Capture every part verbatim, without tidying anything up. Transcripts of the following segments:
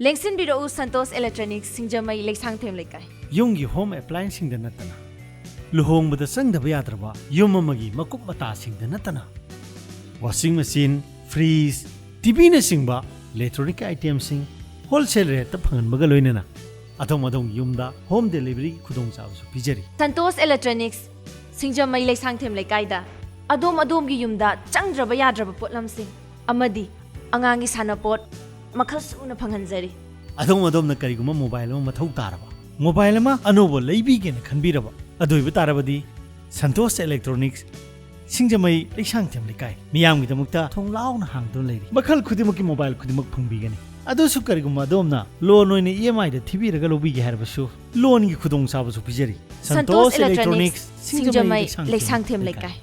ꯂꯦꯡꯁꯤꯟꯕꯤꯔꯛꯎ Santosh electronics, Singjamei, Leishangthem ꯂꯩꯀꯥꯏ꯫ ꯌꯨꯝꯒꯤ home ꯑꯦꯄ꯭ꯂꯥꯏꯟꯁꯁꯤꯡꯗ ꯅꯠꯇꯅ, ꯂꯨꯍꯣꯡꯕꯗ ꯆꯪꯗꯕ ꯌꯥꯗ꯭ꯔꯕ ꯌꯨꯝ ꯑꯃꯒꯤ ꯃꯀꯨꯞ ꯃꯇꯥꯁꯤꯡꯗ ꯅꯠꯇꯅ, ꯋꯥꯁꯤꯡ ꯃꯦꯆꯤꯟ, ꯐ꯭ꯔꯤꯖ, ꯇꯤꯚꯤꯅꯆꯤꯡꯕ ꯏꯂꯦꯛꯇ꯭ꯔꯣꯅꯤꯛ ꯑꯥꯏꯇꯦꯝꯁꯤꯡ ꯍꯣꯜꯁꯦꯜ ꯔꯦꯠꯇ ꯐꯪꯍꯟꯕꯒ ꯂꯣꯏꯅꯅ ꯑꯗꯣꯝ ꯑꯗꯣꯝꯒꯤ ꯌꯨꯝꯗ ꯍꯣꯝ ꯗꯦꯂꯤꯚꯔꯤꯒꯤ ꯈꯨꯗꯣꯡꯆꯥꯕꯁꯨ ꯄꯤꯖꯔꯤ꯫ ꯁꯟꯇꯣꯁ ꯏꯂꯦꯛꯇ꯭ꯔꯣꯅꯤꯛꯁ, ꯁꯤꯡꯖꯃꯩ, ꯂꯩꯁꯥꯡꯊꯦꯝ ꯂꯩꯀꯥꯏꯗ ꯑꯗꯣꯝ ꯑꯗꯣꯝꯒꯤ ꯌꯨꯝꯗ ꯆꯪꯗ꯭ꯔꯕ ꯌꯥꯗ꯭ꯔꯕ ꯄꯣꯠꯂꯝꯁꯤꯡ ꯑꯃꯗꯤ ꯑꯉꯥꯡꯒꯤ ꯁꯥꯟꯅꯄꯣꯠ ꯃꯈꯜ ꯁꯨꯅ ꯐꯪꯍꯟꯖꯔꯤ꯫ ꯑꯗꯣꯝ ꯑꯗꯣꯝꯅ ꯀꯔꯤꯒꯨꯝꯕ ꯃꯣꯕꯥꯏꯜ ꯑꯃ ꯃꯊꯧ ꯇꯥꯔꯕ, ꯃꯣꯕꯥꯏꯜ ꯑꯃ ꯑꯅꯧꯕ ꯂꯩꯕꯤꯒꯦꯅ ꯈꯟꯕꯤꯔꯕ, ꯑꯗꯨ ꯑꯣꯏꯕ ꯇꯥꯔꯕꯗꯤ ꯁꯟꯇꯣꯁ ꯏꯂꯦꯛꯇ꯭ꯔꯣꯅꯤꯛꯁ, ꯁꯤꯡꯖꯃꯩ, ꯂꯩꯁꯥꯡꯊꯦꯝ ꯂꯩꯀꯥꯏ, ꯃꯤꯌꯥꯝꯒꯤꯗꯃꯛꯇ ꯊꯣꯡ ꯂꯥꯎꯅ ꯍꯥꯡꯗꯨꯅ ꯂꯩꯔꯤ꯫ ꯃꯈꯜ ꯈꯨꯗꯤꯡꯃꯛꯀꯤ ꯃꯣꯕꯥꯏꯜ ꯈꯨꯗꯤꯡꯃꯛ ꯐꯪꯕꯤꯒꯅꯤ꯫ ꯑꯗꯨꯁꯨ ꯀꯔꯤꯒꯨꯝꯕ ꯑꯗꯣꯝꯅ ꯂꯣꯟ ꯑꯣꯏꯅ ꯏ ꯑꯦꯝ ꯑꯥꯏꯗ ꯊꯤꯕꯤꯔꯒ ꯂꯧꯕꯤꯒꯦ ꯍꯥꯏꯔꯕꯁꯨ, ꯂꯣꯟꯒꯤ ꯈꯨꯗꯣꯡꯆꯥꯕꯁꯨ ꯄꯤꯖꯔꯤ꯫ ꯁꯟꯇꯣꯁ ꯏꯂꯦꯛꯇ꯭ꯔꯣꯅꯤꯛꯁ, ꯁꯤꯡꯖꯃꯩ, ꯂꯩꯁꯥꯡꯊꯦꯝ ꯂꯩꯀꯥꯏ꯫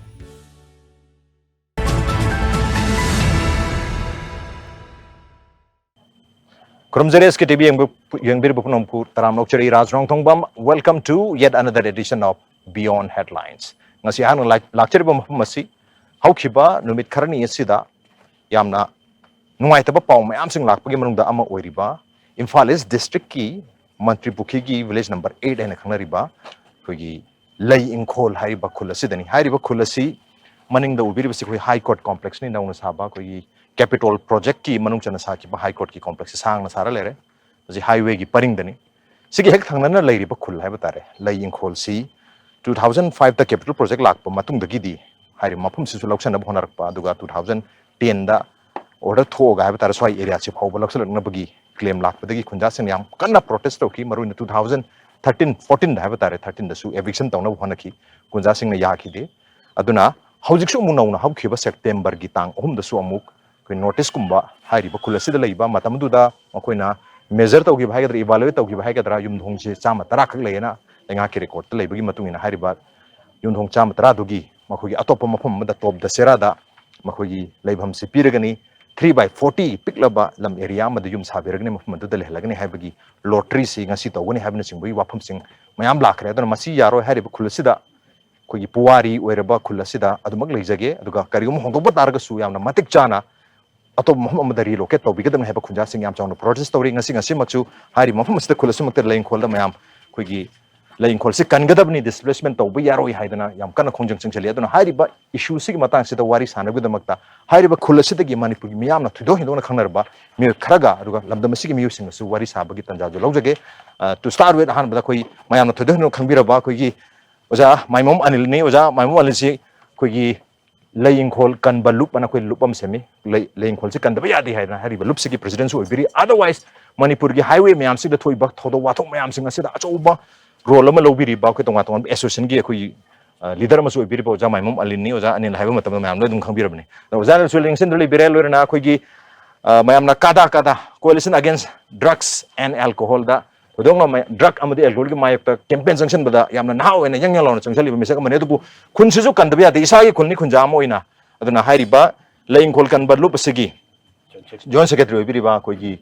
ꯈꯨꯔꯨꯝꯖꯔꯤ ꯑꯦꯁ ꯀꯦ ꯇꯤ ꯚꯤ ꯌꯦꯡꯕ-, ꯌꯦꯡꯕꯤꯔꯤꯕ ꯄꯨꯝꯅꯃꯛꯄꯨ ꯇꯔꯥꯝꯅ ꯑꯣꯛꯆꯔꯤ꯫ ꯔꯥꯖ ꯔꯣꯡꯊꯣꯡꯕꯝ, welcome to yet another edition of Beyond Headlines꯫ ꯉꯁꯤ ꯑꯩꯍꯥꯛꯅ ꯂꯥꯛ-, ꯂꯥꯛꯆꯔꯤꯕ ꯃꯐꯝ ꯑꯁꯤ ꯍꯧꯈꯤꯕ ꯅꯨꯃꯤꯠ ꯈꯔꯅꯤ ꯑꯁꯤꯗ ꯌꯥꯝꯅ ꯅꯨꯡꯉꯥꯏꯇꯕ ꯄꯥꯎ ꯃꯌꯥꯝꯁꯤꯡ ꯂꯥꯛꯄꯒꯤ ꯃꯅꯨꯡꯗ ꯑꯃ ꯑꯣꯏꯔꯤꯕ ꯏꯝꯐꯥꯜ ꯏꯁ ꯗꯤꯁꯇ꯭ꯔꯤꯛꯀꯤ ꯃꯟꯇ꯭ꯔꯤ ꯄꯨꯈ꯭ꯔꯤꯒꯤ ꯚꯤꯂꯦꯖ ꯅꯝꯕꯔ ꯑꯩꯠ ꯍꯥꯏꯅ ꯈꯪꯅꯔꯤꯕ ꯑꯩꯈꯣꯏꯒꯤ ꯂꯩ ꯏꯪꯈꯣꯜ ꯍꯥꯏꯔꯤꯕ ꯈꯨꯜ ꯑꯁꯤꯗꯅꯤ꯫ ꯍꯥꯏꯔꯤꯕ ꯈꯨꯜ ꯑꯁꯤ ꯃꯅꯤꯡꯗ ꯎꯕꯤꯔꯤꯕꯁꯤ ꯑꯩꯈꯣꯏ ꯍꯥꯏ ꯀꯣꯔꯠ ꯀꯣꯝꯄ꯭ꯂꯦꯛꯁꯅꯤ, ꯅꯧꯅ ꯁꯥꯕ ꯑꯩꯈꯣꯏꯒꯤ ꯀꯦꯄꯤꯇꯣꯜ ꯄ꯭ꯔꯣꯖꯦꯛꯀꯤ ꯃꯅꯨꯡ ꯆꯟꯅ ꯁꯥꯈꯤꯕ ꯍꯥꯏ ꯀꯣꯔꯠꯀꯤ ꯀꯣꯝꯄ꯭ꯂꯦꯛꯁꯁꯤ ꯁꯥꯡꯅ ꯁꯥꯔ ꯂꯩꯔꯦ꯫ ꯃꯁꯤ ꯍꯥꯏꯋꯦꯒꯤ ꯄꯔꯤꯡꯗꯅꯤ꯫ ꯁꯤꯒꯤ ꯍꯦꯛ ꯊꯪꯅꯅ ꯂꯩꯔꯤꯕ ꯈꯨꯜ ꯍꯥꯏꯕ ꯇꯥꯔꯦ, ꯂꯩ ꯏꯪꯈꯣꯜꯁꯤ ꯇꯨ ꯊꯥꯎꯖꯟ ꯐꯥꯏꯚꯇ ꯀꯦꯄꯤꯇꯣꯜ ꯄ꯭ꯔꯣꯖꯦꯛ ꯂꯥꯛꯄ ꯃꯇꯨꯡꯗꯒꯤꯗꯤ ꯍꯥꯏꯔꯤꯕ ꯃꯐꯝꯁꯤꯁꯨ ꯂꯧꯁꯤꯟꯅꯕ ꯍꯣꯠꯅꯔꯛꯄ, ꯑꯗꯨꯒ ꯇꯨ ꯊꯥꯎꯖꯟ ꯇꯦꯟꯗ ꯑꯣꯔꯗꯔ ꯊꯣꯛꯑꯒ ꯍꯥꯏꯕ ꯇꯥꯔꯦ, ꯁ꯭ꯋꯥꯏ ꯑꯦꯔꯤꯌꯥꯁꯤ ꯐꯥꯎꯕ ꯂꯧꯁꯤꯜꯂꯛꯅꯕꯒꯤ ꯀ꯭ꯂꯦꯝ ꯂꯥꯛꯄꯗꯒꯤ ꯈꯨꯟꯖꯥꯁꯤꯡꯅ ꯌꯥꯝ ꯀꯟꯅ ꯄ꯭ꯔꯣꯇꯦꯁ ꯇꯧꯈꯤ꯫ ꯃꯔꯨꯑꯣꯏꯅ ꯇꯨ ꯊꯥꯎꯖꯟ ꯊꯥꯔꯇꯤꯟ ꯐꯣꯔꯇꯤꯟꯗ ꯍꯥꯏꯕ ꯇꯥꯔꯦ, ꯊꯥꯔꯇꯤꯟꯗꯁꯨ ꯑꯦꯚꯤꯛꯁꯟ ꯇꯧꯅꯕ ꯍꯣꯠꯅꯈꯤ, ꯈꯨꯟꯖꯥꯁꯤꯡꯅ ꯌꯥꯈꯤꯗꯦ꯫ ꯑꯗꯨꯅ ꯍꯧꯖꯤꯛꯁꯨ ꯑꯃꯨꯛ ꯅꯧꯅ ꯍꯧꯈꯤꯕ ꯁꯦꯞꯇꯦꯝꯕꯔꯒꯤ ꯇꯥꯡ ꯑꯍꯨꯝꯗꯁꯨ ꯑꯃꯨꯛ ꯑꯩꯈꯣꯏ ꯅꯣꯇꯤꯁꯀꯨꯝꯕ ꯍꯥꯏꯔꯤꯕ ꯈꯨꯜ ꯑꯁꯤꯗ ꯂꯩꯕ ꯃꯇꯝꯗꯨꯗ ꯃꯈꯣꯏꯅ ꯃꯦꯖꯔ ꯇꯧꯈꯤꯕ ꯍꯥꯏꯒꯗ꯭ꯔꯥ, ꯏꯚꯥꯂꯨꯋꯦꯠ ꯇꯧꯈꯤꯕ ꯍꯥꯏꯒꯗ꯭ꯔꯥ, ꯌꯨꯝꯊꯣꯡꯁꯦ ꯆꯥꯝꯃ ꯇꯔꯥ ꯈꯛ ꯂꯩꯌꯦꯅ ꯂꯩꯉꯥꯛꯀꯤ ꯔꯦꯀꯣꯔꯠꯇ ꯂꯩꯕꯒꯤ ꯃꯇꯨꯡ ꯏꯟꯅ ꯍꯥꯏꯔꯤꯕ ꯌꯨꯝꯊꯣꯡ ꯆꯥꯝꯃ ꯇꯔꯥꯗꯨꯒꯤ ꯃꯈꯣꯏꯒꯤ ꯑꯇꯣꯞꯄ ꯃꯐꯝ ꯑꯃꯗ ꯇꯣꯞ ꯗꯁꯦꯔꯥꯗ ꯃꯈꯣꯏꯒꯤ ꯂꯩꯐꯝꯁꯤ ꯄꯤꯔꯒꯅꯤ, ꯊ꯭ꯔꯤ ꯕꯥꯏ ꯐꯣꯔꯇꯤ ꯄꯤꯛꯂꯕ ꯂꯝ ꯑꯦꯔꯤꯌꯥ ꯑꯃꯗ ꯌꯨꯝ ꯁꯥꯕꯤꯔꯒꯅꯤ, ꯃꯐꯝ ꯑꯗꯨꯗ ꯂꯩꯍꯜꯂꯒꯅꯤ ꯍꯥꯏꯕꯒꯤ ꯂꯣꯇ꯭ꯔꯤꯁꯤ ꯉꯁꯤ ꯇꯧꯒꯅꯤ ꯍꯥꯏꯕꯅꯆꯤꯡꯕꯒꯤ ꯋꯥꯐꯝꯁꯤꯡ ꯃꯌꯥꯝ ꯂꯥꯛꯈ꯭ꯔꯦ꯫ ꯑꯗꯨꯅ ꯃꯁꯤ ꯌꯥꯔꯣꯏ ꯍꯥꯏꯔꯤꯕ ꯈꯨꯜ ꯑꯁꯤꯗ, ꯑꯩꯈꯣꯏꯒꯤ ꯄꯨꯋꯥꯔꯤ ꯑꯣꯏꯔꯕ ꯈꯨꯜ ꯑꯁꯤꯗ ꯑꯗꯨꯃꯛ ꯂꯩꯖꯒꯦ, ꯑꯗꯨꯒ ꯀꯔꯤꯒꯨꯝꯕ ꯍꯣꯡꯗꯣꯛꯄ ꯇꯥꯔꯒꯁꯨ ꯌꯥꯝꯅ ꯃꯇꯤꯛ ꯆꯥꯅ ꯑꯇꯣꯞꯄ ꯃꯐꯝ ꯑꯃꯗ ꯔꯤꯂꯣꯀꯦꯠ ꯇꯧꯕꯤꯒꯗꯕꯅꯤ ꯍꯥꯏꯕ ꯈꯨꯟꯖꯥꯁꯤꯡ ꯌꯥꯝ ꯆꯥꯎꯅ ꯄ꯭ꯔꯣꯇꯦꯁ ꯇꯧꯔꯤ꯫ ꯉꯁꯤ ꯉꯁꯤꯃꯛꯁꯨ ꯍꯥꯏꯔꯤꯕ ꯃꯐꯝ ꯑꯁꯤꯗ, ꯈꯨꯜ ꯑꯁꯤꯃꯛꯇ, ꯂꯩ ꯏꯪꯈꯣꯜꯗ ꯃꯌꯥꯝ ꯑꯩꯈꯣꯏꯒꯤ ꯂꯩ ꯏꯪꯈꯣꯜꯁꯤ ꯀꯟꯒꯗꯕꯅꯤ, ꯗꯤꯁꯄ꯭ꯂꯦꯁꯃꯦꯟ ꯇꯧꯕ ꯌꯥꯔꯣꯏ ꯍꯥꯏꯗꯅ ꯌꯥꯝ ꯀꯟꯅ ꯈꯣꯡꯖꯪ ꯆꯪꯁꯤꯜꯂꯤ꯫ ꯑꯗꯨꯅ ꯍꯥꯏꯔꯤꯕ ꯏꯁꯨꯁꯤꯒꯤ ꯃꯇꯥꯡꯁꯤꯗ ꯋꯥꯔꯤ ꯁꯥꯟꯅꯕꯒꯤꯗꯃꯛꯇ ꯍꯥꯏꯔꯤꯕ ꯈꯨꯜ ꯑꯁꯤꯗꯒꯤ ꯃꯅꯤꯄꯨꯔꯒꯤ ꯃꯤꯌꯥꯝꯅ ꯊꯣꯏꯗꯣꯛ ꯍꯦꯟꯗꯣꯛꯅ ꯈꯪꯅꯔꯕ ꯃꯤꯑꯣꯏ ꯈꯔꯒ, ꯑꯗꯨꯒ ꯂꯝꯗꯝ ꯑꯁꯤꯒꯤ ꯃꯤꯑꯣꯏꯁꯤꯡꯅꯁꯨ ꯋꯥꯔꯤ ꯁꯥꯕꯒꯤ ꯇꯥꯟꯖꯥꯗꯨ ꯂꯧꯖꯒꯦ꯫ ꯑ, to start with, ꯑꯍꯥꯟꯕꯗ ꯑꯩꯈꯣꯏ ꯃꯌꯥꯝꯅ ꯊꯣꯏꯗꯣꯛ ꯍꯦꯟꯗꯣꯛꯅ ꯈꯪꯕꯤꯔꯕ ꯑꯩꯈꯣꯏꯒꯤ ꯑꯣꯖꯥ ꯃꯥꯏꯃꯣꯝ ꯑꯅꯤꯜꯅꯤ꯫ ꯑꯣꯖꯥ ꯃꯥꯏꯃꯣꯝ ꯑꯅꯤꯜꯁꯤ ꯑꯩꯈꯣꯏꯒꯤ ꯂꯩ ꯏꯪꯈꯣꯜ ꯀꯟꯕ ꯂꯨꯞ ꯑꯅ ꯑꯩꯈꯣꯏ ꯂꯨꯞ ꯑꯃ ꯁꯦꯝꯃꯤ꯫ ꯂꯩ, ꯂꯩ ꯏꯪꯈꯣꯜꯁꯤ ꯀꯟꯗꯕ ꯌꯥꯗꯦ ꯍꯥꯏꯗꯅ ꯍꯥꯏꯔꯤꯕ ꯂꯨꯞꯁꯤꯒꯤ ꯄ꯭ꯔꯦꯁꯤꯗꯦꯟꯁꯨ ꯑꯣꯏꯕꯤꯔꯤ꯫ Otherwise, ꯃꯅꯤꯄꯨꯔꯒꯤ ꯍꯥꯏꯋꯦ ꯃꯌꯥꯝꯁꯤꯗ ꯊꯣꯛꯏꯕ ꯊꯧꯗꯣꯛ ꯋꯥꯊꯣꯛ ꯃꯌꯥꯝꯁꯤꯡ ꯑꯁꯤꯗ ꯑꯆꯧꯕ ꯔꯣꯜ ꯑꯃ ꯂꯧꯕꯤꯔꯤꯕ ꯑꯩꯈꯣꯏ ꯇꯣꯉꯥꯟ ꯇꯣꯉꯥꯟꯕ ꯑꯦꯁꯣꯁꯤꯌꯦꯁꯟꯒꯤ ꯑꯩꯈꯣꯏꯒꯤ, ꯑ, ꯂꯤꯗꯔ ꯑꯃꯁꯨ ꯑꯣꯏꯕꯤꯔꯤꯕ ꯑꯣꯖꯥ ꯃꯥꯏꯃꯣꯝ ꯑꯂꯤꯟꯅꯤ꯫ ꯑꯣꯖꯥ ꯑꯅꯤꯜ ꯍꯥꯏꯕ ꯃꯇꯝꯗ ꯃꯌꯥꯝ ꯂꯣꯏ ꯑꯗꯨꯝ ꯈꯪꯕꯤꯔꯕꯅꯤ꯫ ꯑꯗꯣ ꯑꯣꯖꯥꯅꯁꯨ ꯂꯦꯡꯁꯤꯟꯗꯨꯅ ꯂꯩꯕꯤꯔꯦ꯫ ꯂꯣꯏꯅꯅ ꯑꯩꯈꯣꯏꯒꯤ, ꯑ, ꯃꯌꯥꯝꯅ ꯀꯥꯗꯥ ꯀꯥꯗꯥ, Coalition Against Drugs and Alcoholꯗ ꯊꯣꯏꯗꯣꯛꯅ ꯃ-, ꯗ꯭ꯔꯒ ꯑꯃꯗꯤ ꯑꯦꯜꯀꯣꯍꯣꯜꯒꯤ ꯃꯥꯌꯣꯛꯇ ꯀꯦꯝꯄꯦꯟ ꯆꯪꯁꯤꯟꯕꯗ ꯌꯥꯝꯅ ꯅꯍꯥ ꯑꯣꯏꯅ ꯌꯪ ꯌꯪ ꯂꯥꯎꯅ ꯆꯪꯁꯤꯜꯂꯤꯕ ꯃꯤꯁꯛ ꯑꯃꯅꯤ꯫ ꯑꯗꯨꯕꯨ ꯈꯨꯟꯁꯤꯁꯨ ꯀꯟꯗꯕ ꯌꯥꯗꯦ, ꯏꯁꯥꯒꯤ ꯈꯨꯟꯅꯤ ꯈꯨꯟꯖꯥ ꯑꯃ ꯑꯣꯏꯅ꯫ ꯑꯗꯨꯅ ꯍꯥꯏꯔꯤꯕ ꯂꯩ ꯏꯪꯈꯣꯜ ꯀꯟꯕ ꯂꯨꯞ ꯑꯁꯤꯒꯤ ꯖꯣꯏꯟ ꯁꯦꯀ꯭ꯔꯦꯇꯔꯤ ꯑꯣꯏꯕꯤꯔꯤꯕ ꯑꯩꯈꯣꯏꯒꯤ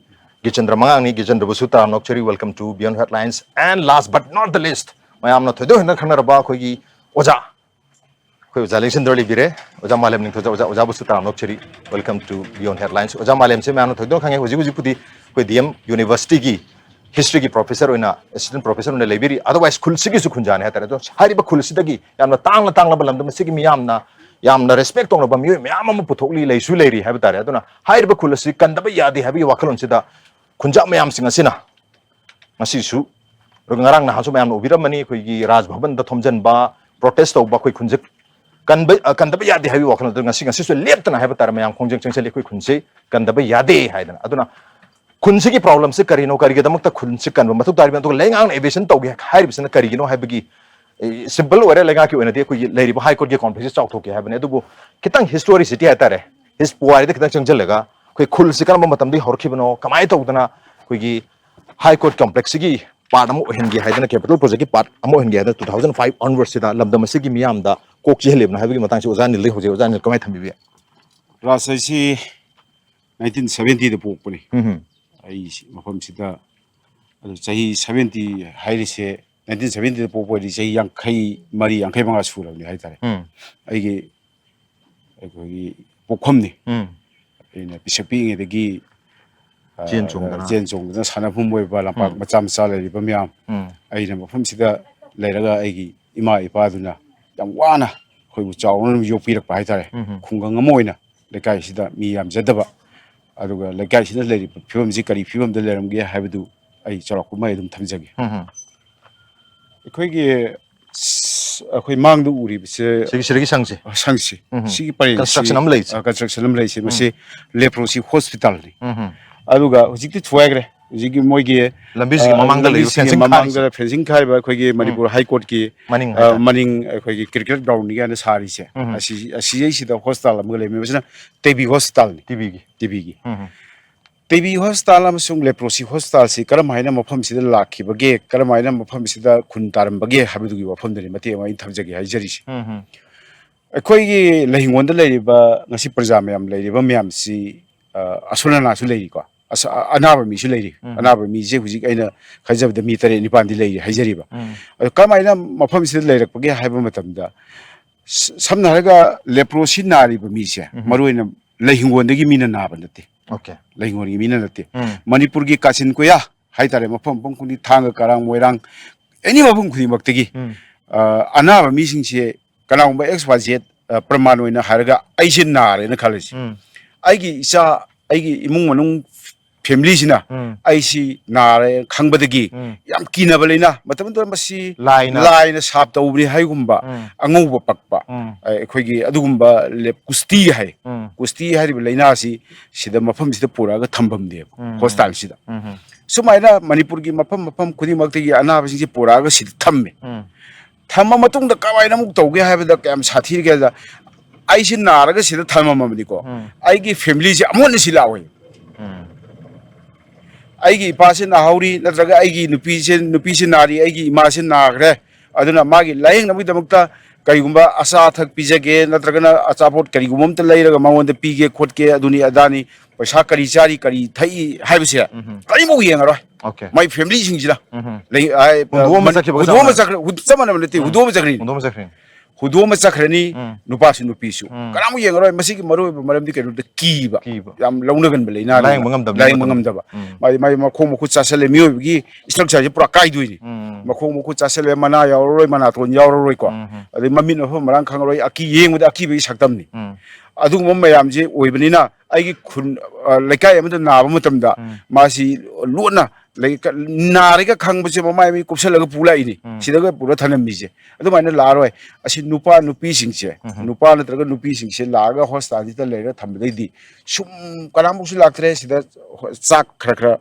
ꯒꯤꯆꯟꯗ꯭ꯔ ꯃꯉꯥꯡꯅꯤ꯫ ꯒꯤꯆꯟꯗ꯭ꯔꯕꯨꯁꯨ ꯇꯔꯥꯝꯅ ꯑꯣꯛꯆꯔꯤ, welcome to Beyond Headlines꯫ And last but not the least, ꯃꯌꯥꯝꯅ ꯊꯣꯏꯗꯣꯛ ꯍꯦꯟꯅ ꯈꯪꯅꯔꯕ ꯑꯩꯈꯣꯏꯒꯤ ꯑꯣꯖꯥ, ꯑꯩꯈꯣꯏ ꯑꯣꯖꯥ ꯂꯦꯡꯁꯤꯟꯗ꯭ꯔ ꯂꯩꯕꯤꯔꯦ꯫ ꯑꯣꯖꯥ ꯃꯥꯂꯦꯝ ꯅꯤꯡꯊꯧꯖꯥ, ꯑꯣꯖꯥ, ꯑꯣꯖꯥꯕꯨꯁꯨ ꯇꯔꯥꯝꯅ ꯑꯣꯛꯆꯔꯤ, welcome to Beyond Headlines꯫ ꯑꯣꯖꯥ ꯃꯥꯂꯦꯝꯁꯦ ꯃꯌꯥꯝꯅ ꯊꯣꯏꯗꯣꯛꯅ ꯈꯪꯉꯦ, ꯍꯧꯖꯤꯛ ꯍꯧꯖꯤꯛꯄꯨꯗꯤ ꯑꯩꯈꯣꯏ ꯗꯤ ꯑꯦꯝ ꯌꯨꯅꯤꯚꯔꯁꯤꯇꯤꯒꯤ ꯍꯤꯁꯇ꯭ꯔꯤꯒꯤ ꯄ꯭ꯔꯣꯐꯦꯁꯔ ꯑꯣꯏꯅ, ꯑꯦꯁꯤꯁꯇꯦꯟ ꯄ꯭ꯔꯣꯐꯦꯁꯔ ꯑꯣꯏꯅ ꯂꯩꯕꯤꯔꯤ꯫ Otherwise, ꯈꯨꯜꯁꯤꯒꯤꯁꯨ ꯈꯨꯟꯖꯥꯅꯤ ꯍꯥꯏꯇꯥꯔꯦ꯫ ꯑꯗꯣ ꯍꯥꯏꯔꯤꯕ ꯈꯨꯜ ꯑꯁꯤꯗꯒꯤ ꯌꯥꯝꯅ ꯇꯥꯡꯅ ꯇꯥꯡꯂꯕ, ꯂꯝꯗꯝ ꯑꯁꯤꯒꯤ ꯃꯤꯌꯥꯝꯅ ꯌꯥꯝꯅ ꯔꯦꯁꯄꯦꯛ ꯇꯧꯅꯕ ꯃꯤꯑꯣꯏ ꯃꯌꯥꯝ ꯑꯃ ꯄꯨꯊꯣꯛꯂꯤ, ꯂꯩꯁꯨ ꯂꯩꯔꯤ ꯍꯥꯏꯕ ꯇꯥꯔꯦ꯫ ꯑꯗꯨꯅ ꯍꯥꯏꯔꯤꯕ ꯈꯨꯜ ꯑꯁꯤ ꯀꯟꯗꯕ ꯌꯥꯗꯦ ꯍꯥꯏꯕꯒꯤ ꯋꯥꯈꯜꯂꯣꯟꯁꯤꯗ ꯈꯨꯟꯖꯥ ꯃꯌꯥꯝꯁꯤꯡ ꯑꯁꯤꯅ ꯉꯁꯤꯁꯨ, ꯉꯔꯥꯡ ꯅꯍꯥꯟꯁꯨ ꯃꯌꯥꯝꯅ ꯎꯕꯤꯔꯝꯃꯅꯤ, ꯑꯩꯈꯣꯏꯒꯤ ꯔꯥꯖ ꯚꯕꯟꯗ ꯊꯣꯝꯖꯤꯟꯕ, ꯄ꯭ꯔꯣꯇꯦꯁ ꯇꯧꯕ, ꯑꯩꯈꯣꯏ ꯈꯨꯟꯁꯦ ꯀꯟꯕ, ꯑ, ꯀꯟꯗꯕ ꯌꯥꯗꯦ ꯍꯥꯏꯕꯒꯤ ꯋꯥꯈꯜꯂꯣꯟ ꯑꯗꯨ ꯉꯁꯤ, ꯉꯁꯤꯁꯨ ꯂꯦꯞꯇꯅ ꯍꯥꯏꯕ ꯇꯥꯔꯦ, ꯃꯌꯥꯝ ꯈꯣꯡꯖꯪ ꯆꯪꯁꯤꯜꯂꯤ, ꯑꯩꯈꯣꯏ ꯈꯨꯟꯁꯦ ꯀꯟꯗꯕ ꯌꯥꯗꯦ ꯍꯥꯏꯗꯅ꯫ ꯑꯗꯨꯅ ꯈꯨꯟꯁꯤꯒꯤ ꯄ꯭ꯔꯣꯕ꯭ꯂꯦꯝꯁꯤ ꯀꯔꯤꯅꯣ, ꯀꯔꯤꯒꯤꯗꯃꯛꯇ ꯈꯨꯟꯁꯤ ꯀꯟꯕ ꯃꯊꯧ ꯇꯥꯔꯤꯕꯅꯣ, ꯑꯗꯨꯒ ꯂꯩꯉꯥꯛꯅ ꯏꯚꯤꯛꯁꯟ ꯇꯧꯒꯦ ꯍꯥꯏꯔꯤꯕꯁꯤꯅ ꯀꯔꯤꯒꯤꯅꯣ ꯍꯥꯏꯕꯒꯤ, ꯑꯦ, ꯁꯤꯝꯄꯜ ꯑꯣꯏꯔꯦ, ꯂꯩꯉꯥꯛꯀꯤ ꯑꯣꯏꯅꯗꯤ ꯑꯩꯈꯣꯏꯒꯤ ꯂꯩꯔꯤꯕ ꯍꯥꯏ ꯀꯣꯔꯠꯀꯤ ꯀꯣꯝꯄ꯭ꯂꯦꯛꯁꯁꯤ ꯆꯥꯎꯊꯣꯛꯀꯦ ꯍꯥꯏꯕꯅꯤ꯫ ꯑꯗꯨꯕꯨ ꯈꯤꯇꯪ ꯍꯤꯁꯇꯣꯔꯤꯁꯤꯇꯤ ꯍꯥꯏꯇꯥꯔꯦ, ꯍꯤꯁ-, ꯄꯨꯋꯥꯔꯤꯗ ꯈꯤꯇꯪ ꯆꯪꯁꯤꯜꯂꯒ ꯑꯩꯈꯣꯏ ꯈꯨꯜꯁꯤ ꯀꯔꯝꯕ ꯃꯇꯝꯗꯒꯤ ꯍꯧꯔꯛꯈꯤꯕꯅꯣ, ꯀꯃꯥꯏꯅ ꯇꯧꯗꯅ ꯑꯩꯈꯣꯏꯒꯤ ꯍꯥꯏ ꯀꯣꯔꯠ ꯀꯣꯝꯄ꯭ꯂꯦꯛꯁꯁꯤꯒꯤ ꯄꯥꯔꯠ ꯑꯃ ꯑꯣꯏꯍꯟꯒꯦ ꯍꯥꯏꯗꯅ, ꯀꯦꯄꯤꯇꯦꯜ ꯄ꯭ꯔꯣꯖꯦꯛꯀꯤ ꯄꯥꯔꯠ ꯑꯃ ꯑꯣꯏꯍꯟꯒꯦ ꯍꯥꯏꯗꯅ two thousand five onwardsꯁꯤꯗ ꯂꯝꯗꯝ ꯑꯁꯤꯒꯤ ꯃꯤꯌꯥꯝꯗ ꯀꯣꯛ ꯆꯤꯍꯜꯂꯤꯕꯅꯣ ꯍꯥꯏꯕꯒꯤ ꯃꯇꯥꯡꯁꯦ ꯑꯣꯖꯥ ꯑꯅꯤꯜꯗꯒꯤ ꯍꯧꯖꯩ꯫ ꯑꯣꯖꯥ ꯑꯅꯤꯜ, ꯀꯃꯥꯏꯅ ꯊꯝꯕꯤꯕ ꯌꯥꯏ? ꯔꯥꯖ ꯑꯩꯁꯤ nineteen seventyꯗ ꯄꯣꯛꯄꯅꯤ꯫ ꯎꯝ꯫ ꯑꯩ ꯁꯤ ꯃꯐꯝꯁꯤꯗ, ꯑꯗꯨ ꯆꯍꯤ seventy ꯍꯥꯏꯔꯤꯁꯦ, nineteen seventyꯗ ꯄꯣꯛꯄ ꯑꯣꯏꯔꯗꯤ ꯆꯍꯤ ꯌꯥꯡꯈꯩ ꯃꯔꯤ, ꯌꯥꯡꯈꯩ ꯃꯉꯥ ꯁꯨꯔꯕꯅꯤ ꯍꯥꯏꯇꯥꯔꯦ꯫ ꯎꯝ꯫ ꯑꯩꯒꯤ, ꯑꯩꯈꯣꯏꯒꯤ ꯄꯣꯛꯐꯝꯅꯤ꯫ ꯎꯝ꯫ ꯑꯩꯅ ꯄꯤꯁꯛ ꯄꯤꯛꯏꯉꯩꯗꯒꯤ, ꯑ, ꯆꯦꯟ ꯆꯣꯡꯗꯅ꯫ ꯆꯦꯟ ꯆꯣꯡꯗꯅ ꯁꯥꯟꯅꯐꯝ ꯑꯣꯏꯕ ꯂꯝꯄꯥꯛ ꯎꯝ꯫ ꯃꯆꯥ ꯃꯆꯥ ꯂꯩꯔꯤꯕ ꯃꯌꯥꯝ, ꯎꯝ꯫ ꯑꯩꯅ ꯃꯐꯝꯁꯤꯗ ꯂꯩꯔꯒ ꯑꯩꯒꯤ ꯏꯃꯥ ꯏꯄꯥꯗꯨꯅ ꯌꯥꯝ ꯋꯥꯅ ꯑꯩꯈꯣꯏꯕꯨ ꯆꯥꯎꯅꯅꯕ ꯌꯣꯛꯄꯤꯔꯛꯄ ꯍꯥꯏꯇꯥꯔꯦ꯫ ꯎꯝ ꯍꯝ꯫ ꯈꯨꯡꯒꯪ ꯑꯃ ꯑꯣꯏꯅ ꯂꯩꯀꯥꯏꯁꯤꯗ ꯃꯤ ꯌꯥꯝꯖꯗꯕ, ꯑꯗꯨꯒ ꯂꯩꯀꯥꯏꯁꯤꯗ ꯂꯩꯔꯤꯕ ꯐꯤꯕꯝꯁꯤ ꯀꯔꯤ ꯐꯤꯕꯝꯗ ꯂꯩꯔꯝꯒꯦ ꯍꯥꯏꯕꯗꯨ ꯑꯩ ꯆꯥꯎꯔꯥꯛꯄ ꯑꯃ ꯑꯩ ꯑꯗꯨꯝ ꯊꯝꯖꯒꯦ꯫ ꯎꯝ ꯍꯝ꯫ ꯑꯩꯈꯣꯏꯒꯤ, ꯁ-, ꯑꯩꯈꯣꯏ ꯃꯥꯡꯗ ꯎꯔꯤꯕꯁꯦ ꯁꯤꯒꯤ, ꯁꯤꯗꯒꯤ ꯁꯪꯁꯦ꯫ ꯑ, ꯁꯪꯁꯦ꯫ ꯎꯝ꯫ ꯁꯤꯒꯤ ꯄꯔꯦꯡꯁꯤ, construction ꯑꯃ ꯂꯩꯁꯦ꯫ ꯑ, construction ꯑꯃ ꯂꯩꯁꯦ꯫ ꯎꯝ꯫ ꯃꯁꯤ Leprosy Hospitalꯅꯤ꯫ ꯎꯝ ꯍꯝ꯫ ꯑꯗꯨꯒ ꯍꯧꯖꯤꯛꯇꯤ ꯊꯨꯒꯥꯏꯈ꯭ꯔꯦ꯫ ꯍꯧꯖꯤꯛꯀꯤ ꯃꯣꯏꯒꯤ, ꯂꯝꯕꯤꯁꯤꯒꯤ ꯑ, ꯃꯃꯥꯡꯗ ꯂꯩꯕ ꯂꯝꯕꯤꯁꯤꯒꯤ fencing ꯃꯃꯥꯡꯗ ꯈꯥꯔꯤꯁꯦ꯫ Fencing ꯈꯥꯔꯤꯕ ꯑꯩꯈꯣꯏꯒꯤ ꯎꯝ꯫ ꯃꯅꯤꯄꯨꯔ High Courtꯀꯤ, ꯃꯅꯤꯡ ꯑ, ꯍꯥꯏꯇꯥꯔꯦ꯫ ꯃꯅꯤꯡ ꯑꯩꯈꯣꯏꯒꯤ cricket groundꯅꯤ ꯀꯥꯏꯅ ꯁꯥꯔꯤꯁꯦ꯫ ꯎꯝ꯫ ꯑꯁꯤ, ꯑꯁꯤꯗꯩꯁꯤꯗ hospital ꯑꯃꯒ ꯂꯩꯕꯅꯤ꯫ ꯃꯁꯤꯅ ꯇꯤ ꯕꯤ hospitalꯅꯤ꯫ ꯇꯤ ꯕꯤꯒꯤ꯫ ꯇꯤ ꯕꯤꯒꯤ꯫ ꯎꯝ꯫ ꯇꯤ ꯕꯤ hospital ꯑꯃꯁꯨꯡ Leprosy Hospitalꯁꯤ ꯀꯔꯝ ꯍꯥꯏꯅ ꯃꯐꯝꯁꯤꯗ ꯂꯥꯛꯈꯤꯕꯒꯦ, ꯀꯔꯝ ꯍꯥꯏꯅ ꯃꯐꯝꯁꯤꯗ ꯈꯨꯟ ꯇꯥꯔꯝꯕꯒꯦ ꯍꯥꯏꯕꯗꯨꯒꯤ ꯋꯥꯐꯝꯗꯅꯤ ꯃꯇꯦꯛ ꯑꯃ ꯑꯩꯅ ꯊꯝꯖꯒꯦ ꯍꯥꯏꯖꯔꯤꯁꯦ꯫ ꯎꯝ ꯍꯝ꯫ ꯑꯩꯈꯣꯏꯒꯤ ꯂꯥꯏꯍꯤꯡꯒꯣꯜꯗ ꯂꯩꯔꯤꯕ, ꯉꯁꯤ ꯄ꯭ꯔꯖꯥ ꯃꯌꯥꯝ ꯂꯩꯔꯤꯕ ꯃꯌꯥꯝꯁꯤ, ꯑ, ꯑꯁꯣꯟ ꯑꯅꯥꯁꯨ ꯂꯩꯔꯤꯀꯣ, ꯑꯁ-, ꯑ-, ꯑꯅꯥꯕ ꯃꯤꯁꯨ ꯂꯩꯔꯤ꯫ ꯎꯝ꯫ ꯑꯅꯥꯕ ꯃꯤꯁꯦ ꯍꯧꯖꯤꯛ ꯑꯩꯅ ꯈꯟꯖꯕꯗ ꯃꯤ ꯇꯔꯦꯠ ꯅꯤꯄꯥꯟꯗꯤ ꯂꯩꯔꯤ ꯍꯥꯏꯖꯔꯤꯕ꯫ ꯎꯝ꯫ ꯑꯗꯣ ꯀꯔꯝꯍꯥꯏꯅ ꯃꯐꯝꯁꯤꯗ ꯂꯩꯔꯛꯄꯒꯦ ꯍꯥꯏꯕ ꯃꯇꯝꯗ, ꯁ-, ꯁꯝꯅ ꯍꯥꯏꯔꯒ Leprosy ꯅꯥꯔꯤꯕ ꯃꯤꯁꯦ, ꯎꯝ꯫ ꯃꯔꯨꯑꯣꯏꯅ ꯂꯥꯏꯍꯤꯡꯒꯣꯜꯗꯒꯤ ꯃꯤꯅ ꯅꯥꯕ ꯅꯠꯇꯦ꯫ OK꯫ ꯂꯥꯏꯍꯤꯡꯒꯣꯜꯒꯤ ꯃꯤꯅ ꯅꯠꯇꯦ꯫ ꯎꯝ꯫ ꯃꯅꯤꯄꯨꯔꯒꯤ ꯀꯥꯆꯤꯟ ꯀꯣꯌꯥ ꯍꯥꯏꯇꯥꯔꯦ, ꯃꯐꯝ, ꯃꯐꯝ ꯈꯨꯗꯤꯡ, ꯊꯥꯡꯒ, ꯀꯔꯥꯡ, ꯃꯣꯏꯔꯥꯡ, ꯑꯦꯅꯤ ꯃꯐꯝ ꯈꯨꯗꯤꯡꯃꯛꯇꯒꯤ, ꯎꯝ꯫ ꯑ, ꯑꯅꯥꯕ ꯃꯤꯁꯤꯡꯁꯦ ꯀꯅꯥꯒꯨꯝꯕ X Y Z, ꯑ, ꯄ꯭ꯔꯃꯥꯟ ꯑꯣꯏꯅ ꯍꯥꯏꯔꯒ ꯑꯩꯁꯦ ꯅꯥꯔꯦꯅ ꯈꯜꯂꯁꯤ꯫ ꯎꯝ꯫ ꯑꯩꯒꯤ ꯏꯆꯥ, ꯑꯩꯒꯤ ꯏꯃꯨꯡ ꯃꯅꯨꯡ familyꯁꯤꯅ ꯎꯝ꯫ ꯑꯩꯁꯤ ꯅꯥꯔꯦ ꯈꯪꯕꯗꯒꯤ ꯎꯝ꯫ ꯌꯥꯝ ꯀꯤꯅꯕ ꯂꯩꯅꯥ, ꯃꯇꯝ ꯃꯇꯝ ꯃꯁꯤ ꯂꯥꯏꯅ꯫ ꯂꯥꯏꯅ ꯁꯥꯞ ꯇꯧꯕꯅꯤ ꯍꯥꯏꯒꯨꯝꯕ, ꯎꯝ꯫ ꯑꯉꯧꯕ ꯄꯛꯄ, ꯎꯝ꯫ ꯑ, ꯑꯩꯈꯣꯏꯒꯤ ꯑꯗꯨꯒꯨꯝꯕ ꯂꯦꯞ-, ꯀꯨꯁꯇꯤ ꯍꯥꯏ꯫ ꯎꯝ꯫ ꯀꯨꯁꯇꯤ ꯍꯥꯏꯔꯤꯕ ꯂꯥꯏꯅꯥꯁꯤ ꯁꯤꯗ ꯃꯐꯝꯁꯤꯗ ꯄꯨꯔꯛꯑꯒ ꯊꯝꯐꯝꯅꯦꯕ, ꯎꯝ꯫ Hospitalꯁꯤꯗ꯫ ꯎꯝ꯫ ꯁꯨꯃꯥꯏꯅ ꯃꯅꯤꯄꯨꯔꯒꯤ ꯃꯐꯝ ꯃꯐꯝ ꯈꯨꯗꯤꯡꯃꯛꯇꯒꯤ ꯑꯅꯥꯕꯁꯤꯡꯁꯦ ꯄꯨꯔꯛꯑꯒ ꯁꯤꯗ ꯊꯝꯃꯦ꯫ ꯎꯝ꯫ ꯊꯝꯃ ꯃꯇꯨꯡꯗ ꯀꯃꯥꯏꯅ ꯑꯃꯨꯛ ꯇꯧꯒꯦ ꯍꯥꯏꯕꯗ ꯀꯌꯥꯝ ꯁꯥꯊꯤꯔꯒꯦ ꯍꯥꯏꯕꯗ, ꯑꯩꯁꯤ ꯅꯥꯔꯒ ꯁꯤꯗ ꯊꯝꯃꯝꯃꯕꯅꯤꯀꯣ꯫ ꯎꯝ꯫ ꯑꯩꯒꯤ familyꯁꯦ ꯑꯃꯨꯛ ꯍꯟꯅ ꯁꯤ ꯂꯥꯛꯑꯣꯏ꯫ ꯎꯝ꯫ ꯑꯩꯒꯤ ꯏꯄꯥꯁꯤ ꯅꯥꯍꯧꯔꯤ, ꯅꯠꯇ꯭ꯔꯒ ꯑꯩꯒꯤ ꯅꯨꯄꯤꯁꯦ, ꯅꯨꯄꯤꯁꯤ ꯅꯥꯔꯤ, ꯑꯩꯒꯤ ꯏꯃꯥꯁꯤ ꯅꯥꯈ꯭ꯔꯦ, ꯑꯗꯨꯅ ꯃꯥꯒꯤ ꯂꯥꯌꯦꯡꯅꯕꯒꯤꯗꯃꯛꯇ ꯀꯔꯤꯒꯨꯝꯕ ꯑꯆꯥ ꯑꯊꯛ ꯄꯤꯖꯒꯦ, ꯅꯠꯇ꯭ꯔꯒꯅ ꯑꯆꯥꯄꯣꯠ ꯀꯔꯤꯒꯨꯝꯕ ꯑꯝꯇ ꯂꯩꯔꯒ ꯃꯉꯣꯟꯗ ꯄꯤꯒꯦ ꯈꯣꯠꯀꯦ, ꯑꯗꯨꯅꯤ ꯑꯗꯥꯅꯤ, ꯄꯩꯁꯥ ꯀꯔꯤ ꯆꯥꯔꯤ, ꯀꯔꯤ ꯊꯛꯏ ꯍꯥꯏꯕꯁꯦ ꯎꯝ꯫ ꯀꯔꯤꯃꯨꯛ ꯌꯦꯡꯉꯔꯣꯏ꯫ OK꯫ ꯃꯥꯏ familyꯁꯤꯡꯁꯤꯅ ꯎꯝ꯫ ꯂꯩ-, ꯑꯥꯏ, ꯍꯨꯟꯗꯣꯛꯑꯝꯕ ꯃꯅꯤ-, ꯆꯠꯈꯤꯕꯒ ꯆꯞ ꯍꯨꯟꯗꯣꯛꯑꯝꯕ ꯃꯥꯟꯅꯔꯦ꯫ ꯆꯠꯈ꯭ꯔꯦ, ꯍꯨꯟ-, ꯆꯞ ꯃꯥꯟꯅꯕ ꯅꯠꯇꯦ, ꯎꯝ꯫ ꯍꯨꯟꯗꯣꯛꯑꯝꯕ ꯆꯠꯈ꯭ꯔꯤꯅꯤ꯫ ꯍꯨꯟꯗꯣꯛꯑꯝꯕ ꯆꯠꯈ꯭ꯔꯤꯅꯤ꯫ ꯍꯨꯟꯗꯣꯛꯑꯃ ꯆꯠꯈ꯭ꯔꯅꯤ, ꯎꯝ꯫ ꯅꯨꯄꯥꯁꯨ ꯅꯨꯄꯤꯁꯨ꯫ ꯎꯝ꯫ ꯀꯅꯥꯃꯨꯛ ꯌꯦꯡꯉꯔꯣꯏ꯫ ꯃꯁꯤꯒꯤ ꯃꯔꯨꯑꯣꯏꯕ ꯃꯔꯝꯗꯤ ꯀꯩꯅꯣꯗ ꯀꯤꯕ꯫ ꯀꯤꯕ꯫ ꯌꯥꯝ ꯂꯧꯅꯒꯟꯕ ꯂꯥꯏꯅꯥꯅꯤ꯫ ꯂꯥꯌꯦꯡꯕ ꯉꯝꯗꯕ ꯂꯥꯌꯦꯡꯕ ꯃꯇꯝꯗ꯫ ꯉꯝꯗꯕ꯫ ꯎꯝ꯫ ꯃꯥꯗꯤ ꯃꯥꯒꯤ ꯃꯈꯣꯡ ꯃꯈꯨꯠ ꯆꯥꯁꯜꯂꯦ꯫ ꯃꯤꯑꯣꯏꯕꯒꯤ structure ꯁꯦ ꯄꯨꯔꯥ ꯀꯥꯏꯗꯣꯏꯅꯤ꯫ ꯎꯝ꯫ ꯃꯈꯣꯡ ꯃꯈꯨꯠ ꯆꯥꯁꯜꯂꯦ, ꯃꯅꯥ ꯌꯥꯎꯔꯔꯣꯏ, ꯃꯅꯥꯇꯣꯟ ꯌꯥꯎꯔꯔꯣꯏꯀꯣ꯫ ꯎꯝ꯫ ꯑꯗꯩ ꯃꯃꯤꯠ ꯃꯐꯝ ꯃꯔꯥꯡ ꯈꯪꯉꯔꯣꯏ, ꯑꯀꯤ ꯌꯦꯡꯕꯗ ꯑꯀꯤꯕꯒꯤ ꯁꯛꯇꯝꯅꯤ꯫ ꯎꯝ꯫ ꯑꯗꯨꯒꯨꯝꯕ ꯃꯌꯥꯝꯁꯦ ꯑꯣꯏꯕꯅꯤꯅ ꯑꯩꯒꯤ ꯈꯨꯟ, ꯑ, ꯂꯩꯀꯥꯏ ꯑꯃꯗ ꯅꯥꯕ ꯃꯇꯝꯗ ꯎꯝ꯫ ꯃꯥꯁꯤ ꯂꯣꯟꯅ ꯂꯩ-, ꯀ-, ꯅꯥꯔꯦꯒ ꯈꯪꯕꯁꯦ ꯃꯃꯥꯏ ꯃꯤ ꯀꯨꯞꯁꯜꯂꯒ ꯄꯨ ꯂꯥꯛꯏꯅꯤ꯫ ꯎꯝ꯫ ꯁꯤꯗꯒ ꯄꯨꯔ ꯊꯅꯝꯃꯤꯁꯦ꯫ ꯑꯗꯨꯃꯥꯏꯅ ꯂꯥꯛꯑꯔꯣꯏ꯫ ꯑꯁꯤ ꯅꯨꯄꯥ ꯅꯨꯄꯤꯁꯤꯡꯁꯦ, ꯎꯝ꯫ ꯅꯨꯄꯥ ꯅꯠꯇ꯭ꯔꯒ ꯅꯨꯄꯤꯁꯤꯡꯁꯦ ꯂꯥꯛꯑꯒ ꯍꯣꯁꯄꯤꯇꯥꯜꯁꯤꯗ ꯂꯩꯔꯒ ꯊꯝꯕꯗꯩꯗꯤ ꯁꯨꯝ ꯀꯅꯥꯃꯨꯛꯁꯨ ꯂꯥꯛꯇ꯭ꯔꯦ꯫ ꯁꯤꯗ ꯍꯣ-, ꯆꯥꯛ ꯈꯔ ꯈꯔ,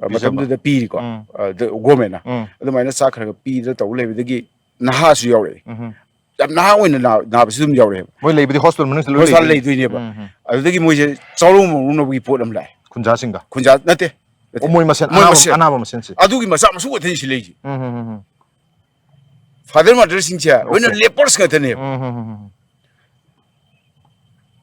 ꯑ, ꯄꯤꯖꯕ꯫ ꯃꯇꯝꯗꯨꯗ ꯄꯤꯔꯤꯀꯣ꯫ ꯎꯝ꯫ ꯑ, ꯗ-, ꯒꯣꯔꯃꯦꯟꯅ꯫ ꯎꯝ꯫ ꯑꯗꯨꯃꯥꯏꯅ ꯆꯥꯛ ꯈꯔ ꯈꯔ ꯄꯤꯗꯅ ꯇꯧ ꯂꯩꯕꯗꯒꯤ ꯅꯍꯥꯁꯨ ꯌꯥꯎꯔꯛꯑꯦ꯫ ꯎꯝ꯫ ꯌꯥꯝ ꯅꯍꯥ ꯑꯣꯏꯅ ꯅꯥ-, ꯅꯥꯕꯁꯨ ꯑꯗꯨꯝ ꯌꯥꯎꯔꯛꯑꯦꯕ꯫ ꯃꯣꯏ ꯂꯩꯕꯗꯤ ꯍꯣꯁꯄꯤꯇꯥꯜ ꯃꯅꯨꯡꯗ ꯂꯣꯏ ꯍꯣꯁꯄꯤꯇꯥꯜ ꯂꯩꯗꯣꯏꯅꯦ꯫ ꯂꯩꯗꯣꯏꯅꯦꯕ꯫ ꯎꯝ, ꯎꯝ꯫ ꯑꯗꯨꯗꯒꯤ ꯃꯣꯏꯁꯦ ꯆꯥꯔꯧ ꯃꯧꯔꯧꯅꯕꯒꯤ ꯄꯣꯠ ꯑꯃ ꯂꯥꯛꯑꯦ꯫ ꯈꯨꯟꯖꯥꯁꯤꯡꯒ? ꯈꯨꯟꯖꯥ ꯅꯠꯇꯦ꯫ ꯅꯠꯇꯦ꯫ ꯑꯣ, ꯃꯣꯏ ꯃꯁꯦꯟ, ꯃꯣꯏ ꯑꯅꯥꯕ, ꯃꯁꯦꯟ꯫ ꯑꯅꯥꯕ ꯃꯁꯦꯟꯁꯦ? ꯑꯗꯨꯒꯤ ꯃꯆꯥ ꯃꯁꯨ ꯉꯥꯛꯇꯅꯤ ꯁꯤ ꯂꯩꯁꯦ꯫ ꯎꯝ, ꯎꯝ, ꯎꯝ, ꯎꯝ꯫ ꯐꯥꯗꯔ ꯃꯥꯗꯔꯁꯤꯡꯁꯦ ꯂꯣꯏꯅ ꯑꯣꯀꯦ꯫ ꯂꯦꯄꯔꯁ ꯉꯥꯛꯇꯅꯦꯕ꯫ ꯎꯝ, ꯎꯝ, ꯎꯝ, ꯎꯝ꯫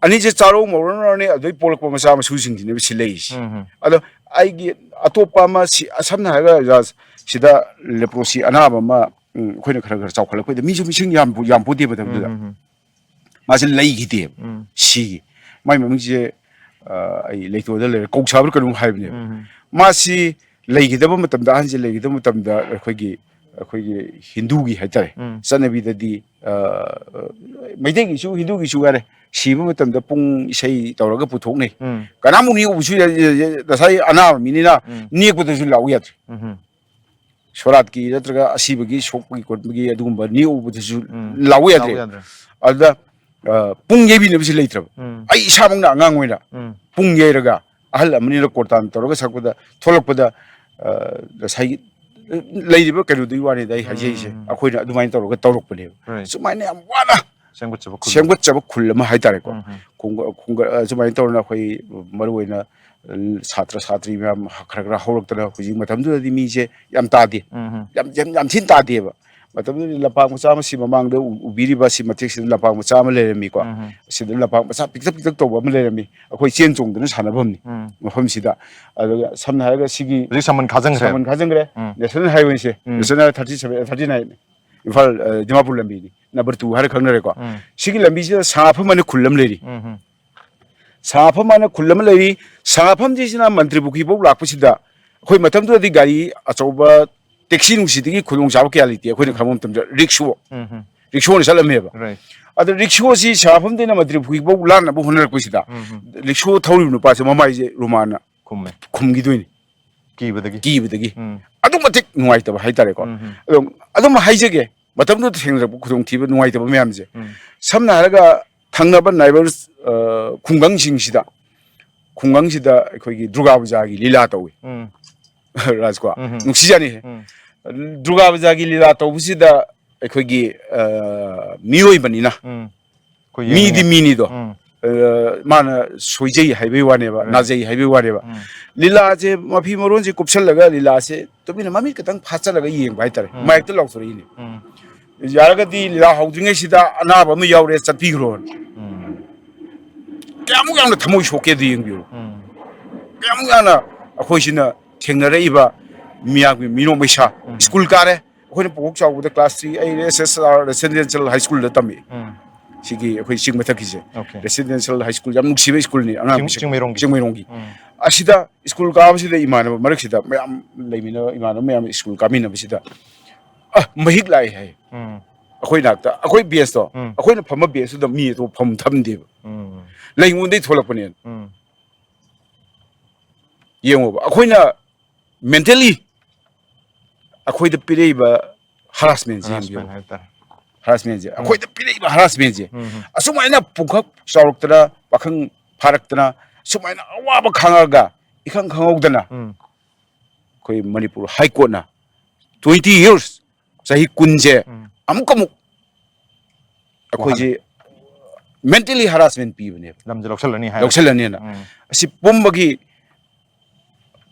ꯑꯅꯤꯁꯦ ꯆꯥꯔꯧ ꯃꯧꯔꯧꯅꯔꯅꯤ, ꯑꯗꯨꯗꯩ ꯄꯣꯛꯂꯛꯄ ꯃꯆꯥ ꯃꯁꯨꯁꯤꯡꯁꯤꯅꯦꯕ ꯁꯤ ꯂꯩꯔꯤꯁꯦ꯫ ꯎꯝ, ꯎꯝ꯫ ꯑꯗꯣ ꯑꯩꯒꯤ ꯑꯇꯣꯞꯄ ꯑꯃ ꯁꯤ-, ꯁꯝꯅ ꯍꯥꯏꯔꯒ ꯖꯥꯁ, ꯁꯤꯗ ꯂꯦꯄ꯭ꯔꯣꯁꯤ ꯑꯅꯥꯕ ꯑꯃ, ꯎꯝ, ꯑꯩꯈꯣꯏꯅ ꯈꯔ ꯈꯔ ꯆꯥꯎꯈꯠꯂꯛꯄꯩꯗ ꯃꯤꯁꯨ ꯃꯤꯁꯤꯡ ꯌꯥꯝ, ꯌꯥꯝ ꯄꯣꯠꯇꯦꯕ ꯃꯇꯝꯗꯨꯗ꯫ ꯎꯝ, ꯎꯝ, ꯎꯝ꯫ ꯃꯥꯁꯦ ꯂꯩꯈꯤꯗꯦꯕ꯫ ꯎꯝ꯫ ꯁꯤꯒꯤ꯫ ꯃꯥꯏ ꯃꯃꯤꯡꯁꯦ, ꯑ, ꯑꯩ ꯂꯩꯇꯣꯟꯗ ꯂꯩꯔꯦ, ꯀꯧꯁꯥꯕ꯭ꯔꯥ ꯀꯩꯅꯣꯝ ꯍꯥꯏꯕꯅꯦꯕ꯫ ꯎꯝ꯫ ꯃꯥꯁꯤ ꯂꯩꯈꯤꯗꯕ ꯃꯇꯝꯗ, ꯑꯍꯟꯁꯦ ꯂꯩꯈꯤꯗꯕ ꯃꯇꯝꯗ ꯑꯩꯈꯣꯏꯒꯤ, ꯑꯩꯈꯣꯏꯒꯤ ꯍꯤꯟꯗꯨꯒꯤ ꯍꯥꯏꯇꯥꯔꯦ, ꯎꯝ꯫ ꯆꯠꯅꯕꯤꯗꯗꯤ, ꯑ, ꯃꯩꯇꯩꯒꯤꯁꯨ ꯍꯤꯟꯗꯨꯒꯤꯁꯨ ꯍꯥꯏꯔꯦ, ꯁꯤꯕ ꯃꯇꯝꯗ ꯄꯨꯡ ꯏꯁꯩ ꯇꯧꯔꯒ ꯄꯨꯊꯣꯛꯅꯩ꯫ ꯎꯝ꯫ ꯀꯅꯥꯃꯨꯛ ꯅꯦꯛꯎꯕꯁꯨ ꯌꯥ-, ꯌꯥ-, ꯌꯥ-, ꯉꯁꯥꯏ ꯑꯅꯥꯕ ꯃꯤꯅꯤꯅ ꯎꯝ꯫ ꯅꯦꯛꯄꯗꯁꯨ ꯂꯥꯛꯎ ꯌꯥꯗ꯭ꯔꯦ꯫ ꯎꯝ꯫ ꯁꯣꯔꯥꯠꯀꯤ ꯅꯠꯇ꯭ꯔꯒ ꯑꯁꯤꯕꯒꯤ ꯁꯣꯛꯄꯒꯤ ꯈꯣꯠꯄꯒꯤ ꯑꯗꯨꯒꯨꯝꯕ ꯅꯦꯛꯎꯕꯗꯁꯨ ꯎꯝ꯫ ꯂꯥꯛꯎ ꯌꯥꯗ꯭ꯔꯦ꯫ ꯂꯥꯛꯎ ꯌꯥꯗ꯭ꯔꯦ꯫ ꯑꯗꯨꯗ, ꯑ, ꯄꯨꯡ ꯌꯩꯕꯤꯅꯕꯁꯨ ꯂꯩꯇ꯭ꯔꯕ꯫ ꯎꯝ꯫ ꯑꯩ ꯏꯁꯥꯃꯛꯅ ꯑꯉꯥꯡ ꯑꯣꯏꯅ ꯎꯝ꯫ ꯄꯨꯡ ꯌꯩꯔꯒ ꯑꯍꯜ ꯑꯃꯅꯤꯅ ꯀꯣꯔꯇꯥꯟ ꯇꯧꯔꯒ ꯁꯛꯄꯗ ꯊꯣꯛꯂꯛꯄꯗ, ꯑ, ꯉꯁꯥꯏꯒꯤ ꯂꯩꯔꯤꯕ ꯀꯩꯅꯣꯗꯨꯒꯤ ꯋꯥꯅꯤꯗ ꯑꯩ ꯍꯥꯏꯖꯩꯁꯦ꯫ ꯎꯝ꯫ ꯑꯩꯈꯣꯏꯅ ꯑꯗꯨꯃꯥꯏꯅ ꯇꯧꯔꯒ ꯇꯧꯔꯛꯄꯅꯦꯕ꯫ Right. ꯁꯨꯃꯥꯏꯅ ꯌꯥꯝ ꯋꯥꯅ ꯁꯦꯝꯒꯠꯆꯕ ꯈꯨꯜ꯫ ꯁꯦꯝꯒꯠꯆꯕ ꯈꯨꯜ ꯑꯃ ꯍꯥꯏꯇꯥꯔꯦꯀꯣ꯫ ꯎꯝ, ꯎꯝ꯫ ꯈꯨꯡꯒ-, ꯈꯨꯡꯒ-, ꯑ, ꯁꯨꯃꯥꯏꯅ ꯇꯧꯗꯅ ꯑꯩꯈꯣꯏ ꯃꯔꯨꯑꯣꯏꯅ ꯁꯥꯇ꯭ꯔ ꯁꯥꯇ꯭ꯔꯤ ꯃꯌꯥꯝ ꯈꯔ ꯈꯔ ꯍꯧꯔꯛꯇꯅ ꯍꯧꯖꯤꯛ ꯃꯇꯝꯗꯨꯗꯗꯤ ꯃꯤꯁꯦ ꯌꯥꯝ ꯇꯥꯗꯦ꯫ ꯎꯝ, ꯎꯝ꯫ ꯌꯥꯝ, ꯌꯥꯝ, ꯌꯥꯝ ꯊꯤꯅ ꯇꯥꯗꯦꯕ꯫ ꯃꯇꯝꯗꯨꯗ ꯂꯝꯄꯥꯛ ꯃꯆꯥ ꯑꯃ ꯁꯤ ꯃꯃꯥꯡꯗ ꯎ-, ꯎꯕꯤꯔꯤꯕ ꯁꯤ ꯃꯇꯦꯛꯁꯤꯗ ꯂꯝꯄꯥꯛ ꯃꯆꯥ ꯑꯃ ꯂꯩꯔꯝꯃꯤꯀꯣ꯫ ꯎꯝ, ꯎꯝ꯫ ꯁꯤꯗ ꯂꯝꯄꯥꯛ ꯃꯆꯥ ꯄꯤꯛꯇꯛ ꯄꯤꯛꯇꯛ ꯇꯧꯕ ꯑꯃ ꯂꯩꯔꯝꯃꯤ꯫ ꯑꯩꯈꯣꯏ ꯆꯦꯟ ꯆꯣꯡꯗꯅ ꯁꯥꯟꯅꯐꯝꯅꯤ ꯎꯝ꯫ ꯃꯐꯝꯁꯤꯗ꯫ ꯑꯗꯨꯒ ꯁꯝꯅ ꯍꯥꯏꯔꯒ ꯁꯤꯒꯤ ꯍꯧꯖꯤꯛ ꯁꯃꯟ ꯈꯥꯖꯪꯈ꯭ꯔꯦ꯫ ꯁꯃꯟ ꯈꯥꯖꯪꯈ꯭ꯔꯦ꯫ ꯎꯝ꯫ National Highway ꯁꯦ, ꯎꯝ꯫ National Highway thirty seven, thirty nine, Imphal, ꯑ, ꯗꯤꯃꯥꯄꯨꯔ ꯂꯝꯕꯤꯅꯤ꯫ ꯅꯝꯕꯔ ꯇꯨ ꯍꯥꯏꯔ ꯈꯪꯅꯔꯦꯀꯣ꯫ ꯎꯝ꯫ ꯁꯤꯒꯤ ꯂꯝꯕꯤꯁꯤꯗ ꯁꯥꯐꯝ ꯑꯅ ꯈꯨꯜ ꯑꯃ ꯂꯩꯔꯤ꯫ ꯎꯝ ꯍꯝ꯫ ꯁꯥꯐꯝ ꯍꯥꯏꯅ ꯈꯨꯜ ꯑꯃ ꯂꯩꯔꯤ꯫ ꯁꯥꯐꯝꯁꯤꯁꯤꯅ ꯃꯟꯇ꯭ꯔꯤ ꯄꯨꯈ꯭ꯔꯤ ꯐꯥꯎ ꯂꯥꯛꯄꯁꯤꯗ ꯑꯩꯈꯣꯏ ꯃꯇꯝꯗꯨꯗꯗꯤ ꯒꯥꯔꯤ ꯑꯆꯧꯕ, ꯇꯦꯛꯁꯤ ꯅꯨꯡꯁꯤꯗꯒꯤ ꯈꯨꯗꯣꯡꯆꯥꯕ ꯀꯌꯥ ꯂꯩꯇꯦ꯫ ꯑꯩꯈꯣꯏꯅ ꯈꯪꯕ ꯃꯇꯝꯗ ꯔꯤꯛꯁꯣ, ꯎꯝ ꯍꯝ꯫ ꯔꯤꯛꯁꯣꯅ ꯆꯠꯂꯝꯃꯦꯕ꯫ Right. ꯑꯗ ꯔꯤꯛꯁꯣꯁꯤ ꯁꯥꯐꯝꯗꯩꯅ ꯃꯟꯇ꯭ꯔꯤ ꯄꯨꯈ꯭ꯔꯤ ꯐꯥꯎ ꯂꯥꯟꯅꯕ ꯍꯣꯠꯅꯔꯛꯄꯁꯤꯗ, ꯎꯝ ꯍꯝ꯫ ꯔꯤꯛꯁꯣ ꯊꯧꯔꯤꯕ ꯅꯨꯄꯥꯁꯦ ꯃꯃꯥꯏꯁꯦ ꯔꯨꯃꯥꯟꯅ ꯈꯨꯝꯃꯦ꯫ ꯈꯨꯝꯈꯤꯗꯣꯏꯅꯤ꯫ ꯀꯤꯕꯗꯒꯤ꯫ ꯀꯤꯕꯗꯒꯤ꯫ ꯎꯝ꯫ ꯑꯗꯨꯛ ꯃꯇꯤꯛ ꯅꯨꯡꯉꯥꯏꯇꯕ ꯍꯥꯏꯇꯥꯔꯦꯀꯣ꯫ ꯎꯝ ꯍꯝ꯫ ꯑꯗꯣ ꯑꯗꯨꯝ ꯍꯥꯏꯖꯒꯦ, ꯃꯇꯝꯗꯨꯗ ꯊꯦꯡꯅꯔꯛꯄ ꯈꯨꯗꯣꯡꯊꯤꯕ, ꯅꯨꯡꯉꯥꯏꯇꯕ ꯃꯌꯥꯝꯁꯦ, ꯎꯝ꯫ ꯁꯝꯅ ꯍꯥꯏꯔꯒ ꯊꯪꯅꯕ neighbours, ꯑ, ꯈꯨꯡꯒꯪꯁꯤꯡꯁꯤꯗ, ꯈꯨꯡꯒꯪꯁꯤꯗ ꯑꯩꯈꯣꯏꯒꯤ ꯗꯨꯔꯒꯥ ꯄꯨꯖꯥꯒꯤ ꯂꯤꯂꯥ ꯇꯧꯏ꯫ ꯎꯝ꯫ ꯔꯥꯖꯀꯣ, ꯎꯝ ꯍꯝ꯫ ꯅꯨꯡꯁꯤꯖꯥꯅꯤꯍꯦ꯫ ꯎꯝ꯫ ꯗꯨꯔꯒꯥ ꯄꯨꯖꯥꯒꯤ ꯂꯤꯂꯥ ꯇꯧꯕꯁꯤꯗ ꯑꯩꯈꯣꯏꯒꯤ, ꯑ, ꯃꯤꯑꯣꯏꯕꯅꯤꯅ, ꯎꯝ꯫ ꯑꯩꯈꯣꯏ ꯃꯤꯗꯤ ꯌꯦꯡꯉꯤꯉꯩ꯫ ꯃꯤꯅꯤꯗꯣ꯫ ꯎꯝ꯫ ꯑ, ꯃꯥꯅ ꯁꯣꯏꯖꯩ ꯍꯥꯏꯕꯩ ꯋꯥꯅꯦꯕ, ꯎꯝ꯫ ꯅꯥꯖꯩ ꯍꯥꯏꯕꯩ ꯋꯥꯅꯦꯕ꯫ ꯎꯝ꯫ ꯂꯤꯂꯥꯁꯦ ꯃꯐꯤ ꯃꯔꯣꯟꯁꯦ ꯀꯨꯞꯁꯜꯂꯒ ꯂꯤꯂꯥꯁꯦ ꯇꯨꯃꯤꯟꯅ ꯃꯃꯤꯠ ꯈꯛꯇꯪ ꯐꯥꯠꯆꯜꯂꯒ ꯌꯦꯡꯕ ꯍꯥꯏꯇꯥꯔꯦ꯫ ꯎꯝ꯫ ꯃꯥꯏꯛꯇ ꯂꯥꯎꯊꯣꯔꯛꯏꯅꯦ꯫ ꯎꯝ꯫ ꯌꯥꯔꯒꯗꯤ ꯂꯤꯂꯥ ꯍꯧꯗ꯭ꯔꯤꯉꯩꯁꯤꯗ ꯑꯅꯥꯕ ꯑꯃ ꯌꯥꯎꯔꯦ, ꯆꯠꯄꯤꯈ꯭ꯔꯣꯅ꯫ ꯎꯝ꯫ ꯀꯌꯥꯃꯨꯛ ꯌꯥꯝꯅ ꯊꯃꯣꯏ ꯁꯣꯛꯀꯦ ꯑꯗꯨ ꯌꯦꯡꯕꯤꯌꯨ꯫ ꯎꯝ꯫ ꯀꯌꯥꯃꯨꯛ ꯌꯥꯝꯅ ꯑꯩꯈꯣꯏꯁꯤꯅ ꯊꯦꯡꯅꯔꯛꯏꯕ ꯃꯤꯌꯥꯝꯒꯤ ꯃꯤꯅꯣꯛ ꯃꯩꯁꯥ꯫ ꯎꯝ꯫ ꯁ꯭ꯀꯨꯜ ꯀꯥꯔꯦ꯫ ꯑꯩꯈꯣꯏꯅ ꯄꯣꯛ ꯆꯥꯎꯕꯗ class three ꯑꯩ S S R Residential High Schoolꯗ ꯇꯝꯃꯤ꯫ ꯎꯝ꯫ ꯁꯤꯒꯤ ꯑꯩꯈꯣꯏ ꯆꯤꯡ ꯃꯊꯛꯀꯤꯁꯦ꯫ Okay꯫ Residential High School ꯌꯥꯝ ꯅꯨꯡꯁꯤꯕ ꯁ꯭ꯀꯨꯜꯅꯤ ꯑꯉꯥꯡ ꯆꯤꯡ-, ꯃꯁꯤꯡ-, ꯆꯤꯡꯃꯩꯔꯣꯡꯒꯤ꯫ ꯆꯤꯡꯃꯩꯔꯣꯡꯒꯤ꯫ ꯎꯝ꯫ ꯑꯁꯤꯗ ꯁ꯭ꯀꯨꯜ ꯀꯥꯕꯁꯤꯗ ꯏꯃꯥꯟꯅꯕ ꯃꯔꯛꯁꯤꯗ ꯃꯌꯥꯝ ꯂꯩꯃꯤꯟꯅꯕ ꯏꯃꯥꯟꯅꯕ ꯃꯌꯥꯝ ꯁ꯭ꯀꯨꯜ ꯀꯥꯃꯤꯟꯅꯕꯁꯤꯗ, "ꯑ, ꯃꯍꯤꯛ ꯂꯥꯛꯑꯦ" ꯍꯥꯏ꯫ ꯎꯝ꯫ ꯑꯩꯈꯣꯏ ꯅꯥꯛꯇ, ꯑꯩꯈꯣꯏ batchꯇꯣ, ꯎꯝ꯫ ꯑꯩꯈꯣꯏꯅ ꯐꯝꯕ batchꯇꯨꯗ ꯃꯤ ꯑꯇꯣꯞꯄ ꯐꯝ ꯊꯝꯗꯦꯕ꯫ ꯎꯝ꯫ ꯂꯩꯉꯣꯟꯗꯩ ꯊꯣꯛꯂꯛꯄꯅꯦꯅ꯫ ꯎꯝ꯫ ꯌꯦꯡꯉꯣꯕ, ꯑꯩꯈꯣꯏꯅ mentally ꯑꯩꯈꯣꯏꯗ ꯄꯤꯔꯛꯏꯕ harassmentꯁꯦ ꯌꯦꯡꯕꯤꯌꯨ꯫ Harassment ꯍꯥꯏꯕ ꯇꯥꯔꯦ꯫ Harassmentꯁꯦ, ꯎꯝ꯫ ꯑꯩꯈꯣꯏꯗ ꯄꯤꯔꯛꯏꯕ harassmentꯁꯦ, ꯎꯝ, ꯎꯝ꯫ ꯑꯁꯨꯃꯥꯏꯅ ꯄꯨꯡꯈꯛ ꯆꯥꯎꯔꯛꯇꯅ, ꯄꯥꯈꯪ ꯐꯥꯔꯛꯇꯅ, ꯁꯨꯃꯥꯏꯅ ꯑꯋꯥꯕ ꯈꯥꯡꯉꯒ ꯏꯈꯪ ꯈꯪꯍꯧꯗꯅ ꯎꯝ꯫ ꯑꯩꯈꯣꯏ ꯃꯅꯤꯄꯨꯔ High Courtꯅ twenty years, ꯆꯍꯤ ꯀꯨꯟꯁꯦ ꯎꯝ꯫ ꯑꯃꯨꯛꯀ ꯑꯃꯨꯛ ꯑꯩꯈꯣꯏꯁꯦ mentally harassment ꯄꯤꯕꯅꯦꯕ꯫ ꯂꯝꯁꯦ ꯂꯧꯁꯜꯂꯅꯤ ꯍꯥꯏꯔ꯫ ꯂꯧꯁꯜꯂꯅꯤꯅ꯫ ꯎꯝ꯫ ꯑꯁꯤ ꯄꯨꯝꯕꯒꯤ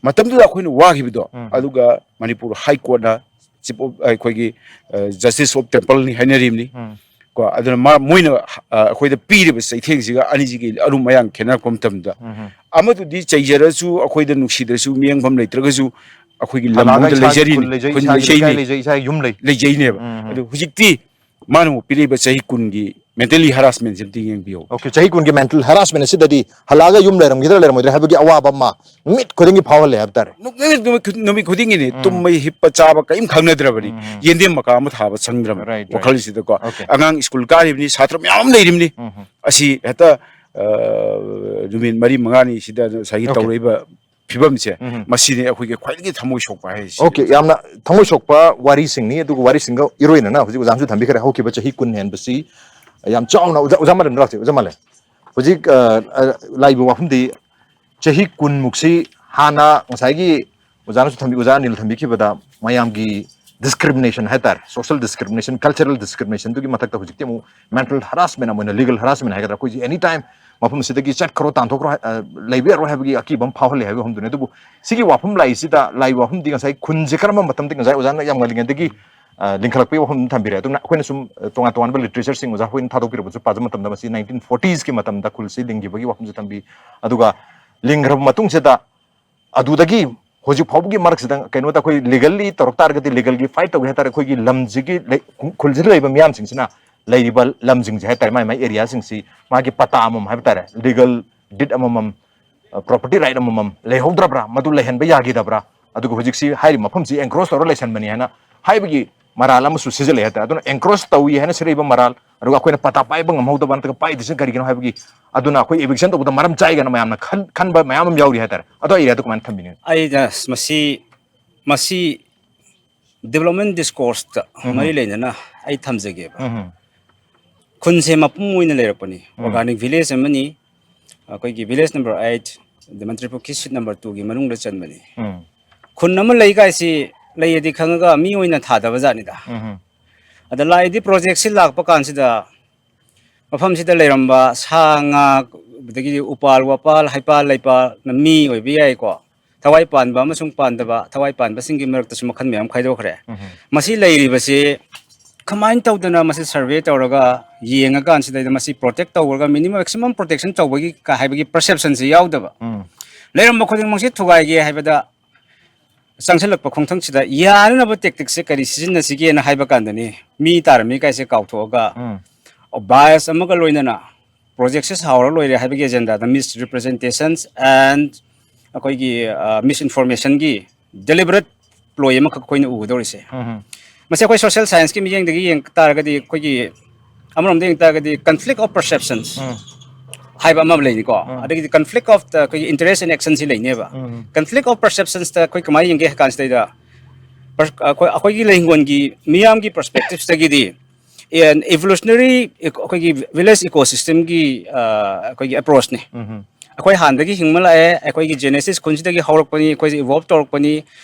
ꯃꯇꯝꯗꯨꯗ ꯑꯩꯈꯣꯏꯅ ꯋꯥꯈꯤꯕꯗꯣ, ꯎꯝ꯫ ꯑꯗꯨꯒ ꯃꯅꯤꯄꯨꯔ High Courtꯅ chief of, ꯑꯩꯈꯣꯏꯒꯤ, ꯑ, Justice of Templeꯅꯤ ꯍꯥꯏꯅꯔꯤꯕꯅꯤ꯫ ꯎꯝ꯫ ꯀꯣ, ꯑꯗꯨꯅ ꯃꯥ-, ꯃꯣꯏꯅ, ꯑ, ꯑꯩꯈꯣꯏꯗ ꯄꯤꯔꯤꯕ ꯆꯩꯊꯦꯡꯁꯤꯒ ꯑꯅꯤꯁꯤꯒꯤ ꯑꯔꯨꯝ ꯑꯌꯥꯡ ꯈꯦꯠꯅꯔꯛꯄ ꯃꯇꯝꯗ, ꯎꯝ꯫ ꯑꯃꯗꯨꯗꯤ ꯆꯩꯖꯔꯁꯨ, ꯑꯩꯈꯣꯏꯗ ꯅꯨꯡꯁꯤꯗ꯭ꯔꯁꯨ, ꯃꯤꯌꯦꯡꯐꯝ ꯂꯩꯇ꯭ꯔꯒꯁꯨ, ꯑꯩꯈꯣꯏꯒꯤ ꯍꯜꯂꯛꯑꯒ ꯂꯝꯗꯨꯗ ꯏꯁꯥꯒꯤ ꯂꯩꯖꯔꯤꯅꯤ, ꯈꯨꯜ ꯂꯩꯖꯩ, ꯑꯩꯈꯣꯏꯅ ꯏꯁꯥꯒꯤ ꯂꯩꯖꯩꯅꯤ, ꯂꯩꯀꯥꯏ ꯂꯩꯖꯩ, ꯏꯁꯥꯒꯤ ꯌꯨꯝ ꯂꯩ꯫ ꯂꯩꯖꯩꯅꯦꯕ꯫ ꯎꯝ꯫ ꯑꯗꯨ ꯍꯧꯖꯤꯛꯇꯤ ꯃꯥꯅ ꯑꯃꯨꯛ ꯄꯤꯔꯛꯏꯕ ꯆꯍꯤ ꯀꯨꯟꯒꯤ mentally harassment ꯁꯦ ꯑꯝꯇ ꯌꯦꯡꯕꯤꯌꯨ꯫ Okay, ꯆꯍꯤ ꯀꯨꯟꯒꯤ mental harassment ꯑꯁꯤꯗꯗꯤ ꯍꯜꯂꯛꯑꯒ ꯌꯨꯝ ꯂꯩꯔꯝꯈꯤꯗ꯭ꯔꯥ ꯂꯩꯔꯝꯃꯣꯏꯗ꯭ꯔꯥ ꯍꯥꯏꯕꯒꯤ ꯑꯋꯥꯕ ꯑꯃ ꯅꯨꯃꯤꯠ ꯈꯨꯗꯤꯡꯒꯤ ꯐꯥꯎꯍꯜꯂꯦ ꯍꯥꯏꯕ ꯇꯥꯔꯦ꯫ ꯅꯨꯃꯤꯠ ꯅꯨꯃꯤꯠ ꯈꯨꯗꯤꯡꯒꯤꯅꯤ꯫ ꯇꯨꯝꯕ ꯍꯤꯞꯄ ꯆꯥꯕ ꯀꯔꯤꯝ ꯈꯪꯅꯗ꯭ꯔꯕꯅꯤ꯫ ꯌꯦꯟꯗꯦꯝ ꯃꯀꯥ ꯑꯃ ꯊꯥꯕ ꯁꯪꯗ꯭ꯔꯕꯅꯤ꯫ Right, right. ꯋꯥꯈꯜꯁꯤꯗꯀꯣ Okay. ꯑꯉꯥꯡ ꯁ꯭ꯀꯨꯜ ꯀꯥꯔꯤꯕꯅꯤ, ꯁꯥꯇ꯭ꯔ ꯃꯌꯥꯝ ꯑꯃ ꯂꯩꯔꯤꯕꯅꯤ꯫ ꯑꯁꯤ ꯍꯦꯛꯇ ꯅꯨꯃꯤꯠ ꯃꯔꯤ ꯃꯉꯥꯅꯤ ꯁꯤꯗ ꯉꯁꯥꯏꯒꯤ Okay. ꯇꯧꯔꯛꯏꯕ ꯐꯤꯕꯝꯁꯦ, ꯃꯁꯤꯅꯤ ꯑꯩꯈꯣꯏꯒꯤ ꯈ꯭ꯋꯥꯏꯗꯒꯤ ꯊꯃꯣꯏ ꯁꯣꯛꯄ ꯍꯥꯏꯁꯦ꯫ Okay, ꯌꯥꯝꯅ ꯊꯃꯣꯏ ꯁꯣꯛꯄ ꯋꯥꯔꯤꯁꯤꯡꯅꯤ꯫ ꯑꯗꯨꯒ ꯋꯥꯔꯤꯁꯤꯡꯒ ꯏꯔꯣꯏꯅꯅ ꯍꯧꯖꯤꯛ ꯑꯣꯖꯥꯅꯁꯨ ꯊꯝꯕꯤꯈ꯭ꯔꯦ, ꯍꯧꯈꯤꯕ ꯆꯍꯤ ꯀꯨꯟ ꯍꯦꯟꯕꯁꯤ ꯌꯥꯝ ꯆꯥꯎꯅ, ꯑꯣꯖꯥ, ꯑꯣꯖꯥ ꯃꯥꯂꯦꯝ ꯂꯥꯛꯁꯦ, ꯑꯣꯖꯥ ꯃꯥꯂꯦꯝ꯫ ꯍꯧꯖꯤꯛ, ꯑ, ꯑ, ꯂꯥꯛꯏꯕ ꯋꯥꯐꯝꯗꯤ ꯆꯍꯤ ꯀꯨꯟꯃꯨꯛꯁꯤ ꯍꯥꯟꯅ ꯉꯁꯥꯏꯒꯤ ꯑꯣꯖꯥꯅꯁꯨ ꯊꯝꯕꯤ-, ꯑꯣꯖꯥ ꯑꯅꯤꯜ ꯊꯝꯕꯤꯈꯤꯕꯗ ꯃꯌꯥꯝꯒꯤ discrimination ꯍꯥꯏꯇꯥꯔꯦ, social discrimination, cultural discrimination ꯗꯨꯒꯤ ꯃꯊꯛꯇ ꯍꯧꯖꯤꯛꯇꯤ ꯑꯃꯨꯛ mental harassment ꯑꯃ ꯑꯣꯏꯅ, legal harassment ꯍꯥꯏꯒꯗ꯭ꯔꯥ, ꯑꯩꯈꯣꯏꯁꯤ any time ꯃꯐꯝ ꯑꯁꯤꯗꯒꯤ ꯆꯠꯈ꯭ꯔꯣ, ꯇꯥꯟꯊꯣꯛꯈ꯭ꯔꯣ ꯍꯥꯏ-, ꯑ, ꯂꯩꯕ ꯌꯥꯔꯣꯏ ꯍꯥꯏꯕꯒꯤ ꯑꯀꯤꯕ ꯑꯃ ꯐꯥꯎꯍꯜꯂꯦ ꯍꯥꯏꯕꯒꯤ ꯋꯥꯐꯝꯗꯨꯅꯤ꯫ ꯑꯗꯨꯕꯨ ꯁꯤꯒꯤ ꯋꯥꯐꯝ ꯂꯥꯛꯏꯁꯤꯗ, ꯂꯥꯛꯏꯕ ꯋꯥꯐꯝꯗꯤ ꯉꯁꯥꯏ ꯈꯨꯟꯁꯦ ꯀꯔꯝꯕ ꯃꯇꯝꯗ, ꯉꯁꯥꯏ ꯑꯣꯖꯥꯅ ꯌꯥꯝ ꯉꯜꯂꯤꯉꯩꯗꯒꯤ, ꯑ, ꯂꯤꯡꯈꯠꯂꯛꯄꯒꯤ ꯋꯥꯐꯝ ꯑꯃ ꯊꯝꯕꯤꯔꯦ꯫ ꯑꯗꯨꯅ ꯑꯩꯈꯣꯏꯅ ꯁꯨꯝ, ꯑ, ꯇꯣꯉꯥꯟ ꯇꯣꯉꯥꯟꯕ literature ꯁꯤꯡ ꯑꯣꯖꯥ ꯍꯣꯏꯅ ꯊꯥꯗꯣꯛꯄꯤꯔꯕꯁꯨ ꯄꯥꯖꯕ ꯃꯇꯝꯗ ꯃꯁꯤ nineteen forties ꯀꯤ ꯃꯇꯝꯗ ꯈꯨꯜꯁꯤ ꯂꯤꯡꯈꯤꯕꯒꯤ ꯋꯥꯐꯝꯁꯨ ꯊꯝꯕꯤ꯫ ꯑꯗꯨꯒ ꯂꯤꯡꯈ꯭ꯔꯕ ꯃꯇꯨꯡꯁꯤꯗ ꯑꯗꯨꯗꯒꯤ ꯍꯧꯖꯤꯛ ꯐꯥꯎꯕꯒꯤ ꯃꯔꯛꯁꯤꯗ ꯀꯩꯅꯣꯗ ꯑꯩꯈꯣꯏ legally ꯇꯧꯔꯛ ꯇꯥꯔꯒꯗꯤ, legally fight ꯇꯧꯒꯦ ꯍꯥꯏ ꯇꯥꯔꯦ, ꯑꯩꯈꯣꯏꯒꯤ ꯂꯝꯁꯤꯒꯤ ꯂꯩ-, ꯈꯨꯜꯁꯤꯗ ꯂꯩꯕ ꯃꯤꯌꯥꯝꯁꯤꯡꯁꯤꯅ ꯂꯩꯔꯤꯕ ꯂꯝꯁꯤꯡꯁꯦ ꯍꯥꯏ ꯇꯥꯔꯦ, ꯃꯥꯏ ꯃꯥꯏ area ꯁꯤꯡꯁꯤ ꯃꯥꯒꯤ ꯄꯇꯥ ꯑꯃꯃꯝ ꯍꯥꯏꯕ ꯇꯥꯔꯦ, legal deed ꯑꯃꯃꯝ, ꯑ, property right ꯑꯃꯃꯝ ꯂꯩꯍꯧꯗ꯭ꯔꯕ꯭ꯔꯥ, ꯃꯗꯨ ꯂꯩꯍꯟꯕ ꯌꯥꯈꯤꯗꯕ꯭ꯔꯥ, ꯑꯗꯨꯒ ꯍꯧꯖꯤꯛꯁꯤ ꯍꯥꯏꯔꯤꯕ ꯃꯐꯝꯁꯤ encroach ꯇꯧꯔ ꯂꯩꯁꯟꯕꯅꯤ ꯍꯥꯏꯅ ꯍꯥꯏꯕꯒꯤ ꯃꯔꯥꯜ ꯑꯃꯁꯨ ꯁꯤꯖꯤꯜꯂꯛꯑꯦ ꯍꯥꯏ ꯇꯥꯔꯦ꯫ ꯑꯗꯨꯅ encroach ꯇꯧꯏ ꯍꯥꯏꯅ ꯁꯤꯔꯛꯏꯕ ꯃꯔꯥꯜ, ꯑꯗꯨꯒ ꯑꯩꯈꯣꯏꯅ ꯄꯇꯥ ꯄꯥꯏꯕ ꯉꯝꯍꯧꯗꯕ ꯅꯠꯇ꯭ꯔꯒ ꯄꯥꯏꯗ꯭ꯔꯤꯁꯤꯅ ꯀꯔꯤꯒꯤꯅꯣ ꯍꯥꯏꯕꯒꯤ, ꯑꯗꯨꯅ ꯑꯩꯈꯣꯏ eviction ꯇꯧꯕꯗ ꯃꯔꯝ ꯆꯥꯏ ꯀꯥꯏꯅ ꯃꯌꯥꯝꯅ ꯈꯟ-, ꯈꯟꯕ ꯃꯌꯥꯝ ꯑꯃ ꯌꯥꯎꯔꯤ ꯍꯥꯏ ꯇꯥꯔꯦ꯫ ꯑꯗꯣ area ꯗꯨ ꯀꯃꯥꯏꯅ ꯊꯝꯕꯤꯅꯤ? ꯑꯩꯅ ꯃꯁꯤ, ꯃꯁꯤ development discourse ꯇ ꯃꯔꯤ ꯂꯩꯅꯅ ꯑꯩ ꯊꯝꯖꯒꯦꯕ꯫ ꯈꯨꯟꯁꯦ ꯃꯄꯨꯝ ꯑꯣꯏꯅ ꯂꯩꯔꯛꯄꯅꯤ꯫ Organic village ꯑꯃꯅꯤ꯫ ꯑꯩꯈꯣꯏꯒꯤ village number eight, ꯑꯗ ꯃꯟꯇ꯭ꯔꯤꯄꯨꯈ꯭ꯔꯤ seat number two ꯒꯤ ꯃꯅꯨꯡꯗ ꯆꯟꯕꯅꯤ꯫ ꯈꯨꯟ ꯑꯃ ꯂꯩ ꯀꯥꯏꯁꯤ ꯂꯩꯌꯦꯗꯤ ꯈꯪꯉꯒ ꯃꯤ ꯑꯣꯏꯅ ꯊꯥꯗꯕ ꯖꯥꯠꯅꯤꯗ꯫ ꯑꯗ ꯂꯥꯛꯏꯗꯤ project ꯁꯤ ꯂꯥꯛꯄ ꯀꯥꯟꯁꯤꯗ ꯃꯐꯝꯁꯤꯗ ꯂꯩꯔꯝꯕ ꯁꯥ ꯉꯥ, ꯑꯗꯒꯤꯗꯤ ꯎꯄꯥꯜ ꯋꯥꯄꯥꯜ, ꯍꯩꯄꯥꯜ ꯂꯩꯄꯥꯜꯅ ꯃꯤ ꯑꯣꯏꯕ ꯌꯥꯏꯀꯣ, ꯊꯋꯥꯏ ꯄꯥꯟꯕ ꯑꯃꯁꯨꯡ ꯄꯥꯟꯗꯕ, ꯊꯋꯥꯏ ꯄꯥꯟꯕꯁꯤꯡꯒꯤ ꯃꯔꯛꯇꯁꯨ ꯃꯈꯜ ꯃꯌꯥꯝ ꯈꯥꯏꯗꯣꯛꯈ꯭ꯔꯦ꯫ ꯃꯁꯤ ꯂꯩꯔꯤꯕꯁꯤ ꯀꯃꯥꯏꯅ ꯇꯧꯗꯅ ꯃꯁꯤ survey ꯇꯧꯔꯒ ꯌꯦꯡꯉꯀꯥꯟꯁꯤꯗꯩꯗ ꯃꯁꯤ protect ꯇꯧꯔꯒ minimum maximum protection ꯇꯧꯕꯒꯤ ꯀ-, ꯍꯥꯏꯕꯒꯤ perception ꯁꯤ ꯌꯥꯎꯗꯕ꯫ ꯂꯩꯔꯝꯕ ꯈꯨꯗꯤꯡꯃꯛꯁꯤ ꯊꯨꯒꯥꯏꯒꯦ ꯍꯥꯏꯕꯗ ꯆꯪꯁꯤꯜꯂꯛꯄ ꯈꯣꯡꯊꯪꯁꯤꯗ ꯌꯥꯅꯅꯕ ꯇꯦꯛꯇꯤꯛꯁꯦ ꯀꯔꯤ ꯁꯤꯖꯤꯟꯅꯁꯤꯒꯦꯅ ꯍꯥꯏꯕ ꯀꯥꯟꯗꯅꯤ, ꯃꯤ ꯇꯥꯔꯝꯃꯤ ꯀꯥꯏꯁꯦ ꯀꯥꯎꯊꯣꯛꯑꯒ, ꯎꯝ. ꯕꯥꯏꯁ ꯑꯃꯒ ꯂꯣꯏꯅꯅ ꯄ꯭ꯔꯣꯖꯦꯛꯁꯦ ꯁꯥꯎꯔ ꯂꯣꯏꯔꯦ ꯍꯥꯏꯕꯒꯤ ꯑꯦꯖꯦꯟꯗꯥꯗ ꯃꯤꯁ ꯔꯤꯄ꯭ꯔꯖꯦꯟꯇꯦꯁꯟꯁ ꯑꯦꯟ ꯑꯩꯈꯣꯏꯒꯤ ꯃꯤꯁ ꯏꯟꯐꯣꯔꯃꯦꯁꯟꯒꯤ ꯗꯦꯂꯤꯕꯔꯦꯠ ꯄ꯭ꯂꯣꯏ ꯑꯃꯈꯛ ꯑꯩꯈꯣꯏꯅ ꯎꯒꯗꯧꯔꯤꯁꯦ꯫ ꯎꯝ. ꯃꯁꯤ ꯑꯩꯈꯣꯏ ꯁꯣꯁꯤꯌꯦꯜ ꯁꯥꯏꯟꯁꯀꯤ ꯃꯤꯠꯌꯦꯡꯗꯒꯤ ꯌꯦꯡ ꯇꯥꯔꯒꯗꯤ, ꯑꯩꯈꯣꯏꯒꯤ ꯑꯃꯔꯣꯝꯗ ꯌꯦꯡ ꯇꯥꯔꯒꯗꯤ conflict of perceptions ꯎꯝ. ꯍꯥꯏꯕ ꯑꯃ ꯂꯩꯅꯤꯀꯣ, ꯎꯝ. ꯑꯗꯒꯤꯗꯤ conflict of ꯑꯩꯈꯣꯏꯒꯤ ꯏꯟꯇꯔꯦꯁ ꯑꯦꯟ ꯑꯦꯛꯁꯟꯁꯤ ꯂꯩꯅꯦꯕ꯫ ꯎꯝ. Conflict of perceptionsꯇ ꯑꯩꯈꯣꯏ ꯀꯃꯥꯏꯅ ꯌꯦꯡꯒꯦ ꯍꯥꯏ ꯀꯥꯟꯁꯤꯗꯩꯗ, ꯑꯩꯈꯣꯏ ꯑꯩꯈꯣꯏꯒꯤ ꯂꯩ ꯍꯤꯡꯒꯣꯜꯒꯤ ꯃꯤꯌꯥꯝꯒꯤ ꯄꯔꯁꯄꯦꯛꯇꯤꯞꯁꯇꯒꯤꯗꯤ ꯑꯦꯟ ꯏꯚꯣꯂꯨꯁꯅꯔꯤ ꯑꯩꯈꯣꯏꯒꯤ ꯚꯤꯂꯦꯖ ꯏꯀꯣꯁꯤꯁꯇꯦꯝꯒꯤ ꯑꯩꯈꯣꯏꯒꯤ ꯑꯦꯄ꯭ꯔꯣꯆꯅꯤ꯫ ꯎꯝ. ꯑꯩꯈꯣꯏ ꯍꯥꯟꯅꯗꯒꯤ ꯍꯤꯡꯕ ꯂꯥꯛꯑꯦ, ꯑꯩꯈꯣꯏꯒꯤ ꯖꯦꯅꯦꯁꯤꯁ ꯈꯨꯟꯁꯤꯗꯒꯤ ꯍꯧꯔꯛꯄꯅꯤ, ꯑꯩꯈꯣꯏꯁꯦ ꯏꯚꯣꯜꯕ ꯇꯧꯔꯛꯄꯅꯤ,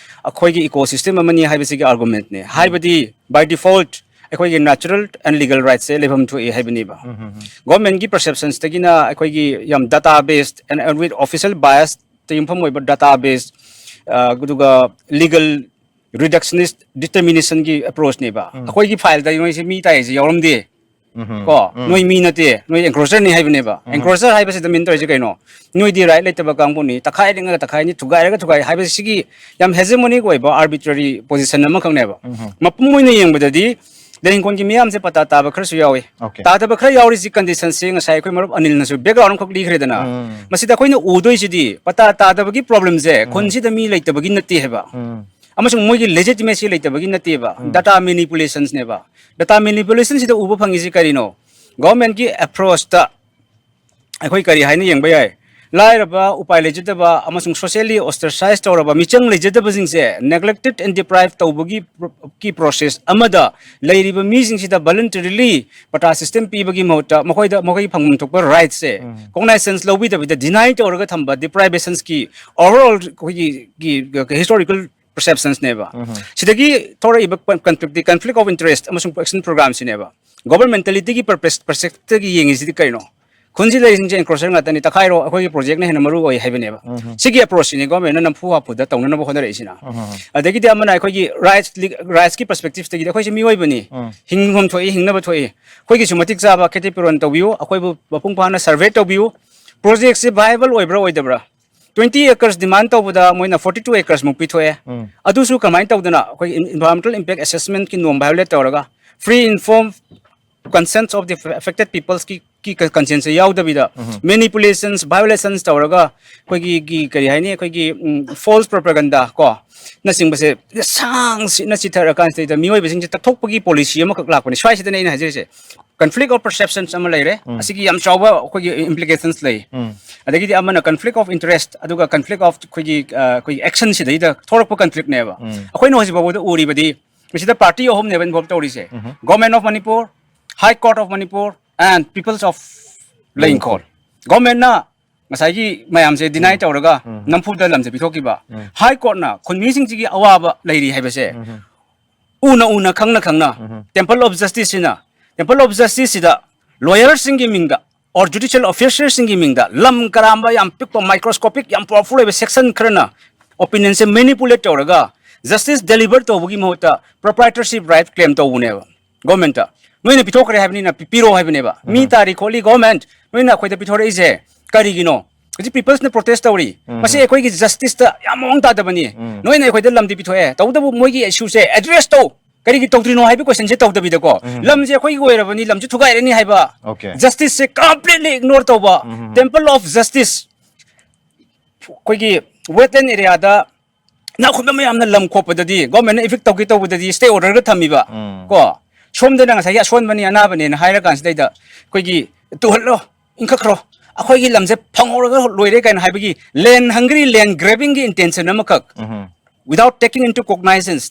ꯑꯩꯈꯣꯏꯒꯤ ꯏꯀꯣꯁꯤꯁꯇꯦꯝ ꯑꯃꯅꯤ ꯍꯥꯏꯕꯁꯤꯒꯤ ꯑꯥꯔꯒꯨꯃꯦꯟꯠꯅꯤ꯫ ꯍꯥꯏꯕꯗꯤ by default ꯑꯩꯈꯣꯏꯒꯤ natural and legal rightꯁꯦ ꯂꯩꯐꯝ ꯊꯣꯛꯏ ꯍꯥꯏꯕꯅꯦꯕ꯫ ꯎꯝ. ꯒꯣꯔꯃꯦꯟꯒꯤ ꯄꯔꯁꯦꯞꯁꯟꯁꯇꯒꯤꯅ ꯑꯩꯈꯣꯏꯒꯤ ꯌꯥꯝ data based and with official biasꯇ ꯌꯨꯝꯐꯝ ꯑꯣꯏꯕ data based, ꯑꯗꯨꯒ ꯂꯤꯒꯜ ꯔꯤꯗꯛꯁꯅꯤꯁ ꯗꯤꯇꯔꯃꯤꯅꯦꯁꯟꯒꯤ ꯑꯦꯄ꯭ꯔꯣꯆꯅꯦꯕ꯫ ꯎꯝ. ꯑꯩꯈꯣꯏꯒꯤ ꯐꯥꯏꯜꯗ ꯅꯣꯏꯁꯦ ꯃꯤ ꯇꯥꯏꯁꯦ ꯌꯥꯎꯔꯝꯗꯦ, ꯎꯝ. ꯀꯣ, ꯎꯝ. ꯅꯣꯏ ꯃꯤ ꯅꯠꯇꯦ, ꯅꯣꯏ ꯑꯦꯟꯀ꯭ꯔꯣꯆꯔꯅꯤ ꯍꯥꯏꯕꯅꯦꯕ꯫ ꯎꯝ. ꯑꯦꯟꯀ꯭ꯔꯣꯆꯔ ꯍꯥꯏꯕꯁꯤꯗ ꯃꯤꯟ ꯇꯧꯔꯤꯁꯦ ꯀꯩꯅꯣ? ꯅꯣꯏꯗꯤ ꯔꯥꯏꯠ ꯂꯩꯇꯕ ꯀꯥꯡꯕꯨꯅꯤ, ꯇꯛꯈꯥꯏꯔꯒ ꯇꯛꯈꯥꯏꯅꯤ, ꯊꯨꯒꯥꯏꯔꯒ ꯊꯨꯒꯥꯏ ꯍꯥꯏꯕꯁꯤꯒꯤ ꯌꯥꯝ ꯍꯦꯖꯃꯣꯅꯤꯛ ꯑꯣꯏꯕ ꯑꯥꯔꯕꯤꯇ꯭ꯔꯔꯤ ꯄꯣꯖꯤꯁꯟ ꯑꯃꯈꯛꯅꯦꯕ꯫ ꯎꯝ. ꯃꯄꯨꯝ ꯑꯣꯏꯅ ꯌꯦꯡꯕꯗꯗꯤ ꯂꯩ ꯍꯤꯡꯈꯣꯜꯒꯤ ꯃꯤꯌꯥꯝꯁꯦ ꯄꯇꯥ ꯇꯥꯕ ꯈꯔꯁꯨ ꯌꯥꯎꯏ꯫ Okay. ꯇꯥꯗꯕ ꯈꯔ ꯌꯥꯎꯔꯤꯁꯤ ꯀꯟꯗꯤꯁꯟꯁꯤ ꯉꯁꯥꯏ ꯑꯩꯈꯣꯏ ꯃꯔꯨꯞ ꯑꯅꯤꯜꯅꯁꯨ ꯕꯦꯛꯒ꯭ꯔꯥꯎꯟ ꯑꯃꯈꯛ ꯂꯤꯈ꯭ꯔꯦꯗꯅ꯫ ꯎꯝ. ꯃꯁꯤꯗ ꯑꯩꯈꯣꯏꯅ ꯎꯗꯣꯏꯁꯤꯗꯤ ꯄꯇꯥ ꯇꯥꯗꯕꯒꯤ ꯄ꯭ꯔꯣꯕ꯭ꯂꯦꯝꯁꯦ ꯎꯝ. ꯈꯨꯟꯁꯤꯗ ꯃꯤ ꯂꯩꯇꯕꯒꯤ ꯅꯠꯇꯦ ꯍꯥꯏꯕ, ꯎꯝ. ꯑꯃꯁꯨꯡ ꯃꯣꯏꯒꯤ ꯂꯦꯖꯤꯇꯤꯃꯦꯁꯤ ꯂꯩꯇꯕꯒꯤ ꯅꯠꯇꯦꯕ꯫ ꯎꯝ. Data manipulationꯁꯅꯦꯕ꯫ Data manipulationꯁꯤꯗ ꯎꯕ ꯐꯪꯉꯤꯁꯤ ꯀꯔꯤꯅꯣ? ꯒꯣꯔꯃꯦꯟꯠꯀꯤ ꯑꯦꯄ꯭ꯔꯣꯆꯇ ꯑꯩꯈꯣꯏ ꯀꯔꯤ ꯍꯥꯏꯅ ꯌꯦꯡꯕ ꯌꯥꯏ? ꯂꯥꯏꯔꯕ, ꯎꯄꯥꯏ ꯂꯩꯖꯗꯕ ꯑꯃꯁꯨꯡ socially ostracized ꯇꯧꯔꯕ ꯃꯤꯆꯪ ꯂꯩꯖꯗꯕꯁꯤꯡꯁꯦ neglected and deprived ꯇꯧꯕꯒꯤ ꯀꯤ ꯄ꯭ꯔꯣꯁꯦꯁ ꯑꯃꯗ ꯂꯩꯔꯤꯕ ꯃꯤꯁꯤꯡꯁꯤꯗ voluntarily ꯄꯇꯥ ꯁꯤꯁꯇꯦꯝ ꯄꯤꯕꯒꯤ ꯃꯍꯨꯠꯇ ꯃꯈꯣꯏꯗ ꯃꯈꯣꯏꯒꯤ ꯐꯪꯐꯝ ꯊꯣꯛꯄ ꯔꯥꯏꯠꯁꯦ ꯎꯝ. ꯀꯣꯒꯅꯥꯏꯁꯦꯟꯁ ꯂꯧꯕꯤꯗꯕꯤꯗ ꯗꯤꯅꯥꯏ ꯇꯧꯔꯒ ꯊꯝꯕ, ꯗꯤꯄ꯭ꯔꯥꯏꯕꯦꯁꯟꯁꯀꯤ ꯑꯣꯚꯔꯑꯣꯜ ꯑꯩꯈꯣꯏꯒꯤ ꯍꯤꯁꯇꯣꯔꯤꯀꯦꯜ ꯄꯔꯁꯦꯞꯁꯟꯁꯅꯦꯕ꯫ ꯎꯝ. ꯁꯤꯗꯒꯤ ꯊꯣꯔꯛꯏꯕ ꯀꯟꯐ꯭ꯂꯤꯛꯇꯤ conflict of interest ꯑꯃꯁꯨꯡ action programꯁꯤꯅꯦꯕ꯫ ꯒꯣꯕꯔꯃꯦꯟꯇꯦꯂꯤꯇꯤꯒꯤ ꯄꯔꯁꯄꯦꯛꯇꯒꯤ ꯌꯦꯡꯉꯤꯁꯤꯗꯤ ꯀꯩꯅꯣ? ꯈꯨꯟꯁꯤ ꯂꯩꯔꯤꯁꯤꯡꯁꯦ ꯑꯦꯟꯀ꯭ꯔꯣꯆꯔ ꯉꯥꯛꯇꯅꯤ, ꯇꯛꯈꯥꯏꯔꯣ, ꯑꯩꯈꯣꯏꯒꯤ ꯄ꯭ꯔꯣꯖꯦꯛꯅ ꯍꯦꯟꯅ ꯃꯔꯨ ꯑꯣꯏ ꯍꯥꯏꯕꯅꯦꯕ꯫ ꯎꯝ. ꯁꯤꯒꯤ ꯑꯦꯄ꯭ꯔꯣꯆꯁꯤꯅꯤ ꯒꯣꯔꯃꯦꯟꯅ ꯅꯝꯐꯨ ꯍꯥꯐꯨꯗ ꯇꯧꯅꯅꯕ ꯍꯣꯠꯅꯔꯛꯏꯁꯤꯅ꯫ ꯎꯝ. ꯑꯗꯒꯤꯗꯤ ꯑꯃꯅ ꯑꯩꯈꯣꯏꯒꯤ ꯔꯥꯏꯠꯁ, ꯔꯥꯏꯠꯁꯀꯤ ꯄꯔꯁꯄꯦꯛꯇꯤꯞꯇꯒꯤꯗꯤ ꯑꯩꯈꯣꯏꯁꯦ ꯃꯤꯑꯣꯏꯕꯅꯤ, ꯎꯝ. ꯍꯤꯡꯐꯝ ꯊꯣꯛꯏ, ꯍꯤꯡꯅꯕ ꯊꯣꯛꯏ, ꯑꯩꯈꯣꯏꯒꯤꯁꯨ ꯃꯇꯤꯛ ꯆꯥꯕ ꯈꯦꯇꯤ ꯄꯨꯔꯣꯟ ꯇꯧꯕꯤꯌꯨ, ꯑꯩꯈꯣꯏꯕꯨ ꯃꯄꯨꯡ ꯐꯥꯅ ꯁꯔꯚꯦ ꯇꯧꯕꯤꯌꯨ꯫ ꯄ꯭ꯔꯣꯖꯦꯛꯁꯦ ꯚꯥꯏꯕꯜ ꯑꯣꯏꯕ꯭ꯔꯥ ꯑꯣꯏꯗꯕ꯭ꯔꯥ? Twenty acres demand ꯇꯧꯕꯗ ꯃꯣꯏꯅ forty two acres ꯃꯨꯛ ꯄꯤꯊꯣꯛꯑꯦ꯫ ꯑꯗꯨꯁꯨ ꯀꯃꯥꯏꯅ ꯇꯧꯗꯅ ꯑꯩꯈꯣꯏꯒꯤ environmental impact assessment ꯀꯤ norm violate ꯇꯧꯔꯒ, free informed consent of the affected people's ꯀꯤ consent ꯁꯦ ꯌꯥꯎꯗꯕꯤꯗ, manipulations, violations ꯇꯧꯔꯒ, ꯑꯩꯈꯣꯏꯒꯤ ꯀꯔꯤ ꯍꯥꯏꯅꯤ, ꯑꯩꯈꯣꯏꯒꯤ false propaganda ꯀꯣ, ꯅꯆꯤꯡꯕꯁꯦ ꯁꯥꯡ ꯁꯤꯠꯅ ꯆꯤꯊꯔꯀꯥꯟꯁꯤꯗ ꯃꯤꯑꯣꯏꯕꯁꯤꯡꯁꯦ ꯇꯛꯊꯣꯛꯄꯒꯤ policy ꯑꯃꯈꯛ ꯂꯥꯛꯄꯅꯦ꯫ ꯁ꯭ꯋꯥꯏꯁꯤꯗꯅꯦ ꯑꯩꯅ ꯍꯥꯏꯖꯔꯤꯁꯦ, conflict of perceptions ꯑꯃ ꯂꯩꯔꯦ꯫ ꯑꯁꯤꯒꯤ ꯌꯥꯝ ꯆꯥꯎꯕ ꯑꯩꯈꯣꯏꯒꯤ implications ꯂꯩ꯫ ꯑꯗꯒꯤꯗꯤ ꯑꯃꯅ conflict of interest, ꯑꯗꯨꯒ conflict of ꯑꯩꯈꯣꯏꯒꯤ ꯑ, ꯑꯩꯈꯣꯏꯒꯤ action ꯁꯤꯗꯩꯗ ꯊꯣꯛꯂꯛꯄ conflict ꯅꯦꯕ꯫ ꯑꯩꯈꯣꯏꯅ ꯍꯧꯖꯤꯛ ꯐꯥꯎꯕꯗ ꯎꯔꯤꯕꯗꯤ ꯃꯁꯤꯗ party ꯑꯍꯨꯝꯅꯦꯕ involve ꯇꯧꯔꯤꯁꯦ: Government of Manipur, High Court of Manipur and Peoples of ꯂꯩꯉꯈꯣꯜ꯫ Government ꯅ ꯉꯁꯥꯏꯒꯤ ꯃꯌꯥꯝꯁꯦ deny ꯇꯧꯔꯒ ꯅꯝꯐꯨꯗ ꯂꯝꯁꯦ ꯄꯤꯊꯣꯛꯈꯤꯕ꯫ High Court ꯅ ꯈꯨꯟꯃꯤꯁꯤꯡꯁꯤꯒꯤ ꯑꯋꯥꯕ ꯂꯩꯔꯤ ꯍꯥꯏꯕꯁꯦ ꯎꯅ ꯎꯅ, ꯈꯪꯅ ꯈꯪꯅ, Temple of Justice ꯁꯤꯅ, Temple of Justice ꯁꯤꯗ lawyer ꯁꯤꯡꯒꯤ ꯃꯤꯡꯗ or judicial officer ꯁꯤꯡꯒꯤ ꯃꯤꯡꯗ ꯂꯝ ꯀꯔꯥꯝꯕ, ꯌꯥꯝ ꯄꯤꯛꯄ, microscopic, ꯌꯥꯝ powerful ꯑꯣꯏꯕ section ꯈꯔꯅ opinion ꯁꯦ manipulate ꯇꯧꯔꯒ justice deliver ꯇꯧꯕꯒꯤ ꯃꯍꯨꯠꯇ proprietorship right claim ꯇꯧꯕꯅꯦꯕ government ꯇ꯫ ꯅꯣꯏꯅ ꯄꯤꯊꯣꯛꯈ꯭ꯔꯦ ꯍꯥꯏꯕꯅꯤꯅ ꯄꯤ-, ꯄꯤꯔꯣ ꯍꯥꯏꯕꯅꯦꯕ꯫ ꯃꯤ ꯇꯥꯔꯤ ꯈꯣꯠꯂꯤ, government, ꯅꯣꯏꯅ ꯑꯩꯈꯣꯏꯗ ꯄꯤꯊꯣꯔꯛꯏꯁꯦ ꯀꯔꯤꯒꯤꯅꯣ? ꯍꯧꯖꯤꯛ peoples ꯅ protest ꯇꯧꯔꯤ꯫ ꯃꯁꯤ ꯑꯩꯈꯣꯏꯒꯤ justice ꯇ ꯌꯥꯝ ꯃꯑꯣꯡ ꯇꯥꯗꯕꯅꯤ꯫ ꯅꯣꯏꯅ ꯑꯩꯈꯣꯏꯗ ꯂꯝꯗꯤ ꯄꯤꯊꯣꯛꯑꯦ, ꯇꯧꯕꯇꯕꯨ ꯃꯣꯏꯒꯤ issue ꯁꯦ address ꯇꯧ꯫ ꯀꯔꯤꯒꯤ ꯇꯧꯗ꯭ꯔꯤꯅꯣ ꯍꯥꯏꯕ question ꯁꯦ ꯇꯧꯗꯕꯤꯗꯀꯣ, ꯂꯝꯁꯦ ꯑꯩꯈꯣꯏꯒꯤ ꯑꯣꯏꯔꯕꯅꯤ, ꯂꯝꯁꯦ ꯊꯨꯒꯥꯏꯔꯅꯤ ꯍꯥꯏꯕ, Okay. justice ꯁꯦ completely ignore ꯇꯧꯕ, Temple of Justice, ꯑꯩꯈꯣꯏꯒꯤ wetland area ꯗ ꯏꯅꯥꯛ ꯈꯨꯟꯕ ꯃꯌꯥꯝꯅ ꯂꯝ ꯈꯣꯞꯄꯗꯗꯤ government ꯅ evict ꯇꯧꯒꯦ ꯇꯧꯕꯗꯗꯤ stay order ꯒ ꯊꯝꯃꯤꯕ꯫ ꯀꯣ, ꯁꯣꯝꯗꯅ ꯉꯁꯥꯏꯒꯤ ꯑꯁꯣꯟꯕꯅꯤ, ꯑꯅꯥꯕꯅꯦꯅ ꯍꯥꯏꯔ ꯀꯥꯟꯁꯤꯗꯩꯗ ꯑꯩꯈꯣꯏꯒꯤ ꯇꯨꯍꯜꯂꯣ, ꯏꯟꯈꯠꯈ꯭ꯔꯣ, ꯑꯩꯈꯣꯏꯒꯤ ꯂꯝꯁꯦ ꯐꯪꯍꯧꯔꯒ ꯂꯣꯏꯔꯦ ꯀꯥꯏꯅ ꯍꯥꯏꯕꯒꯤ land hungry, land grabbing ꯒꯤ intention ꯑꯃꯈꯛ, without taking into cognizance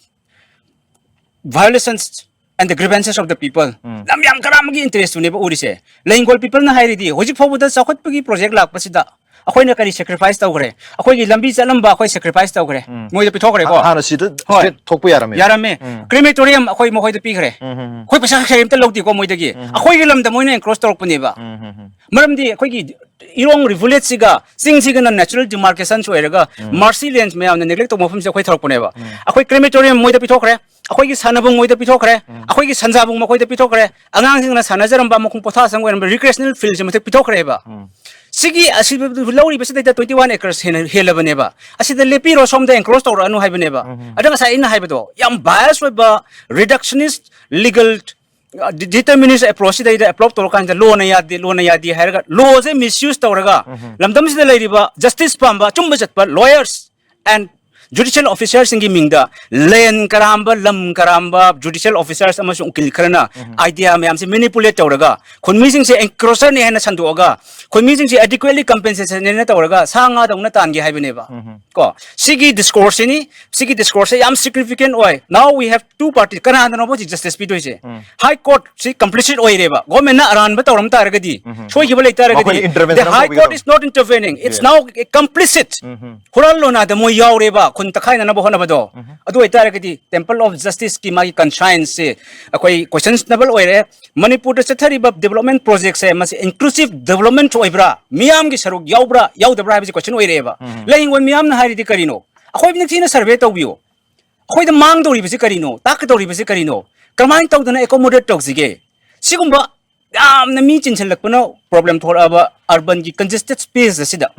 violations and the grievances of the people. ꯂꯝ ꯌꯥꯝ ꯀꯔꯥꯝꯕꯒꯤ interest ꯇꯨꯅꯦꯕ ꯎꯔꯤꯁꯦ꯫ ꯂꯩꯉꯈꯣꯜ people ꯅ ꯍꯥꯏꯔꯤꯗꯤ ꯍꯧꯖꯤꯛ ꯐꯥꯎꯕꯗ ꯆꯥꯎꯈꯠꯄꯒꯤ project ꯂꯥꯛꯄꯁꯤꯗ ꯑꯩꯈꯣꯏꯅ ꯀꯔꯤ sacrifice ꯇꯧꯈ꯭ꯔꯦ? ꯑꯩꯈꯣꯏꯒꯤ ꯂꯝꯕꯤ ꯆꯠꯂꯝꯕ ꯑꯩꯈꯣꯏ sacrifice ꯇꯧꯈ꯭ꯔꯦ, ꯃꯣꯏꯗ ꯄꯤꯊꯣꯛꯈ꯭ꯔꯦꯀꯣ꯫ ꯍꯥꯟꯅ ꯁꯤꯗ ꯍꯣꯏ꯫ State ꯊꯣꯛꯄ ꯌꯥꯔꯝꯃꯦ꯫ ꯌꯥꯔꯝꯃꯦ꯫ Crematorium ꯑꯩꯈꯣꯏ ꯃꯈꯣꯏꯗ ꯄꯤꯈ꯭ꯔꯦ꯫ ꯑꯩꯈꯣꯏ ꯄꯩꯁꯥ ꯀꯔꯤꯝꯇ ꯂꯧꯗꯦꯀꯣ ꯃꯣꯏꯗꯒꯤ꯫ ꯑꯩꯈꯣꯏꯒꯤ ꯂꯝꯗ ꯃꯣꯏꯅ encroach ꯇꯧꯔꯛꯄꯅꯦꯕ꯫ ꯃꯔꯝꯗꯤ ꯑꯩꯈꯣꯏꯒꯤ ꯏꯔꯣꯡ rivulet ꯁꯤꯒ ꯆꯤꯡꯁꯤꯒꯅ natural demarcations ꯑꯣꯏꯔꯒ, marshy lands ꯃꯌꯥꯝꯅ neglect ꯇꯧꯕ ꯃꯐꯝꯁꯦ ꯑꯩꯈꯣꯏ ꯊꯣꯔꯛꯄꯅꯦꯕ꯫ ꯑꯩꯈꯣꯏ crematorium ꯃꯣꯏꯗ ꯄꯤꯊꯣꯛꯈ꯭ꯔꯦ, ꯑꯩꯈꯣꯏꯒꯤ ꯁꯥꯟꯅꯕꯨꯡ ꯃꯣꯏꯗ ꯄꯤꯊꯣꯛꯈ꯭ꯔꯦ, ꯑꯩꯈꯣꯏꯒꯤ ꯁꯟꯖꯥꯕꯨꯡ ꯃꯈꯣꯏꯗ ꯄꯤꯊꯣꯛꯈ꯭ꯔꯦ, ꯑꯉꯥꯡꯁꯤꯡꯅ ꯁꯥꯟꯅꯖꯔꯝꯕ ꯃꯈꯣꯡ ꯄꯣꯊꯥ ꯁꯪ ꯑꯣꯏꯔꯝꯕ recreational field ꯁꯦ ꯃꯊꯛ ꯄꯤꯊꯣꯛꯈ꯭ꯔꯦꯕ꯫ ꯁꯤꯒꯤ ꯑꯁꯤ ꯂꯧꯔꯤꯕꯁꯤꯗꯩꯗ twenty one acres ꯍꯦꯟꯅ ꯍꯦꯜꯂꯕꯅꯦꯕ꯫ ꯑꯁꯤꯗ ꯂꯦꯞꯄꯤꯔꯣ, ꯁꯣꯝꯗ encroach ꯇꯧꯔꯛꯑꯅꯨ ꯍꯥꯏꯕꯅꯦꯕ꯫ ꯑꯗ ꯉꯁꯥꯏ ꯑꯩꯅ ꯍꯥꯏꯕꯗꯣ ꯌꯥꯝ bias ꯑꯣꯏꯕ, reductionist legal, uh, de-, determinist approach ꯁꯤꯗꯩꯗ apply ꯇꯧꯔꯀꯥꯟꯗ ꯂꯣꯅ ꯌꯥꯗꯦ, ꯂꯣꯅ ꯌꯥꯗꯦ ꯍꯥꯏꯔꯒ ꯂꯣꯁꯦ misuse ꯇꯧꯔꯒ ꯂꯝꯗꯝꯁꯤꯗ ꯂꯩꯔꯤꯕ justice ꯄꯥꯝꯕ, ꯑꯆꯨꯝꯕ ꯆꯠꯄ lawyers and judicial officerꯁꯤꯡꯒꯤ ꯃꯤꯡꯗ land ꯀꯔꯥꯝꯕ, ꯂꯝ ꯀꯔꯥꯝꯕ judicial officers ꯑꯃꯁꯨꯡ ꯎꯀꯤꯜ ꯈꯔꯅ idea ꯃꯌꯥꯝꯁꯦ manipulate ꯇꯧꯔꯒ ꯈꯨꯟꯃꯤꯁꯤꯡꯁꯦ encroacherꯅꯤ ꯍꯥꯏꯅ ꯁꯟꯗꯣꯛꯑꯒ ꯈꯨꯟꯃꯤꯁꯤꯡꯁꯦ adequately compensation ꯍꯥꯏꯅ ꯇꯧꯔꯒ ꯁꯥ ꯉꯥꯗꯧꯅ ꯇꯥꯟꯒꯦ ꯍꯥꯏꯕꯅꯦꯕ꯫ ꯀꯣ, ꯁꯤꯒꯤ discourseꯁꯤꯅꯤ, ꯁꯤꯒꯤ discourseꯁꯦ ꯌꯥꯝ significant ꯑꯣꯏ꯫ Now we have two party, ꯀꯅꯥꯗꯅꯣꯕ ꯍꯧꯖꯤꯛ justice ꯄꯤꯗꯣꯏꯁꯦ? High Courtꯁꯤ complicit ꯑꯣꯏꯔꯦꯕ꯫ Governmentꯅ ꯑꯔꯥꯟꯕ ꯇꯧꯔꯝ ꯇꯥꯔꯒꯗꯤ, ꯁꯣꯏꯈꯤꯕ ꯂꯩ ꯇꯥꯔꯒꯗꯤ, ꯃꯈꯣꯏꯅ intervention the ꯑꯃ High Court ꯇꯧꯕꯤꯒꯗꯕ꯫ Is not intervening, it's Yes. Now complicit. ꯍꯨꯔꯥꯜ ꯂꯣꯅꯥꯗ ꯃꯣꯏ ꯌꯥꯎꯔꯦꯕ, ꯈꯨꯟ ꯇꯛꯈꯥꯏꯅꯅꯕ ꯍꯣꯠꯅꯕꯗꯣ꯫ ꯑꯗꯨ ꯑꯣꯏꯇꯥꯔꯒꯗꯤ Temple of Justiceꯀꯤ ꯃꯥꯒꯤ conscienceꯁꯦ ꯑꯩꯈꯣꯏ questionable ꯑꯣꯏꯔꯦ꯫ ꯃꯅꯤꯄꯨꯔꯗ ꯆꯠꯊꯔꯤꯕ development projectꯁꯦ ꯃꯁꯤ inclusive development ꯑꯣꯏꯕ꯭ꯔꯥ, ꯃꯤꯌꯥꯝꯒꯤ ꯁꯔꯨꯛ ꯌꯥꯎꯕ꯭ꯔꯥ ꯌꯥꯎꯗꯕ꯭ꯔꯥ ꯍꯥꯏꯕꯁꯤ question ꯑꯣꯏꯔꯛꯑꯦꯕ꯫ ꯂꯥꯏꯌꯦꯡꯕ ꯃꯤꯌꯥꯝꯅ ꯍꯥꯏꯔꯤꯗꯤ ꯀꯔꯤꯅꯣ? ꯑꯩꯈꯣꯏ ꯅꯤꯡꯊꯤꯅ survey ꯇꯧꯕꯤꯌꯨ꯫ ꯑꯩꯈꯣꯏꯗ ꯃꯥꯡꯗꯧꯔꯤꯕꯁꯤ ꯀꯔꯤꯅꯣ? ꯇꯥꯛꯀꯗꯧꯔꯤꯕꯁꯤ ꯀꯔꯤꯅꯣ? ꯀꯔꯝꯍꯥꯏꯅ ꯇꯧꯗꯅ accommodate ꯇꯧꯁꯤꯒꯦ? ꯁꯤꯒꯨꯝꯕ ꯌꯥꯝꯅ ꯃꯤ ꯆꯤꯟꯁꯤꯜꯂꯛꯄꯅ problem ꯊꯣꯛꯂꯛꯑꯕ urbanꯒꯤ congested space ꯑꯁꯤꯗ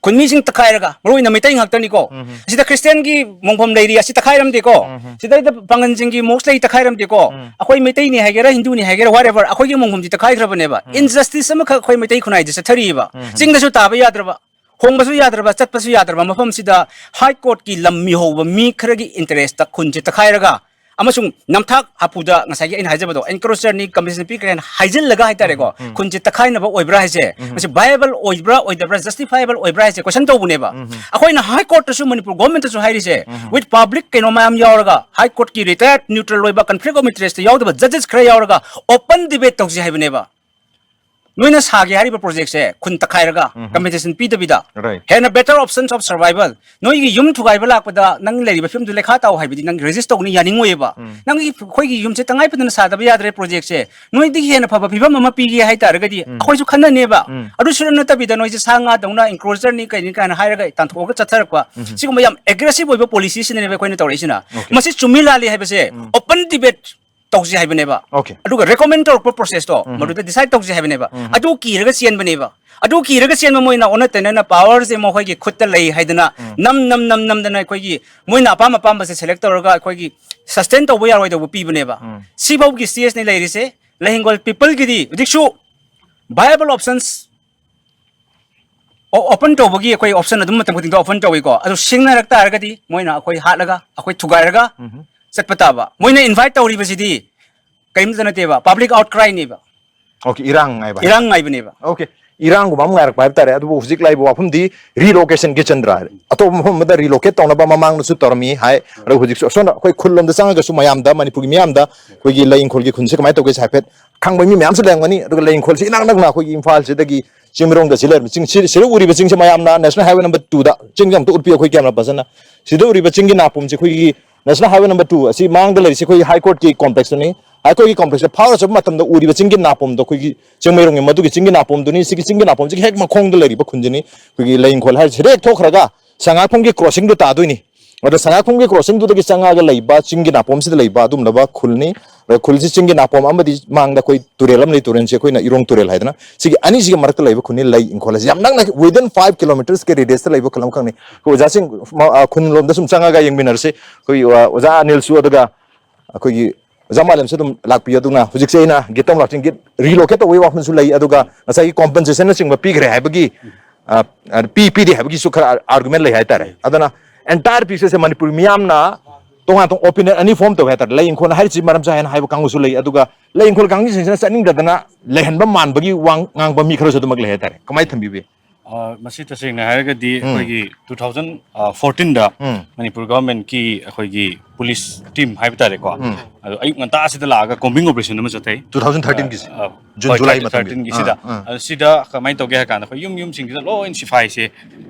ꯈꯨꯟꯃꯤꯁꯤꯡ ꯇꯛꯈꯥꯏꯔꯒ, ꯃꯔꯨ ꯑꯣꯏꯅ ꯃꯩꯇꯩ ꯉꯥꯛꯇꯅꯤꯀꯣ꯫ ꯑꯁꯤꯗ Christianꯒꯤ ꯃꯣꯡꯐꯝ ꯂꯩꯔꯤ, ꯑꯁꯤ ꯇꯛꯈꯥꯏꯔꯝꯗꯦꯀꯣ꯫ ꯁꯤꯗꯩꯗ ꯄꯥꯉꯟꯁꯤꯡꯒꯤ mosque ꯂꯩ, ꯇꯛꯈꯥꯏꯔꯝꯗꯦꯀꯣ꯫ ꯑꯩꯈꯣꯏ ꯃꯩꯇꯩꯅꯤ ꯍꯥꯏꯒꯦꯔꯥ, ꯍꯤꯟꯗꯨꯅꯤ ꯍꯥꯏꯒꯦꯔꯥ, whatever, ꯑꯩꯈꯣꯏꯒꯤ ꯃꯣꯡꯐꯝꯗꯤ ꯇꯛꯈꯥꯏꯈ꯭ꯔꯕꯅꯦꯕ꯫ Injustice ꯑꯃꯈꯛ ꯑꯩꯈꯣꯏ ꯃꯩꯇꯩ ꯈꯨꯟꯅꯥꯏꯗ ꯆꯠꯊꯔꯤꯕ꯫ ꯆꯤꯡꯗꯁꯨ ꯇꯥꯕ ꯌꯥꯗ꯭ꯔꯕ, ꯍꯣꯡꯕꯁꯨ ꯌꯥꯗ꯭ꯔꯕ, ꯆꯠꯄꯁꯨ ꯌꯥꯗ꯭ꯔꯕ ꯃꯐꯝꯁꯤꯗ High Courtꯀꯤ ꯂꯝ ꯃꯤꯍꯧꯕ ꯃꯤ ꯈꯔꯒꯤ interestꯇ ꯈꯨꯟꯁꯦ ꯇꯛꯈꯥꯏꯔꯒ ꯑꯃꯁꯨꯡ ꯅꯝꯊꯥꯛ ꯍꯥꯄꯨꯗ ꯉꯁꯥꯏꯒꯤ ꯑꯩꯅ ꯍꯥꯏꯖꯕꯗꯣ encroacherꯅꯤ, compensation ꯄꯤꯈ꯭ꯔꯦ ꯍꯥꯏꯅ ꯍꯥꯏꯖꯤꯜꯂꯒ ꯍꯥꯏꯇꯥꯔꯦꯀꯣ, ꯈꯨꯟꯁꯦ ꯇꯛꯈꯥꯏꯅꯕ ꯑꯣꯏꯕ꯭ꯔꯥ ꯍꯥꯏꯁꯦ, ꯃꯁꯤ viable ꯑꯣꯏꯕ꯭ꯔꯥ ꯑꯣꯏꯗꯕ꯭ꯔꯥ, justifiable ꯑꯣꯏꯕ꯭ꯔꯥ ꯍꯥꯏꯁꯦ question ꯇꯧꯕꯅꯦꯕ꯫ ꯑꯩꯈꯣꯏꯅ High Courtꯇꯁꯨ, ꯃꯅꯤꯄꯨꯔ governmentꯇꯁꯨ ꯍꯥꯏꯔꯤꯁꯦ, with public ꯀꯩꯅꯣ ꯃꯌꯥꯝ ꯌꯥꯎꯔꯒ, High Courtꯀꯤ retired neutral ꯑꯣꯏꯕ, conflict of interest ꯌꯥꯎꯗꯕ judges ꯈꯔ ꯌꯥꯎꯔꯒ open debate ꯇꯧꯁꯤ ꯍꯥꯏꯕꯅꯦꯕ꯫ ꯅꯣꯏꯅ ꯁꯥꯒꯦ ꯍꯥꯏꯔꯤꯕ projectꯁꯦ ꯈꯨꯟ ꯇꯛꯈꯥꯏꯔꯒ, compensation ꯄꯤꯗꯕꯤꯗ, Right. ꯍꯦꯟꯅ better options of survival, ꯅꯣꯏꯒꯤ ꯌꯨꯝ ꯊꯨꯒꯥꯏꯕ ꯂꯥꯛꯄꯗ ꯅꯪ ꯂꯩꯔꯤꯕ ꯐꯤꯕꯝꯗꯨ ꯂꯩꯈꯥ ꯇꯥꯎ ꯍꯥꯏꯕꯗꯤ ꯅꯪ resist ꯇꯧꯒꯅꯤ, ꯌꯥꯅꯤꯡꯉꯣꯏꯌꯦꯕ꯫ ꯅꯪꯒꯤ, ꯑꯩꯈꯣꯏꯒꯤ ꯌꯨꯝꯁꯦ ꯇꯉꯥꯏ ꯐꯗꯅ ꯁꯥꯗꯕ ꯌꯥꯗ꯭ꯔꯦ projectꯁꯦ, ꯅꯣꯏꯗꯒꯤ ꯍꯦꯟꯅ ꯐꯕ ꯐꯤꯕꯝ ꯑꯃ ꯄꯤꯒꯦ ꯍꯥꯏ ꯇꯥꯔꯒꯗꯤ ꯑꯩꯈꯣꯏꯁꯨ ꯈꯟꯅꯅꯦꯕ꯫ ꯑꯗꯨꯁꯨ ꯅꯠꯇꯕꯤꯗ ꯅꯣꯏꯁꯦ ꯁꯥ ꯉꯥꯗꯧꯅ encroacherꯅꯤ, ꯀꯩꯅꯤ ꯀꯥꯏꯅ ꯍꯥꯏꯔꯒ ꯇꯥꯟꯊꯣꯛꯑꯒ ꯆꯠꯊꯔꯛꯄ, ꯁꯤꯒꯨꯝꯕ ꯌꯥꯝ aggressive ꯑꯣꯏꯕ policyꯁꯤꯅꯅꯦꯕ ꯑꯩꯈꯣꯏꯅ ꯇꯧꯔꯛꯏꯁꯤꯅ꯫ ꯃꯁꯤ ꯆꯨꯝꯃꯤ ꯂꯥꯜꯂꯤ ꯍꯥꯏꯕꯁꯦ open debate ꯇꯧꯁꯤ ꯍꯥꯏꯕꯅꯦꯕ꯫ Okay. ꯑꯗꯨꯒ ꯔꯤꯀꯃꯦꯟ ꯇꯧꯔꯛꯄ ꯄ꯭ꯔꯣꯁꯦꯁꯇꯣ ꯃꯗꯨꯗ ꯗꯤꯁꯥꯏꯗ ꯇꯧꯁꯤ ꯍꯥꯏꯕꯅꯦꯕ꯫ ꯑꯗꯨ ꯀꯤꯔꯒ ꯆꯦꯟꯕꯅꯦꯕ꯫ ꯑꯗꯨ ꯀꯤꯔꯒ ꯆꯦꯟꯕ ꯃꯣꯏꯅ ꯑꯣꯟꯅ ꯇꯩꯅꯅ ꯄꯋꯥꯔꯁꯦ ꯃꯈꯣꯏꯒꯤ ꯈꯨꯠꯇ ꯂꯩ ꯍꯥꯏꯗꯅ ꯅꯝ ꯅꯝ ꯅꯝ ꯅꯝꯗꯅ ꯑꯩꯈꯣꯏꯒꯤ ꯃꯣꯏꯅ ꯑꯄꯥꯝ ꯑꯄꯥꯝꯕꯁꯦ ꯁꯦꯂꯦꯛ ꯇꯧꯔꯒ ꯑꯩꯈꯣꯏꯒꯤ ꯁꯁꯇꯦꯟ ꯇꯧꯕ ꯌꯥꯔꯣꯏꯗꯧꯕ ꯄꯤꯕꯅꯦꯕ꯫ ꯁꯤꯐꯥꯎꯒꯤ ꯁ꯭ꯇꯦꯖꯅꯤ ꯂꯩꯔꯤꯁꯦ꯫ ꯂꯩꯍꯤꯡꯒꯣꯜ ꯄꯤꯄꯜꯒꯤꯗꯤ ꯍꯧꯖꯤꯛꯁꯨ ꯚꯥꯏꯑꯦꯕꯜ ꯑꯣꯞꯁꯟꯁ ꯑꯣꯄꯟ ꯇꯧꯕꯒꯤ ꯑꯩꯈꯣꯏ ꯑꯣꯞꯁꯟ ꯑꯗꯨꯝ ꯃꯇꯝ ꯈꯨꯗꯤꯡꯗ ꯑꯣꯄꯟ ꯇꯧꯏꯀꯣ꯫ ꯑꯗꯨ ꯁꯤꯡꯅꯔꯛ ꯇꯥꯔꯒꯗꯤ ꯃꯣꯏꯅ ꯑꯩꯈꯣꯏ ꯍꯥꯠꯂꯒ ꯑꯩꯈꯣꯏ ꯊꯨꯒꯥꯏꯔꯒ ꯆꯠꯄ ꯇꯥꯕ꯫ ꯃꯣꯏꯅ ꯏꯟꯚꯥꯏꯠ ꯇꯧꯔꯤꯕꯁꯤꯗꯤ ꯀꯔꯤꯝꯇ ꯅꯠꯇꯦꯕ, ꯄꯕ꯭ꯂꯤꯛ ꯑꯥꯎꯠꯀ꯭ꯔꯥꯏꯅꯦꯕ꯫ Okay, ꯏꯔꯥꯡ ꯉꯥꯏꯕ ꯍꯥꯏ- ꯏꯔꯥꯡ ꯉꯥꯏꯕꯅꯦꯕ꯫ Okay, ꯏꯔꯥꯡꯒꯨꯝꯕ ꯑꯃ ꯉꯥꯏꯔꯛꯄ ꯍꯥꯏꯕ ꯇꯥꯔꯦ꯫ ꯑꯗꯨꯕꯨ ꯍꯧꯖꯤꯛ ꯂꯥꯛꯏꯕ ꯋꯥꯐꯝꯗꯤ ꯔꯤꯂꯣꯀꯦꯁꯟꯒꯤ, ꯆꯟꯗ꯭ꯔ, ꯑꯇꯣꯞꯄ ꯃꯐꯝ ꯑꯃꯗ ꯔꯤꯂꯣꯀꯦꯠ ꯇꯧꯅꯕ ꯃꯃꯥꯡꯗꯁꯨ ꯇꯧꯔꯝꯃꯤ ꯍꯥꯏ꯫ ꯑꯗꯣ ꯍꯧꯖꯤꯛꯁꯨ ꯑꯁꯣꯝꯗ ꯑꯩꯈꯣꯏ ꯈꯨꯜ ꯂꯣꯝꯗ ꯆꯪꯉꯒꯁꯨ ꯃꯌꯥꯝꯗ, ꯃꯅꯤꯄꯨꯔꯒꯤ ꯃꯤꯌꯥꯝꯗ ꯑꯩꯈꯣꯏꯒꯤ ꯂꯩ ꯏꯪꯈꯣꯜꯒꯤ ꯈꯨꯟꯁꯦ ꯀꯃꯥꯏꯅ ꯇꯧꯒꯦꯁꯦ ꯍꯥꯏꯐꯦꯠ ꯈꯪꯕ ꯃꯤ ꯃꯌꯥꯝꯁꯨ ꯂꯩꯔꯝꯒꯅꯤ꯫ ꯑꯗꯨꯒ ꯂꯩ ꯏꯪꯈꯣꯜꯁꯦ ꯏꯅꯛ ꯅꯛꯅ ꯑꯩꯈꯣꯏꯒꯤ ꯏꯝꯐꯥꯜꯁꯤꯗꯒꯤ ꯆꯤꯡꯃꯩꯔꯣꯡꯗ ꯁꯤ ꯂꯩꯔꯝꯃꯤ ꯆꯤꯡ, ꯁꯤ, ꯁꯤꯗ ꯎꯔꯤꯕ ꯆꯤꯡꯁꯦ ꯃꯌꯥꯝꯅ ꯅꯦꯁꯅꯦꯜ ꯍꯥꯏꯋꯦ ꯅꯝꯕꯔ ꯇꯨꯗ, ꯆꯤꯡꯁꯦ ꯑꯝꯇ ꯎꯠꯄꯤꯌꯨ ꯑꯩꯈꯣꯏ ꯀꯦꯃꯦꯔꯥ ꯄꯔꯁꯟꯅ꯫ ꯁꯤꯗ ꯎꯔꯤꯕ ꯆꯤꯡꯒꯤ ꯅꯥꯄꯨꯝꯁꯦ ꯑꯩꯈꯣꯏꯒꯤ ꯅꯦꯁꯅꯦꯜ ꯍꯥꯏꯋꯦ ꯅꯝꯕꯔ ꯇꯨ, ꯑꯁꯤ ꯃꯥꯡꯗ ꯂꯩꯔꯤꯁꯦ ꯑꯩꯈꯣꯏꯒꯤ ꯍꯥꯏ ꯀꯣꯔꯠꯀꯤ ꯀꯣꯝꯄ꯭ꯂꯦꯛꯁꯇꯅꯤ꯫ ꯍꯥꯏ ꯀꯣꯔꯠꯀꯤ ꯀꯣꯝꯄ꯭ꯂꯦꯛꯁꯇ ꯐꯥꯎꯔ ꯆꯠꯄ ꯃꯇꯝꯗ ꯎꯔꯤꯕ ꯆꯤꯡꯒꯤ ꯅꯥꯄꯨꯝꯗꯣ ꯑꯩꯈꯣꯏꯒꯤ ꯆꯤꯡꯃꯩꯔꯣꯡꯒꯤ ꯃꯗꯨꯒꯤ ꯆꯤꯡꯒꯤ ꯅꯥꯄꯨꯝꯗꯨꯅꯤ꯫ ꯁꯤꯒꯤ ꯆꯤꯡꯒꯤ ꯅꯥꯄꯨꯝꯁꯤꯒꯤ ꯍꯦꯛ ꯃꯈꯣꯡꯗ ꯂꯩꯔꯤꯕ ꯈꯨꯟꯁꯤꯅꯤ ꯑꯩꯈꯣꯏꯒꯤ ꯂꯩ ꯏꯪꯈꯣꯜ ꯍꯥꯏꯔꯤꯁꯦ꯫ ꯁꯤꯗ ꯍꯦꯛ ꯊꯣꯛꯈ꯭ꯔꯒ ꯁꯉꯥꯛꯐꯝꯒꯤ ꯀ꯭ꯔꯣꯁꯤꯡꯗꯨ ꯇꯥꯗꯣꯏꯅꯤ꯫ ꯑꯗ ꯁꯉꯥꯛꯐꯝꯒꯤ ꯀ꯭ꯔꯣꯁꯤꯡꯗꯨꯗꯒꯤ ꯆꯪꯉꯛꯑꯒ ꯂꯩꯕ ꯆꯤꯡꯒꯤ ꯅꯥꯄꯣꯝꯁꯤꯗ ꯂꯩꯕ ꯑꯗꯨꯒꯨꯝꯂꯕ ꯈꯨꯜꯅꯤ꯫ ꯑꯗ ꯈꯨꯜꯁꯤ ꯆꯤꯡꯒꯤ ꯅꯥꯄꯣꯝ ꯑꯃꯗꯤ ꯃꯥꯡꯗ ꯑꯩꯈꯣꯏ ꯇꯨꯔꯦꯜ ꯑꯃ ꯂꯩ, ꯇꯨꯔꯦꯜꯁꯦ ꯑꯩꯈꯣꯏꯅ ꯏꯔꯣꯡ ꯇꯨꯔꯦꯜ ꯍꯥꯏꯗꯅ, ꯁꯤꯒꯤ ꯑꯅꯤꯁꯤꯒꯤ ꯃꯔꯛꯇ ꯂꯩꯕ ꯈꯨꯟꯅꯤ ꯂꯩ ꯏꯪꯈꯣꯜ ꯍꯥꯏꯁꯦ꯫ ꯌꯥꯝ ꯅꯛꯅ within five kilometersꯀꯤ radiusꯇ ꯂꯩꯕ ꯈꯨꯜ ꯑꯃꯈꯛꯅꯤ꯫ ꯑꯩꯈꯣꯏ ꯑꯣꯖꯥꯁꯤꯡ, ꯃ-, ꯑ, ꯈꯨꯟꯂꯣꯝꯗ ꯁꯨꯝ ꯆꯪꯉꯒ ꯌꯦꯡꯃꯤꯟꯅꯔꯁꯤ꯫ ꯑꯩꯈꯣꯏ, ꯑ, ꯑꯣꯖꯥ ꯑꯅꯤꯜꯁꯨ ꯑꯗꯨꯒ ꯑꯩꯈꯣꯏꯒꯤ ꯑꯣꯖꯥ ꯃꯥꯂꯦꯝꯁꯨ ꯑꯗꯨꯝ ꯂꯥꯛꯄꯤꯌꯨ꯫ ꯑꯗꯨꯅ ꯍꯧꯖꯤꯛꯁꯦ ꯑꯩꯅ ꯒꯤꯇꯝ ꯂꯥꯛꯆꯤꯡꯒꯤ ꯔꯤꯂꯣꯀꯦꯠ ꯇꯧꯕꯒꯤ ꯋꯥꯐꯝꯁꯨ ꯂꯩ, ꯑꯗꯨꯒ ꯉꯁꯥꯏꯒꯤ ꯀꯣꯝꯄꯦꯟꯁꯦꯁꯟꯅꯆꯤꯡꯕ ꯄꯤꯈ꯭ꯔꯦ ꯍꯥꯏꯕꯒꯤ, ꯑ, ꯑ, ꯄꯤ, ꯄꯤꯗꯦ ꯍꯥꯏꯕꯒꯤꯁꯨ ꯈꯔ ꯑꯥꯔꯒꯨꯃꯦꯟ ꯂꯩ ꯍꯥꯏꯇꯥꯔꯦ꯫ ꯑꯗꯨꯅ ꯑꯦꯟꯇꯥꯌꯔ ꯄꯤꯁꯦꯁꯁꯦ ꯃꯅꯤꯄꯨꯔ ꯃꯤꯌꯥꯝꯅ ꯇꯣꯉꯥꯟ ꯇꯣꯉꯥꯟ ꯑꯣꯄꯤꯅꯤꯌꯟ ꯑꯅꯤ ꯐꯣꯔꯝ ꯇꯧꯋꯦ ꯍꯥꯏꯇꯥꯔꯦ꯫ ꯂꯩ ꯏꯪꯈꯣꯜ ꯍꯥꯏꯔꯤꯁꯤ ꯃꯔꯝ ꯆꯥꯏ ꯍꯥꯏꯅ ꯍꯥꯏꯕ ꯀꯥꯡꯕꯨꯁꯨ ꯂꯩ, ꯑꯗꯨꯒ ꯂꯩ ꯏꯪꯈꯣꯜ ꯀꯥꯡꯕꯨꯁꯤꯡꯁꯤꯅ ꯆꯠꯅꯤꯡꯗꯗꯅ ꯂꯩꯍꯟꯕ ꯃꯥꯟꯕꯒꯤ ꯋꯥ ꯉꯥꯡꯕ ꯃꯤ ꯈꯔꯁꯨ ꯑꯗꯨꯃꯛ ꯂꯩ ꯍꯥꯏꯇꯥꯔꯦ꯫ ꯀꯃꯥꯏꯅ ꯊꯝꯕꯤꯕꯤ? ꯑ, ꯃꯁꯤ ꯇꯁꯦꯡꯅ ꯍꯥꯏꯔꯒꯗꯤ ꯑꯩꯈꯣꯏꯒꯤ two thousand fourteenꯗ ꯎꯝ꯫ ꯃꯅꯤꯄꯨꯔ ꯒꯚꯔꯟꯃꯦꯟꯠꯀꯤ ꯑꯩꯈꯣꯏꯒꯤ ꯄꯨꯂꯤꯁ ꯇꯤꯝ ꯍꯥꯏꯕ ꯇꯥꯔꯦꯀꯣ, ꯑꯗꯣ ꯑꯌꯨꯛ ꯉꯟꯇꯥꯁꯤꯗ ꯂꯥꯛꯑꯒ ꯀꯣꯝꯕꯤꯡ ꯑꯣꯄꯔꯦꯁꯟ ꯑꯃ ꯆꯠꯊꯩ꯫ Two thousnd thirteenꯒꯤꯁꯦ? ꯑ, June, ꯍꯣꯏ, July thirteen, ꯃꯇꯝꯒꯤ? thirteenꯒꯤꯁꯤꯗ꯫ ꯑꯥ, ꯑꯥ꯫ ꯑꯗꯣ ꯁꯤꯗ ꯀꯃꯥꯏꯅ ꯇꯧꯒꯦ ꯍꯥꯏ ꯀꯥꯟꯗ ꯑꯩꯈꯣꯏ ꯌꯨꯝ ꯌꯨꯝꯁꯤꯡꯁꯤꯗ ꯂꯣꯏ ꯁꯤꯐꯥꯏꯁꯦ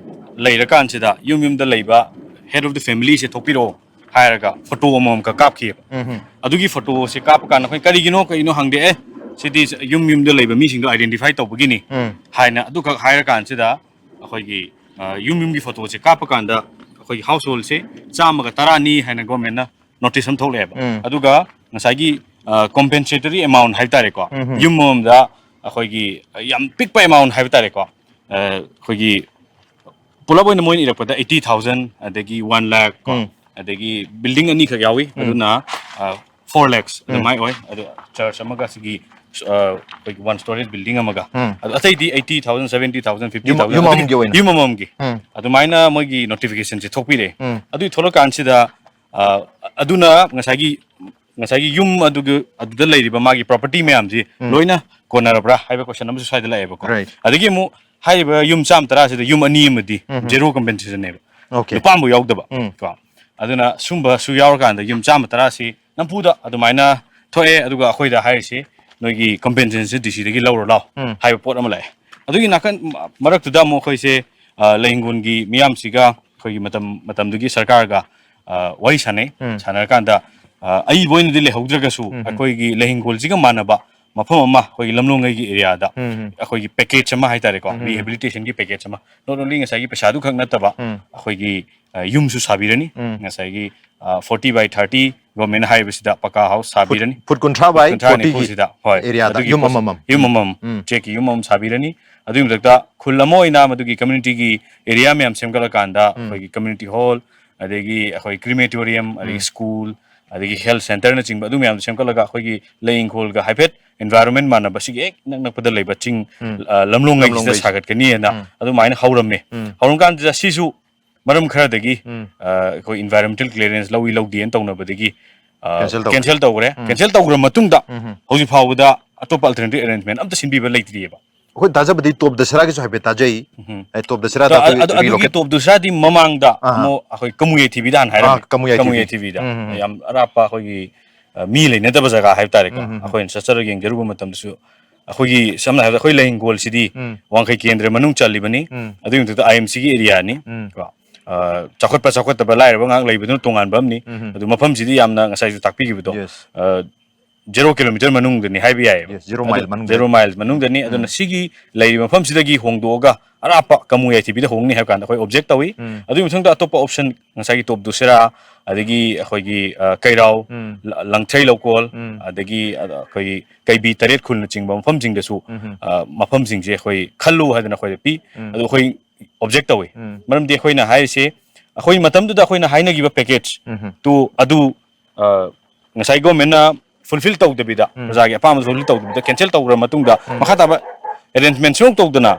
ꯂꯩꯔꯀꯥꯟꯁꯤꯗ ꯌꯨꯝ ꯌꯨꯝꯗ ꯂꯩꯕ head of the familyꯁꯦ ꯊꯣꯛꯄꯤꯔꯛꯑꯣ ꯍꯥꯏꯔꯒ ꯐꯣꯇꯣ ꯑꯃꯃꯝꯈꯛ ꯀꯥꯞꯈꯤꯑꯕ꯫ ꯎꯝ, ꯎꯝ꯫ ꯑꯗꯨꯒꯤ ꯐꯣꯇꯣꯁꯦ ꯀꯥꯞꯄ ꯀꯥꯟꯗ ꯑꯩꯈꯣꯏ ꯀꯔꯤꯒꯤꯅꯣ ꯀꯩꯅꯣ ꯍꯪꯗꯦ, ꯑꯦ ꯁꯤꯗꯤ ꯌꯨꯝ ꯌꯨꯝꯗ ꯂꯩꯕ ꯃꯤꯁꯤꯡꯗꯣ identify ꯇꯧꯕꯒꯤꯅꯤ ꯎꯝ꯫ ꯍꯥꯏꯅ ꯑꯗꯨꯈꯛ ꯍꯥꯏꯔ ꯀꯥꯟꯁꯤꯗ ꯑꯩꯈꯣꯏꯒꯤ, ꯑ, ꯌꯨꯝ ꯌꯨꯝꯒꯤ ꯐꯣꯇꯣꯁꯦ ꯀꯥꯞꯄ ꯀꯥꯟꯗ ꯑꯩꯈꯣꯏꯒꯤ ꯍꯥꯎꯁ ꯍꯣꯜꯁꯦ ꯆꯥꯝꯃꯒ ꯇꯔꯥꯅꯤ ꯍꯥꯏꯅ ꯒꯣꯔꯃꯦꯟꯅ ꯅꯣꯇꯤꯁ ꯑꯃ ꯊꯣꯛꯂꯛꯑꯦꯕ꯫ ꯎꯝ꯫ ꯑꯗꯨꯒ ꯉꯁꯥꯏꯒꯤ ꯀꯣꯝꯄꯦꯟꯁꯦꯇꯔꯤ ꯑꯦꯃꯥꯎꯟ ꯍꯥꯏꯕ ꯇꯥꯔꯦꯀꯣ, ꯎꯝ ꯍꯝ꯫ ꯌꯨꯝ ꯑꯃꯃꯝꯗ ꯑꯩꯈꯣꯏꯒꯤ ꯌꯥꯝ ꯄꯤꯛꯄ ꯑꯦꯃꯥꯎꯟ ꯍꯥꯏꯕ ꯇꯥꯔꯦꯀꯣ, ꯑ, ꯑꯩꯈꯣꯏꯒꯤ ꯄꯨꯂꯞ ꯑꯣꯏꯅ ꯃꯣꯏꯅ ꯏꯔꯛꯄꯗ eighty thousand, ꯑꯗꯒꯤ one lakh ꯀꯣ, ꯎꯝ꯫ ꯑꯗꯒꯤ ꯕꯤꯜꯗꯤꯡ ꯑꯅꯤꯈꯛ ꯌꯥꯎꯏ, ꯎꯝ꯫ ꯑꯗꯨꯅ four lakhs ꯎꯝ꯫ ꯑꯗꯨꯃꯥꯏꯅ ꯑꯣꯏ꯫ ꯑꯗꯣ ꯆꯔꯆ ꯑꯃꯒ ꯁꯤꯒꯤ ꯑ, ꯑꯩꯈꯣꯏꯒꯤ ꯋꯥꯟ ꯁ꯭ꯇꯣꯔꯤ ꯕꯤꯜꯗꯤꯡ ꯑꯃꯒ, ꯎꯝ꯫ ꯑꯗꯣ ꯑꯇꯩꯗꯤ eighty thousand, seventy thousand, fifty ꯌꯨꯝ- thousand, ꯌꯨꯝ ꯑꯗꯨꯒꯤ ꯑꯃꯒꯤ ꯑꯣꯏꯅ? ꯌꯨꯝ ꯑꯃꯃꯝꯒꯤ ꯎꯝ꯫ ꯑꯗꯨꯃꯥꯏꯅ ꯃꯣꯏꯒꯤ ꯅꯣꯇꯤꯐꯤꯀꯦꯁꯟꯁꯦ ꯊꯣꯛꯄꯤꯔꯛꯑꯦ꯫ ꯎꯝ꯫ ꯑꯗꯨꯒꯤ ꯊꯣꯛꯂꯛꯀꯥꯟꯁꯤꯗ ꯑ, ꯑꯗꯨꯅ ꯉꯁꯥꯏꯒꯤ ꯉꯁꯥꯏꯒꯤ ꯌꯨꯝ ꯑꯗꯨꯒꯤ ꯑꯗꯨꯗ ꯂꯩꯔꯤꯕ ꯃꯥꯒꯤ ꯄ꯭ꯔꯣꯄꯔꯇꯤ ꯃꯌꯥꯝꯁꯤ ꯎꯝ꯫ ꯂꯣꯏꯅ ꯀꯣꯟꯅꯔꯕ꯭ꯔꯥ ꯍꯥꯏꯕ ꯀꯣꯏꯁꯟ ꯑꯃꯁꯨ ꯁ꯭ꯋꯥꯏꯗ ꯂꯥꯛꯑꯦꯕꯀꯣ꯫ Right. ꯑꯗꯒꯤ ꯑꯃꯨꯛ ꯍꯥꯏꯔꯤꯕ ꯌꯨꯝ ꯆꯥꯝꯃ ꯇꯔꯥꯁꯤꯗ ꯌꯨꯝ ꯑꯅꯤ ꯑꯃꯗꯤ ꯎꯝ꯫ Zero ꯀꯝꯄꯦꯟꯁꯦꯁꯟꯅꯦꯕ, Okay. ꯂꯨꯄꯥ ꯑꯃꯐꯥꯎ ꯌꯥꯎꯗꯕ ꯎꯝ꯫ ꯀꯣ꯫ ꯑꯗꯨꯅ ꯁꯨꯝꯕꯁꯨ ꯌꯥꯎꯔꯀꯥꯟꯗ ꯌꯨꯝ ꯆꯥꯝꯃ ꯇꯔꯥꯁꯤ ꯅꯝꯐꯨꯗ ꯑꯗꯨꯃꯥꯏꯅ ꯊꯣꯛꯑꯦ, ꯑꯗꯨꯒ ꯑꯩꯈꯣꯏꯗ ꯍꯥꯏꯔꯤꯁꯤ ꯅꯣꯏꯒꯤ ꯀꯝꯄꯦꯟꯁꯦꯁꯟꯁꯤ ꯗꯤ ꯁꯤꯗꯒꯤ ꯂꯧꯔꯣ ꯂꯥꯎ ꯎꯝ꯫ ꯍꯥꯏꯕ ꯄꯣꯠ ꯑꯃ ꯂꯥꯛꯑꯦ꯫ ꯑꯗꯨꯒꯤ ꯅꯥꯀꯟ ꯃꯔꯛꯇꯨꯗ ꯑꯃꯨꯛ ꯑꯩꯈꯣꯏꯁꯦ ꯑ, ꯂꯩꯍꯤꯡꯒꯣꯜꯒꯤ ꯃꯤꯌꯥꯝꯁꯤꯒ ꯑꯩꯈꯣꯏꯒꯤ ꯃꯇꯝ ꯃꯇꯝꯗꯨꯒꯤ ꯁꯔꯀꯥꯔꯒ ꯑ, ꯋꯥꯔꯤ ꯁꯥꯟꯅꯩ꯫ ꯎꯝ꯫ ꯁꯥꯟꯅꯔꯀꯥꯟꯗ ꯑ, ꯑꯏꯕ ꯑꯣꯏꯅꯗꯤ ꯂꯩꯍꯧꯗ꯭ꯔꯒꯁꯨ ꯎꯝ꯫ ꯑꯩꯈꯣꯏꯒꯤ ꯂꯩꯍꯤꯡꯒꯣꯜꯁꯤꯒ ꯃꯥꯟꯅꯕ ꯃꯐꯝ ꯑꯃ ꯑꯩꯈꯣꯏꯒꯤ ꯂꯝꯂꯣꯡꯉꯩꯒꯤ ꯑꯦꯔꯤꯌꯥꯗ ꯎꯝ꯫ ꯑꯩꯈꯣꯏꯒꯤ ꯄꯦꯀꯦꯖ ꯑꯃ ꯍꯥꯏꯇꯥꯔꯦꯀꯣ, ꯎꯝ꯫ ꯔꯤꯍꯦꯕꯤꯂꯤꯇꯦꯁꯟꯒꯤ ꯄꯦꯀꯦꯖ ꯑꯃ, ꯅꯣꯠ ꯑꯣꯟꯂꯤ ꯉꯁꯥꯏꯒꯤ ꯄꯩꯁꯥꯗꯨ ꯈꯛ ꯅꯠꯇꯕ ꯎꯝ꯫ ꯑꯩꯈꯣꯏꯒꯤ ꯑ, ꯌꯨꯝꯁꯨ ꯁꯥꯕꯤꯔꯅꯤ꯫ ꯎꯝ꯫ ꯉꯁꯥꯏꯒꯤ ꯐꯣꯔꯇꯤ ꯕꯥꯏ ꯊꯥꯔꯇꯤ ꯒꯣꯔꯃꯦꯟꯅ ꯍꯥꯏꯔꯤꯕꯁꯤꯗ ꯄꯀꯥ ꯍꯥꯎꯁ ꯁꯥꯕꯤꯔꯅꯤ꯫ ꯐꯨꯠ ꯀꯨꯟꯊ꯭ꯔꯥ ꯕꯥꯏ ꯀꯨꯟꯊ꯭ꯔꯥ ꯐꯣꯔꯇꯤꯒꯤ ꯅꯤꯐꯨꯁꯤꯗ, ꯍꯣꯏ, ꯑꯦꯔꯤꯌꯥꯗ ꯑꯗꯨꯒꯤ ꯌꯨꯝ ꯄꯣꯠꯁꯤ-, ꯑꯃꯃꯝ꯫ ꯌꯨꯝ ꯎꯝ꯫ ꯑꯃꯃꯝ ꯎꯝ꯫ ꯆꯦꯛꯀꯤ ꯌꯨꯝ ꯑꯃꯃꯝ ꯁꯥꯕꯤꯔꯅꯤ꯫ ꯑꯗꯨꯒꯤ ꯃꯊꯛꯇ ꯈꯨꯜ ꯑꯃ ꯑꯣꯏꯅ ꯃꯗꯨꯒꯤ ꯀꯝꯃ꯭ꯌꯨꯅꯤꯇꯤꯒꯤ ꯑꯦꯔꯤꯌꯥ ꯃꯌꯥꯝ ꯁꯦꯝꯒꯠꯂꯀꯥꯟꯗ ꯎꯝ꯫ ꯑꯩꯈꯣꯏꯒꯤ ꯀꯝꯃ꯭ꯌꯨꯅꯤꯇꯤ ꯍꯣꯜ, ꯑꯗꯒꯤ ꯑꯩꯈꯣꯏ ꯀ꯭ꯔꯤꯃꯦꯇꯣꯔꯤꯌꯝ, ꯑꯗꯒꯤ ꯎꯝ꯫ ꯁ꯭ꯀꯨꯜ, ꯑꯗꯒꯤ ꯍꯦꯜꯊ ꯁꯦꯟꯇꯔꯅꯆꯤꯡꯕ ꯑꯗꯨ ꯃꯌꯥꯝꯗꯣ ꯁꯦꯝꯒꯠꯂꯒ ꯑꯩꯈꯣꯏꯒꯤ ꯂꯩ ꯏꯪꯈꯣꯜꯒ ꯍꯥꯏꯐꯦꯠ ꯏꯟꯚꯥꯏꯔꯣꯟꯃꯦꯟ ꯃꯥꯟꯅꯕ ꯁꯤꯒꯤ ꯍꯦꯛ ꯅꯛ ꯅꯛꯄꯗ ꯂꯩꯕ ꯆꯤꯡ, ꯎꯝ꯫ ꯑ, ꯂꯝꯂꯣꯡꯉꯩꯁꯤꯗ ꯂꯝꯂꯣꯡꯉꯩ꯫ ꯁꯥꯒꯠꯀꯅꯤꯅ ꯎꯝ꯫ ꯑꯗꯨꯃꯥꯏꯅ ꯍꯧꯔꯝꯃꯦ꯫ ꯎꯝ꯫ ꯍꯧꯔꯝꯀꯥꯟꯁꯤꯗ ꯁꯤꯁꯨ ꯃꯔꯝ ꯈꯔꯗꯒꯤ, ꯎꯝ꯫ ꯑ, ꯑꯩꯈꯣꯏ ꯏꯟꯚꯥꯏꯔꯣꯟꯃꯦꯟꯇꯦꯜ ꯀ꯭ꯂꯤꯌꯔꯦꯟꯁ ꯂꯧꯏ ꯂꯧꯗꯦꯅ ꯇꯧꯅꯕꯗꯒꯤ, ꯑ, Cancel ꯇꯧꯈ꯭ꯔꯦ꯫ ꯀꯦꯟꯁꯦꯜ ꯇꯧꯈ꯭ꯔꯦ꯫ ꯎꯝ꯫ ꯀꯦꯟꯁꯦꯜ ꯇꯧꯈ꯭ꯔ ꯃꯇꯨꯡꯗ ꯎꯝ꯫ ꯍꯧꯖꯤꯛ ꯐꯥꯎꯕꯗ ꯑꯇꯣꯞꯄ ꯑꯜꯇꯔꯅꯦꯇꯤꯚ ꯑꯦꯔꯦꯟꯖꯃꯦꯟ ꯑꯝꯇ ꯁꯤꯟꯕꯤꯕ ꯂꯩꯇ꯭ꯔꯤꯑꯕ꯫ ꯑꯩꯈꯣꯏ ꯇꯥꯖꯕꯗꯤ ꯇꯣꯞ ꯗꯁꯔꯥꯒꯤ ꯍꯥꯏꯐꯦꯠ ꯇꯥꯖꯩ꯫ ꯎꯝ꯫ ꯑꯩ ꯇꯣꯞ ꯗꯁꯔꯥ ꯑꯗꯣ ꯇꯥꯛꯄꯤ-, ꯑꯗꯨ-, ꯑꯗꯨꯒꯤ relocate. ꯇꯣꯞ ꯗꯁꯔꯥꯗꯤ ꯃꯃꯥꯡꯗ ꯑꯥ꯫ ꯑꯃꯨꯛ ꯑꯩꯈꯣꯏ ꯀꯃꯨ ꯌꯥꯏꯊꯤꯕꯤꯗ ꯍꯥꯟꯅ ꯍꯥꯏꯔꯝꯃꯦ꯫ ꯑꯥ, ꯀꯃꯨ ꯌꯥꯏꯊꯤꯕꯤ꯫ ꯀꯃꯨ ꯌꯥꯏꯊꯤꯕꯤꯗ꯫ ꯎꯝ, ꯎꯝ꯫ ꯌꯥꯝ ꯑꯔꯥꯞꯄ ꯑꯩꯈꯣꯏꯒꯤ, ꯑ, ꯃꯤ ꯂꯩꯅꯗꯕ ꯖꯒꯥ ꯍꯥꯏꯕ ꯇꯥꯔꯦꯀꯣ꯫ ꯎꯝ, ꯎꯝ, ꯎꯝ꯫ ꯑꯩꯈꯣꯏꯅ ꯆꯠꯆꯔꯒ ꯌꯦꯡꯖꯔꯨꯕ ꯃꯇꯝꯗꯁꯨ ꯑꯩꯈꯣꯏꯒꯤ ꯁꯝꯅ ꯍꯥꯏꯔꯕꯗ ꯑꯩꯈꯣꯏ ꯂꯩꯍꯤꯡꯒꯣꯜꯁꯤꯗꯤ ꯎꯝ꯫ ꯋꯥꯡꯈꯩ ꯀꯦꯟꯗ꯭ꯔ ꯃꯅꯨꯡ ꯆꯜꯂꯤꯕꯅꯤ꯫ ꯎꯝ꯫ ꯑꯗꯨꯒꯤ ꯃꯊꯛꯇ ꯑꯥꯏ ꯑꯦꯝ ꯁꯤꯒꯤ ꯑꯦꯔꯤꯌꯥꯅꯤ꯫ ꯎꯝ꯫ ꯀꯣ꯫ ꯑ, ꯆꯥꯎꯈꯠꯄ ꯆꯥꯎꯈꯠꯇꯕ ꯂꯥꯏꯔꯕ ꯉꯥꯏꯍꯥꯛ ꯂꯩꯕꯗꯨꯅ ꯇꯣꯉꯥꯟꯕ ꯑꯃꯅꯤ꯫ ꯎꯝ꯫ ꯑꯗꯨ ꯃꯐꯝꯁꯤꯗꯤ ꯌꯥꯝꯅ ꯉꯁꯥꯏꯁꯨ ꯇꯥꯛꯄꯤꯈꯤꯕꯗꯣ, Yes. ꯑ, ꯖꯦꯔꯣ ꯀꯤꯂꯣꯃꯤꯇꯔ ꯃꯅꯨꯡꯗꯅꯤ ꯍꯥꯏꯕ ꯌꯥꯏꯑꯕ꯫ Yes, zero mile ꯃꯅꯨꯡꯗ꯫ ꯖꯦꯔꯣ ꯃꯥꯏꯜ ꯃꯅꯨꯡꯗꯅꯤ꯫ ꯑꯗꯨꯅ ꯁꯤꯒꯤ ꯂꯩꯔꯤꯕ ꯃꯐꯝꯁꯤꯗꯒꯤ ꯍꯣꯡꯗꯣꯛꯑꯒ ꯑꯔꯥꯞꯄ ꯀꯃꯨ ꯌꯥꯏꯊꯤꯕꯤꯗ ꯍꯣꯡꯅꯤ ꯍꯥꯏꯕ ꯀꯥꯟꯗ ꯑꯩꯈꯣꯏ ꯑꯣꯕꯖꯦꯛ ꯇꯧꯏ꯫ ꯑꯗꯨꯒꯤ ꯃꯊꯪꯗ ꯑꯇꯣꯞꯄ ꯑꯣꯞꯁꯟ ꯉꯁꯥꯏꯒꯤ ꯇꯣꯞ ꯗꯨꯁꯦꯔꯥ, ꯑꯗꯒꯤ ꯑꯩꯈꯣꯏꯒꯤ ꯑ, ꯀꯩꯔꯥꯎ, ꯂ- ꯂꯪꯊ꯭ꯔꯩ ꯂꯧꯀꯣꯜ, ꯑꯗꯒꯤ ꯑ, ꯑꯩꯈꯣꯏꯒꯤ ꯀꯩꯕꯤ ꯇꯔꯦꯠ ꯈꯨꯜꯅꯆꯤꯡꯕ ꯃꯐꯝꯁꯤꯡꯗꯁꯨ ꯑ, ꯃꯐꯝꯁꯤꯡꯁꯦ ꯑꯩꯈꯣꯏ ꯈꯜꯂꯨ ꯍꯥꯏꯗꯅ ꯑꯩꯈꯣꯏꯗ ꯄꯤ꯫ ꯑꯗꯨ ꯑꯩꯈꯣꯏ ꯑꯣꯕꯖꯦꯛ ꯇꯧꯏ꯫ ꯃꯔꯝꯗꯤ ꯑꯩꯈꯣꯏꯅ ꯍꯥꯏꯔꯤꯁꯦ, ꯑꯩꯈꯣꯏ ꯃꯇꯝꯗꯨꯗ ꯑꯩꯈꯣꯏꯅ ꯍꯥꯏꯅꯈꯤꯕ ꯄꯦꯀꯦꯖ ꯇꯨ ꯑꯗꯨ ꯑ, ꯉꯁꯥꯏ ꯒꯣꯔꯃꯦꯟꯅ ꯐꯨꯜꯐꯤꯜ ꯇꯧꯗꯕꯤꯗ, ꯄ꯭ꯔꯖꯥꯒꯤ ꯑꯄꯥꯝꯕ ꯐꯨꯜꯐꯤꯜ ꯇꯧꯗꯕꯤꯗ ꯀꯦꯟꯁꯦꯜ ꯇꯧꯈ꯭ꯔ ꯃꯇꯨꯡꯗ ꯃꯈꯥ ꯇꯥꯕ ꯑꯦꯔꯦꯟꯖꯃꯦꯟ ꯁꯨꯡꯇꯧ ꯇꯧꯗꯅ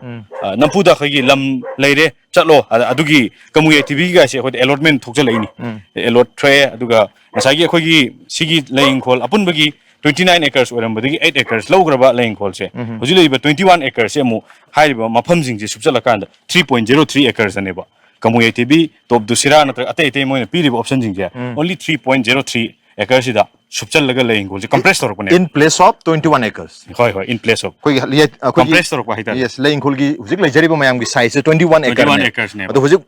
ꯑ, ꯅꯝꯐꯨꯗ ꯑꯩꯈꯣꯏꯒꯤ ꯂꯝ ꯂꯩꯔꯦ ꯆꯠꯂꯣ, ꯑ- ꯑꯗꯨꯒꯤ ꯀꯃꯨ ꯌꯥꯏꯊꯤꯕꯤꯒꯥꯏꯁꯦ ꯑꯩꯈꯣꯏꯗ ꯑꯦꯂꯣꯠꯃꯦꯟ ꯊꯣꯛꯆꯜꯂꯛꯏꯅꯤ꯫ ꯑꯦꯂꯣꯠ ꯊꯣꯛꯑꯦ꯫ ꯑꯗꯨꯒ ꯉꯁꯥꯏꯒꯤ ꯑꯩꯈꯣꯏꯒꯤ ꯁꯤꯒꯤ ꯂꯩ ꯏꯪꯈꯣꯜ ꯑꯄꯨꯟꯕꯒꯤ twenty nine acres ꯑꯣꯏꯔꯝꯕꯗꯒꯤ eight acres ꯂꯧꯈ꯭ꯔꯕ ꯂꯩ ꯏꯪꯈꯣꯜꯁꯦ ꯍꯧꯖꯤꯛ ꯂꯩꯔꯤꯕ twenty one acreꯁꯦ ꯑꯃꯨꯛ ꯍꯥꯏꯔꯤꯕ ꯃꯐꯝꯁꯤꯡꯁꯦ ꯁꯨꯞꯆꯠꯂꯀꯥꯟꯗ three point zero three acresꯅꯦꯕ꯫ ꯀꯃꯨ ꯌꯥꯏꯊꯤꯕꯤ, ꯇꯣꯞ ꯗꯨꯁꯤꯔꯥ ꯅꯠꯇ꯭ꯔꯒ ꯑꯇꯩ ꯑꯇꯩ ꯃꯣꯏꯅ ꯄꯤꯔꯤꯕ ꯑꯣꯞꯁꯟꯁꯤꯡꯁꯦ only three point zero three acreꯁꯤꯗ ꯁꯨꯞꯆꯜꯂꯒ ꯂꯩ ꯏꯪꯈꯣꯜꯁꯦ ꯀꯝꯄ꯭ꯔꯦꯁ ꯇꯧꯔꯛꯄꯅꯦ꯫ In place of twenty one acres꯫ ꯍꯣꯏ ꯍꯣꯏ, in place of ꯑꯩꯈꯣꯏꯒꯤ ꯂꯤ- ꯑꯩꯈꯣꯏꯒꯤ ꯀꯝꯄ꯭ꯔꯦꯁ ꯇꯧꯔꯛꯄ ꯍꯥꯏꯇꯥꯔꯦ꯫ Yes, ꯂꯩ ꯏꯪꯈꯣꯜꯒꯤ ꯍꯧꯖꯤꯛ ꯂꯩꯖꯔꯤꯕ ꯃꯌꯥꯝꯒꯤ ꯁꯥꯏꯖꯁꯦ twenty one acre Twenty one acresꯅꯦꯕ꯫ ꯑꯗꯣ ꯍꯧꯖꯤꯛ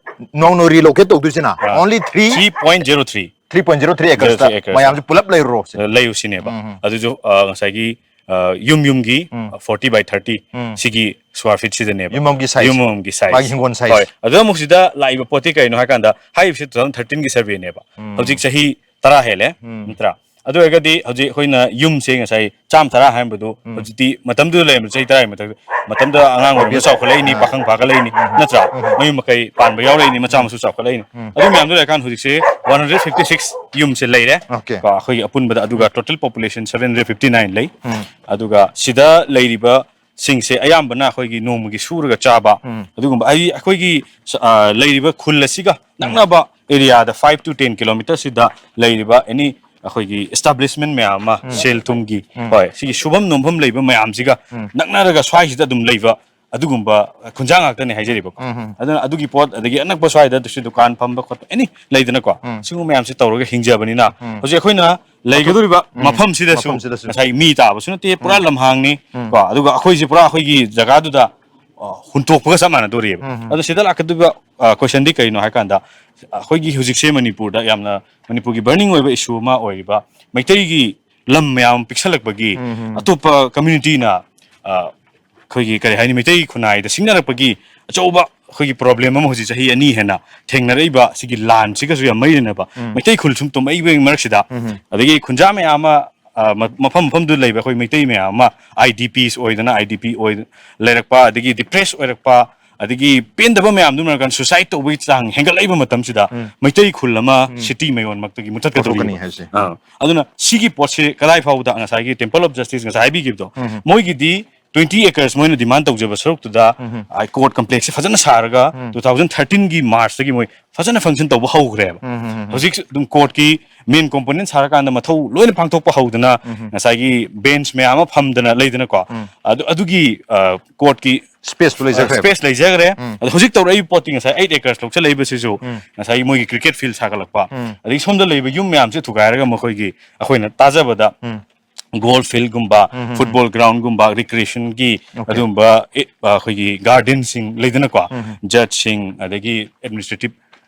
ꯅꯧꯅ ꯔꯤꯂꯣꯀꯦꯠ ꯇꯧꯗꯣꯏꯁꯤꯅ ꯑꯥ, only three three point zero three three point zero three acresꯇ acres꯫ ꯃꯌꯥꯝꯁꯦ ꯄꯨꯂꯞ ꯂꯩꯔꯨꯔꯣ ꯁꯤꯅꯦ꯫ ꯂꯩꯌꯨ ꯁꯤꯅꯦꯕ꯫ ꯑꯗꯨꯁꯨ ꯑ, ꯉꯁꯥꯏꯒꯤ ꯑ, ꯌꯨꯝ ꯌꯨꯝꯒꯤ forty by thirty ꯁꯤꯒꯤ square feet ꯁꯤꯗꯅꯦꯕ꯫ ꯌꯨꯝ ꯑꯃꯒꯤ size꯫ ꯌꯨꯝ ꯑꯃꯒꯤ size꯫ ꯃꯥꯒꯤ ꯍꯤꯡꯒꯣꯜ size꯫ ꯍꯣꯏ꯫ ꯑꯗꯨꯗ ꯑꯃꯨꯛ ꯁꯤꯗ ꯂꯥꯛꯏꯕ ꯄꯣꯠꯇꯤ ꯀꯩꯅꯣ ꯍꯥꯏꯀꯥꯟꯗ, ꯍꯥꯏꯔꯤꯕꯁꯤ two thousand thirteenꯒꯤ surveyꯅꯦꯕ꯫ ꯍꯧꯖꯤꯛ ꯆꯍꯤ ꯇꯔꯥ ꯍꯦꯜꯂꯦ, ꯅꯠꯇ꯭ꯔꯥ? ꯑꯗꯨ ꯑꯣꯏꯔꯒꯗꯤ ꯍꯧꯖꯤꯛ ꯑꯩꯈꯣꯏꯅ ꯌꯨꯝꯁꯦ ꯉꯁꯥꯏ ꯆꯥꯝꯃ ꯇꯔꯥ ꯍꯥꯏꯔꯝꯕꯗꯨ ꯍꯧꯖꯤꯛꯇꯤ ꯃꯇꯝꯗꯨꯗ ꯂꯩꯔꯝꯕ ꯆꯍꯤ ꯇꯔꯥꯒꯤ ꯃꯊꯛꯇ ꯃꯇꯝꯗ ꯑꯉꯥꯡ ꯑꯣꯏꯔꯤꯕ ꯆꯥꯎꯈꯠꯂꯛꯏꯅꯤ, ꯄꯥꯈꯪ ꯐꯥꯒꯠꯂꯛꯏꯅꯤ, ꯅꯠꯇ꯭ꯔꯥ? ꯃꯌꯨꯝ ꯃꯀꯩ ꯄꯥꯟꯕ ꯌꯥꯎꯔꯛꯏꯅꯤ, ꯃꯆꯥ ꯃꯁꯨ ꯆꯥꯎꯈꯠꯂꯛꯏꯅꯤ꯫ ꯑꯗꯨ ꯃꯌꯥꯝꯗꯨ ꯂꯩꯔꯀꯥꯟꯗ ꯍꯧꯖꯤꯛꯁꯦ one hundred fifty six ꯌꯨꯝꯁꯦ ꯂꯩꯔꯦ꯫ Okay꯫ ꯀꯣ, ꯑꯩꯈꯣꯏꯒꯤ ꯑꯄꯨꯟꯕꯗ, ꯑꯗꯨꯒ total population seven hundred fifty nine ꯂꯩ꯫ ꯑꯗꯨꯒ ꯁꯤꯗ ꯂꯩꯔꯤꯕꯁꯤꯡꯁꯦ ꯑꯌꯥꯝꯕꯅ ꯑꯩꯈꯣꯏꯒꯤ ꯅꯣꯡꯃꯒꯤ ꯁꯨꯔꯒ ꯆꯥꯕ, ꯑꯗꯨꯒꯨꯝꯕ ꯍꯥꯏꯗꯤ ꯑꯩꯈꯣꯏꯒꯤ ꯁ- ꯑ, ꯂꯩꯔꯤꯕ ꯈꯨꯜ ꯑꯁꯤꯒ ꯅꯛꯅꯕ areaꯗ five to ten kilometerꯁꯤꯗ ꯂꯩꯔꯤꯕ any ꯑꯩꯈꯣꯏꯒꯤ establishment ꯃꯌꯥꯝ ꯑꯃ, ꯁꯦꯜ ꯊꯨꯝꯒꯤ, ꯍꯣꯏ, ꯁꯤꯒꯤ ꯁꯨꯐꯝ ꯅꯣꯝꯐꯝ ꯂꯩꯕ ꯃꯌꯥꯝꯁꯤꯒ ꯅꯛꯅꯔꯒ ꯁ꯭ꯋꯥꯏꯁꯤꯗ ꯑꯗꯨꯝ ꯂꯩꯕ ꯑꯗꯨꯒꯨꯝꯕ ꯈꯨꯟꯖꯥ ꯉꯥꯛꯇꯅꯦ ꯍꯥꯏꯖꯔꯤꯕꯀꯣ꯫ ꯑꯗꯨꯅ ꯑꯗꯨꯒꯤ ꯄꯣꯠ, ꯑꯗꯒꯤ ꯑꯅꯛꯄ ꯁ꯭ꯋꯥꯏꯗ ꯁꯤ ꯗꯨꯀꯥꯟ ꯐꯝꯕ ꯈꯣꯠꯄ any ꯂꯩꯗꯅꯀꯣ, ꯁꯤꯒꯨꯝꯕ ꯃꯌꯥꯝꯁꯦ ꯇꯧꯔꯒ ꯍꯤꯡꯖꯕꯅꯤꯅ ꯍꯧꯖꯤꯛ ꯑꯩꯈꯣꯏꯅ ꯂꯩꯒꯗꯧꯔꯤꯕ ꯃꯐꯝꯁꯤꯗꯁꯨ ꯃꯐꯝꯁꯤꯗꯁꯨ꯫ ꯉꯁꯥꯏ ꯃꯤ ꯇꯥꯕꯁꯨ ꯅꯠꯇꯦ, ꯄꯨꯔꯥ ꯂꯝꯍꯥꯡꯅꯤ ꯀꯣ꯫ ꯑꯗꯨꯒ ꯑꯩꯈꯣꯏꯁꯦ ꯄꯨꯔꯥ ꯑꯩꯈꯣꯏꯒꯤ ꯖꯒꯥꯗꯨꯗ ꯑ, ꯍꯨꯟꯇꯣꯛꯄꯒ ꯆꯞ ꯃꯥꯟꯅꯗꯣꯔꯤꯑꯕ꯫ ꯑꯗꯣ ꯁꯤꯗ ꯂꯥꯛꯀꯗꯧꯔꯤꯕ ꯀꯣꯏꯁꯟꯗꯤ ꯀꯩꯅꯣ ꯍꯥꯏꯀꯥꯟꯗ, ꯑꯩꯈꯣꯏꯒꯤ ꯍꯧꯖꯤꯛꯁꯦ ꯃꯅꯤꯄꯨꯔꯗ ꯌꯥꯝꯅ, ꯃꯅꯤꯄꯨꯔꯒꯤ burning ꯑꯣꯏꯕ issue ꯑꯃ ꯑꯣꯏꯔꯤꯕ ꯃꯩꯇꯩꯒꯤ ꯂꯝ ꯃꯌꯥꯝ ꯄꯤꯛꯁꯜꯂꯛꯄꯒꯤ, ꯑꯇꯣꯞꯄ ꯀꯝꯃ꯭ꯌꯨꯅꯤꯇꯤꯅ ꯑꯩꯈꯣꯏꯒꯤ, ꯀꯔꯤ ꯍꯥꯏꯅꯤ, ꯃꯩꯇꯩ ꯈꯨꯟꯅꯥꯏꯗ ꯁꯤꯡꯅꯔꯛꯄꯒꯤ ꯑꯆꯧꯕ ꯑꯩꯈꯣꯏꯒꯤ ꯄ꯭ꯔꯣꯕ꯭ꯂꯦꯝ ꯑꯃ ꯍꯧꯖꯤꯛ ꯆꯍꯤ ꯑꯅꯤ ꯍꯦꯟꯅ ꯊꯦꯡꯅꯔꯛꯏꯕ ꯁꯤꯒꯤ ꯂꯥꯟꯁꯤꯒꯁꯨ ꯌꯥꯝ ꯃꯔꯤ ꯂꯩꯅꯕ, ꯃꯩꯇꯩ ꯈꯨꯜ ꯁꯨꯝ ꯇꯨꯝꯃꯛꯏꯕꯒꯤ ꯃꯔꯛꯁꯤꯗ, ꯑꯗꯒꯤ ꯈꯨꯟꯖꯥ ꯃꯌꯥꯝ ꯑꯃ, ꯑ, ꯃ-, ꯃꯐꯝ ꯃꯐꯝꯗꯨꯗ ꯂꯩꯕ ꯑꯩꯈꯣꯏ ꯃꯩꯇꯩ ꯃꯌꯥꯝ ꯑꯃ, ꯑꯥꯏ ꯗꯤ ꯄꯤꯁ ꯑꯣꯏꯗꯅ, ꯑꯥꯏ ꯗꯤ ꯄꯤ ꯑꯣꯏ ꯂꯩꯔꯛꯄ, ꯑꯗꯒꯤ ꯗꯤꯄ꯭ꯔꯦꯁ ꯑꯣꯏꯔꯛꯄ, ꯑꯗꯒꯤ ꯄꯦꯟꯗꯕ ꯃꯌꯥꯝꯗꯨꯅ ꯀꯥꯟ ꯁꯨꯁꯥꯏꯗ ꯇꯧꯕꯒꯤ ꯆꯥꯡ ꯍꯦꯟꯒꯠꯂꯛꯏꯕ ꯃꯇꯝꯁꯤꯗ, ꯃꯩꯇꯩ ꯈꯨꯜ ꯑꯃ ꯁꯤꯇꯤ ꯃꯌꯣꯟꯃꯛꯇꯒꯤ ꯃꯨꯠꯊꯠꯀꯗꯧꯔꯤꯕ, ꯍꯥꯏꯁꯦ꯫ ꯑꯥ, ꯑꯗꯨꯅ ꯁꯤꯒꯤ ꯄꯣꯠꯁꯦ ꯀꯗꯥꯏ ꯐꯥꯎꯕꯗ, ꯉꯁꯥꯏꯒꯤ ꯇꯦꯝꯄꯜ ꯑꯣꯐ ꯖꯁꯇꯤꯁ ꯉꯁꯥꯏ ꯍꯥꯏꯕꯤꯈꯤꯕꯗꯣ, ꯃꯣꯏꯒꯤꯗꯤ ꯇ꯭ꯋꯦꯟꯇꯤ ꯑꯦꯀꯔꯁ ꯃꯣꯏꯅ ꯗꯤꯃꯥꯟ ꯇꯧꯖꯕ ꯁꯔꯨꯛꯇꯨꯗ, ꯀꯣꯔꯠ ꯀꯝꯄ꯭ꯂꯦꯛꯁꯁꯦ ꯐꯖꯅ ꯁꯥꯔꯒ, ꯇꯨ ꯊꯥꯎꯖꯟ ꯊꯥꯔꯇꯤꯟꯒꯤ ꯃꯥꯔꯆꯇꯒꯤ ꯃꯣꯏ ꯐꯖꯅ ꯐꯪꯁꯟ ꯇꯧꯕ ꯍꯧꯈ꯭ꯔꯦꯕ꯫ ꯍꯧꯖꯤꯛ ꯑꯗꯨꯝ ꯀꯣꯔꯠꯀꯤ ꯃꯦꯟ ꯀꯣꯝꯄꯣꯅꯦꯟ ꯁꯥꯔꯀꯥꯟꯗ ꯃꯊꯧ ꯂꯣꯏꯅ ꯄꯥꯡꯊꯣꯛꯄ ꯍꯧꯗꯅ, ꯉꯁꯥꯏꯒꯤ ꯕꯦꯟꯁ ꯃꯌꯥꯝ ꯑꯃ ꯐꯝꯗꯅ ꯂꯩꯗꯅꯀꯣ, ꯑꯗꯨ, ꯑꯗꯨꯒꯤ, ꯑ, ꯀꯣꯔꯠꯀꯤ ꯁ꯭ꯄꯦꯁꯇꯨ ꯂꯩꯖꯈ꯭ꯔꯦꯕ꯫ ꯁ꯭ꯄꯦꯁ ꯂꯩꯖꯈ꯭ꯔꯦ꯫ ꯑꯗꯣ ꯍꯧꯖꯤꯛ ꯇꯧꯔꯛꯏꯕ ꯄꯣꯠꯇꯤ ꯉꯁꯥꯏ ꯑꯩꯠ ꯑꯦꯀꯔꯁ ꯂꯧꯁꯜꯂꯛꯏꯕꯁꯤꯁꯨ ꯉꯁꯥꯏꯒꯤ ꯃꯣꯏꯒꯤ ꯀ꯭ꯔꯤꯀꯦꯠ ꯐꯤꯜ ꯁꯥꯒꯠꯂꯛꯄ, ꯑꯗꯒꯤ ꯁꯣꯝꯗ ꯂꯩꯕ ꯌꯨꯝ ꯃꯌꯥꯝꯁꯦ ꯊꯨꯒꯥꯏꯔꯒ ꯃꯈꯣꯏꯒꯤ, ꯑꯩꯈꯣꯏꯅ ꯇꯥꯖꯕꯗ, ꯒꯣꯜꯐ ꯐꯤꯜꯒꯨꯝꯕ, ꯐꯨꯠꯕꯣꯜ ꯒ꯭ꯔꯥꯎꯟꯒꯨꯝꯕ, ꯔꯤꯀ꯭ꯔꯤꯌꯦꯁꯟꯒꯤ ꯑꯗꯨꯒꯨꯝꯕ, ꯑꯦ, ꯑꯩꯈꯣꯏꯒꯤ ꯒꯥꯔꯗꯦꯟꯁꯤꯡ ꯂꯩꯗꯅꯀꯣ, ꯖꯖꯁꯤꯡ, ꯑꯗꯒꯤ ꯑꯦꯗꯃꯤꯅꯤꯁꯇ꯭ꯔꯦꯇꯤꯚ,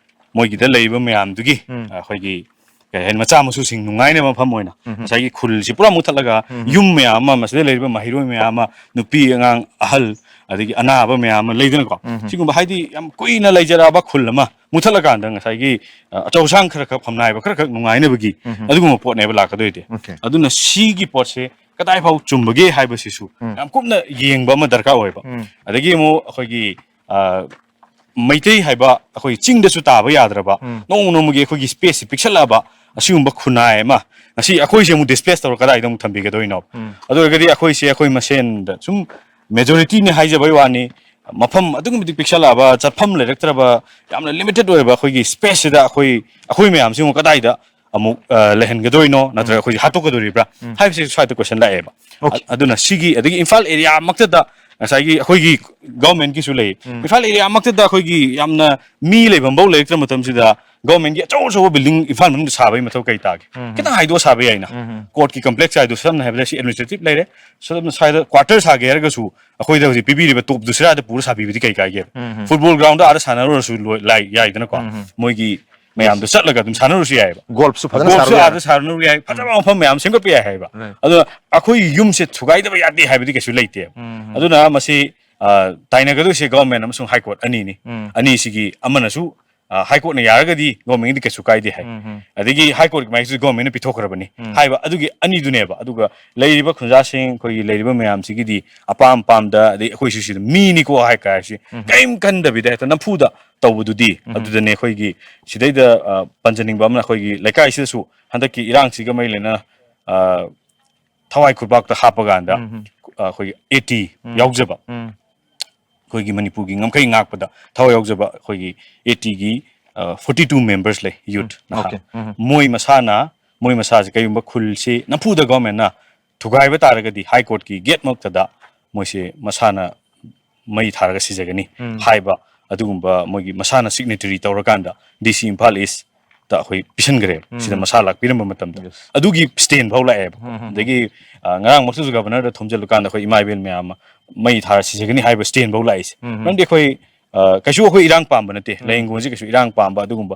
ꯃꯣꯏꯒꯤꯗ ꯂꯩꯔꯤꯕ ꯃꯌꯥꯝꯗꯨꯒꯤ, ꯑꯩꯈꯣꯏꯒꯤ, ꯀꯩ ꯍꯥꯏꯅꯤ, ꯃꯆꯥ ꯃꯁꯨꯁꯤꯡ ꯅꯨꯡꯉꯥꯏꯅꯕ ꯃꯐꯝ ꯑꯣꯏꯅ ꯉꯁꯥꯏꯒꯤ ꯈꯨꯜꯁꯤ ꯄꯨꯔꯥ ꯃꯨꯠꯊꯠꯂꯒ, ꯌꯨꯝ ꯃꯌꯥꯝ ꯑꯃ, ꯃꯁꯤꯗ ꯂꯩꯔꯤꯕ ꯃꯍꯩꯔꯣꯏ ꯃꯌꯥꯝ ꯑꯃ, ꯅꯨꯄꯤ ꯑꯉꯥꯡ, ꯑꯍꯜ, ꯑꯗꯒꯤ ꯑꯅꯥꯕ ꯃꯌꯥꯝ ꯑꯃ ꯂꯩꯗꯅꯀꯣ, ꯁꯤꯒꯨꯝꯕ, ꯍꯥꯏꯗꯤ, ꯌꯥꯝ ꯀꯨꯏꯅ ꯂꯩꯖꯔꯛꯑꯕ ꯈꯨꯜ ꯑꯃ ꯃꯨꯠꯊꯠꯂꯀꯥꯟꯗ ꯉꯁꯥꯏꯒꯤ, ꯑ, ꯑꯆꯧ ꯑꯁꯥꯡ ꯈꯔ ꯈꯛ ꯐꯝꯅꯥꯏꯕ, ꯈꯔ ꯈꯛ ꯅꯨꯡꯉꯥꯏꯅꯕꯒꯤ ꯑꯗꯨꯒꯨꯝꯕ ꯄꯣꯠꯅꯦꯕ ꯂꯥꯛꯀꯗꯣꯏꯗꯤ꯫ ꯑꯗꯨꯅ ꯁꯤꯒꯤ ꯄꯣꯠꯁꯦ ꯀꯗꯥꯏ ꯐꯥꯎ ꯆꯨꯝꯕꯒꯦ ꯍꯥꯏꯕꯁꯤꯁꯨ ꯌꯥꯝ ꯀꯨꯞꯅ ꯌꯦꯡꯕ ꯑꯃ ꯗꯔꯀꯥꯔ ꯑꯣꯏꯕ꯫ ꯑꯗꯒꯤ ꯑꯃꯨꯛ ꯑꯩꯈꯣꯏꯒꯤ, ꯑ, ꯃꯩꯇꯩ ꯍꯥꯏꯕ ꯑꯩꯈꯣꯏ ꯆꯤꯡꯗꯁꯨ ꯇꯥꯕ ꯌꯥꯗ꯭ꯔꯕ, ꯅꯣꯡꯃ ꯅꯣꯡꯃꯒꯤ ꯑꯩꯈꯣꯏꯒꯤ ꯁ꯭ꯄꯦꯁꯁꯤ ꯄꯤꯛꯁꯜꯂꯛꯑꯕ, ꯑꯁꯤꯒꯨꯝꯕ ꯈꯨꯟꯅꯥꯏ ꯑꯃ ꯉꯁꯤ ꯑꯩꯈꯣꯏꯁꯦ ꯑꯃꯨꯛ ꯗꯤꯁꯄ꯭ꯂꯦꯁ ꯇꯧꯔ ꯀꯗꯥꯏꯗ ꯑꯃꯨꯛ ꯊꯝꯕꯤꯒꯗꯣꯏꯅꯣ? ꯑꯗꯨ ꯑꯣꯏꯔꯒꯗꯤ ꯑꯩꯈꯣꯏꯁꯦ ꯑꯩꯈꯣꯏ ꯃꯁꯦꯟꯗ ꯁꯨꯝ ꯃꯦꯖꯣꯔꯤꯇꯤꯅꯦ ꯍꯥꯏꯖꯕꯩ ꯋꯥꯅꯤ, ꯃꯐꯝ ꯑꯗꯨꯛꯀꯤ ꯃꯇꯤꯛ ꯄꯤꯛꯁꯜꯂꯛꯑꯕ, ꯆꯠꯐꯝ ꯂꯩꯔꯛꯇ꯭ꯔꯕ, ꯌꯥꯝꯅ ꯂꯤꯃꯤꯇꯦꯠ ꯑꯣꯏꯕ ꯑꯩꯈꯣꯏꯒꯤ ꯁ꯭ꯄꯦꯁꯁꯤꯗ ꯑꯩꯈꯣꯏ, ꯑꯩꯈꯣꯏ ꯃꯌꯥꯝꯁꯤ ꯑꯃꯨꯛ ꯀꯗꯥꯏꯗ ꯑꯃꯨꯛ, ꯑ, ꯂꯩꯍꯟꯒꯗꯣꯏꯅꯣ, ꯅꯠꯇ꯭ꯔꯒ ꯑꯩꯈꯣꯏꯁꯦ ꯍꯥꯠꯇꯣꯛꯀꯗꯣꯔꯤꯕ꯭ꯔꯥ ꯍꯥꯏꯕꯁꯤ ꯁ꯭ꯋꯥꯏꯗ ꯀꯣꯏꯁꯟ ꯂꯥꯛꯑꯦꯕ꯫ ꯑ-, ꯑꯗꯨꯅ ꯁꯤꯒꯤ, ꯑꯗꯒꯤ ꯏꯝꯐꯥꯜ ꯑꯦꯔꯤꯌꯥꯃꯛꯇꯗ ꯉꯁꯥꯏꯒꯤ ꯑꯩꯈꯣꯏꯒꯤ ꯒꯚꯔꯟꯃꯦꯟꯠꯀꯤꯁꯨ ꯂꯩ, ꯏꯝꯐꯥꯜ ꯑꯦꯔꯤꯌꯥꯃꯛꯇꯗ ꯑꯩꯈꯣꯏꯒꯤ ꯌꯥꯝꯅ ꯃꯤ ꯂꯩꯐꯝꯐꯧ ꯂꯩꯔꯛꯇ꯭ꯔ ꯃꯇꯝꯁꯤꯗ, ꯒꯚꯔꯟꯃꯦꯟꯠꯀꯤ ꯑꯆꯧ ꯑꯆꯧꯕ ꯕꯤꯜꯗꯤꯡ ꯏꯝꯐꯥꯜ ꯃꯅꯨꯡꯗ ꯁꯥꯕꯒꯤ ꯃꯊꯧ ꯀꯩ ꯇꯥꯒꯦ? ꯈꯤꯇꯪ ꯍꯥꯏꯗꯣꯛꯑ ꯁꯥꯕ ꯌꯥꯏꯅ꯫ ꯀꯣꯔꯠꯀꯤ ꯀꯝꯄ꯭ꯂꯦꯛꯁ ꯍꯥꯏꯗꯣ, ꯁꯝꯅ ꯍꯥꯏꯔꯕꯗ, ꯁꯤ ꯑꯦꯗꯃꯤꯅꯤꯁꯇ꯭ꯔꯦꯇꯤꯚ ꯂꯩꯔꯦ, ꯁꯣꯝꯗ ꯁ꯭ꯋꯥꯏꯗ ꯀ꯭ꯋꯥꯔꯇꯔ ꯁꯥꯒꯦ ꯍꯥꯏꯔꯒꯁꯨ ꯑꯩꯈꯣꯏꯗ ꯍꯧꯖꯤꯛ ꯄꯤꯕꯤꯔꯤꯕ ꯇꯣꯞꯇꯨ ꯁꯤꯔꯥꯗ ꯄꯨꯔ ꯁꯥꯕꯤꯕꯗꯤ ꯀꯩ ꯀꯥꯏꯒꯦ? ꯐꯨꯠꯕꯣꯜ ꯒ꯭ꯔꯥꯎꯟꯗ ꯑꯥꯗ ꯁꯥꯟꯅꯔꯨꯔꯁꯨ ꯂꯣꯏ-, ꯂꯥꯏ-, ꯌꯥꯏꯗꯅꯀꯣ? ꯃꯣꯏꯒꯤ ꯃꯌꯥꯝꯗꯣ ꯆꯠꯂꯒ ꯑꯗꯨꯝ ꯁꯥꯟꯅꯔꯨꯁꯨ ꯌꯥꯏꯑꯕ꯫ ꯒꯣꯜꯐꯁꯨ ꯐꯖꯅ ꯒꯣꯜꯐꯁꯨ ꯁꯥꯟꯅꯕ ꯌꯥꯏ꯫ ꯑꯥꯗ ꯁꯥꯟꯅꯔꯨ ꯌꯥꯏ, ꯐꯖꯕ ꯃꯐꯝ ꯃꯌꯥꯝ ꯁꯦꯝꯒꯠꯄ ꯌꯥꯏ ꯍꯥꯏꯕ꯫ Right. ꯑꯗꯨꯅ ꯑꯩꯈꯣꯏ ꯌꯨꯝꯁꯦ ꯊꯨꯒꯥꯏꯗꯕ ꯌꯥꯗꯦ ꯍꯥꯏꯕꯗꯤ ꯀꯩꯁꯨ ꯂꯩꯇꯦꯕ꯫ ꯎꯝ꯫ ꯑꯗꯨꯅ ꯃꯁꯤ, ꯑ, ꯇꯥꯏꯅꯒꯗꯣꯏꯁꯦ ꯒꯣꯔꯃꯦꯟ ꯑꯃꯁꯨꯡ ꯍꯥꯏ ꯀꯣꯔꯠ ꯑꯅꯤꯅꯤ꯫ ꯎꯝ꯫ ꯑꯅꯤꯁꯤꯒꯤ ꯑꯃꯅꯁꯨ, ꯑ, ꯍꯥꯏ ꯀꯣꯔꯠꯅ ꯌꯥꯔꯒꯗꯤ ꯒꯣꯔꯃꯦꯟꯒꯤꯗꯤ ꯀꯩꯁꯨ ꯀꯥꯏꯗꯦ ꯍꯥꯏ꯫ ꯎꯝ, ꯎꯝ꯫ ꯑꯗꯒꯤ ꯍꯥꯏ ꯀꯣꯔꯠꯀꯤ ꯃꯥꯏꯁꯨ ꯒꯣꯔꯃꯦꯟꯅ ꯄꯤꯊꯣꯛꯈ꯭ꯔꯕꯅꯤ ꯎꯝ꯫ ꯍꯥꯏꯕ ꯑꯗꯨꯒꯤ ꯑꯅꯤꯗꯨꯅꯦꯕ꯫ ꯑꯗꯨꯒ ꯂꯩꯔꯤꯕ ꯈꯨꯟꯖꯥꯁꯤꯡ, ꯑꯩꯈꯣꯏꯒꯤ ꯂꯩꯔꯤꯕ ꯃꯌꯥꯝꯁꯤꯒꯤꯗꯤ ꯑꯄꯥꯝ ꯄꯥꯝꯗ, ꯑꯗꯩ ꯑꯩꯈꯣꯏꯁꯨ ꯁꯤꯗ ꯃꯤꯅꯤꯀꯣ ꯍꯥꯏ ꯀꯥꯏꯁꯤ ꯎꯝ꯫ ꯀꯔꯤꯝ ꯈꯟꯗꯕꯤꯗ ꯍꯦꯛꯇ ꯅꯝꯐꯨꯗ ꯇꯧꯕꯗꯨꯗꯤ ꯎꯝ꯫ ꯑꯗꯨꯗꯅꯦ ꯑꯩꯈꯣꯏꯒꯤ ꯁꯤꯗꯩꯗ, ꯑ, ꯄꯟꯖꯅꯤꯡꯕ ꯑꯃꯅ ꯑꯩꯈꯣꯏꯒꯤ ꯂꯩꯀꯥꯏꯁꯤꯗꯁꯨ ꯍꯟꯗꯛꯀꯤ ꯏꯔꯥꯡꯁꯤꯒ ꯃꯔꯤ ꯂꯩꯅꯅ, ꯑ, ꯊꯋꯥꯏ ꯈꯨꯠꯕꯥꯛꯇ ꯍꯥꯞꯄ ꯀꯥꯟꯗ, ꯎꯝ꯫ ꯑ, ꯑꯩꯈꯣꯏꯒꯤ ꯑꯦ ꯇꯤ ꯎꯝ꯫ ꯌꯥꯎꯖꯕ, ꯎꯝ꯫ ꯑꯩꯈꯣꯏꯒꯤ ꯃꯅꯤꯄꯨꯔꯒꯤ ꯉꯝꯈꯩ ꯉꯥꯛꯄꯗ ꯊꯋꯥꯏ ꯌꯥꯎꯖꯕ ꯑꯩꯈꯣꯏꯒꯤ ꯑꯦ ꯇꯤꯒꯤ, ꯑ, forty two members ꯂꯩ, youth, ꯎꯝ꯫ ꯅꯍꯥ꯫ Okay. ꯎꯝ꯫ ꯃꯣꯏ ꯃꯁꯥꯅ, ꯃꯣꯏ ꯃꯁꯥꯁꯦ ꯀꯔꯤꯒꯨꯝꯕ ꯈꯨꯜꯁꯤ ꯅꯝꯐꯨꯗ ꯒꯣꯔꯃꯦꯟꯅ ꯊꯨꯒꯥꯏꯕ ꯇꯥꯔꯒꯗꯤ ꯍꯥꯏ ꯀꯣꯔꯠꯀꯤ ꯒꯦꯠ ꯃꯛꯇꯗ ꯃꯣꯏꯁꯦ ꯃꯁꯥꯅ ꯃꯩ ꯊꯥꯔꯒ ꯁꯤꯖꯒꯅꯤ ꯎꯝ꯫ ꯍꯥꯏꯕ ꯑꯗꯨꯒꯨꯝꯕ ꯃꯣꯏꯒꯤ ꯃꯁꯥꯅ ꯁꯤꯒꯅꯦꯇꯔꯤ ꯇꯧꯔꯀꯥꯟꯗ ꯗꯤ ꯁꯤ ꯏꯝꯐꯥꯜ ꯏꯁꯇ ꯑꯩꯈꯣꯏ ꯄꯤꯁꯟꯈ꯭ꯔꯦꯕ꯫ ꯎꯝ꯫ ꯁꯤꯗ ꯃꯁꯥ ꯂꯥꯛꯄꯤꯔꯝꯕ ꯃꯇꯝꯗ ꯌꯦꯁ꯫ ꯑꯗꯨꯒꯤ ꯁ꯭ꯇꯦꯟ ꯐꯥꯎ ꯂꯥꯛꯑꯦꯕ꯫ ꯎꯝ, ꯎꯝ, ꯎꯝ꯫ ꯑꯗꯒꯤ, ꯑ, ꯉꯔꯥꯡꯃꯛꯇꯁꯨ ꯒꯚꯔꯅꯔꯗ ꯊꯣꯝꯖꯤꯜꯂꯀꯥꯟꯗ ꯑꯩꯈꯣꯏ ꯏꯃꯥ ꯏꯕꯦꯜ ꯃꯌꯥꯝ ꯑꯃ ꯃꯩ ꯊꯥꯔ ꯁꯤꯖꯒꯅꯤ ꯍꯥꯏꯕ ꯁ꯭ꯇꯦꯟ ꯐꯥꯎ ꯂꯥꯛꯏꯁꯦ꯫ ꯎꯝ, ꯎꯝ꯫ ꯃꯔꯝꯗꯤ ꯑꯩꯈꯣꯏ, ꯑ, ꯀꯩꯁꯨ ꯑꯩꯈꯣꯏ ꯏꯔꯥꯡ ꯄꯥꯝꯕ ꯅꯠꯇꯦ꯫ ꯎꯝ꯫ ꯂꯥꯏꯌꯦꯡꯒꯣꯟꯁꯦ ꯀꯩꯁꯨ ꯏꯔꯥꯡ ꯄꯥꯝꯕ ꯑꯗꯨꯒꯨꯝꯕ,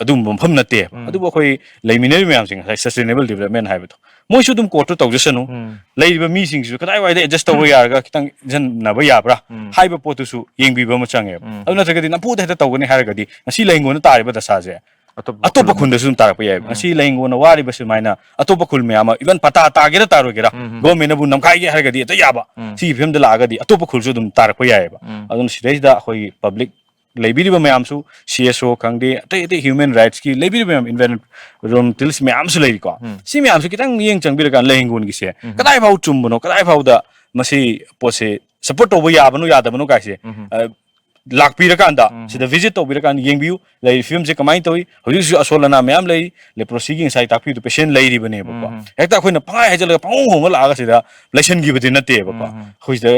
ꯑꯗꯨꯒꯨꯝꯕ ꯃꯐꯝ ꯅꯠꯇꯦꯕ꯫ ꯎꯝ꯫ ꯑꯗꯨꯕꯨ ꯑꯩꯈꯣꯏ ꯂꯩꯃꯤꯟꯅꯔꯤꯕ ꯃꯌꯥꯝꯁꯤꯡ ꯉꯁꯥꯏ sustainable development ꯍꯥꯏꯕꯗꯣ ꯃꯣꯏꯁꯨ ꯑꯗꯨꯝ ꯀꯣꯔꯠꯇ ꯇꯧꯖꯁꯅꯨ꯫ ꯎꯝ꯫ ꯂꯩꯔꯤꯕ ꯃꯤꯁꯤꯡꯁꯤꯁꯨ ꯀꯗꯥꯏꯋꯥꯏꯗ ꯑꯦꯗꯖꯁ ꯇꯧꯕ ꯌꯥꯔꯒ ꯈꯤꯇꯪ ꯏꯟꯖꯟꯅꯕ ꯌꯥꯕ꯭ꯔꯥ ꯎꯝ꯫ ꯍꯥꯏꯕ ꯄꯣꯠꯇꯨꯁꯨ ꯌꯦꯡꯕꯤꯕ ꯑꯃ ꯆꯪꯉꯦꯕ꯫ ꯎꯝ꯫ ꯑꯗꯨ ꯅꯠꯇ꯭ꯔꯒꯗꯤ ꯅꯝꯐꯨꯗ ꯍꯦꯛꯇ ꯇꯧꯒꯅꯤ ꯍꯥꯏꯔꯒꯗꯤ ꯉꯁꯤ ꯂꯩꯉꯣꯟꯗ ꯇꯥꯔꯤꯕ ꯗꯁꯥꯁꯦ ꯑꯇꯣꯞꯄ ꯑꯇꯣꯞꯄ ꯈꯨꯜ ꯈꯨꯟꯗꯁꯨ ꯑꯗꯨꯝ ꯇꯥꯔꯛꯄ ꯌꯥꯏꯕ꯫ ꯎꯝ꯫ ꯉꯁꯤ ꯂꯩꯉꯣꯟꯅ ꯋꯥꯔꯤꯕ ꯁꯨꯃꯥꯏꯅ ꯑꯇꯣꯞꯄ ꯈꯨꯜ ꯃꯌꯥꯝ ꯑꯃ, even ꯄꯇꯥ ꯇꯥꯒꯦꯔꯥ ꯇꯥꯔꯣꯏꯒꯦꯔꯥ, ꯎꯝ, ꯎꯝ꯫ ꯒꯣꯔꯃꯦꯟꯅꯕꯨ ꯅꯝꯈꯥꯏꯒꯦ ꯍꯥꯏꯔꯒꯗꯤ ꯍꯦꯛꯇ ꯌꯥꯕ꯫ ꯎꯝ꯫ ꯁꯤꯒꯤ ꯐꯤꯕꯝꯗ ꯂꯥꯛꯑꯒꯗꯤ ꯑꯇꯣꯞꯄ ꯈꯨꯜꯁꯨ ꯑꯗꯨꯝ ꯇꯥꯔꯛꯄ ꯌꯥꯏꯑꯕ꯫ ꯎꯝ꯫ ꯑꯗꯨꯅ ꯁꯤꯗꯩꯁꯤꯗ ꯑꯩꯈꯣꯏꯒꯤ ꯄꯕ꯭ꯂꯤꯛ ꯂꯩꯕꯤꯔꯤꯕ ꯃꯌꯥꯝꯁꯨ, ꯁꯤ ꯑꯦꯁ ꯑꯣ ꯈꯪꯗꯦ, ꯑꯇꯩ ꯑꯇꯩ ꯍ꯭ꯌꯨꯃꯦꯟ ꯔꯥꯏꯠꯁꯀꯤ ꯂꯩꯕꯤꯔꯤꯕ ꯃꯌꯥꯝ, ꯏꯟꯚꯥꯏꯔꯣꯟꯃꯦꯟꯇꯦꯂꯤꯁ ꯃꯌꯥꯝꯁꯨ ꯂꯩꯔꯤꯀꯣ꯫ ꯎꯝ꯫ ꯁꯤ ꯃꯌꯥꯝꯁꯨ ꯈꯤꯇꯪ ꯃꯤꯠꯌꯦꯡ ꯆꯪꯕꯤꯔꯀꯥꯟꯗ ꯂꯩꯉꯣꯟꯒꯤꯁꯦ ꯎꯝ꯫ ꯀꯗꯥꯏ ꯐꯥꯎ ꯆꯨꯝꯕꯅꯣ, ꯀꯗꯥꯏ ꯐꯥꯎꯗ ꯃꯁꯤ ꯄꯣꯠꯁꯦ ꯁꯞꯄꯣꯔꯠ ꯇꯧꯕ ꯌꯥꯕꯅꯣ ꯌꯥꯗꯕꯅꯣ ꯀꯥꯏꯁꯦ, ꯎꯝ꯫ ꯑ, ꯂꯥꯛꯄꯤꯔꯀꯥꯟꯗ, ꯎꯝ꯫ ꯁꯤꯗ ꯚꯤꯖꯤꯠ ꯇꯧꯕꯤꯔꯀꯥꯟꯗ ꯌꯦꯡꯕꯤꯌꯨ, ꯂꯩꯔꯤꯕ ꯐꯤꯕꯝꯁꯦ ꯀꯃꯥꯏꯅ ꯇꯧꯏ, ꯍꯧꯖꯤꯛ ꯍꯧꯖꯤꯛ ꯑꯁꯣꯜ ꯑꯅꯥ ꯃꯌꯥꯝ ꯂꯩꯔꯤ, ꯂꯦꯄ꯭ꯔꯣꯁꯤꯒꯤ ꯉꯁꯥꯏ ꯇꯥꯛꯄꯤꯕꯗꯣ ꯄꯦꯁꯦꯟ ꯂꯩꯔꯤꯕꯅꯦꯕꯀꯣ꯫ ꯎꯝ꯫ ꯍꯦꯛꯇ ꯑꯩꯈꯣꯏꯅ ꯄꯪꯍꯥꯏ ꯍꯥꯏꯖꯜꯂꯒ ꯄꯪꯍꯣꯡ ꯍꯣꯡꯉ ꯂꯥꯛꯑꯒ ꯁꯤꯗ ꯂꯩꯁꯟꯈꯤꯕꯗꯤ ꯅꯠꯇꯦꯕꯀꯣ꯫ ꯎꯝ꯫ ꯑꯩꯈꯣꯏ ꯁꯤꯗ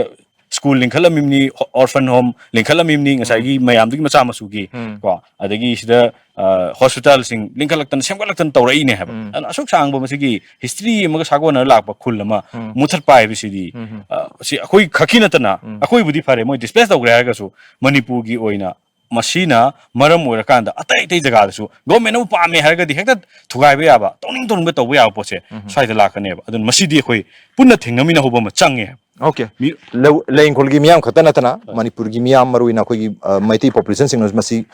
ꯁ꯭ꯀꯨꯜ ꯂꯤꯡꯈꯠꯂꯝꯃꯤꯕꯅꯤ, orphan home ꯂꯤꯡꯈꯠꯂꯝꯃꯤꯕꯅꯤ, ꯎꯝ꯫ ꯉꯁꯥꯏꯒꯤ ꯃꯌꯥꯝꯗꯨꯒꯤ ꯃꯆꯥ ꯃꯁꯨꯒꯤ ꯎꯝ꯫ ꯀꯣ, ꯑꯗꯒꯤ ꯁꯤꯗ, ꯑ, ꯍꯣꯁꯄꯤꯇꯥꯜꯁꯤꯡ ꯂꯤꯡꯈꯠꯂꯛꯇꯅ ꯁꯦꯝꯒꯠꯂꯛꯇꯅ ꯇꯧꯔꯛꯏꯅꯦ ꯍꯥꯏꯕ꯫ ꯎꯝ꯫ ꯑꯗꯨꯅ ꯑꯁꯨꯛ ꯁꯥꯡꯕ ꯃꯁꯤꯒꯤ ꯍꯤꯁꯇ꯭ꯔꯤ ꯑꯃꯒ ꯁꯥꯒꯣꯟꯅꯔ ꯂꯥꯛꯄ ꯈꯨꯜ ꯑꯃ ꯎꯝ꯫ ꯃꯨꯊꯠꯄ ꯍꯥꯏꯕꯁꯤꯗꯤ, ꯎꯝ꯫ ꯑ, ꯁꯤ ꯑꯩꯈꯣꯏ ꯈꯛꯀꯤ ꯅꯠꯇꯅ, ꯎꯝ꯫ ꯑꯩꯈꯣꯏꯕꯨꯗꯤ ꯐꯔꯦ, ꯃꯣꯏ ꯗꯤꯁꯄ꯭ꯂꯦꯁ ꯇꯧꯈ꯭ꯔꯦ ꯍꯥꯏꯔꯒꯁꯨ, ꯃꯅꯤꯄꯨꯔꯒꯤ ꯑꯣꯏꯅ ꯃꯁꯤꯅ ꯃꯔꯝ ꯑꯣꯏꯔꯀꯥꯟꯗ ꯑꯇꯩ ꯑꯇꯩ ꯖꯒꯥꯗꯁꯨ ꯒꯣꯔꯃꯦꯟꯅꯕꯨ ꯄꯥꯝꯃꯦ ꯍꯥꯏꯔꯒꯗꯤ ꯍꯦꯛꯇ ꯊꯨꯒꯥꯏꯕ ꯌꯥꯕ, ꯇꯧꯅꯤꯡ ꯇꯧꯅꯤꯡꯕ ꯇꯧꯕ ꯌꯥꯕ ꯄꯣꯠꯁꯦ ꯁ꯭ꯋꯥꯏꯗ ꯂꯥꯛꯀꯅꯦꯕ꯫ ꯑꯗꯨꯅ ꯃꯁꯤꯗꯤ ꯑꯩꯈꯣꯏ ꯄꯨꯟꯅ ꯊꯦꯡꯅꯃꯤꯟꯅꯍꯧꯕ ꯑꯃ ꯆꯪꯉꯦ꯫ ꯑꯣꯀꯦ꯫ ꯂꯧ ꯂꯩ ꯏꯪꯈꯣꯜꯒꯤ ꯃꯤꯌꯥꯝ ꯈꯛꯇ ꯅꯠꯇꯅ ꯃꯅꯤꯄꯨꯔꯒꯤ ꯃꯤꯌꯥꯝ, ꯃꯔꯨ ꯑꯣꯏꯅ ꯑꯩꯈꯣꯏꯒꯤ ꯑ, ꯃꯩꯇꯩ ꯄꯣꯄꯨꯂꯦꯁꯟꯁꯤꯡꯅꯁꯨ ꯃꯁꯤ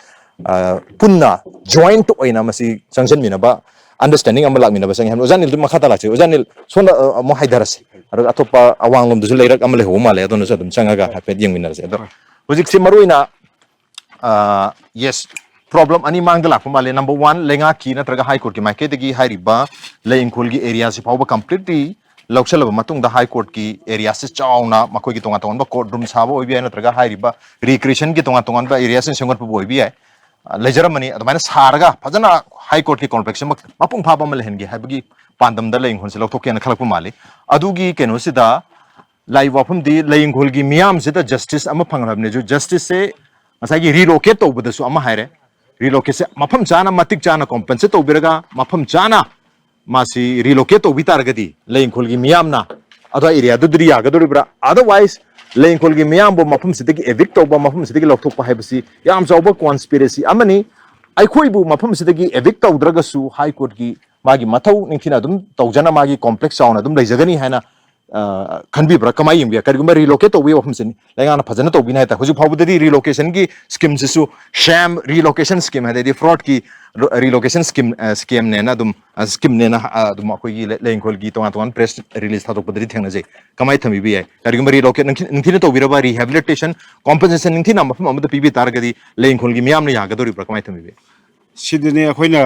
ꯑ, ꯄꯨꯟꯅ ꯖꯣꯏꯟꯠ ꯑꯣꯏꯅ ꯃꯁꯤ ꯆꯪꯁꯤꯟꯃꯤꯟꯅꯕ, ꯑꯟꯗꯔꯁ꯭ꯇꯦꯟꯗꯤꯡ ꯑꯃ ꯂꯥꯛꯃꯤꯟꯅꯕ ꯆꯪꯉꯦ ꯍꯥꯏꯕꯅꯤ꯫ ꯑꯣꯖꯥ ꯅꯤꯜ ꯑꯗꯨꯝ ꯃꯈꯥ ꯇꯥ ꯂꯥꯛꯆꯩ꯫ ꯑꯣꯖꯥ ꯅꯤꯜ, ꯁꯣꯝꯗ ꯑ, ꯑꯃꯨꯛ ꯍꯥꯏꯊꯔꯁꯤ, ꯑꯗꯨꯒ ꯑꯇꯣꯞꯄ ꯑꯋꯥꯡꯂꯣꯝꯗꯁꯨ ꯂꯩꯔꯛ ꯑꯃ ꯂꯩꯍꯧꯕ ꯃꯥꯜꯂꯦ, ꯑꯗꯣꯝꯗꯁꯨ ꯑꯗꯨꯝ ꯆꯪꯉꯒ ꯍꯥꯏꯐꯦꯠ ꯌꯦꯡꯃꯤꯟꯅꯔꯁꯦ꯫ ꯑꯗꯣ ꯍꯧꯖꯤꯛꯁꯦ ꯃꯔꯨ ꯑꯣꯏꯅ ꯌꯦꯁ, ꯄ꯭ꯔꯣꯕ꯭ꯂꯦꯝ ꯑꯅꯤ ꯃꯥꯡꯗ ꯂꯥꯛꯄ ꯃꯥꯜꯂꯦ꯫ ꯅꯝꯕꯔ ꯋꯥꯟ, ꯂꯩꯉꯥꯛꯀꯤ ꯅꯠꯇ꯭ꯔꯒ ꯍꯥꯏ ꯀꯣꯔꯠꯀꯤ ꯃꯥꯏꯀꯩꯗꯒꯤ ꯍꯥꯏꯔꯤꯕ ꯂꯩ ꯏꯪꯈꯣꯜꯒꯤ ꯑꯦꯔꯤꯌꯥꯁꯤ ꯐꯥꯎꯕ ꯀꯝꯄ꯭ꯂꯤꯠꯂꯤ ꯂꯧꯁꯜꯂꯕ ꯃꯇꯨꯡꯗ ꯍꯥꯏ ꯀꯣꯔꯠꯀꯤ ꯑꯦꯔꯤꯌꯥꯁꯤ ꯆꯥꯎꯅ ꯃꯈꯣꯏꯒꯤ ꯇꯣꯉꯥꯟ ꯇꯣꯉꯥꯟꯕ ꯀꯣꯔꯠ ꯔꯨꯝ ꯁꯥꯕ ꯑꯣꯏꯕ ꯌꯥꯏ, ꯅꯠꯇ꯭ꯔꯒ ꯍꯥꯏꯔꯤꯕ ꯔꯤꯀ꯭ꯔꯤꯌꯦꯁꯟꯒꯤ ꯇꯣꯉꯥꯟ ꯇꯣꯉꯥꯟꯕ ꯑꯦꯔꯤꯌꯥꯁꯤꯡ ꯁꯦꯝꯒꯠꯄꯕꯨ ꯑꯣꯏꯕ ꯌꯥꯏ꯫ ꯑ, ꯂꯩꯖꯔꯝꯕꯅꯤ꯫ ꯑꯗꯨꯃꯥꯏꯅ ꯁꯥꯔꯒ ꯐꯖꯅ ꯍꯥꯏ ꯀꯣꯔꯠꯀꯤ ꯀꯣꯝꯄ꯭ꯂꯦꯛꯁ ꯑꯃ ꯃꯄꯨꯡ ꯐꯥꯕ ꯑꯃ ꯂꯩꯍꯟꯒꯦ ꯍꯥꯏꯕꯒꯤ ꯄꯥꯟꯗꯝꯗ ꯂꯩ ꯏꯪꯈꯣꯜꯁꯦ ꯂꯧꯊꯣꯛꯀꯦꯅ ꯈꯜꯂꯛꯄ ꯃꯥꯜꯂꯤ꯫ ꯑꯗꯨꯒꯤ ꯀꯩꯅꯣꯁꯤꯗ ꯂꯥꯛꯏꯕ ꯋꯥꯐꯝꯗꯤ ꯂꯩ ꯏꯪꯈꯣꯜꯒꯤ ꯃꯤꯌꯥꯝꯁꯤꯗ ꯖꯁꯇꯤꯁ ꯑꯃ ꯐꯪꯍꯜꯂꯕꯅꯤ꯫ ꯖꯁꯇꯤꯁꯁꯦ ꯉꯁꯥꯏꯒꯤ ꯔꯤꯂꯣꯀꯦꯠ ꯇꯧꯕꯗꯁꯨ ꯑꯃ ꯍꯥꯏꯔꯦ, ꯔꯤꯂꯣꯀꯦꯠꯁꯦ ꯃꯐꯝ ꯆꯥꯅ, ꯃꯇꯤꯛ ꯆꯥꯅ ꯀꯣꯝꯄꯦꯟꯁꯦꯠ ꯇꯧꯕꯤꯔꯒ ꯃꯐꯝ ꯆꯥꯅ ꯃꯥꯁꯤ ꯔꯤꯂꯣꯀꯦꯠ ꯇꯧꯕꯤ ꯇꯥꯔꯒꯗꯤ ꯂꯩ ꯏꯪꯈꯣꯜꯒꯤ ꯃꯤꯌꯥꯝꯅ ꯑꯗꯨꯋꯥꯏ ꯑꯦꯔꯤꯌꯥꯗꯨꯗꯗꯤ ꯌꯥꯒꯗꯧꯔꯤꯕ꯭ꯔꯥ? ꯑꯗꯔꯋꯥꯏꯁ ꯂꯩ ꯏꯪꯈꯣꯜꯒꯤ ꯃꯤꯌꯥꯝꯕꯨ ꯃꯐꯝꯁꯤꯗꯒꯤ ꯑꯦꯚꯤꯛ ꯇꯧꯕ, ꯃꯐꯝꯁꯤꯗꯒꯤ ꯂꯧꯊꯣꯛꯄ ꯍꯥꯏꯕꯁꯤ ꯌꯥꯝ ꯆꯥꯎꯕ ꯀꯣꯟꯁꯄꯤꯔꯦꯁꯤ ꯑꯃꯅꯤ꯫ ꯑꯩꯈꯣꯏꯕꯨ ꯃꯐꯝꯁꯤꯗꯒꯤ ꯑꯦꯚꯤꯛ ꯇꯧꯗ꯭ꯔꯒꯁꯨ ꯍꯥꯏ ꯀꯣꯔꯠꯀꯤ ꯃꯥꯒꯤ ꯃꯊꯧ ꯅꯤꯡꯊꯤꯅ ꯑꯗꯨꯝ ꯇꯧꯖꯅ ꯃꯥꯒꯤ ꯀꯣꯝꯄ꯭ꯂꯦꯛꯁ ꯆꯥꯎꯅ ꯑꯗꯨꯝ ꯂꯩꯖꯒꯅꯤ ꯍꯥꯏꯅ ꯑ, ꯈꯟꯕꯤꯕ꯭ꯔꯥ? ꯀꯃꯥꯏꯅ ꯌꯦꯡꯕꯤꯌꯥ? ꯀꯔꯤꯒꯨꯝꯕ ꯔꯤꯂꯣꯀꯦꯠ ꯇꯧꯕꯒꯤ ꯋꯥꯐꯝꯁꯤꯅꯤ, ꯂꯩꯉꯥꯛꯅ ꯐꯖꯅ ꯇꯧꯕꯤꯅꯤ ꯍꯥꯏꯇꯥꯔꯦ꯫ ꯍꯧꯖꯤꯛ ꯐꯥꯎꯕꯗꯗꯤ ꯔꯤꯂꯣꯀꯦꯁꯟꯒꯤ ꯁ꯭ꯀꯤꯝꯁꯤꯁꯨ ꯁꯦꯝ ꯔꯤꯂꯣꯀꯦꯁꯟ ꯁ꯭ꯀꯤꯝ, ꯍꯥꯏꯗꯤ ꯐ꯭ꯔꯣꯗꯀꯤ ꯔꯤꯂꯣꯀꯦꯁꯟ ꯁ꯭ꯀꯤꯝ, ꯁ꯭ꯀꯤꯝꯅꯦꯅ ꯑꯗꯨꯝ, ꯁ꯭ꯀꯤꯝꯅꯦꯅ ꯑꯗꯨꯝ ꯑꯩꯈꯣꯏꯒꯤ ꯂꯩ ꯏꯪꯈꯣꯜꯒꯤ ꯇꯣꯉꯥꯟ ꯇꯣꯉꯥꯟꯕ ꯄ꯭ꯔꯦꯁ ꯔꯤꯂꯤꯁ ꯊꯥꯗꯣꯛꯄꯗꯗꯤ ꯊꯦꯡꯅꯖꯩ꯫ ꯀꯃꯥꯏꯅ ꯊꯝꯕꯤꯕ ꯌꯥꯏ? ꯀꯔꯤꯒꯨꯝꯕ ꯔꯤꯂꯣꯀꯦꯠ ꯅꯤꯡꯊꯤꯅ ꯇꯧꯕꯤꯔꯕ, ꯔꯤꯍꯦꯕꯤꯂꯤꯇꯦꯁꯟ, ꯀꯣꯝꯄꯦꯟꯁꯦꯁꯟ ꯅꯤꯡꯊꯤꯅ ꯃꯐꯝ ꯑꯃꯗ ꯄꯤꯕꯤ ꯇꯥꯔꯒꯗꯤ ꯂꯩ ꯏꯪꯈꯣꯜꯒꯤ ꯃꯤꯌꯥꯝꯅ ꯌꯥꯒꯗꯧꯔꯤꯕ꯭ꯔꯥ? ꯀꯃꯥꯏꯅ ꯊꯝꯕꯤꯕ ꯌꯥꯏ? ꯁꯤꯗꯅꯦ ꯑꯩꯈꯣꯏꯅ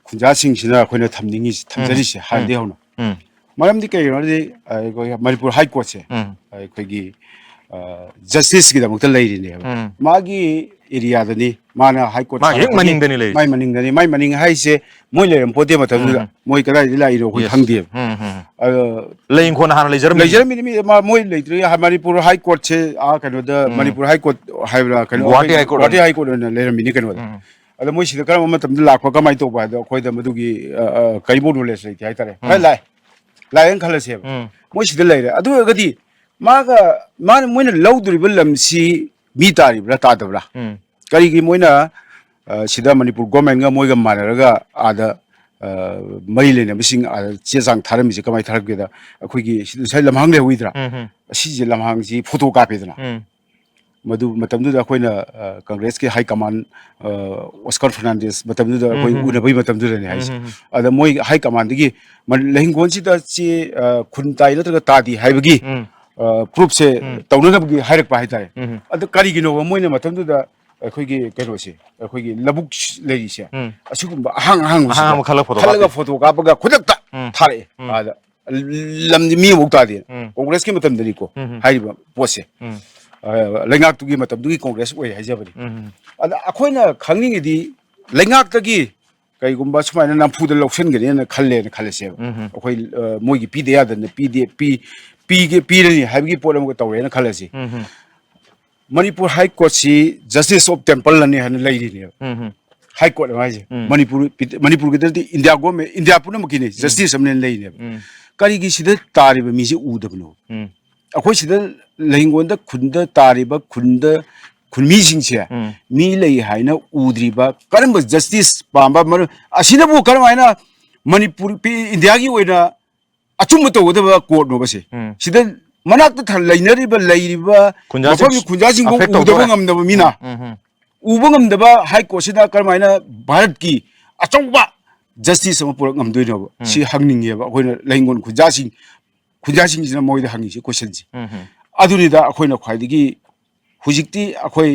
ꯈꯨꯟꯖꯥꯁꯤꯡꯁꯤꯅ ꯑꯩꯈꯣꯏꯅ ꯊꯝꯅꯤꯡꯉꯤꯁꯦ, ꯊꯝꯖꯔꯤꯁꯦ ꯍꯥꯟꯅꯗꯒꯤ ꯍꯧꯅ꯫ ꯃꯔꯝꯗꯤ ꯀꯩꯒꯤꯅꯣ ꯍꯥꯏꯗꯤ ꯑꯩꯈꯣꯏ ꯃꯅꯤꯄꯨꯔ ꯍꯥꯏ ꯀꯣꯔꯠꯁꯦ ꯑꯩꯈꯣꯏꯒꯤ ꯖꯁꯇꯤꯁꯀꯤꯗꯃꯛꯇ ꯂꯩꯔꯤꯅꯦꯕ꯫ ꯃꯥꯒꯤ ꯑꯦꯔꯤꯌꯥꯗꯅꯤ ꯃꯥꯅ ꯍꯥꯏ ꯀꯣꯔꯠ ꯃꯥꯒꯤ ꯍꯦꯛ ꯃꯅꯤꯡꯗꯅꯤ ꯂꯩꯔꯤꯁꯦ꯫ ꯃꯥꯏ ꯃꯅꯤꯡꯗꯅꯤ꯫ ꯃꯥꯏ ꯃꯅꯤꯡ ꯍꯥꯏꯁꯦ ꯃꯣꯏ ꯂꯩꯔꯝ ꯄꯣꯠꯇꯦ ꯃꯇꯝꯗꯨꯗ꯫ ꯃꯣꯏ ꯀꯗꯥꯏꯗ ꯂꯥꯛꯏꯅꯣ ꯑꯩꯈꯣꯏ ꯈꯪꯗꯦꯕ꯫ ꯑꯗꯣ ꯂꯩ ꯏꯪꯈꯣꯜ ꯍꯥꯟꯅ ꯂꯩꯖꯔꯝꯃꯤ꯫ ꯂꯩꯖꯔꯝꯃꯤꯅꯤ꯫ ꯃꯤ ꯃꯥ-, ꯃꯣꯏ ꯂꯩꯇ꯭ꯔꯤ꯫ ꯍꯥ-, ꯃꯅꯤꯄꯨꯔ ꯍꯥꯏ ꯀꯣꯔꯠꯁꯦ, ꯑꯥ, ꯀꯩꯅꯣꯗ, ꯃꯅꯤꯄꯨꯔ ꯍꯥꯏ ꯀꯣꯔꯠ ꯍꯥꯏꯕ꯭ꯔꯥ, ꯀꯩꯅꯣ, ꯒꯨꯋꯥꯍꯥꯇꯤ ꯑꯩꯈꯣꯏ ꯍꯥꯏ ꯀꯣꯔꯠ ꯒꯨꯋꯥꯍꯥꯇꯤ ꯑꯣꯏꯅ꯫ ꯍꯥꯏ ꯀꯣꯔꯠ ꯑꯣꯏꯅ ꯂꯩꯔꯝꯃꯤꯅꯤ ꯀꯩꯅꯣꯗ꯫ ꯑꯗꯣ ꯃꯣꯏ ꯁꯤꯗ ꯀꯔꯝꯕ ꯃꯇꯝꯗ ꯂꯥꯛꯄ, ꯀꯃꯥꯏꯅ ꯇꯧꯕ ꯍꯥꯏꯗꯣ ꯑꯩꯈꯣꯏꯗ ꯃꯗꯨꯒꯤ, ꯑ, ꯑ, ꯀꯔꯤꯕꯨ ꯅꯣꯂꯦꯖ ꯂꯩꯇꯦ ꯍꯥꯏꯇꯥꯔꯦ꯫ ꯍꯣꯏ, ꯂꯥꯛꯑꯦ, ꯂꯥꯛꯑꯦꯅ ꯈꯜꯂꯁꯦꯕ꯫ ꯃꯣꯏ ꯁꯤꯗ ꯂꯩꯔꯦ꯫ ꯑꯗꯨ ꯑꯣꯏꯔꯒꯗꯤ ꯃꯥꯒ, ꯃꯥꯅ, ꯃꯣꯏꯅ ꯂꯧꯗꯣꯔꯤꯕ ꯂꯝꯁꯤ ꯃꯤ ꯇꯥꯔꯤꯕ꯭ꯔꯥ ꯇꯥꯗꯕ꯭ꯔꯥ? ꯀꯔꯤꯒꯤ ꯃꯣꯏꯅ, ꯑ, ꯁꯤꯗ ꯃꯅꯤꯄꯨꯔ ꯒꯣꯔꯃꯦꯟꯒ ꯃꯣꯏꯒ ꯃꯥꯟꯅꯔꯒ ꯑꯥꯗ, ꯑ, ꯃꯔꯤ ꯂꯩꯅꯕꯁꯤꯡ ꯑꯥꯗ ꯆꯦ ꯆꯥꯡ ꯊꯥꯔꯝꯃꯤꯁꯦ ꯀꯃꯥꯏꯅ ꯊꯥꯔꯛꯀꯦꯗ, ꯑꯩꯈꯣꯏꯒꯤ ꯁꯤꯗ ꯉꯁꯥꯏ ꯂꯝꯍꯥꯡ ꯂꯩꯍꯧꯋꯤꯗꯅ, ꯎꯝ, ꯎꯝ, ꯑꯁꯤꯁꯦ ꯂꯝꯍꯥꯡꯁꯤ ꯐꯣꯇꯣ ꯀꯥꯞꯄꯦꯗꯅ꯫ ꯎꯝ꯫ ꯃꯗꯨ ꯃꯇꯝꯗꯨꯗ ꯑꯩꯈꯣꯏꯅ, ꯑ, ꯀꯪꯒ꯭ꯔꯦꯁꯀꯤ ꯍꯥꯏ ꯀꯃꯥꯟ, ꯑ, ꯑꯣꯁꯀꯥꯔ ꯐꯔꯅꯥꯟꯗꯦꯁ ꯃꯇꯝꯗꯨꯗ ꯑꯩꯈꯣꯏ ꯎꯝ, ꯎꯝ, ꯎꯅꯕꯒꯤ ꯃꯇꯝꯗꯨꯗꯅꯦ ꯍꯥꯏꯁꯦ꯫ ꯎꯝ, ꯎꯝ, ꯎꯝ꯫ ꯑꯗ ꯃꯣꯏ ꯍꯥꯏ ꯀꯃꯥꯟꯗꯒꯤ ꯃ-, ꯂꯩꯍꯤꯡꯈꯣꯜꯁꯤꯗ ꯆꯦ, ꯑ, ꯈꯨꯟ ꯇꯥꯏ ꯅꯠꯇ꯭ꯔꯒ ꯇꯥꯗꯦ ꯍꯥꯏꯕꯒꯤ, ꯎꯝ꯫ ꯑ, ꯄ꯭ꯔꯨꯐꯁꯦ ꯎꯝ꯫ ꯇꯧꯅꯅꯕꯒꯤ ꯍꯥꯏꯔꯛꯄ ꯍꯥꯏꯇꯥꯔꯦ꯫ ꯎꯝ꯫ ꯑꯗꯨ ꯀꯔꯤꯒꯤꯅꯣꯕ ꯃꯣꯏꯅ ꯃꯇꯝꯗꯨꯗ ꯑꯩꯈꯣꯏꯒꯤ ꯀꯩꯅꯣꯁꯦ, ꯑꯩꯈꯣꯏꯒꯤ ꯂꯧꯕꯨꯛ ꯂꯩꯔꯤꯁꯦ, ꯎꯝ꯫ ꯑꯁꯤꯒꯨꯝꯕ ꯑꯍꯥꯡ ꯑꯍꯥꯡꯕꯁꯤꯗ ꯑꯍꯥꯡꯕ ꯈꯜꯂꯒ ꯐꯣꯇꯣ ꯈꯜꯂꯒ ꯀꯥꯞꯄꯤ꯫ ꯐꯣꯇꯣ ꯀꯥꯞꯄꯒ ꯈꯨꯗꯛꯇ ꯎꯝ꯫ ꯊꯥꯔꯛꯑꯦ꯫ ꯎꯝ꯫ ꯑꯥꯗ ꯂꯝꯗꯤ ꯃꯤ ꯑꯃꯐꯥꯎ ꯇꯥꯗꯦ꯫ ꯎꯝ꯫ ꯀꯣꯡꯒ꯭ꯔꯦꯁꯀꯤ ꯃꯇꯝꯗꯅꯤꯀꯣ ꯎꯝ꯫ ꯍꯥꯏꯔꯤꯕ ꯄꯣꯠꯁꯦ꯫ ꯎꯝ꯫ ꯑ, ꯂꯩꯉꯥꯛꯇꯨꯒꯤ ꯃꯇꯝꯗꯨꯒꯤ ꯀꯣꯡꯒ꯭ꯔꯦꯁ ꯑꯣꯏ ꯍꯥꯏꯖꯕꯅꯤ꯫ ꯎꯝ꯫ ꯑꯗ ꯑꯩꯈꯣꯏꯅ ꯈꯪꯅꯤꯡꯉꯤꯗꯤ ꯂꯩꯉꯥꯛꯇꯒꯤ ꯀꯩꯒꯨꯝꯕ ꯁꯨꯃꯥꯏꯅ ꯅꯝꯐꯨꯗ ꯂꯧꯁꯤꯟꯒꯅꯦꯅ ꯈꯜꯂꯦꯅ ꯈꯜꯂꯁꯦꯕ꯫ ꯎꯝ꯫ ꯑꯩꯈꯣꯏ, ꯑ, ꯃꯣꯏꯒꯤ ꯄꯤꯗ ꯌꯥꯗꯅ ꯄꯤꯗꯦ, ꯄꯤ-, ꯄꯤꯒꯦ, ꯄꯤꯔꯅꯤ ꯍꯥꯏꯕꯒꯤ ꯄꯣꯠ ꯑꯃꯒ ꯇꯧꯔꯦꯅ ꯈꯜꯂꯁꯤ꯫ ꯎꯝ꯫ ꯃꯅꯤꯄꯨꯔ ꯍꯥꯏ ꯀꯣꯔꯠꯁꯤ ꯖꯁꯇꯤꯁ ꯑꯣꯐ ꯇꯦꯝꯄꯜ ꯑꯅꯤ ꯍꯥꯏꯅ ꯂꯩꯔꯤꯅꯦꯕ꯫ ꯎꯝ꯫ ꯍꯥꯏ ꯀꯣꯔꯠ ꯑꯃ ꯍꯥꯏꯁꯦ꯫ ꯎꯝ꯫ ꯃꯅꯤꯄꯨꯔ, ꯃꯅꯤꯄꯨꯔꯒꯤꯗꯗꯤ ꯏꯟꯗꯤꯌꯥ ꯒꯣꯔꯃꯦꯟ, ꯏꯟꯗꯤꯌꯥ ꯄꯨꯝꯅꯃꯛꯀꯤꯅꯤ, ꯎꯝ꯫ ꯖꯁꯇꯤꯁ ꯑꯃꯅꯦꯅ ꯂꯩꯔꯤꯅꯦꯕ꯫ ꯎꯝ꯫ ꯀꯔꯤꯒꯤ ꯁꯤꯗ ꯇꯥꯔꯤꯕ ꯃꯤꯁꯦ ꯎꯗꯕꯅꯣ? ꯎꯝ꯫ ꯑꯩꯈꯣꯏ ꯁꯤꯗ ꯂꯩꯍꯤꯡꯒꯣꯜꯗ ꯈꯨꯟꯗ ꯇꯥꯔꯤꯕ ꯈꯨꯟꯗ ꯈꯨꯟꯃꯤꯁꯤꯡꯁꯦ ꯎꯝ꯫ ꯃꯤ ꯂꯩ ꯍꯥꯏꯅ ꯎꯗ꯭ꯔꯤꯕ ꯀꯔꯝꯕ ꯖꯁꯇꯤꯁ ꯄꯥꯝꯕ ꯃꯔꯝ ꯑꯁꯤꯅꯕꯨ ꯀꯔꯝꯍꯥꯏꯅ ꯃꯅꯤꯄꯨꯔ, ꯄꯤ-, ꯏꯟꯗꯤꯌꯥꯒꯤ ꯑꯣꯏꯅ ꯑꯆꯨꯝꯕ ꯇꯧꯒꯗꯕ ꯀꯣꯔꯠꯅꯣꯕ ꯁꯤ? ꯎꯝ꯫ ꯁꯤꯗ ꯃꯅꯥꯛꯇ ꯊ-, ꯂꯩꯅꯔꯤꯕ, ꯂꯩꯔꯤꯕ ꯈꯨꯟꯖꯥꯁꯤꯡ ꯃꯐꯝꯒꯤ ꯈꯨꯟꯖꯥꯁꯤꯡꯕꯨ affect ꯎꯗꯕ ꯇꯧꯗꯣꯔꯦ꯫ ꯉꯝꯗꯕ ꯃꯤꯅ, ꯎꯝ, ꯎꯝ, ꯎꯝ꯫ ꯎꯕ ꯉꯝꯗꯕ ꯍꯥꯏ ꯀꯣꯔꯠꯁꯤꯗ ꯀꯔꯝꯍꯥꯏꯅ ꯚꯥꯔꯠꯀꯤ ꯑꯆꯧꯕ ꯖꯁꯇꯤꯁ ꯑꯃ ꯄꯨꯔꯛ ꯉꯝꯗꯣꯏꯅꯣꯕ? ꯎꯝ꯫ ꯁꯤ ꯍꯪꯅꯤꯡꯉꯦꯕ ꯑꯩꯈꯣꯏꯅ ꯂꯩꯉꯣꯟ ꯈꯨꯟꯖꯥꯁꯤꯡ, ꯈꯨꯟꯖꯥꯁꯤꯡꯁꯤꯅ ꯃꯣꯏꯗ ꯍꯪꯉꯤꯁꯦ ꯀꯣꯏꯁꯟꯁꯦ꯫ ꯎꯝ, ꯎꯝ꯫ ꯑꯗꯨꯅꯤꯗ ꯑꯩꯈꯣꯏꯅ ꯈ꯭ꯋꯥꯏꯗꯒꯤ ꯍꯧꯖꯤꯛꯇꯤ ꯑꯩꯈꯣꯏ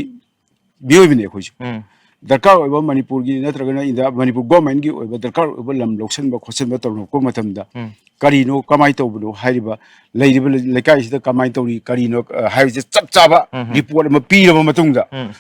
ꯃꯤꯑꯣꯏꯕꯅꯤ ꯑꯩꯈꯣꯏꯁꯨ꯫ ꯎꯝ꯫ ꯗꯔꯀꯥꯔ ꯑꯣꯏꯕ ꯃꯅꯤꯄꯨꯔꯒꯤ ꯅꯠꯇ꯭ꯔꯒꯅ ꯏꯟꯗꯤꯌꯥ, ꯃꯅꯤꯄꯨꯔ ꯒꯣꯔꯃꯦꯟꯒꯤ ꯑꯣꯏꯕ ꯗꯔꯀꯥꯔ ꯑꯣꯏꯕ ꯂꯝ ꯂꯧꯁꯤꯟꯕ ꯈꯣꯠꯆꯤꯟꯕ ꯇꯧꯔꯛꯄ ꯃꯇꯝꯗ ꯎꯝ꯫ ꯀꯔꯤꯅꯣ, ꯀꯃꯥꯏꯅ ꯇꯧꯕꯅꯣ ꯍꯥꯏꯔꯤꯕ, ꯂꯩꯔꯤꯕ ꯂꯩꯀꯥꯏꯁꯤꯗ ꯀꯃꯥꯏꯅ ꯇꯧꯔꯤ, ꯀꯔꯤꯅꯣ, ꯑ, ꯍꯥꯏꯕꯁꯦ ꯆꯞ ꯆꯥꯕ ꯎꯝ꯫ ꯔꯤꯄꯣꯔꯠ ꯑꯃ ꯄꯤꯔꯕ ꯃꯇꯨꯡꯗ ꯎꯝ꯫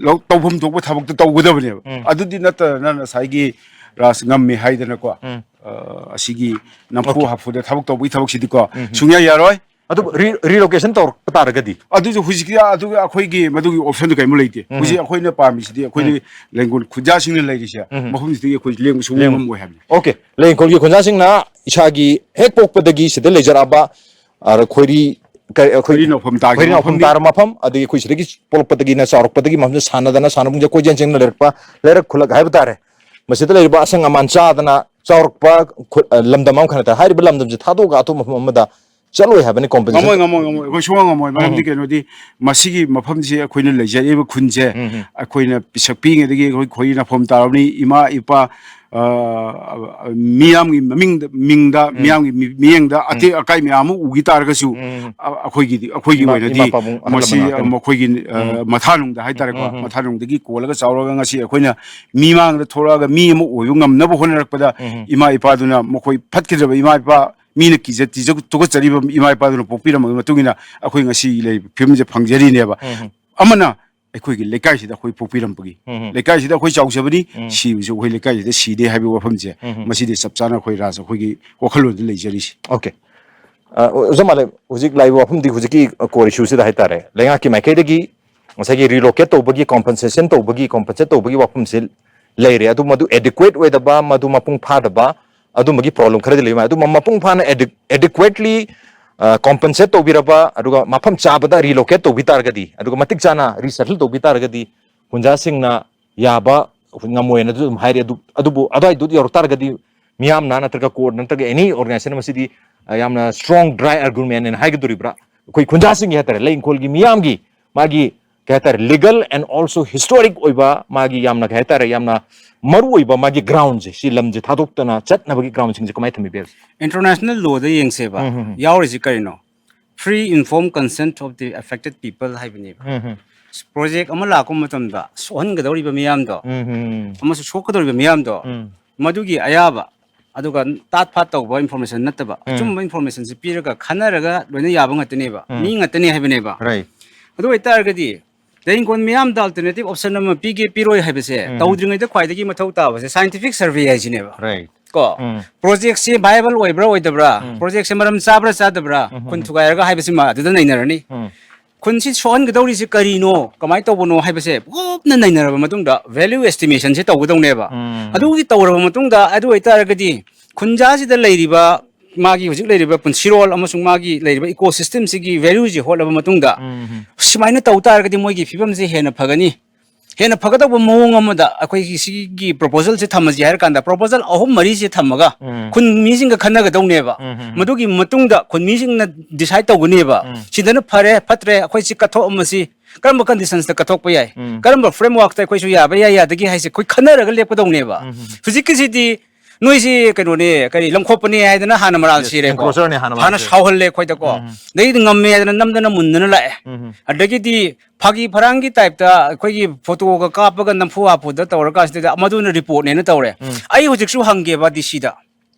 ꯂꯧ-, ꯇꯧꯐꯝ ꯊꯣꯛꯄ ꯊꯕꯛꯇꯣ ꯇꯧꯒꯗꯕꯅꯦꯕ꯫ ꯎꯝ꯫ ꯑꯗꯨꯗꯤ ꯅꯠꯇꯗꯅ ꯉꯁꯥꯏꯒꯤ ꯔꯥꯖ ꯉꯝꯃꯤ ꯍꯥꯏꯗꯅꯀꯣ, ꯎꯝ꯫ ꯑ, ꯑꯁꯤꯒꯤ ꯅꯝꯐꯨ ꯑꯣꯀꯦ꯫ ꯍꯥꯐꯨꯗ ꯊꯕꯛ ꯇꯧꯕꯒꯤ ꯊꯕꯛꯁꯤꯗꯤꯀꯣ ꯎꯝ꯫ ꯁꯨꯡꯌꯥ ꯌꯥꯔꯣꯏ꯫ ꯑꯗꯨꯕꯨ ꯔꯤ-, ꯔꯤꯂꯣꯀꯦꯁꯟ ꯇꯧꯔꯛꯄ ꯇꯥꯔꯒꯗꯤ? ꯑꯗꯨꯁꯨ ꯍꯧꯖꯤꯛꯀꯤ ꯑꯗꯨꯒ ꯑꯩꯈꯣꯏꯒꯤ ꯃꯗꯨꯒꯤ ꯑꯣꯞꯁꯟꯗꯨ ꯀꯔꯤꯝ ꯂꯩꯇꯦ꯫ ꯎꯝ꯫ ꯍꯧꯖꯤꯛ ꯑꯩꯈꯣꯏꯅ ꯄꯥꯝꯃꯤꯁꯤꯗꯤ ꯑꯩꯈꯣꯏꯅ ꯎꯝ꯫ ꯂꯦꯡꯒꯣꯜ ꯈꯨꯟꯖꯥꯁꯤꯡꯅ ꯂꯩꯔꯤꯁꯦ ꯎꯝ꯫ ꯃꯐꯝꯁꯤꯗꯒꯤ ꯑꯩꯈꯣꯏ ꯂꯦꯡꯕ ꯁꯨꯡꯉꯝ ꯂꯦꯡ-, ꯉꯝꯃꯣꯏ ꯍꯥꯏꯕꯅꯤ꯫ ꯑꯣꯀꯦ꯫ ꯂꯩꯉꯣꯜꯒꯤ ꯈꯨꯟꯖꯥꯁꯤꯡꯅ ꯏꯁꯥꯒꯤ ꯍꯦꯛ ꯄꯣꯛꯄꯗꯒꯤ ꯁꯤꯗ ꯂꯩꯖꯔꯛꯑꯕ, ꯑ, ꯈꯣꯏꯔꯤ ꯀꯔꯤ, ꯑꯩꯈꯣꯏ ꯈꯣꯏꯔꯤ ꯅꯥꯎꯐꯝ ꯇꯥꯈꯤꯕ ꯈꯣꯏꯔꯤ ꯅꯥꯎꯐꯝ ꯃꯐꯝꯅꯤ꯫ ꯇꯥꯔꯕ ꯃꯐꯝ, ꯑꯗꯒꯤ ꯑꯩꯈꯣꯏ ꯁꯤꯗꯒꯤ ꯄꯣꯛꯂꯛꯄꯗꯒꯤꯅ ꯆꯥꯎꯔꯛꯄꯗꯒꯤ ꯃꯐꯝꯁꯤꯗ ꯁꯥꯟꯅꯗꯅ ꯁꯥꯟꯅꯕꯨꯡꯁꯦ ꯀꯣꯏꯆꯦꯟ ꯆꯦꯟꯗꯨꯅ ꯂꯩꯔꯛꯄ ꯂꯩꯔꯛ ꯈꯨꯜꯂꯛ ꯍꯥꯏꯕ ꯇꯥꯔꯦ꯫ ꯃꯁꯤꯗ ꯂꯩꯔꯤꯕ ꯑꯁꯪ ꯑꯃꯥꯟ ꯆꯥꯗꯅ ꯆꯥꯎꯔꯛꯄ ꯈꯨ-, ꯑ, ꯂꯝꯗꯝ ꯑꯃꯈꯛ ꯅꯠꯇꯦ꯫ ꯍꯥꯏꯔꯤꯕ ꯂꯝꯗꯝꯁꯦ ꯊꯥꯗꯣꯛꯑꯒ ꯑꯇꯣꯞꯄ ꯃꯐꯝ ꯑꯃꯗ ꯆꯠꯂꯣꯏ ꯍꯥꯏꯕꯅꯤ꯫ ꯉꯝꯃꯣꯏ, compensation ꯉꯝꯃꯣꯏ, ꯉꯝꯃꯣꯏ꯫ ꯑꯩꯈꯣꯏ ꯁꯨꯡꯉꯝ ꯉꯝꯃꯣꯏ꯫ ꯃꯔꯝꯗꯤ ꯎꯝ꯫ ꯀꯩꯅꯣꯗꯤ, ꯃꯁꯤꯒꯤ ꯃꯐꯝꯁꯤ ꯑꯩꯈꯣꯏꯅ ꯂꯩꯖꯔꯤꯕ ꯈꯨꯟꯁꯦ, ꯎꯝ, ꯎꯝ꯫ ꯑꯩꯈꯣꯏꯅ ꯄꯤꯁꯛ ꯄꯤꯛꯏꯉꯩꯗꯒꯤ ꯑꯩꯈꯣꯏ ꯈꯣꯏꯔꯤ ꯅꯥꯎꯐꯝ ꯇꯥꯔꯕꯅꯤ꯫ ꯏꯃꯥ ꯏꯄꯥ, ꯑ, ꯃꯤꯌꯥꯝꯒꯤ ꯃꯃꯤꯡꯗ, ꯃꯤꯡꯗ, ꯎꯝ꯫ ꯃꯤꯌꯥꯝꯒꯤ ꯃꯤ-, ꯃꯤꯠꯌꯦꯡꯗ ꯎꯝ꯫ ꯑꯇꯦꯛ ꯑꯀꯥꯏ ꯃꯌꯥꯝ ꯑꯃ ꯎꯈꯤ ꯇꯥꯔꯒꯁꯨ, ꯎꯝ꯫ ꯑ-, ꯑꯩꯈꯣꯏꯒꯤꯗꯤ, ꯑꯩꯈꯣꯏꯒꯤ ꯏꯃꯥ, ꯑꯣꯏꯅꯗꯤ ꯏꯃꯥ ꯄꯥꯕꯨꯡ ꯑꯍꯜ ꯃꯁꯤ, ꯂꯃꯟ ꯉꯥꯛꯇꯅꯤ꯫ ꯃꯈꯣꯏꯒꯤ, ꯑ, ꯎꯝ꯫ ꯃꯊꯥꯅꯨꯡꯗ ꯍꯥꯏꯇꯥꯔꯦꯀꯣ, ꯎꯝ, ꯎꯝ, ꯎꯝ꯫ ꯃꯊꯥꯅꯨꯡꯗꯒꯤ ꯀꯣꯜꯂꯒ ꯆꯥꯎꯔꯒ ꯉꯁꯤ ꯑꯩꯈꯣꯏꯅ ꯃꯤꯃꯥꯡꯗ ꯊꯣꯛꯂꯛꯑꯒ ꯃꯤ ꯑꯃ ꯑꯣꯏꯕ ꯉꯝꯅꯕ ꯍꯣꯠꯅꯔꯛꯄꯗ, ꯎꯝ, ꯎꯝ꯫ ꯏꯃꯥ ꯏꯄꯥꯗꯨꯅ, ꯃꯈꯣꯏ ꯐꯠꯈꯤꯗ꯭ꯔꯕ ꯏꯃꯥ ꯏꯄꯥ, ꯃꯤꯅ ꯀꯤꯖ-, ꯇꯤꯖ-, ꯇꯨꯀꯠꯆꯔꯤꯕ ꯏꯃꯥ ꯏꯄꯥꯗꯨꯅ ꯄꯣꯛꯄꯤꯔꯝꯕꯒꯤ ꯃꯇꯨꯡ ꯏꯟꯅ ꯑꯩꯈꯣꯏ ꯉꯁꯤ ꯂꯩꯔꯤꯕ ꯐꯤꯕꯝꯁꯦ ꯐꯪꯖꯔꯤꯅꯦꯕ꯫ ꯎꯝ, ꯎꯝ꯫ ꯑꯃꯅ ꯑꯩꯈꯣꯏꯒꯤ ꯂꯩꯀꯥꯏꯁꯤꯗ ꯑꯩꯈꯣꯏ ꯄꯣꯛꯄꯤꯔꯝꯕꯒꯤ, ꯎꯝ, ꯎꯝ꯫ ꯂꯩꯀꯥꯏꯁꯤꯗ ꯑꯩꯈꯣꯏ ꯆꯥꯎꯖꯕꯅꯤ, ꯎꯝ꯫ ꯁꯤꯕꯁꯨ ꯑꯩꯈꯣꯏ ꯂꯩꯀꯥꯏꯁꯤꯗ ꯁꯤꯗꯦ ꯍꯥꯏꯕꯒꯤ ꯋꯥꯐꯝꯁꯦ, ꯎꯝ, ꯎꯝ꯫ ꯃꯁꯤꯗꯤ ꯆꯞ ꯆꯥꯅ ꯑꯩꯈꯣꯏ ꯔꯥꯖ ꯑꯩꯈꯣꯏꯒꯤ ꯋꯥꯈꯜꯂꯣꯟꯗ ꯂꯩꯖꯔꯤꯁꯤ꯫ OK꯫ ꯑ, ꯑꯣꯖꯥ ꯃꯥꯂꯦ, ꯍꯧꯖꯤꯛ ꯂꯥꯛꯏꯕ ꯋꯥꯐꯝꯗꯤ ꯍꯧꯖꯤꯛꯀꯤ core issue ꯁꯤꯗ ꯍꯥꯏꯇꯥꯔꯦ, ꯂꯩꯉꯥꯛꯀꯤ ꯃꯥꯏꯀꯩꯗꯒꯤ ꯉꯁꯥꯏꯒꯤ relocate ꯇꯧꯕꯒꯤ, compensation ꯇꯧꯕꯒꯤ, compensate ꯇꯧꯕꯒꯤ ꯋꯥꯐꯝꯁꯦ ꯂꯩꯔꯦ꯫ ꯑꯗꯨ ꯃꯗꯨ adequate ꯑꯣꯏꯗꯕ, ꯃꯗꯨ ꯃꯄꯨꯡ ꯐꯥꯗꯕ, ꯑꯗꯨꯝꯕꯒꯤ problem ꯈꯔꯗꯤ ꯂꯩꯕ ꯃꯥꯜꯂꯦ꯫ ꯑꯗꯨ ꯃ-, ꯃꯄꯨꯡ ꯐꯥꯅ adequ-, adequately, ꯑ, compensate ꯇꯧꯕꯤꯔꯕ, ꯑꯗꯨꯒ ꯃꯐꯝ ꯆꯥꯕꯗ relocate ꯇꯧꯕꯤ ꯇꯥꯔꯒꯗꯤ, ꯑꯗꯨꯒ ꯃꯇꯤꯛ ꯆꯥꯅ resettle ꯇꯧꯕꯤ ꯇꯥꯔꯒꯗꯤ, ꯈꯨꯟꯖꯥꯁꯤꯡꯅ ꯌꯥꯕ ꯉꯝꯃꯣꯏꯅ ꯑꯗꯨ ꯑꯗꯨꯝ ꯍꯥꯏꯔꯤ꯫ ꯑꯗꯨ, ꯑꯗꯨꯕꯨ ꯑꯗꯨꯋꯥꯏꯗꯨ ꯌꯧꯔꯛ ꯇꯥꯔꯒꯗꯤ, ꯃꯤꯌꯥꯝꯅ ꯅꯠꯇ꯭ꯔꯒ core ꯅꯠꯇ꯭ꯔꯒ any organization ꯑꯃ ꯁꯤꯗꯤ, ꯑ, ꯌꯥꯝꯅ strong dry argument ꯍꯥꯏꯅ ꯍꯥꯏꯒꯗꯣꯔꯤꯕ꯭ꯔꯥ? ꯑꯩꯈꯣꯏ ꯈꯨꯟꯖꯥꯁꯤꯡꯒꯤ ꯍꯥꯏꯇꯥꯔꯦ, ꯂꯩ ꯏꯪꯈꯣꯜꯒꯤ ꯃꯤꯌꯥꯝꯒꯤ, ꯃꯥꯒꯤ, ꯀꯩ ꯍꯥꯏꯇꯥꯔꯦ, legal and also historic ꯑꯣꯏꯕ, ꯃꯥꯒꯤ ꯌꯥꯝꯅ, ꯀꯩ ꯍꯥꯏꯇꯥꯔꯦ, ꯌꯥꯝꯅ ꯃꯔꯨ ꯑꯣꯏꯕ ꯃꯥꯒꯤ ground ꯁꯦ, ꯁꯤ ꯂꯝꯁꯦ ꯊꯥꯗꯣꯛꯇꯅ ꯆꯠꯅꯕꯒꯤ ground ꯁꯤꯡꯁꯦ ꯀꯃꯥꯏꯅ ꯊꯝꯕꯤꯕ ꯌꯥꯏ? International law ꯗ ꯌꯦꯡꯁꯦꯕ, ꯎꯝ, ꯎꯝ, ꯎꯝ꯫ ꯌꯥꯎꯔꯤꯁꯤ ꯀꯔꯤꯅꯣ? Free informed consent of the affected people ꯍꯥꯏꯕꯅꯦꯕ꯫ ꯎꯝ, ꯎꯝ꯫ Project ꯑꯃ ꯂꯥꯛꯄ ꯃꯇꯝꯗ ꯁꯣꯛꯍꯟꯒꯗꯧꯔꯤꯕ ꯃꯤꯌꯥꯝꯗꯣ, ꯎꯝ, ꯎꯝ, ꯎꯝ꯫ ꯑꯃꯁꯨꯡ ꯁꯣꯛꯀꯗꯧꯔꯤꯕ ꯃꯤꯌꯥꯝꯗꯣ, ꯎꯝ꯫ ꯃꯗꯨꯒꯤ ꯑꯌꯥꯕ, ꯑꯗꯨꯒ ꯇꯥꯠ ꯐꯥꯠ ꯇꯧꯕ information ꯅꯠꯇꯕ, ꯎꯝ꯫ ꯑꯆꯨꯝꯕ information ꯁꯤ ꯄꯤꯔꯒ ꯈꯟꯅꯔꯒ ꯂꯣꯏꯅ ꯌꯥꯕ ꯉꯥꯛꯇꯅꯦꯕ, ꯎꯝ꯫ ꯃꯤ ꯉꯥꯛꯇꯅꯦ ꯍꯥꯏꯕꯅꯦꯕ꯫ Right꯫ ꯑꯗꯨ ꯑꯣꯏꯇꯥꯔꯒꯗꯤ, ꯂꯩ ꯏꯪꯈꯣꯜ ꯃꯤꯌꯥꯝꯗ alternative option ꯑꯃ ꯄꯤꯒꯦ ꯄꯤꯔꯣꯏ ꯍꯥꯏꯕꯁꯦ ꯎꯝ꯫ ꯇꯧꯗ꯭ꯔꯤꯉꯩꯗ ꯈ꯭ꯋꯥꯏꯗꯒꯤ ꯃꯊꯧ ꯇꯥꯕꯁꯦ scientific survey ꯍꯥꯏꯁꯤꯅꯦꯕ꯫ Right꯫ ꯀꯣ? ꯎꯝ꯫ Project ꯁꯦ viable ꯑꯣꯏꯕ꯭ꯔꯥ ꯑꯣꯏꯗꯕ꯭ꯔꯥ? ꯎꯝ꯫ Project ꯁꯦ ꯃꯔꯝ ꯆꯥꯕ꯭ꯔꯥ ꯆꯥꯗꯕ꯭ꯔꯥ? ꯎꯝ, ꯎꯝ, ꯈꯨꯟ ꯎꯝ꯫ ꯊꯨꯒꯥꯏꯔꯒ ꯍꯥꯏꯕꯁꯤꯃ ꯑꯗꯨꯗ ꯅꯩꯅꯔꯅꯤ꯫ ꯎꯝ꯫ ꯈꯨꯟꯁꯤ ꯁꯣꯛꯍꯟꯒꯗꯧꯔꯤꯁꯤ ꯀꯔꯤꯅꯣ, ꯀꯃꯥꯏꯅ ꯇꯧꯕꯅꯣ ꯍꯥꯏꯕꯁꯦ ꯀꯨꯞꯅ ꯅꯩꯅꯔꯕ ꯃꯇꯨꯡꯗ value estimation ꯁꯦ ꯇꯧꯒꯗꯧꯅꯦꯕ꯫ ꯎꯝ꯫ ꯑꯗꯨꯒꯤ ꯇꯧꯔꯕ ꯃꯇꯨꯡꯗ, ꯑꯗꯨ ꯑꯣꯏꯇꯥꯔꯒꯗꯤ ꯈꯨꯟꯖꯥꯁꯤꯗ ꯂꯩꯔꯤꯕ ꯃꯥꯒꯤ ꯍꯧꯖꯤꯛ ꯂꯩꯔꯤꯕ ꯄꯨꯟꯁꯤꯔꯣꯜ ꯑꯃꯁꯨꯡ ꯃꯥꯒꯤ ꯂꯩꯔꯤꯕ ꯏꯀꯣ ꯁꯤꯁꯇꯦꯝꯁꯤꯒꯤ ꯚꯦꯂ꯭ꯌꯨꯁꯦ ꯍꯣꯠꯂꯕ ꯃꯇꯨꯡꯗ, ꯎꯝ, ꯎꯝ꯫ ꯁꯨꯃꯥꯏꯅ ꯇꯧ ꯇꯥꯔꯒꯗꯤ ꯃꯣꯏꯒꯤ ꯐꯤꯕꯝꯁꯦ ꯍꯦꯟꯅ ꯐꯒꯅꯤ꯫ ꯍꯦꯟꯅ ꯐꯒꯗꯧꯕ ꯃꯑꯣꯡ ꯑꯃꯗ ꯑꯩꯈꯣꯏꯒꯤ ꯁꯤꯒꯤ ꯄ꯭ꯔꯣꯄꯣꯖꯦꯜꯁꯦ ꯊꯝꯃꯁꯤ ꯍꯥꯏꯔ ꯀꯥꯟꯗ, ꯄ꯭ꯔꯣꯄꯣꯖꯦꯜ ꯑꯍꯨꯝ ꯃꯔꯤꯁꯦ ꯊꯝꯃꯒ ꯎꯝ꯫ ꯈꯨꯟ ꯃꯤꯁꯤꯡꯒ ꯈꯟꯅꯒꯗꯧꯅꯦꯕ꯫ ꯎꯝ, ꯎꯝ, ꯎꯝ꯫ ꯃꯗꯨꯒꯤ ꯃꯇꯨꯡꯗ ꯈꯨꯟ ꯃꯤꯁꯤꯡꯅ ꯗꯤꯁꯥꯏꯠ ꯇꯧꯒꯅꯦꯕ꯫ ꯎꯝ꯫ ꯁꯤꯗꯅ ꯐꯔꯦ, ꯐꯠꯇ꯭ꯔꯦ, ꯑꯩꯈꯣꯏ ꯁꯤ ꯀꯠꯊꯣꯛꯑꯝꯃꯁꯤ, ꯀꯔꯝꯕ ꯀꯟꯗꯤꯁꯟꯁꯇ ꯀꯠꯊꯣꯛꯄ ꯌꯥꯏ, ꯎꯝ꯫ ꯀꯔꯝꯕ ꯐ꯭ꯔꯦꯝꯋꯥꯔꯛꯇ ꯑꯩꯈꯣꯏꯁꯨ ꯌꯥꯕ ꯌꯥꯏ, ꯌꯥꯗꯒꯦ ꯍꯥꯏꯁꯦ ꯑꯩꯈꯣꯏ ꯈꯟꯅꯔꯒ ꯂꯦꯞꯀꯗꯧꯅꯦꯕ꯫ ꯎꯝ, ꯎꯝ, ꯎꯝ꯫ ꯍꯧꯖꯤꯛꯀꯤꯁꯤꯗꯤ ꯅꯣꯏꯁꯤ ꯀꯩꯅꯣꯅꯦ, ꯀꯔꯤ ꯂꯪꯈꯣꯠꯄꯅꯦ ꯍꯥꯏꯗꯅ ꯍꯥꯟꯅ ꯃꯔꯥꯜ ꯁꯤꯔꯦꯀꯣ꯫ Encroacherꯅꯦ ꯍꯥꯟꯅ ꯃꯔꯥꯜ ꯍꯥꯟꯅ ꯁꯤꯔꯦ꯫ ꯁꯥꯎꯍꯜꯂꯦ ꯑꯩꯈꯣꯏꯗꯀꯣ꯫ ꯎꯝ꯫ ꯑꯗꯩꯗꯤ ꯉꯝꯃꯦ ꯍꯥꯏꯗꯅ ꯅꯝꯗꯅ ꯃꯨꯟꯗꯅ ꯂꯥꯛꯑꯦ꯫ ꯎꯝ꯫ ꯑꯗꯒꯤꯗꯤ ꯐꯥꯒꯤ ꯐꯔꯥꯡꯒꯤ ꯇꯥꯏꯞꯇ ꯑꯩꯈꯣꯏꯒꯤ ꯐꯣꯇꯣꯒ ꯀꯥꯞꯄꯒ ꯅꯝꯐꯨ ꯍꯥꯐꯨꯗ ꯇꯧꯔꯀꯥꯟꯁꯤꯗ ꯃꯗꯨꯅ ꯔꯤꯄꯣꯔꯠꯅꯦꯅ ꯇꯧꯔꯦ꯫ ꯎꯝ꯫ ꯑꯩ ꯍꯧꯖꯤꯛꯁꯨ ꯍꯪꯒꯦꯕ ꯗꯤ ꯁꯤꯗ,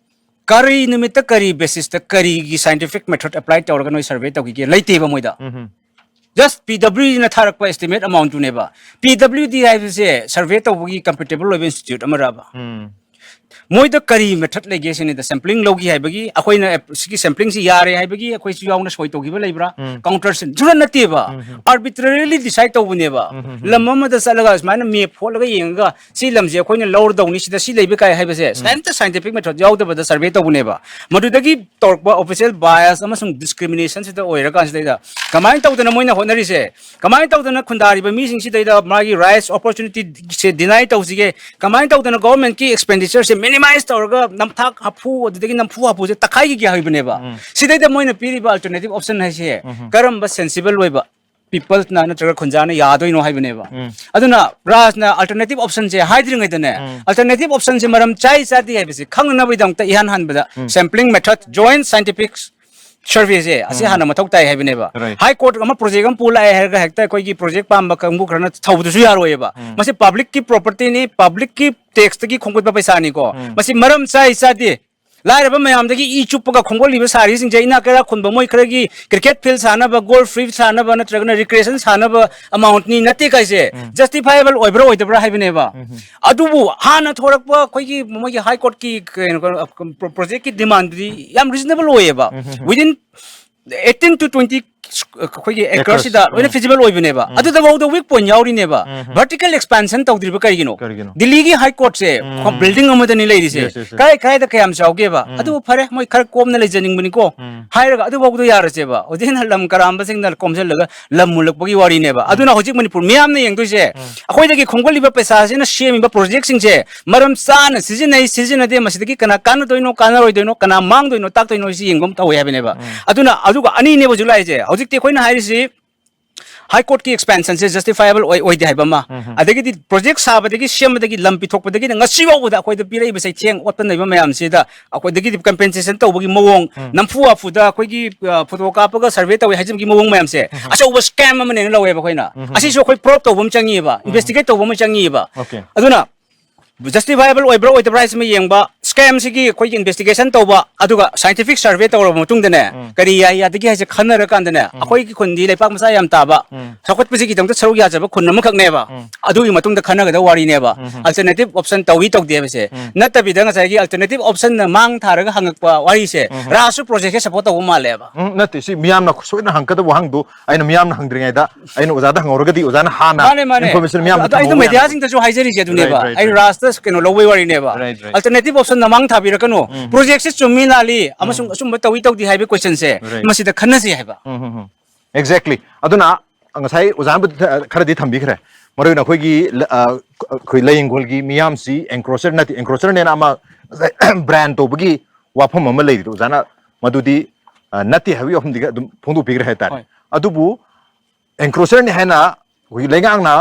ꯀꯔꯤ ꯅꯨꯃꯤꯠꯇ ꯀꯔꯤ ꯕꯦꯁꯤꯁꯇ ꯀꯔꯤꯒꯤ ꯁꯥꯏꯟꯇꯤꯐꯤꯛ ꯃꯦꯊꯗ ꯑꯦꯄ꯭ꯂꯥꯏ ꯇꯧꯔꯒ ꯅꯣꯏ ꯁꯔꯚꯦ ꯇꯧꯈꯤꯒꯦ? ꯂꯩꯇꯦꯕ ꯃꯣꯏꯗ꯫ ꯎꯝ꯫ ꯖꯁ ꯄꯤ ꯗꯕ꯭ꯂꯤꯎ ꯗꯤꯅ ꯊꯥꯔꯛꯄ ꯑꯦꯁꯇꯤꯃꯦꯠ ꯑꯦꯃꯥꯎꯟꯠꯇꯨꯅꯦꯕ꯫ ꯄꯤ ꯗꯕ꯭ꯂꯤꯎ ꯗꯤ ꯍꯥꯏꯕꯁꯦ ꯁꯔꯚꯦ ꯇꯧꯕꯒꯤ ꯀꯝꯄꯤꯇꯦꯕꯜ ꯑꯣꯏꯕ ꯏꯟꯁꯇꯤꯇ꯭ꯌꯨꯠ ꯑꯃꯔꯕ? ꯎꯝ꯫ ꯃꯣꯏꯗ ꯀꯔꯤ ꯃꯦꯊꯗ ꯂꯩꯒꯦ ꯁꯤꯅꯤꯗ, ꯁꯦꯝꯄ꯭ꯂꯤꯡ ꯂꯧꯈꯤ ꯍꯥꯏꯕꯒꯤ, ꯑꯩꯈꯣꯏꯅ ꯑꯦꯞ-, ꯁꯤꯒꯤ ꯁꯦꯝꯄ꯭ꯂꯤꯡꯁꯤ ꯌꯥꯔꯦ ꯍꯥꯏꯕꯒꯤ ꯑꯩꯈꯣꯏꯁꯨ ꯌꯥꯎꯅ ꯁꯣꯏ ꯇꯧꯈꯤꯕ ꯂꯩꯕ꯭ꯔꯥ? ꯎꯝ꯫ ꯀꯥꯎꯟꯇꯔꯁꯦ ꯁꯨꯡꯅ ꯅꯠꯇꯦꯕ꯫ ꯎꯝ, ꯎꯝ꯫ ꯑꯥꯔꯕꯤꯇ꯭ꯔꯔꯤꯂꯤ ꯗꯤꯁꯥꯏꯠ ꯇꯧꯕꯅꯦꯕ꯫ ꯎꯝ, ꯎꯝ, ꯎꯝ꯫ ꯂꯝ ꯑꯃꯗ ꯆꯠꯂꯒ ꯁꯨꯃꯥꯏꯅ ꯃꯦꯞ ꯍꯣꯠꯂꯒ ꯌꯦꯡꯉꯒ ꯁꯤ ꯂꯝꯁꯦ ꯑꯩꯈꯣꯏꯅ ꯂꯧꯔꯗꯧꯅꯤ, ꯁꯤꯗ ꯁꯤ ꯂꯩꯕ ꯀꯥꯏ ꯍꯥꯏꯕꯁꯦ ꯎꯝ꯫ ꯁꯥꯏꯟꯇꯤꯐꯤꯛ ꯃꯦꯊꯗ ꯌꯥꯎꯗꯕꯗ ꯁꯔꯚꯦ ꯇꯧꯕꯅꯦꯕ꯫ ꯃꯗꯨꯗꯒꯤ ꯇꯧꯔꯛꯄ ꯑꯣꯐꯤꯁꯤꯌꯦꯜ ꯕꯥꯏꯁ ꯑꯃꯁꯨꯡ ꯗꯤꯁꯀ꯭ꯔꯤꯃꯤꯅꯦꯁꯟꯁꯤꯗ ꯑꯣꯏꯔꯀꯥꯟꯁꯤꯗꯩꯗ ꯀꯃꯥꯏꯅ ꯇꯧꯗꯅ ꯃꯣꯏꯅ ꯍꯣꯠꯅꯔꯤꯁꯦ? ꯀꯃꯥꯏꯅ ꯇꯧꯗꯅ ꯈꯨꯟꯗꯥꯔꯤꯕ ꯃꯤꯁꯤꯡꯁꯤꯗꯩꯗ ꯃꯥꯒꯤ ꯔꯥꯏꯠꯁ ꯑꯣꯄꯣꯔꯆꯨꯅꯤꯇꯤꯁꯦ ꯗꯤꯅꯥꯏ ꯇꯧꯁꯤꯒꯦ? ꯀꯃꯥꯏꯅ ꯇꯧꯗꯅ ꯒꯣꯚꯔꯟꯃꯦꯟꯠꯀꯤ ꯑꯦꯛꯁꯄꯦꯟꯗꯤꯆꯔꯁꯦ ꯃꯤꯅꯤꯃꯥꯏꯁ ꯇꯧꯔꯒ ꯅꯝꯊꯥꯛ ꯍꯥꯐꯨ ꯑꯗꯨꯗꯒꯤ ꯅꯝꯐꯨ ꯍꯥꯐꯨꯁꯦ ꯇꯛꯈꯥꯏꯈꯤꯒꯦ ꯍꯥꯏꯕꯅꯦꯕ꯫ ꯎꯝ꯫ ꯁꯤꯗꯩꯗ ꯃꯣꯏꯅ ꯄꯤꯔꯤꯕ ꯑꯜꯇꯔꯅꯦꯇꯤꯚ ꯑꯣꯞꯁꯟ ꯍꯥꯏꯁꯦ ꯎꯝ, ꯎꯝ꯫ ꯀꯔꯝꯕ ꯁꯦꯟꯁꯤꯕꯜ ꯑꯣꯏꯕ ꯄꯤꯄꯜꯁꯅ ꯅꯠꯇ꯭ꯔꯒ ꯈꯨꯟꯖꯥꯅ ꯌꯥꯗꯣꯏꯅꯣ ꯍꯥꯏꯕꯅꯦꯕ꯫ ꯎꯝ꯫ ꯑꯗꯨꯅ ꯔꯥꯖꯅ ꯑꯜꯇꯔꯅꯦꯇꯤꯚ ꯑꯣꯞꯁꯟꯁꯦ ꯍꯥꯏꯗ꯭ꯔꯤꯉꯩꯗꯅꯦ, ꯎꯝ꯫ ꯑꯜꯇꯔꯅꯦꯇꯤꯚ ꯑꯣꯞꯁꯟꯁꯦ ꯃꯔꯝ ꯆꯥꯏ ꯆꯥꯗꯦ ꯍꯥꯏꯕꯁꯦ ꯈꯪꯅꯅꯕꯒꯤꯗꯃꯛꯇ ꯏꯍꯥꯟ ꯍꯥꯟꯕꯗ ꯎꯝ꯫ ꯁꯦꯝꯄ꯭ꯂꯤꯡ ꯃꯦꯊꯗ, ꯖꯣꯏꯟꯠ ꯁꯥꯏꯟꯇꯤꯐꯤꯛ ꯁꯔꯚꯦꯁꯦ ꯑꯁꯤ ꯎꯝ꯫ ꯍꯥꯟꯅ ꯃꯊꯧ ꯇꯥꯏ ꯍꯥꯏꯕꯅꯦꯕ꯫ Right. ꯍꯥꯏ ꯀꯣꯔꯠ ꯑꯃ ꯄ꯭ꯔꯣꯖꯦꯛ ꯑꯃ ꯄꯨ ꯂꯥꯛꯑꯦ ꯍꯥꯏꯔꯒ ꯍꯦꯛꯇ ꯑꯩꯈꯣꯏꯒꯤ ꯄ꯭ꯔꯣꯖꯦꯛ ꯄꯥꯝꯕ ꯀꯥꯡꯕꯨ ꯈꯔꯅ ꯊꯧꯕꯗꯨꯁꯨ ꯌꯥꯔꯣꯏꯌꯦꯕ꯫ ꯎꯝ꯫ ꯃꯁꯤ ꯄꯕ꯭ꯂꯤꯛꯀꯤ ꯄ꯭ꯔꯣꯄꯔꯇꯤꯅꯤ, ꯄꯕ꯭ꯂꯤꯛꯀꯤ ꯇꯦꯛꯁꯇꯒꯤ ꯈꯣꯝꯒꯠꯄ ꯄꯩꯁꯥꯅꯤꯀꯣ꯫ ꯎꯝ꯫ ꯃꯁꯤ ꯃꯔꯝ ꯆꯥꯏ ꯆꯥꯗꯦ, ꯂꯥꯏꯔꯕ ꯃꯌꯥꯝꯗꯒꯤ ꯏ ꯆꯨꯞꯄꯒ ꯈꯣꯝꯒꯠꯂꯤꯕ ꯁꯥꯔꯤꯁꯤꯡꯁꯦ ꯏꯅꯥꯛ ꯀꯩꯔꯥꯛ ꯈꯨꯟꯕ ꯃꯣꯏ ꯈꯔꯒꯤ ꯀ꯭ꯔꯤꯀꯦꯠ ꯐꯤꯜ ꯁꯥꯟꯅꯕ, ꯒꯣꯜꯐ ꯐꯤꯜ ꯁꯥꯟꯅꯕ ꯅꯠꯇ꯭ꯔꯒꯅ ꯔꯤꯀ꯭ꯔꯤꯌꯦꯁꯟ ꯁꯥꯟꯅꯕ ꯑꯃꯥꯎꯟꯠꯅꯤ ꯅꯠꯇꯦ ꯀꯥꯏꯁꯦ ꯎꯝ꯫ ꯖꯁꯇꯤꯐꯥꯏꯕꯜ ꯑꯣꯏꯕ꯭ꯔꯥ ꯑꯣꯏꯗꯕ꯭ꯔꯥ ꯍꯥꯏꯕꯅꯦꯕ꯫ ꯎꯝ꯫ ꯑꯗꯨꯕꯨ ꯍꯥꯟꯅ ꯊꯣꯔꯛꯄ ꯑꯩꯈꯣꯏꯒꯤ ꯃꯣꯏꯒꯤ ꯍꯥꯏ ꯀꯣꯔꯠꯀꯤ ꯀꯩꯅꯣ, ꯄ꯭ꯔꯣ-, ꯄ꯭ꯔꯣꯖꯦꯛꯀꯤ ꯗꯤꯃꯥꯟꯗꯨꯗꯤ ꯌꯥꯝ ꯔꯤꯖꯅꯦꯕꯜ ꯑꯣꯏꯌꯦꯕ꯫ ꯎꯝ, ꯎꯝ, ꯎꯝ꯫ Within eighteen to twenty ꯑꯩꯈꯣꯏꯒꯤ ꯑꯦꯀꯔꯁꯤꯗ ꯂꯣꯏꯅ ꯐꯤꯖꯤꯕꯜ ꯑꯣꯏꯕꯅꯦꯕ꯫ ꯑꯗꯨꯗꯐꯥꯎꯗ ꯋꯤꯛ ꯄꯣꯏꯟ ꯌꯥꯎꯔꯤꯅꯦꯕ꯫ ꯚꯔꯇꯤꯀꯦꯜ ꯑꯦꯛꯁꯄꯥꯟꯁꯟ ꯇꯧꯗ꯭ꯔꯤꯕ ꯀꯔꯤꯒꯤꯅꯣ? ꯀꯔꯤꯒꯤꯅꯣ? ꯗꯤꯜꯂꯤꯒꯤ ꯍꯥꯏ ꯀꯣꯔꯠꯁꯦ ꯕꯤꯜꯗꯤꯡ ꯑꯃꯗꯅꯤ ꯂꯩꯔꯤꯁꯦ꯫ Yes, yes, yes. ꯀꯥꯏ ꯀꯥꯏꯗ ꯀꯌꯥꯝ ꯆꯥꯎꯒꯦꯕ? ꯑꯗꯨꯕꯨ ꯐꯔꯦ, ꯃꯣꯏ ꯈꯔ ꯀꯣꯝꯅ ꯂꯩꯖꯅꯤꯡꯕꯅꯤꯀꯣ ꯍꯥꯏꯔꯒ ꯑꯗꯨꯐꯥꯎꯗ ꯌꯥꯔꯁꯦꯕ꯫ ꯍꯧꯖꯤꯛ ꯍꯦꯟꯅ ꯂꯝ ꯀꯔꯥꯝꯕꯁꯤꯡꯅ ꯀꯣꯝꯁꯤꯜꯂꯒ ꯂꯝ ꯃꯨꯜꯂꯛꯄꯒꯤ ꯋꯥꯔꯤꯅꯦꯕ꯫ ꯑꯗꯨꯅ ꯍꯧꯖꯤꯛ ꯃꯅꯤꯄꯨꯔ ꯃꯤꯌꯥꯝꯅ ꯌꯦꯡꯗꯣꯏꯁꯦ, ꯑꯩꯈꯣꯏꯗꯒꯤ ꯈꯣꯝꯒꯠꯂꯤꯕ ꯄꯩꯁꯥꯁꯤꯅ ꯁꯦꯝꯃꯤꯕ ꯄ꯭ꯔꯣꯖꯦꯛꯁꯤꯡꯁꯦ ꯃꯔꯝ ꯆꯥꯅ ꯁꯤꯖꯤꯟꯅꯩ, ꯁꯤꯖꯤꯟꯅꯗꯦ, ꯃꯁꯤꯗꯒꯤ ꯀꯅꯥ ꯀꯥꯟꯅꯗꯣꯏꯅꯣ, ꯀꯥꯟꯅꯔꯣꯏꯗꯣꯏꯅꯣ, ꯀꯅꯥ ꯃꯥꯡꯗꯣꯏꯅꯣ, ꯇꯥꯛꯇꯣꯏꯅꯣ, ꯁꯤ ꯌꯦꯡꯕ ꯑꯃ ꯇꯧꯋꯦ ꯍꯥꯏꯕꯅꯦꯕ꯫ ꯑꯗꯨꯅ ꯑꯗꯨꯒ ꯑꯅꯤꯅꯦꯕ ꯍꯧꯖꯤꯛ ꯂꯥꯛꯏꯁꯦ꯫ ꯍꯧꯖꯤꯛꯇꯤ ꯑꯩꯈꯣꯏꯅ ꯍꯥꯏꯔꯤꯁꯤ ꯍꯥꯏ ꯀꯣꯔꯠꯀꯤ ꯑꯦꯛꯁꯄꯦꯟꯁꯟꯁꯦ ꯖꯁꯇꯤꯐꯥꯏꯕꯜ ꯑꯣꯏ-, ꯑꯣꯏꯗꯦ ꯍꯥꯏꯕ ꯑꯃ, ꯑꯗꯒꯤꯗꯤ ꯄ꯭ꯔꯣꯖꯦꯛ ꯁꯥꯕꯗꯒꯤ, ꯁꯦꯝꯕꯗꯒꯤ, ꯂꯝ ꯄꯤꯊꯣꯛꯄꯗꯒꯤꯅ ꯉꯁꯤ ꯐꯥꯎꯕꯗ ꯑꯩꯈꯣꯏꯗ ꯄꯤꯔꯛꯏꯕ ꯆꯩꯊꯦꯡ ꯑꯣꯠꯄ ꯅꯩꯕ ꯃꯌꯥꯝꯁꯤꯗ ꯑꯩꯈꯣꯏꯗꯒꯤꯗꯤ ꯀꯝꯄꯦꯟꯁꯦꯁꯟ ꯇꯧꯕꯒꯤ ꯃꯑꯣꯡ, ꯅꯝꯐꯨ ꯍꯥꯐꯨꯗ ꯑꯩꯈꯣꯏꯒꯤ, ꯑ, ꯐꯣꯇꯣ ꯀꯥꯞꯄꯒ ꯁꯔꯚꯦ ꯇꯧꯋꯦ ꯍꯥꯏꯖꯕꯒꯤ ꯃꯑꯣꯡ ꯃꯌꯥꯝꯁꯦ ꯑꯆꯧꯕ ꯁ꯭ꯀꯦꯝ ꯑꯃꯅꯦꯅ ꯂꯧꯋꯦꯕ ꯑꯩꯈꯣꯏꯅ꯫ ꯑꯁꯤꯁꯨ ꯑꯩꯈꯣꯏ ꯄ꯭ꯔꯣꯕ ꯇꯧꯕ ꯑꯃ ꯆꯪꯉꯤꯕ, ꯏꯟꯚꯦꯁꯇꯤꯒꯦꯠ ꯇꯧꯕ ꯑꯃ ꯆꯪꯉꯤꯕ꯫ Okay. ꯑꯗꯨꯅ ꯖꯁꯇꯤꯐꯥꯏꯕꯜ ꯑꯣꯏꯕ꯭ꯔꯥ ꯑꯣꯏꯗꯕ꯭ꯔꯥ ꯍꯥꯏꯁꯤꯃ ꯌꯦꯡꯕ, ꯁ꯭ꯀꯦꯝꯁꯤꯒꯤ ꯑꯩꯈꯣꯏꯒꯤ ꯏꯟꯚꯦꯁꯇꯤꯒꯦꯁꯟ ꯇꯧꯕ, ꯑꯗꯨꯒ ꯁꯥꯏꯟꯇꯤꯐꯤꯛ ꯁꯔꯚꯦ ꯇꯧꯔꯕ ꯃꯇꯨꯡꯗꯅꯦ, ꯀꯔꯤ ꯌꯥꯏ ꯌꯥꯗꯒꯦ ꯍꯥꯏꯁꯦ ꯈꯟꯅꯔꯀꯥꯟꯗꯅꯦ, ꯑꯩꯈꯣꯏꯒꯤ ꯈꯨꯟꯗꯤ ꯂꯩꯄꯥꯛ ꯃꯆꯥ ꯌꯥꯝ ꯇꯥꯕ, ꯆꯥꯎꯈꯠꯄꯁꯤꯒꯤꯗꯃꯛꯇ ꯁꯔꯨꯛ ꯌꯥꯖꯕ ꯈꯨꯟ ꯑꯃꯈꯛꯅꯦꯕ꯫ ꯑꯗꯨꯒꯤ ꯃꯇꯨꯡꯗ ꯈꯟꯅꯒꯗꯕ ꯋꯥꯔꯤꯅꯦꯕ꯫ ꯑꯜꯇꯔꯅꯦꯇꯤꯞ ꯑꯣꯞꯁꯟ ꯇꯧꯏ ꯇꯧꯗꯦ ꯍꯥꯏꯕꯁꯦ ꯅꯠꯇꯕꯤꯗ, ꯉꯁꯥꯏꯒꯤ ꯑꯜꯇꯔꯅꯦꯇꯤꯞ ꯑꯣꯞꯁꯟꯅ ꯃꯥꯡ ꯊꯥꯔꯒ ꯍꯪꯉꯛꯄ ꯋꯥꯔꯤꯁꯦ, ꯔꯥꯁꯨ ꯄ꯭ꯔꯣꯖꯦꯛꯁꯦ ꯁꯞꯄꯣꯔꯠ ꯇꯧꯕ ꯃꯥꯜꯂꯦꯕ꯫ ꯎꯝ, ꯅꯠꯇꯦ, ꯁꯤ ꯃꯤꯌꯥꯝꯅ ꯁꯣꯏꯗꯅ ꯍꯪꯒꯗꯕ ꯋꯥꯍꯪꯗꯣ ꯑꯩꯅ ꯃꯤꯌꯥꯝꯅ ꯍꯪꯗ꯭ꯔꯤꯉꯩꯗ ꯑꯩꯅ ꯑꯣꯖꯥꯗ ꯍꯪꯍꯧꯔꯒꯗꯤ ꯑꯣꯖꯥꯅ ꯍꯥꯟꯅ ꯃꯥꯅꯦ, ꯃꯥꯅꯦ꯫ ꯏꯟꯐꯣꯔꯃꯦꯁꯟ ꯃꯤꯌꯥꯝꯗ ꯑꯗꯣ ꯑꯩꯗꯣ ꯊꯝꯍꯧꯕ ꯌꯥꯕ꯫ ꯃꯦꯗꯤꯌꯥꯁꯤꯡꯗꯁꯨ ꯍꯥꯏꯖꯔꯤꯁꯦ ꯑꯗꯨꯅꯦꯕ꯫ Right, right, ꯑꯩ right. ꯔꯥꯁꯇ ꯀꯩꯅꯣ ꯂꯧꯕꯩ ꯋꯥꯔꯤꯅꯦꯕ꯫ Right, right. ꯑꯜꯇꯔꯅꯦꯇꯤꯞ ꯑꯣꯞꯁꯟ ꯃꯃꯥꯡ ꯊꯥꯕꯤꯔꯛꯀꯅꯨ, ꯄ꯭ꯔꯣꯖꯦꯛꯁꯦ ꯆꯨꯝꯃꯤ ꯂꯥꯜꯂꯤ ꯑꯃꯁꯨꯡ ꯑꯆꯨꯝꯕ ꯇꯧꯏ ꯇꯧꯗꯦ ꯍꯥꯏꯕꯒꯤ ꯀꯣꯏꯁꯟꯁꯦ Right. ꯃꯁꯤꯗ ꯈꯟꯅꯁꯤ ꯍꯥꯏꯕ꯫ ꯎꯝ, ꯎꯝ, ꯎꯝ. Exactly. ꯑꯗꯨꯅ ꯉꯁꯥꯏ ꯑꯣꯖꯥꯅꯕꯨꯗꯤ ꯈꯔꯗꯤ ꯊꯝꯕꯤꯈ꯭ꯔꯦ꯫ ꯃꯔꯨ ꯑꯣꯏꯅ ꯑꯩꯈꯣꯏꯒꯤ ꯂ-, ꯑ, ꯑꯩꯈꯣꯏ ꯂꯥꯏꯌꯦꯡꯈꯣꯜꯒꯤ ꯃꯤꯌꯥꯝꯁꯤ ꯑꯦꯟꯀ꯭ꯔꯣꯆꯔ ꯅꯠꯇꯦ, ꯑꯦꯟꯀ꯭ꯔꯣꯆꯔꯅꯦꯅ ꯑꯃ ꯕ꯭ꯔꯥꯟ ꯇꯧꯕꯒꯤ ꯋꯥꯐꯝ ꯑꯃ ꯂꯩꯔꯤꯗꯣ ꯑꯣꯖꯥꯅ ꯃꯗꯨꯗꯤ, ꯑ, ꯅꯠꯇꯦ ꯍꯥꯏꯕꯒꯤ ꯋꯥꯐꯝꯗꯤ ꯑꯗꯨꯝ ꯐꯣꯡꯗꯣꯛꯄꯤꯈ꯭ꯔꯦ ꯍꯥꯏꯇꯥꯔꯦ꯫ ꯍꯣꯏ. ꯑꯗꯨꯕꯨ ꯑꯦꯟꯀ꯭ꯔꯣꯆꯔꯅꯤ ꯍꯥꯏꯅ ꯑꯩꯈꯣꯏꯒꯤ ꯂꯩꯉꯥꯛꯅ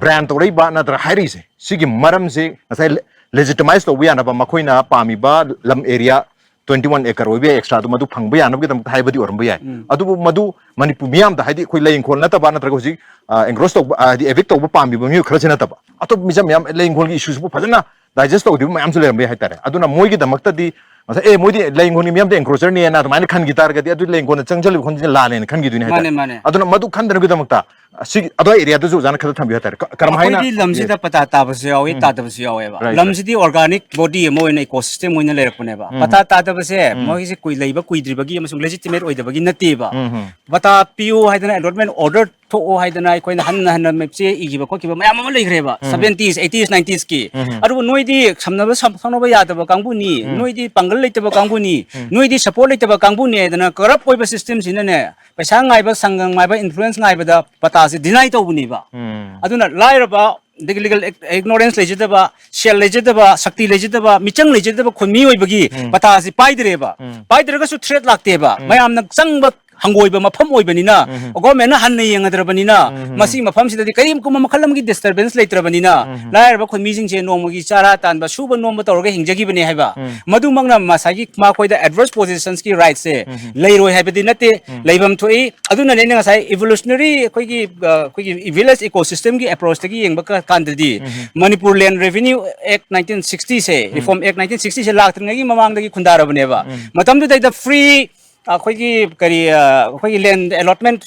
ꯕ꯭ꯔꯥꯟ ꯇꯧꯔꯛꯏꯕ ꯅꯠꯇ꯭ꯔꯒ ꯍꯥꯏꯔꯛꯏꯁꯦ, ꯁꯤꯒꯤ ꯃꯔꯝꯁꯦ ꯉꯁꯥꯏ ꯂꯦꯖꯤꯇꯃꯥꯏꯁ ꯇꯧꯕ ꯌꯥꯅꯕ ꯃꯈꯣꯏꯅ ꯄꯥꯝꯃꯤꯕ ꯂꯝ ꯑꯦꯔꯤꯌꯥ twenty one acre ꯑꯣꯏꯕ ꯌꯥꯏ, ꯑꯦꯛꯁꯇ꯭ꯔꯥꯗꯣ ꯃꯗꯨ ꯐꯪꯕ ꯌꯥꯅꯕꯒꯤꯗꯃꯛꯇ ꯍꯥꯏꯕꯗꯤ ꯑꯣꯏꯔꯝꯕ ꯌꯥꯏ꯫ ꯎꯝ. ꯑꯗꯨꯕꯨ ꯃꯗꯨ ꯃꯅꯤꯄꯨꯔ ꯃꯤꯌꯥꯝꯗ, ꯍꯥꯏꯗꯤ ꯑꯩꯈꯣꯏ ꯂꯥꯏꯌꯦꯡꯈꯣꯜ ꯅꯠꯇꯕ ꯅꯠꯇ꯭ꯔꯒ ꯍꯧꯖꯤꯛ, ꯑ, ꯑꯦꯟꯀ꯭ꯔꯣꯆ ꯇꯧꯕ, ꯑ, ꯍꯥꯏꯗꯤ ꯑꯦꯚꯤꯛ ꯇꯧꯕ ꯄꯥꯝꯃꯤꯕ ꯃꯤꯑꯣꯏ ꯈꯔꯁꯤ ꯅꯠꯇꯕ ꯑꯇꯣꯞꯄ ꯃꯤꯆꯝ ꯃꯌꯥꯝ ꯂꯥꯏꯌꯦꯡꯈꯣꯜꯒꯤ ꯏꯁꯨꯁꯤꯕꯨ ꯐꯖꯅ ꯗꯥꯏꯖꯦꯁ ꯇꯧꯗ꯭ꯔꯤꯕ ꯃꯌꯥꯝꯁꯨ ꯂꯩꯔꯝꯕ ꯌꯥꯏ ꯍꯥꯏꯇꯥꯔꯦ꯫ ꯑꯗꯨꯅ ꯃꯣꯏꯒꯤꯗꯃꯛꯇꯗꯤ ꯉꯁꯥꯏ ꯑꯦ ꯃꯣꯏꯗꯤ ꯂꯩ ꯏꯪꯈꯣꯜꯒꯤ ꯃꯤꯌꯥꯝꯗ ꯑꯦꯟꯀ꯭ꯔꯣꯆꯔꯅꯦꯅ ꯑꯗꯨꯃꯥꯏꯅ ꯈꯟꯈꯤ ꯇꯥꯔꯒꯗꯤ ꯑꯗꯨ ꯂꯩ ꯏꯪꯈꯣꯜꯗ ꯆꯪꯁꯤꯜꯂꯤꯕ ꯈꯣꯠꯆꯤꯟꯕ ꯂꯥꯜꯂꯦꯅ ꯈꯟꯈꯤꯗꯣꯏꯅꯦ ꯍꯥꯏꯇꯥꯔꯦ꯫ ꯃꯥꯅꯦ, ꯃꯥꯅꯦ꯫ ꯑꯗꯨꯅ ꯃꯗꯨ ꯈꯟꯗꯅꯕꯒꯤꯗꯃꯛꯇ ꯑꯁꯤꯒꯤ ꯑꯗꯨꯋꯥꯏ ꯑꯦꯔꯤꯌꯥꯗꯁꯨ ꯑꯣꯖꯥꯅ ꯈꯔ ꯊꯝꯕꯤꯌꯨ ꯍꯥꯏꯇꯥꯔꯦ꯫ ꯀ- ꯀꯔꯝ ꯍꯥꯏꯅ? ꯑꯩꯈꯣꯏꯗꯤ ꯂꯝꯁꯤꯗ ꯄꯇꯥ ꯇꯥꯕꯁꯨ ꯌꯥꯎꯏ, ꯇꯥꯗꯕꯁꯨ ꯌꯥꯎꯋꯦꯕ꯫ Right, right. ꯂꯝꯁꯤꯗꯤ organic body ꯑꯃ ꯑꯣꯏꯅ ecosystem ꯑꯣꯏꯅ ꯂꯩꯔꯛꯄꯅꯦꯕ꯫ ꯄꯇꯥ ꯇꯥꯗꯕꯁꯦ ꯃꯣꯏꯁꯦ ꯀꯨꯏ ꯂꯩꯕ ꯀꯨꯏꯗ꯭ꯔꯤꯕꯒꯤ ꯑꯃꯁꯨꯡ legitimate ꯑꯣꯏꯗꯕꯒꯤ ꯅꯠꯇꯦꯕ꯫ ꯎꯝ, ꯎꯝ꯫ ꯄꯇꯥ ꯄꯤꯌꯨ ꯍꯥꯏꯗꯅ, allotment order ꯊꯣꯛꯑꯣ ꯍꯥꯏꯗꯅ ꯑꯩꯈꯣꯏꯅ ꯍꯟꯅ ꯍꯟꯅ ꯃꯦꯞꯁꯦ ꯏꯈꯤꯕ ꯈꯣꯠꯈꯤꯕ ꯃꯌꯥꯝ ꯑꯃ ꯂꯩꯈ꯭ꯔꯦꯕ꯫ Seventies, eighties, nineties ꯀꯤ꯫ ꯑꯗꯨꯕꯨ ꯅꯣꯏꯗꯤ ꯁꯝꯅꯕ ꯁꯝ-, ꯁꯝꯅꯕ ꯌꯥꯗꯕ ꯀꯥꯡꯕꯨꯅꯤ, ꯅꯣꯏꯗꯤ ꯄꯥꯡꯒꯜ ꯂꯩꯇꯕ ꯀꯥꯡꯕꯨꯅꯤ, ꯅꯣꯏꯗꯤ support ꯂꯩꯇꯕ ꯀꯥꯡꯕꯨꯅꯤ ꯍꯥꯏꯗꯅ corrupt ꯑꯣꯏꯕ system ꯁꯤꯅꯅꯦ, ꯄꯩꯁꯥ ꯉꯥꯏꯕ, ꯁꯪꯒꯝ ꯉꯥꯏꯕ, influence ꯉꯥꯏꯕꯗ ꯄꯇꯥꯁꯦ deny ꯇꯧꯕꯅꯦꯕ꯫ ꯎꯝ꯫ ꯑꯗꯨꯅ ꯂꯥꯏꯔꯕ, ꯑꯗꯒꯤ legal ignorance ꯂꯩꯖꯗꯕ, ꯁꯦꯜ ꯂꯩꯖꯗꯕ, ꯁꯛꯇꯤ ꯂꯩꯖꯗꯕ, ꯃꯤꯆꯪ ꯂꯩꯖꯗꯕ ꯈꯨꯟꯃꯤ ꯑꯣꯏꯕꯒꯤ ꯄꯇꯥꯁꯤ ꯄꯥꯏꯗ꯭ꯔꯦꯕ꯫ ꯄꯥꯏꯗ꯭ꯔꯒꯁꯨ threat ꯂꯥꯛꯇꯦꯕ꯫ ꯃꯌꯥꯝꯅ ꯆꯪꯕ ꯍꯪꯒꯣꯏꯕ ꯃꯐꯝ ꯑꯣꯏꯕꯅꯤꯅ, government ꯅ ꯍꯟꯅ ꯌꯦꯡꯉꯗ꯭ꯔꯕꯅꯤꯅ, ꯃꯁꯤꯒꯤ ꯃꯐꯝꯁꯤꯗꯗꯤ ꯀꯔꯤꯒꯨꯝꯕ ꯃꯈꯜ ꯑꯃꯒꯤ disturbance ꯂꯩꯇ꯭ꯔꯕꯅꯤꯅ, ꯂꯥꯏꯔꯕ ꯈꯨꯟꯃꯤꯁꯤꯡꯁꯦ ꯅꯣꯡꯃꯒꯤ ꯆꯥꯔꯥ ꯇꯥꯟꯕ, ꯁꯨꯕ ꯅꯣꯝꯕ ꯇꯧꯔꯒ ꯍꯤꯡꯖꯈꯤꯕꯅꯦ ꯍꯥꯏꯕ꯫ ꯃꯗꯨꯃꯛꯅ ꯉꯁꯥꯏꯒꯤ ꯃꯈꯣꯏꯗ adverse positions ꯀꯤ rights ꯁꯦ ꯂꯩꯔꯣꯏ ꯍꯥꯏꯕꯗꯤ ꯅꯠꯇꯦ, ꯂꯩꯐꯝ ꯊꯣꯛꯏ꯫ ꯑꯗꯨꯅꯅꯦ ꯑꯩꯅ ꯉꯁꯥꯏ evolutionary ꯑꯩꯈꯣꯏꯒꯤ, ꯑ, ꯑꯩꯈꯣꯏꯒꯤ village ecosystem ꯒꯤ approach ꯇꯒꯤ ꯌꯦꯡꯕ ꯀ-, ꯀꯥꯟꯗꯗꯤ, Manipur Land Revenue Act nineteen sixty ꯁꯦ, Reform Act nineteen sixty ꯁꯦ ꯂꯥꯛꯇ꯭ꯔꯤꯉꯩꯒꯤ ꯃꯃꯥꯡꯗꯒꯤ ꯈꯨꯟꯗꯥꯔꯕꯅꯦꯕ꯫ ꯃꯇꯝꯗꯨꯗꯩꯗ free ꯑꯩꯈꯣꯏꯒꯤ ꯀꯔꯤ, ꯑ, ꯑꯩꯈꯣꯏꯒꯤ land allotment,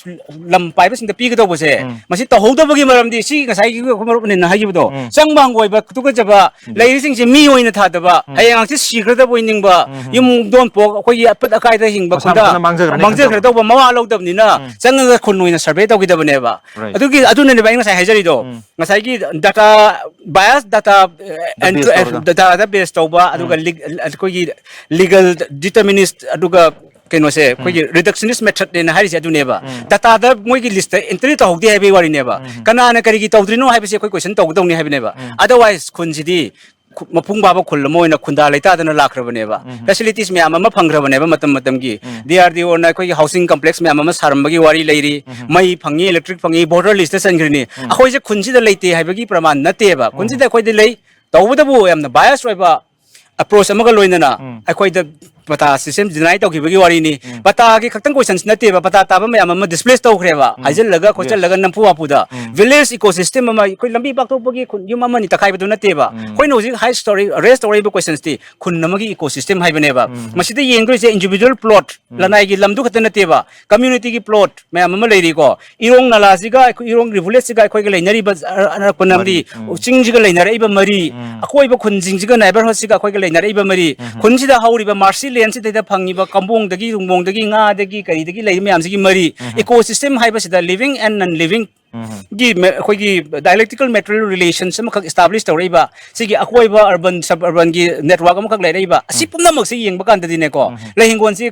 ꯂꯝ ꯄꯥꯏꯕꯁꯤꯡꯗ ꯄꯤꯒꯗꯧꯕꯁꯦ, ꯃꯁꯤ ꯇꯧꯍꯧꯗꯕꯒꯤ ꯃꯔꯝꯗꯤ ꯁꯤ ꯉꯁꯥꯏꯒꯤ ꯑꯩꯈꯣꯏ ꯃꯔꯨꯞ ꯑꯅꯤꯅ ꯍꯥꯏꯈꯤꯕꯗꯣ, ꯆꯪꯕ ꯍꯪꯒꯣꯏꯕ, ꯇꯨꯀꯠꯆꯕ, ꯂꯩꯔꯤꯁꯤꯡꯁꯦ ꯃꯤ ꯑꯣꯏꯅ ꯊꯥꯗꯕ, ꯍꯌꯦꯡ ꯍꯪꯆꯤꯠ ꯁꯤꯈ꯭ꯔꯗꯕ ꯑꯣꯏ ꯅꯤꯡꯕ, ꯌꯨꯝ ꯗꯣꯟꯄꯣꯛ ꯑꯩꯈꯣꯏꯒꯤ ꯑꯄꯠ ꯑꯀꯥꯏꯗ ꯍꯤꯡꯕ ꯈꯨꯟꯗꯥ ꯃꯥꯡꯖꯈ꯭ꯔꯗꯧꯕ ꯃꯃꯥ ꯂꯧꯗꯕꯅꯤꯅ, ꯆꯪꯉꯒ ꯈꯨꯟ ꯑꯣꯏꯅ survey ꯇꯧꯈꯤꯗꯕꯅꯦꯕ꯫ Right. ꯑꯗꯨꯒꯤ, ꯑꯗꯨꯅꯅꯦꯕ ꯑꯩ ꯉꯁꯥꯏ ꯍꯥꯏꯖꯔꯤꯗꯣ, ꯉꯁꯥꯏꯒꯤ data, bias data, ꯗ base ꯇꯧꯔꯒ꯫ Data ꯗ base ꯇꯧꯕ, ꯑꯗꯨꯒ lig-, ꯑꯩꯈꯣꯏꯒꯤ legal determinist, ꯑꯗꯨꯒ ꯀꯩꯅꯣꯁꯦ, ꯑꯩꯈꯣꯏꯒꯤ reductionist method ꯅꯦꯅ ꯍꯥꯏꯔꯤꯁꯦ ꯑꯗꯨꯅꯦꯕ꯫ Data ꯗ ꯃꯣꯏꯒꯤ list ꯇ entry ꯇꯧꯍꯧꯗꯦ ꯍꯥꯏꯕꯒꯤ ꯋꯥꯔꯤꯅꯦꯕ꯫ ꯀꯅꯥꯅ ꯀꯔꯤꯒꯤ ꯇꯧꯗ꯭ꯔꯤꯅꯣ ꯍꯥꯏꯕꯁꯦ ꯑꯩꯈꯣꯏ question ꯇꯧꯒꯗꯧꯅꯤ ꯍꯥꯏꯕꯅꯦꯕ꯫ Otherwise ꯈꯨꯟꯁꯤꯗꯤ ꯈꯨ-, ꯃꯄꯨꯡ ꯐꯥꯕ ꯈꯨꯜ ꯑꯃ ꯑꯣꯏꯅ ꯈꯨꯟꯗꯥ ꯂꯩꯇꯥꯗꯅ ꯂꯥꯛꯈ꯭ꯔꯕꯅꯦꯕ꯫ Facilities ꯃꯌꯥꯝ ꯑꯃ ꯐꯪꯈ꯭ꯔꯕꯅꯦꯕ ꯃꯇꯝ ꯃꯇꯝꯒꯤ꯫ D R D O ꯅ ꯑꯩꯈꯣꯏꯒꯤ housing complex ꯃꯌꯥꯝ ꯑꯃ ꯁꯥꯔꯝꯕꯒꯤ ꯋꯥꯔꯤ ꯂꯩꯔꯤ꯫ ꯃꯩ ꯐꯪꯉꯤ, electric ꯐꯪꯉꯤ, voter list ꯇ ꯆꯟꯈ꯭ꯔꯤꯅꯤ꯫ ꯑꯩꯈꯣꯏꯁꯦ ꯈꯨꯟꯁꯤꯗ ꯂꯩꯇꯦ ꯍꯥꯏꯕꯒꯤ ꯄ꯭ꯔꯃꯥꯟ ꯅꯠꯇꯦꯕ꯫ ꯈꯨꯟꯁꯤꯗ ꯑꯩꯈꯣꯏꯗꯤ ꯂꯩ, ꯇꯧꯕꯇꯕꯨ ꯌꯥꯝꯅ bias ꯑꯣꯏꯕ approach ꯑꯃꯒ ꯂꯣꯏꯅꯅ ꯑꯩꯈꯣꯏꯗ ꯄꯇꯥ system deny ꯇꯧꯈꯤꯕꯒꯤ ꯋꯥꯔꯤꯅꯤ꯫ ꯄꯇꯥꯒꯤ ꯈꯛꯇꯪ questions ꯅꯠꯇꯦꯕ, ꯄꯇꯥ ꯇꯥꯕ ꯃꯌꯥꯝ ꯑꯃ displace ꯇꯧꯈ꯭ꯔꯦꯕ, ꯍꯥꯏꯖꯤꯜꯂꯒ ꯈꯣꯠꯆꯜꯂꯒ ꯅꯝꯐꯨ ꯍꯥꯐꯨꯗ꯫ Village ecosystem ꯑꯃ, ꯑꯩꯈꯣꯏ ꯂꯝꯕꯤ ꯄꯥꯛꯊꯣꯛꯄꯒꯤ ꯈꯨꯟ ꯌꯨꯝ ꯑꯃꯅꯤ ꯇꯛꯈꯥꯏꯕꯗꯨ ꯅꯠꯇꯦꯕ꯫ ꯑꯩꯈꯣꯏꯅ ꯍꯧꯖꯤꯛ ꯍꯥꯏ ꯁ꯭ꯇꯣꯔꯤ ꯔꯦꯁ ꯇꯧꯔꯛꯏꯕ questions ꯇꯤ ꯈꯨꯟ ꯑꯃꯒꯤ ecosystem ꯍꯥꯏꯕꯅꯦꯕ꯫ ꯃꯁꯤꯗ ꯌꯦꯡꯗꯣꯏꯁꯦ individual plot, ꯂꯅꯥꯏꯒꯤ ꯂꯝꯗꯨ ꯈꯛꯇ ꯅꯠꯇꯦꯕ, community ꯒꯤ plot ꯃꯌꯥꯝ ꯑꯃ ꯂꯩꯔꯤꯀꯣ꯫ ꯏꯔꯣꯡ ꯅꯂꯥꯁꯤꯒ ꯑꯩꯈꯣꯏ ꯏꯔꯣꯡ rivulet ꯁꯤꯒ ꯑꯩꯈꯣꯏꯒ ꯂꯩꯅꯔꯤꯕ ꯑ-, ꯑ-, ꯀꯣꯅꯝꯗꯤ ꯃꯔꯤ, ꯎꯝ꯫ ꯆꯤꯡꯁꯤꯒ ꯂꯩꯅꯔꯛꯏꯕ ꯃꯔꯤ, ꯎꯝ꯫ ꯑꯀꯣꯏꯕ ꯈꯨꯟꯁꯤꯡꯁꯤꯒ neighbourhood ꯁꯤꯒ ꯑꯩꯈꯣꯏꯒ ꯂꯩꯅꯔꯛꯏꯕ ꯃꯔꯤ, ꯎꯝ꯫ ꯈꯨꯟꯁꯤꯗ ꯍꯧꯔꯤꯕ marshland ꯁꯤꯗꯩꯗ ꯐꯪꯉꯤꯕ ꯀꯝꯕꯣꯡꯗꯒꯤ, ꯔꯨꯝꯕꯣꯡꯗꯒꯤ, ꯉꯥꯗꯒꯤ, ꯀꯔꯤꯗꯒꯤ ꯂꯩꯔꯤꯕ ꯃꯌꯥꯝꯁꯤꯒꯤ ꯃꯔꯤ, ꯎꯝ꯫ Ecosystem ꯍꯥꯏꯕꯁꯤꯗ living and non living ꯎꯝ꯫ ꯒꯤ ꯃꯦ-, ꯑꯩꯈꯣꯏꯒꯤ dialectical material relations ꯑꯃꯈꯛ establish ꯇꯧꯔꯛꯏꯕ, ꯁꯤꯒꯤ ꯑꯀꯣꯏꯕ urban, suburban ꯒꯤ network ꯑꯃꯈꯛ ꯂꯩꯔꯛꯏꯕ, ꯑꯁꯤ ꯎꯝ꯫ ꯄꯨꯝꯅꯃꯛꯁꯤ ꯌꯦꯡꯕ ꯀꯥꯟꯗꯗꯤꯅꯦꯀꯣ, ꯎꯝ꯫ ꯂꯩ ꯍꯤꯡꯒꯣꯜꯁꯤ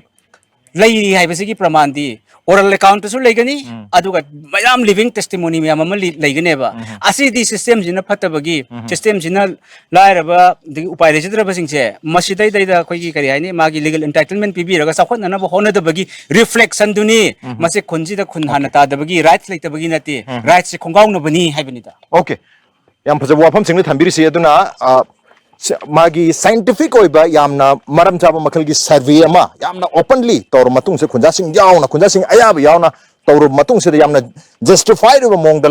ꯂꯩꯔꯤ ꯍꯥꯏꯕꯁꯤꯒꯤ ꯄ꯭ꯔꯃꯥꯟꯗꯤ oral account ꯇꯁꯨ ꯂꯩꯒꯅꯤ, ꯎꯝ꯫ ꯑꯗꯨꯒ ꯃꯌꯥꯝ living testimony ꯃꯌꯥꯝ ꯑꯃ ꯂꯤ-, ꯂꯩꯒꯅꯦꯕ꯫ ꯎꯝ꯫ ꯑꯁꯤꯗꯤ system ꯁꯤꯅ ꯐꯠꯇꯕꯒꯤ, ꯎꯝ꯫ System ꯁꯤꯅ ꯂꯥꯏꯔꯕ, ꯑꯗꯒꯤ ꯎꯄꯥꯏ ꯂꯩꯖꯗ꯭ꯔꯕꯁꯤꯡꯁꯦ ꯃꯁꯤꯗꯩꯗꯩꯗ ꯑꯩꯈꯣꯏꯒꯤ ꯀꯔꯤ ꯍꯥꯏꯅꯤ, ꯃꯥꯒꯤ legal entitlement ꯄꯤꯕꯤꯔꯒ ꯆꯥꯎꯈꯠꯅꯅꯕ ꯍꯣꯠꯅꯗꯕꯒꯤ reflection ꯗꯨꯅꯤ꯫ ꯎꯝ꯫ ꯃꯁꯤ ꯈꯨꯟꯁꯤꯗ ꯈꯨꯟ ꯍꯥꯟꯅ Okay꯫ ꯇꯥꯗꯕꯒꯤ rights ꯂꯩꯇꯕꯒꯤ ꯅꯠꯇꯦ, ꯎꯝ꯫ Rights ꯁꯤ ꯈꯣꯡꯒꯥꯎꯅꯕꯅꯤ ꯍꯥꯏꯕꯅꯤꯗ꯫ Okay꯫ ꯌꯥꯝ ꯐꯖꯕ ꯋꯥꯐꯝꯁꯤꯡꯅꯤ ꯊꯝꯕꯤꯔꯤꯁꯤ꯫ ꯑꯗꯨꯅ, ꯑ, ꯁ-, ꯃꯥꯒꯤ scientific ꯑꯣꯏꯕ ꯌꯥꯝꯅ ꯃꯔꯝ ꯆꯥꯕ ꯃꯈꯜꯒꯤ survey ꯑꯃ ꯌꯥꯝꯅ openly ꯇꯧꯔꯕ ꯃꯇꯨꯡꯁꯤꯗ, ꯈꯨꯟꯖꯥꯁꯤꯡ ꯌꯥꯎꯅ, ꯈꯨꯟꯖꯥꯁꯤꯡ ꯑꯌꯥꯕ ꯌꯥꯎꯅ ꯇꯧꯔꯕ ꯃꯇꯨꯡꯁꯤꯗ ꯌꯥꯝꯅ justified ꯑꯣꯏꯕ ꯃꯑꯣꯡꯗ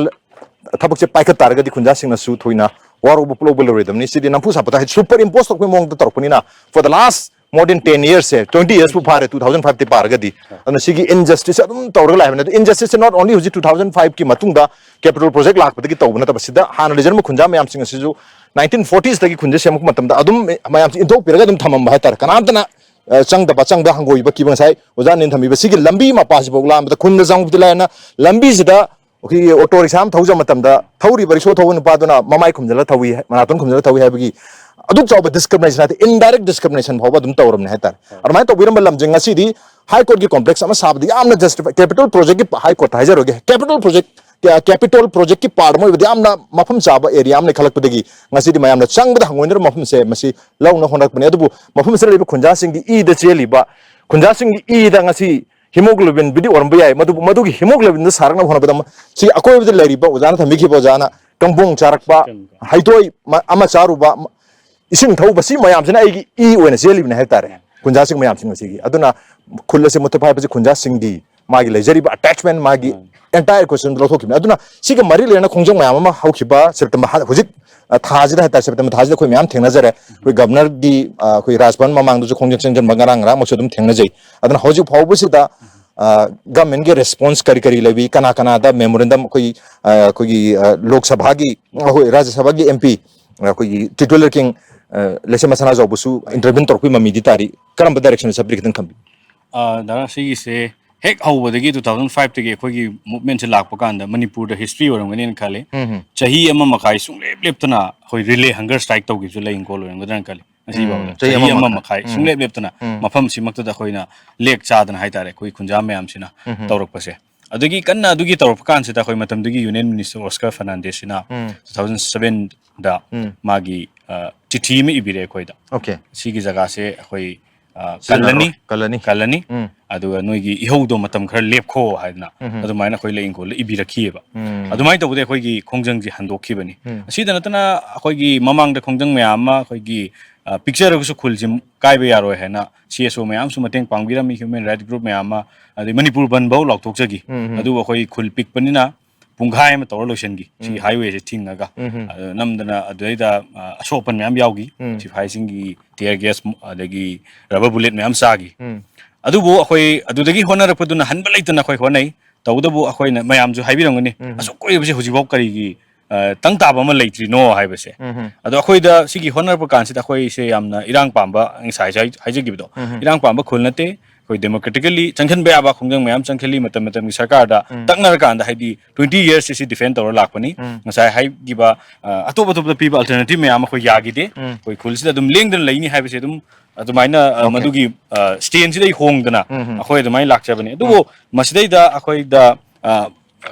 ꯊꯕꯛꯁꯦ ꯄꯥꯏꯈꯠ ꯇꯥꯔꯒꯗꯤ ꯈꯨꯟꯖꯥꯁꯤꯡꯅꯁꯨ ꯊꯣꯏꯅ ꯋꯥꯔꯧꯕ ꯄꯨꯛꯂꯧꯕ ꯂꯩꯔꯣꯏꯗꯕꯅꯤ꯫ ꯁꯤꯗꯤ ꯅꯝꯐꯨ ꯁꯥꯐꯨꯗ ꯍꯥꯏꯗꯤ superimpose ꯇꯧꯕꯒꯤ ꯃꯑꯣꯡꯗ ꯇꯧꯔꯛꯄꯅꯤꯅ, for the last more than ten years say, twenty years ꯄꯨ ꯐꯥꯔꯦ, two thousand five ꯇꯤ ꯄꯥꯔꯒꯗꯤ꯫ ꯑꯗꯨꯅ ꯁꯤꯒꯤ injustice ꯑꯗꯨꯝ ꯇꯧꯔꯒ ꯂꯥꯛꯏꯕꯅꯤ꯫ ꯑꯗꯨ injustice ꯁꯦ not only ꯍꯧꯖꯤꯛ two thousand five ꯀꯤ ꯃꯇꯨꯡꯗ capital project ꯂꯥꯛꯄꯗꯒꯤ ꯇꯧꯕ ꯅꯠꯇꯕ, ꯁꯤꯗ ꯍꯥꯟꯅ ꯂꯩꯖꯔꯝꯕ ꯈꯨꯟꯖꯥ ꯃꯌꯥꯝꯁꯤꯡ ꯑꯁꯤꯁꯨ nineteen forties ꯇꯒꯤ ꯈꯨꯟꯁꯦ ꯁꯦꯝꯃꯛꯄ ꯃꯇꯝꯗ ꯑꯗꯨꯝ ꯃꯌꯥꯝꯁꯤ ꯏꯟꯊꯣꯛꯄꯤꯔꯒ ꯑꯗꯨꯝ ꯊꯝꯃꯝꯕ ꯍꯥꯏꯇꯥꯔꯦ꯫ ꯀꯅꯥꯝꯇꯅ, ꯑ, ꯆꯪꯗꯕ, ꯆꯪꯕ ꯍꯪꯒꯣꯏꯕ ꯀꯤꯕ, ꯉꯁꯥꯏ ꯑꯣꯖꯥ ꯅꯦꯟ ꯊꯝꯕꯤꯕ ꯁꯤꯒꯤ ꯂꯝꯕꯤ ꯃꯄꯥꯁꯤꯐꯥꯎ ꯂꯥꯟꯕꯗ ꯈꯨꯟꯗ ꯆꯪꯕꯗꯤ ꯂꯥꯏꯔꯅ ꯂꯝꯕꯤꯁꯤꯗ ꯑꯩꯈꯣꯏꯒꯤ auto rickshaw ꯑꯃ ꯊꯧꯖꯕ ꯃꯇꯝꯗ ꯊꯧꯔꯤꯕ rickshaw ꯊꯧꯕ ꯅꯨꯄꯥꯗꯨꯅ ꯃꯃꯥꯏ ꯈꯨꯝꯖꯤꯜꯂ ꯊꯧꯏ, ꯃꯅꯥꯇꯣꯟ ꯈꯨꯝꯖꯤꯜꯂ ꯊꯧꯏ ꯍꯥꯏꯕꯒꯤ ꯑꯗꯨꯛ ꯆꯥꯎꯕ discrimination ꯍꯥꯏꯗꯤ indirect discrimination ꯐꯥꯎꯕ ꯑꯗꯨꯝ ꯇꯧꯔꯕꯅꯦ ꯍꯥꯏꯇꯥꯔꯦ꯫ ꯑꯗꯨꯃꯥꯏꯅ ꯇꯧꯕꯤꯔꯝꯕ ꯂꯝꯁꯦ ꯉꯁꯤꯗꯤ High Court ꯀꯤ complex ꯑꯃ ꯁꯥꯕꯗ ꯌꯥꯝꯅ justify, capital project ꯀꯤ, High Court ꯇ ꯍꯥꯏꯖꯔꯣꯏꯒꯦ, capital project, capital project ꯀꯤ part ꯑꯃ ꯑꯣꯏꯕꯗ ꯌꯥꯝꯅ ꯃꯐꯝ ꯆꯥꯕ area ꯑꯃꯅꯤ ꯈꯜꯂꯛꯄꯗꯒꯤ ꯉꯁꯤꯗꯤ ꯃꯌꯥꯝꯅ ꯆꯪꯕꯗ ꯍꯪꯒꯣꯏꯅꯔꯕ ꯃꯐꯝꯁꯦ ꯃꯁꯤ ꯂꯧꯅ ꯍꯣꯠꯅꯔꯛꯄꯅꯤ꯫ ꯑꯗꯨꯕꯨ ꯃꯐꯝꯁꯤꯗ ꯂꯩꯔꯤꯕ ꯈꯨꯟꯖꯥꯁꯤꯡꯒꯤ ꯏꯗ ꯆꯦꯜꯂꯤꯕ, ꯈꯨꯟꯖꯥꯁꯤꯡꯒꯤ ꯏꯗ ꯉꯁꯤ hemoglobin ꯕꯨꯗꯤ ꯑꯣꯏꯔꯝꯕ ꯌꯥꯏ, ꯃꯗꯨꯕꯨ ꯃꯗꯨꯒꯤ hemoglobin ꯗꯨ ꯁꯥꯔꯛꯅꯕ ꯍꯣꯠꯅꯕꯗ ꯃ-, ꯁꯤ ꯑꯀꯣꯏꯕꯗ ꯂꯩꯔꯤꯕ ꯑꯣꯖꯥꯅ ꯊꯝꯕꯤꯈꯤꯕ ꯑꯣꯖꯥꯅ ꯀꯝꯕꯣꯡ ꯆꯥꯔꯛꯄ, ꯍꯩꯇꯣꯏ ꯃ-, ꯑꯃ ꯆꯥꯔꯨꯕ, ꯃ-, ꯏꯁꯤꯡ ꯊꯧꯕ, ꯁꯤ ꯃꯌꯥꯝꯁꯤꯅ ꯑꯩꯒꯤ ꯏ ꯑꯣꯏꯅ ꯆꯦꯜꯂꯤꯕꯅꯤ ꯍꯥꯏꯕ ꯇꯥꯔꯦ꯫ ꯈꯨꯟꯖꯥꯁꯤꯡ ꯃꯌꯥꯝꯁꯤꯡ ꯑꯁꯤꯒꯤ꯫ ꯑꯗꯨꯅ ꯈꯨꯜ ꯑꯁꯤ ꯃꯨꯠꯊꯠꯄ ꯍꯥꯏꯕꯁꯤ ꯈꯨꯟꯖꯥꯁꯤꯡꯗꯤ ꯃꯥꯒꯤ ꯂꯩꯖꯔꯤꯕ attachment, ꯃꯥꯒꯤ entire equation ꯂꯧꯊꯣꯛꯈꯤꯕꯅꯤ꯫ ꯑꯗꯨꯅ ꯁꯤꯒ ꯃꯔꯤ ꯂꯩꯅꯅ ꯈꯣꯡꯖꯪ ꯃꯌꯥꯝ ꯑꯃ ꯍꯧꯈꯤꯕ ꯁꯦꯞꯇꯦꯝꯕꯔ ꯍ-, ꯍꯧꯖꯤꯛ, ꯑ, ꯊꯥꯁꯤꯗ ꯍꯥꯏꯇꯥꯔꯦ, ꯁꯦꯞꯇꯦꯝꯕꯔ ꯊꯥꯁꯤꯗ ꯑꯩꯈꯣꯏ ꯃꯌꯥꯝ ꯊꯦꯡꯅꯖꯔꯦ꯫ ꯑꯩꯈꯣꯏ ꯒꯕꯅꯔꯒꯤ, ꯑ, ꯑꯩꯈꯣꯏ ꯔꯥꯖꯚꯕꯟ ꯃꯃꯥꯡꯗꯁꯨ ꯈꯣꯡꯖꯪ ꯆꯪꯁꯤꯟꯕ ꯉꯔꯥꯡ ꯉꯔꯥꯡꯃꯛꯁꯨ ꯑꯗꯨꯝ ꯊꯦꯡꯅꯖꯩ꯫ ꯑꯗꯨꯅ ꯍꯧꯖꯤꯛ ꯐꯥꯎꯕꯁꯤꯗ, ꯑ, ꯒꯚꯔꯟꯃꯦꯟꯠꯀꯤ response ꯀꯔꯤ ꯀꯔꯤ ꯂꯩꯕꯤ, ꯀꯅꯥ ꯀꯅꯥꯗ memorandum ꯑꯩꯈꯣꯏ, ꯑ, ꯑꯩꯈꯣꯏꯒꯤ, ꯑ, ꯂꯣꯛ ꯁꯚꯥꯒꯤ, ꯑꯩꯈꯣꯏ ꯔꯥꯖ꯭ꯌ ꯁꯚꯥꯒꯤ MP, ꯑꯩꯈꯣꯏꯒꯤ ꯇ꯭ꯔꯤꯇꯨꯂꯔ ꯀꯤꯡ, ꯑ, ꯂꯩꯁꯦꯝꯕ ꯁꯅꯥꯖꯥꯎꯕꯁꯨ intervene ꯇꯧꯔꯛꯄꯒꯤ ꯃꯃꯤꯗꯤ ꯇꯥꯔꯤ꯫ ꯀꯔꯝꯕ direction ꯆꯠꯄꯤꯔꯤ, ꯈꯤꯇꯪ ꯊꯝꯕꯤꯌꯨ꯫ ꯑ, ꯗꯥꯗꯥ, ꯁꯤꯒꯤꯁꯦ ꯍꯦꯛ ꯍꯧꯕꯗꯒꯤ, two thousand five ꯇꯒꯤ ꯑꯩꯈꯣꯏꯒꯤ movementꯁꯦ ꯂꯥꯛꯄ ꯀꯥꯟꯗ ꯃꯅꯤꯄꯨꯔꯗ history ꯑꯣꯏꯔꯝꯒꯅꯤꯅ ꯈꯜꯂꯤ꯫ ꯎꯝ, ꯎꯝ꯫ ꯆꯍꯤ ꯑꯃ ꯃꯈꯥꯏ ꯁꯨꯡꯂꯦꯞ ꯂꯦꯞꯇꯅ ꯑꯩꯈꯣꯏ relay hunger strike ꯇꯧꯈꯤꯕꯁꯨ ꯂꯩ, ꯀꯣꯜ ꯑꯣꯏꯔꯝꯒꯗ꯭ꯔꯥꯅ ꯈꯜꯂꯤ꯫ ꯉꯁꯤ ꯎꯝ, ꯐꯥꯎꯕꯗ ꯆꯍꯤ ꯆꯍꯤ ꯑꯃ ꯑꯃ ꯃꯈꯥꯏ꯫ ꯃꯈꯥꯏ ꯎꯝ꯫ ꯁꯨꯡꯂꯦꯞ ꯂꯦꯞꯇꯅ ꯎꯝ꯫ ꯃꯐꯝꯁꯤꯃꯛꯇꯗ ꯑꯩꯈꯣꯏꯅ ꯂꯦꯛ ꯆꯥꯗꯅ ꯍꯥꯏꯇꯥꯔꯦ, ꯑꯩꯈꯣꯏ ꯈꯨꯟꯖꯥ ꯃꯌꯥꯝꯁꯤꯅ ꯎꯝ, ꯎꯝ꯫ ꯇꯧꯔꯛꯄꯁꯦ꯫ ꯑꯗꯒꯤ ꯀꯟꯅ ꯑꯗꯨꯒꯤ ꯇꯧꯔꯛꯄ ꯀꯥꯟꯁꯤꯗ ꯑꯩꯈꯣꯏ ꯃꯇꯝꯗꯨꯒꯤ Union Minister Oscar Fernandezꯁꯤꯅ ꯎꯝ꯫ two thousand sevenꯗ ꯎꯝ꯫ ꯃꯥꯒꯤ, ꯑ, ꯆꯤꯊꯤ ꯑꯃ ꯏꯕꯤꯔꯦ ꯑꯩꯈꯣꯏꯗ꯫ Okay꯫ ꯁꯤꯒꯤ ꯖꯒꯥꯁꯦ ꯑꯩꯈꯣꯏ, ꯑ, ꯁꯤꯖꯤꯟꯅꯔꯣꯏ꯫ ꯀꯜꯂꯅꯤ, ꯀꯜꯂꯅꯤ꯫ ꯀꯜꯂꯅꯤ꯫ ꯎꯝ꯫ ꯑꯗꯨꯒ ꯅꯣꯏꯒꯤ ꯏꯍꯧꯗꯣ ꯃꯇꯝ ꯈꯔ ꯂꯦꯞꯈꯣ ꯍꯥꯏꯗꯅ ꯎꯝ꯫ ꯑꯗꯨꯃꯥꯏꯅ ꯑꯩꯈꯣꯏ ꯂꯩ ꯏꯪꯈꯣꯜꯗ ꯏꯕꯤꯔꯛꯈꯤꯑꯕ꯫ ꯎꯝ꯫ ꯑꯗꯨꯃꯥꯏꯅ ꯇꯧꯕꯗꯒꯤ ꯑꯩꯈꯣꯏꯒꯤ ꯈꯣꯡꯖꯪꯁꯦ ꯍꯟꯗꯣꯛꯈꯤꯕꯅꯤ꯫ ꯎꯝ꯫ ꯑꯁꯤꯗ ꯅꯠꯇꯅ ꯑꯩꯈꯣꯏꯒꯤ ꯃꯃꯥꯡꯗ ꯈꯣꯡꯖꯪ ꯃꯌꯥꯝ ꯑꯃ ꯑꯩꯈꯣꯏꯒꯤ, ꯑ, ꯄꯤꯛꯆꯔꯒꯁꯨ ꯈꯨꯜꯁꯤ ꯀꯥꯏꯕ ꯌꯥꯔꯣꯏ ꯍꯥꯏꯅ CSO ꯃꯌꯥꯝꯁꯨ ꯃꯇꯦꯡ ꯄꯥꯡꯕꯤꯔꯝꯃꯤ, human rights group ꯃꯌꯥꯝ ꯑꯃ, ꯑꯗꯩ ꯃꯅꯤꯄꯨꯔ ꯕꯟ ꯐꯥꯎ ꯂꯥꯎꯊꯣꯛꯆꯈꯤ꯫ ꯎꯝ, ꯎꯝ꯫ ꯑꯗꯨꯕꯨ ꯑꯩꯈꯣꯏ ꯈꯨꯜ ꯄꯤꯛꯄꯅꯤꯅ ꯄꯨꯡꯈꯥꯏ ꯑꯃ ꯇꯧꯔ ꯂꯣꯏꯁꯤꯟꯈꯤ꯫ ꯁꯤꯒꯤ ꯎꯝ꯫ Highwayꯁꯦ ꯊꯤꯡꯉꯒ꯫ ꯎꯝ, ꯎꯝ꯫ ꯑꯗꯨ ꯅꯝꯗꯅ ꯑꯗꯨꯗꯩꯗ, ꯑ, ꯑꯁꯣꯛ ꯑꯄꯟ ꯃꯌꯥꯝ ꯌꯥꯎꯈꯤ꯫ ꯎꯝ꯫ ꯁꯤꯐꯥꯏꯁꯤꯡꯒꯤ tear gas, ꯑꯗꯒꯤ rubber bullet ꯃꯌꯥꯝ ꯆꯥꯈꯤ꯫ ꯎꯝ꯫ ꯑꯗꯨꯕꯨ ꯑꯩꯈꯣꯏ ꯑꯗꯨꯗꯒꯤ ꯍꯣꯠꯅꯔꯛꯄꯗꯨꯅ ꯍꯟꯕ ꯂꯩꯇꯅ ꯑꯩꯈꯣꯏ ꯍꯣꯠꯅꯩ꯫ ꯇꯧꯕꯇꯕꯨ ꯑꯩꯈꯣꯏꯅ ꯃꯌꯥꯝꯁꯨ ꯍꯥꯏꯕꯤꯔꯝꯒꯅꯤ, ꯎꯝ꯫ "ꯑꯁꯨꯛ ꯀꯨꯏꯔꯕꯁꯦ ꯍꯧꯖꯤꯛꯐꯥꯎ ꯀꯔꯤꯒꯤ, ꯑ, ꯇꯪ ꯇꯥꯕ ꯑꯃ ꯂꯩꯇ꯭ꯔꯤꯅꯣ?" ꯍꯥꯏꯕꯁꯦ꯫ ꯎꯝ, ꯎꯝ꯫ ꯑꯗꯣ ꯑꯩꯈꯣꯏꯗ ꯁꯤꯒꯤ ꯍꯣꯠꯅꯔꯛꯄ ꯀꯥꯟꯁꯤꯗ ꯑꯩꯈꯣꯏꯁꯦ ꯌꯥꯝꯅ ꯏꯔꯥꯡ ꯄꯥꯝꯕ, ꯉꯁꯥꯏ ꯍꯥꯏ-, ꯍꯥꯏꯖꯈꯤꯕꯗꯣ, ꯎꯝ, ꯎꯝ꯫ ꯏꯔꯥꯡ ꯄꯥꯝꯕ ꯈꯨꯜ ꯅꯠꯇꯦ꯫ ꯑꯩꯈꯣꯏ democratically ꯆꯪꯁꯤꯟꯕ ꯌꯥꯕ ꯈꯣꯡꯖꯪ ꯃꯌꯥꯝ ꯆꯪꯁꯤꯜꯂꯤ ꯃꯇꯝ ꯃꯇꯝꯒꯤ ꯁꯔꯀꯥꯔꯗ꯫ ꯎꯝ꯫ ꯇꯛꯅꯔꯀꯥꯟꯗ, ꯍꯥꯏꯗꯤ twenty years ꯁꯤ defend ꯇꯧꯔ ꯂꯥꯛꯄꯅꯤ꯫ ꯎꯝ꯫ ꯉꯁꯥꯏ ꯍꯥꯏꯈꯤꯕ, ꯑ, ꯑꯇꯣꯞ ꯑꯇꯣꯞꯄꯗ ꯄꯤꯕ alternative ꯃꯌꯥꯝ ꯑꯩꯈꯣꯏ ꯌꯥꯈꯤꯗꯦ꯫ ꯎꯝ꯫ ꯑꯩꯈꯣꯏ ꯈꯨꯜꯁꯤꯗ ꯑꯗꯨꯝ ꯂꯦꯡꯗꯅ ꯂꯩꯅꯤ ꯍꯥꯏꯕꯁꯦ ꯑꯗꯨꯝ ꯑꯗꯨꯃꯥꯏꯅ, ꯑ, Okay꯫ ꯃꯗꯨꯒꯤ, ꯑ, standꯁꯤꯗꯩ ꯍꯣꯡꯗꯅ ꯎꯝ, ꯎꯝ꯫ ꯑꯩꯈꯣꯏ ꯑꯗꯨꯃꯥꯏꯅ ꯂꯥꯛꯆꯕꯅꯤ꯫ ꯑꯗꯨꯕꯨ ꯎꯝ꯫ ꯃꯁꯤꯗꯩꯗ ꯑꯩꯈꯣꯏꯗ, ꯑ,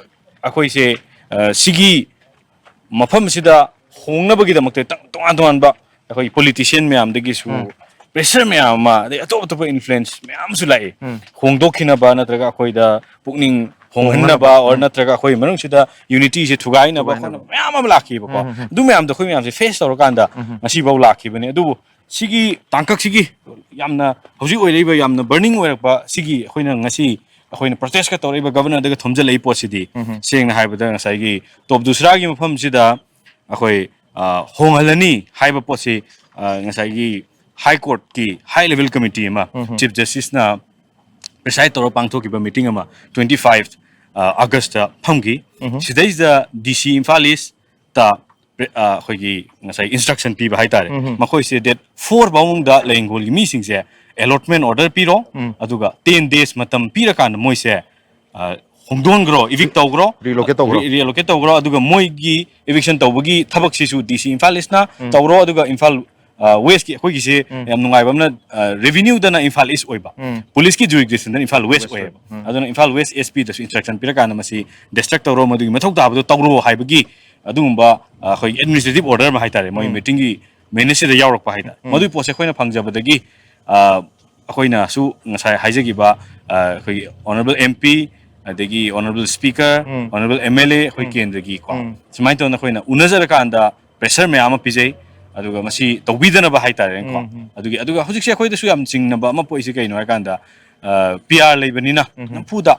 ꯑꯩꯈꯣꯏꯁꯦ, ꯑ, ꯁꯤꯒꯤ ꯃꯐꯝꯁꯤꯗ ꯍꯣꯡꯅꯕꯒꯤꯗꯃꯛꯇ ꯇ-, ꯇꯣꯉꯥꯟ ꯇꯣꯉꯥꯟꯕ ꯑꯩꯈꯣꯏ politician ꯃꯌꯥꯝꯗꯒꯤꯁꯨ ꯎꯝ꯫ Pressure ꯃꯌꯥꯝ ꯑꯃ, ꯑꯗꯩ ꯑꯇꯣꯞ ꯑꯇꯣꯞꯄ influence ꯃꯌꯥꯝ ꯑꯃꯁꯨ ꯂꯥꯛꯏ꯫ ꯎꯝ꯫ ꯍꯣꯡꯗꯣꯛꯈꯤꯅꯕ ꯅꯠꯇ꯭ꯔꯒ ꯑꯩꯈꯣꯏꯗ ꯄꯨꯛꯅꯤꯡ ꯍꯣꯡꯍꯟꯅꯕ, ꯍꯣꯡꯍꯟꯅꯕ꯫ Or ꯎꯝ꯫ ꯅꯠꯇ꯭ꯔꯒ ꯑꯩꯈꯣꯏ ꯃꯅꯨꯡꯁꯤꯗ unityꯁꯦ ꯊꯨꯒꯥꯏꯅꯕ ꯊꯨꯒꯥꯏꯅꯕ꯫ ꯈꯣꯠꯅꯕ ꯃꯌꯥꯝ ꯑꯃ ꯂꯥꯛꯈꯤꯕꯀꯣ꯫ ꯎꯝ, ꯎꯝ, ꯎꯝ꯫ ꯑꯗꯨ ꯃꯌꯥꯝꯗꯣ ꯑꯩꯈꯣꯏ ꯃꯌꯥꯝꯁꯦ face ꯇꯧꯔꯀꯥꯟꯗ ꯎꯝ, ꯎꯝ꯫ ꯉꯁꯤꯐꯥꯎ ꯂꯥꯛꯈꯤꯕꯅꯤ꯫ ꯑꯗꯨꯕꯨ ꯁꯤꯒꯤ ꯇꯥꯡꯀꯛꯁꯤꯒꯤ ꯌꯥꯝꯅ ꯍꯧꯖꯤꯛ ꯑꯣꯏꯔꯛꯏꯕ ꯌꯥꯝꯅ ꯕꯔꯅꯤꯡ ꯑꯣꯏꯔꯛꯄ ꯁꯤꯒꯤ ꯑꯩꯈꯣꯏꯅ ꯉꯁꯤ ꯑꯩꯈꯣꯏꯅ ꯄ꯭ꯔꯣꯇꯦꯁꯀ ꯇꯧꯔꯛꯏꯕ ꯒꯕꯔꯅꯔꯗꯒ ꯊꯣꯝꯖꯤꯜꯂꯛꯏ ꯄꯣꯠꯁꯤꯗꯤ, ꯁꯦꯡꯅ ꯍꯥꯏꯔꯕꯗ ꯉꯁꯥꯏꯒꯤ ꯇꯣꯞ ꯗꯨꯁꯔꯥꯒꯤ ꯃꯐꯝꯁꯤꯗ ꯑꯩꯈꯣꯏ, ꯑ, ꯍꯣꯡꯍꯜꯂꯅꯤ ꯍꯥꯏꯕ ꯄꯣꯠꯁꯤ, ꯑ, ꯉꯁꯥꯏꯒꯤ ꯍꯥꯏ ꯀꯣꯔꯠꯀꯤ ꯍꯥꯏ ꯂꯦꯚꯦꯜ ꯀꯃꯤꯇꯤ ꯑꯃ ꯆꯤꯐ ꯖꯁꯇꯤꯁꯅ ꯄ꯭ꯔꯤꯁꯥꯏꯗ ꯇꯧꯔ ꯄꯥꯡꯊꯣꯛꯈꯤꯕ ꯃꯤꯇꯤꯡ ꯑꯃ twenty five ꯑꯥꯒꯁꯇ ꯐꯝꯈꯤ꯫ ꯁꯤꯗꯩꯁꯤꯗ ꯗꯤ ꯁꯤ ꯏꯝꯐꯥꯜ ꯏꯁꯇ ꯑꯩꯈꯣꯏꯒꯤ ꯉꯁꯥꯏ ꯏꯟꯁꯇ꯭ꯔꯛꯁꯟ ꯄꯤꯕ ꯍꯥꯏꯇꯥꯔꯦ꯫ ꯃꯈꯣꯏꯁꯦ ꯗꯦꯠ ꯐꯣꯔ ꯐꯥꯎꯕꯗ ꯂꯩꯉꯣꯜꯒꯤ ꯃꯤꯁꯤꯡꯁꯦ ꯑꯦꯂꯣꯠꯃꯦꯟ ꯑꯣꯔꯗꯔ ꯄꯤꯔꯣ, ꯑꯗꯨꯒ ꯇꯦꯟ ꯗꯦꯖ ꯃꯇꯝ ꯄꯤꯔꯀꯥꯟꯗ ꯃꯣꯏꯁꯦ, ꯑ, ꯍꯣꯡꯗꯣꯛꯍꯟꯈ꯭ꯔꯣ, ꯏꯚꯤꯛ ꯇꯧꯈ꯭ꯔꯣ, ꯔꯤꯂꯣꯀꯦꯠ ꯇꯧꯈ꯭ꯔꯣ꯫ ꯔꯤ-, ꯔꯤꯂꯣꯀꯦꯠ ꯇꯧꯈ꯭ꯔꯣ, ꯑꯗꯨꯒ ꯃꯣꯏꯒꯤ ꯏꯚꯤꯛꯁꯟ ꯇꯧꯕꯒꯤ ꯊꯕꯛꯁꯤꯁꯨ ꯗꯤ ꯁꯤ ꯏꯝꯐꯥꯜ ꯏꯁꯅ ꯇꯧꯔꯣ, ꯑꯗꯨꯒ ꯏꯝꯐꯥꯜ, ꯑ, ꯋꯦꯁꯀꯤ ꯑꯩꯈꯣꯏꯒꯤꯁꯦ ꯌꯥꯝ ꯅꯨꯡꯉꯥꯏꯕ ꯑꯃꯅ, ꯑ, ꯔꯦꯚꯤꯅ꯭ꯌꯨꯗꯅ ꯏꯝꯐꯥꯜ ꯏꯁ ꯑꯣꯏꯕ, ꯄꯨꯂꯤꯁꯀꯤ ꯖꯨꯔꯤꯁꯗꯤꯛꯁꯟꯗꯅ ꯏꯝꯐꯥꯜ ꯋꯦꯁ ꯏꯝꯐꯥꯜ ꯋꯦꯁ ꯑꯣꯏꯌꯦꯕ꯫ ꯑꯣꯏꯕ꯫ ꯑꯗꯨꯅ ꯏꯝꯐꯥꯜ ꯋꯦꯁ ꯑꯦꯁ ꯄꯤꯗꯁꯨ ꯏꯟꯁꯇ꯭ꯔꯛꯁꯟ ꯄꯤꯔꯀꯥꯟꯗ ꯃꯁꯤ ꯗꯤꯁꯇ꯭ꯔꯛ ꯇꯧꯔꯣ, ꯃꯗꯨꯒꯤ ꯃꯊꯧ ꯇꯥꯕꯗꯣ ꯇꯧꯔꯣ ꯍꯥꯏꯕꯒꯤ ꯑꯗꯨꯒꯨꯝꯕ, ꯑ, ꯑꯩꯈꯣꯏꯒꯤ ꯑꯦꯗꯃꯤꯅꯤꯁꯇ꯭ꯔꯦꯇꯤꯚ ꯑꯣꯔꯗꯔ ꯑꯃ ꯍꯥꯏꯇꯥꯔꯦ, ꯃꯣꯏ ꯃꯤꯇꯤꯡꯒꯤ ꯃꯤꯅꯤꯠꯁꯤꯗ ꯌꯥꯎꯔꯛꯄ ꯍꯥꯏꯇꯥꯔꯦ꯫ ꯃꯗꯨꯒꯤ ꯄꯣꯠꯁꯦ ꯑꯩꯈꯣꯏꯅ ꯐꯪꯖꯕꯗꯒꯤ, ꯑ, ꯑꯩꯈꯣꯏꯅꯁꯨ ꯉꯁꯥꯏ ꯍꯥꯏꯖꯈꯤꯕ, ꯑ, ꯑꯩꯈꯣꯏꯒꯤ ꯑꯣꯅꯔꯦꯕꯜ ꯑꯦꯝ ꯄꯤ, ꯑꯗꯒꯤ honourable speaker, honourable M L A, ꯑꯩꯈꯣꯏ ꯀꯦꯟꯗ꯭ꯔꯒꯤꯀꯣ, ꯁꯨꯃꯥꯏꯅ ꯇꯧꯗꯅ ꯑꯩꯈꯣꯏꯅ ꯎꯅꯖꯔꯀꯥꯟꯗ ꯄ꯭ꯔꯦꯁꯔ ꯃꯌꯥꯝ ꯑꯃ ꯄꯤꯖꯩ, ꯑꯗꯨꯒ ꯃꯁꯤ ꯇꯧꯕꯤꯗꯅꯕ ꯍꯥꯏꯇꯥꯔꯦꯅꯦꯀꯣ꯫ ꯑꯗꯨꯒꯤ, ꯑꯗꯨꯒ ꯍꯧꯖꯤꯛꯁꯦ ꯑꯩꯈꯣꯏꯗꯁꯨ ꯌꯥꯝ ꯆꯤꯡꯅꯕ ꯑꯃ ꯄꯣꯛꯏꯁꯦ ꯀꯩꯅꯣ ꯍꯥꯏꯀꯥꯟꯗ, ꯑ, ꯄꯤ ꯑꯥꯔ ꯂꯩꯕꯅꯤꯅ ꯅꯝꯐꯨꯗ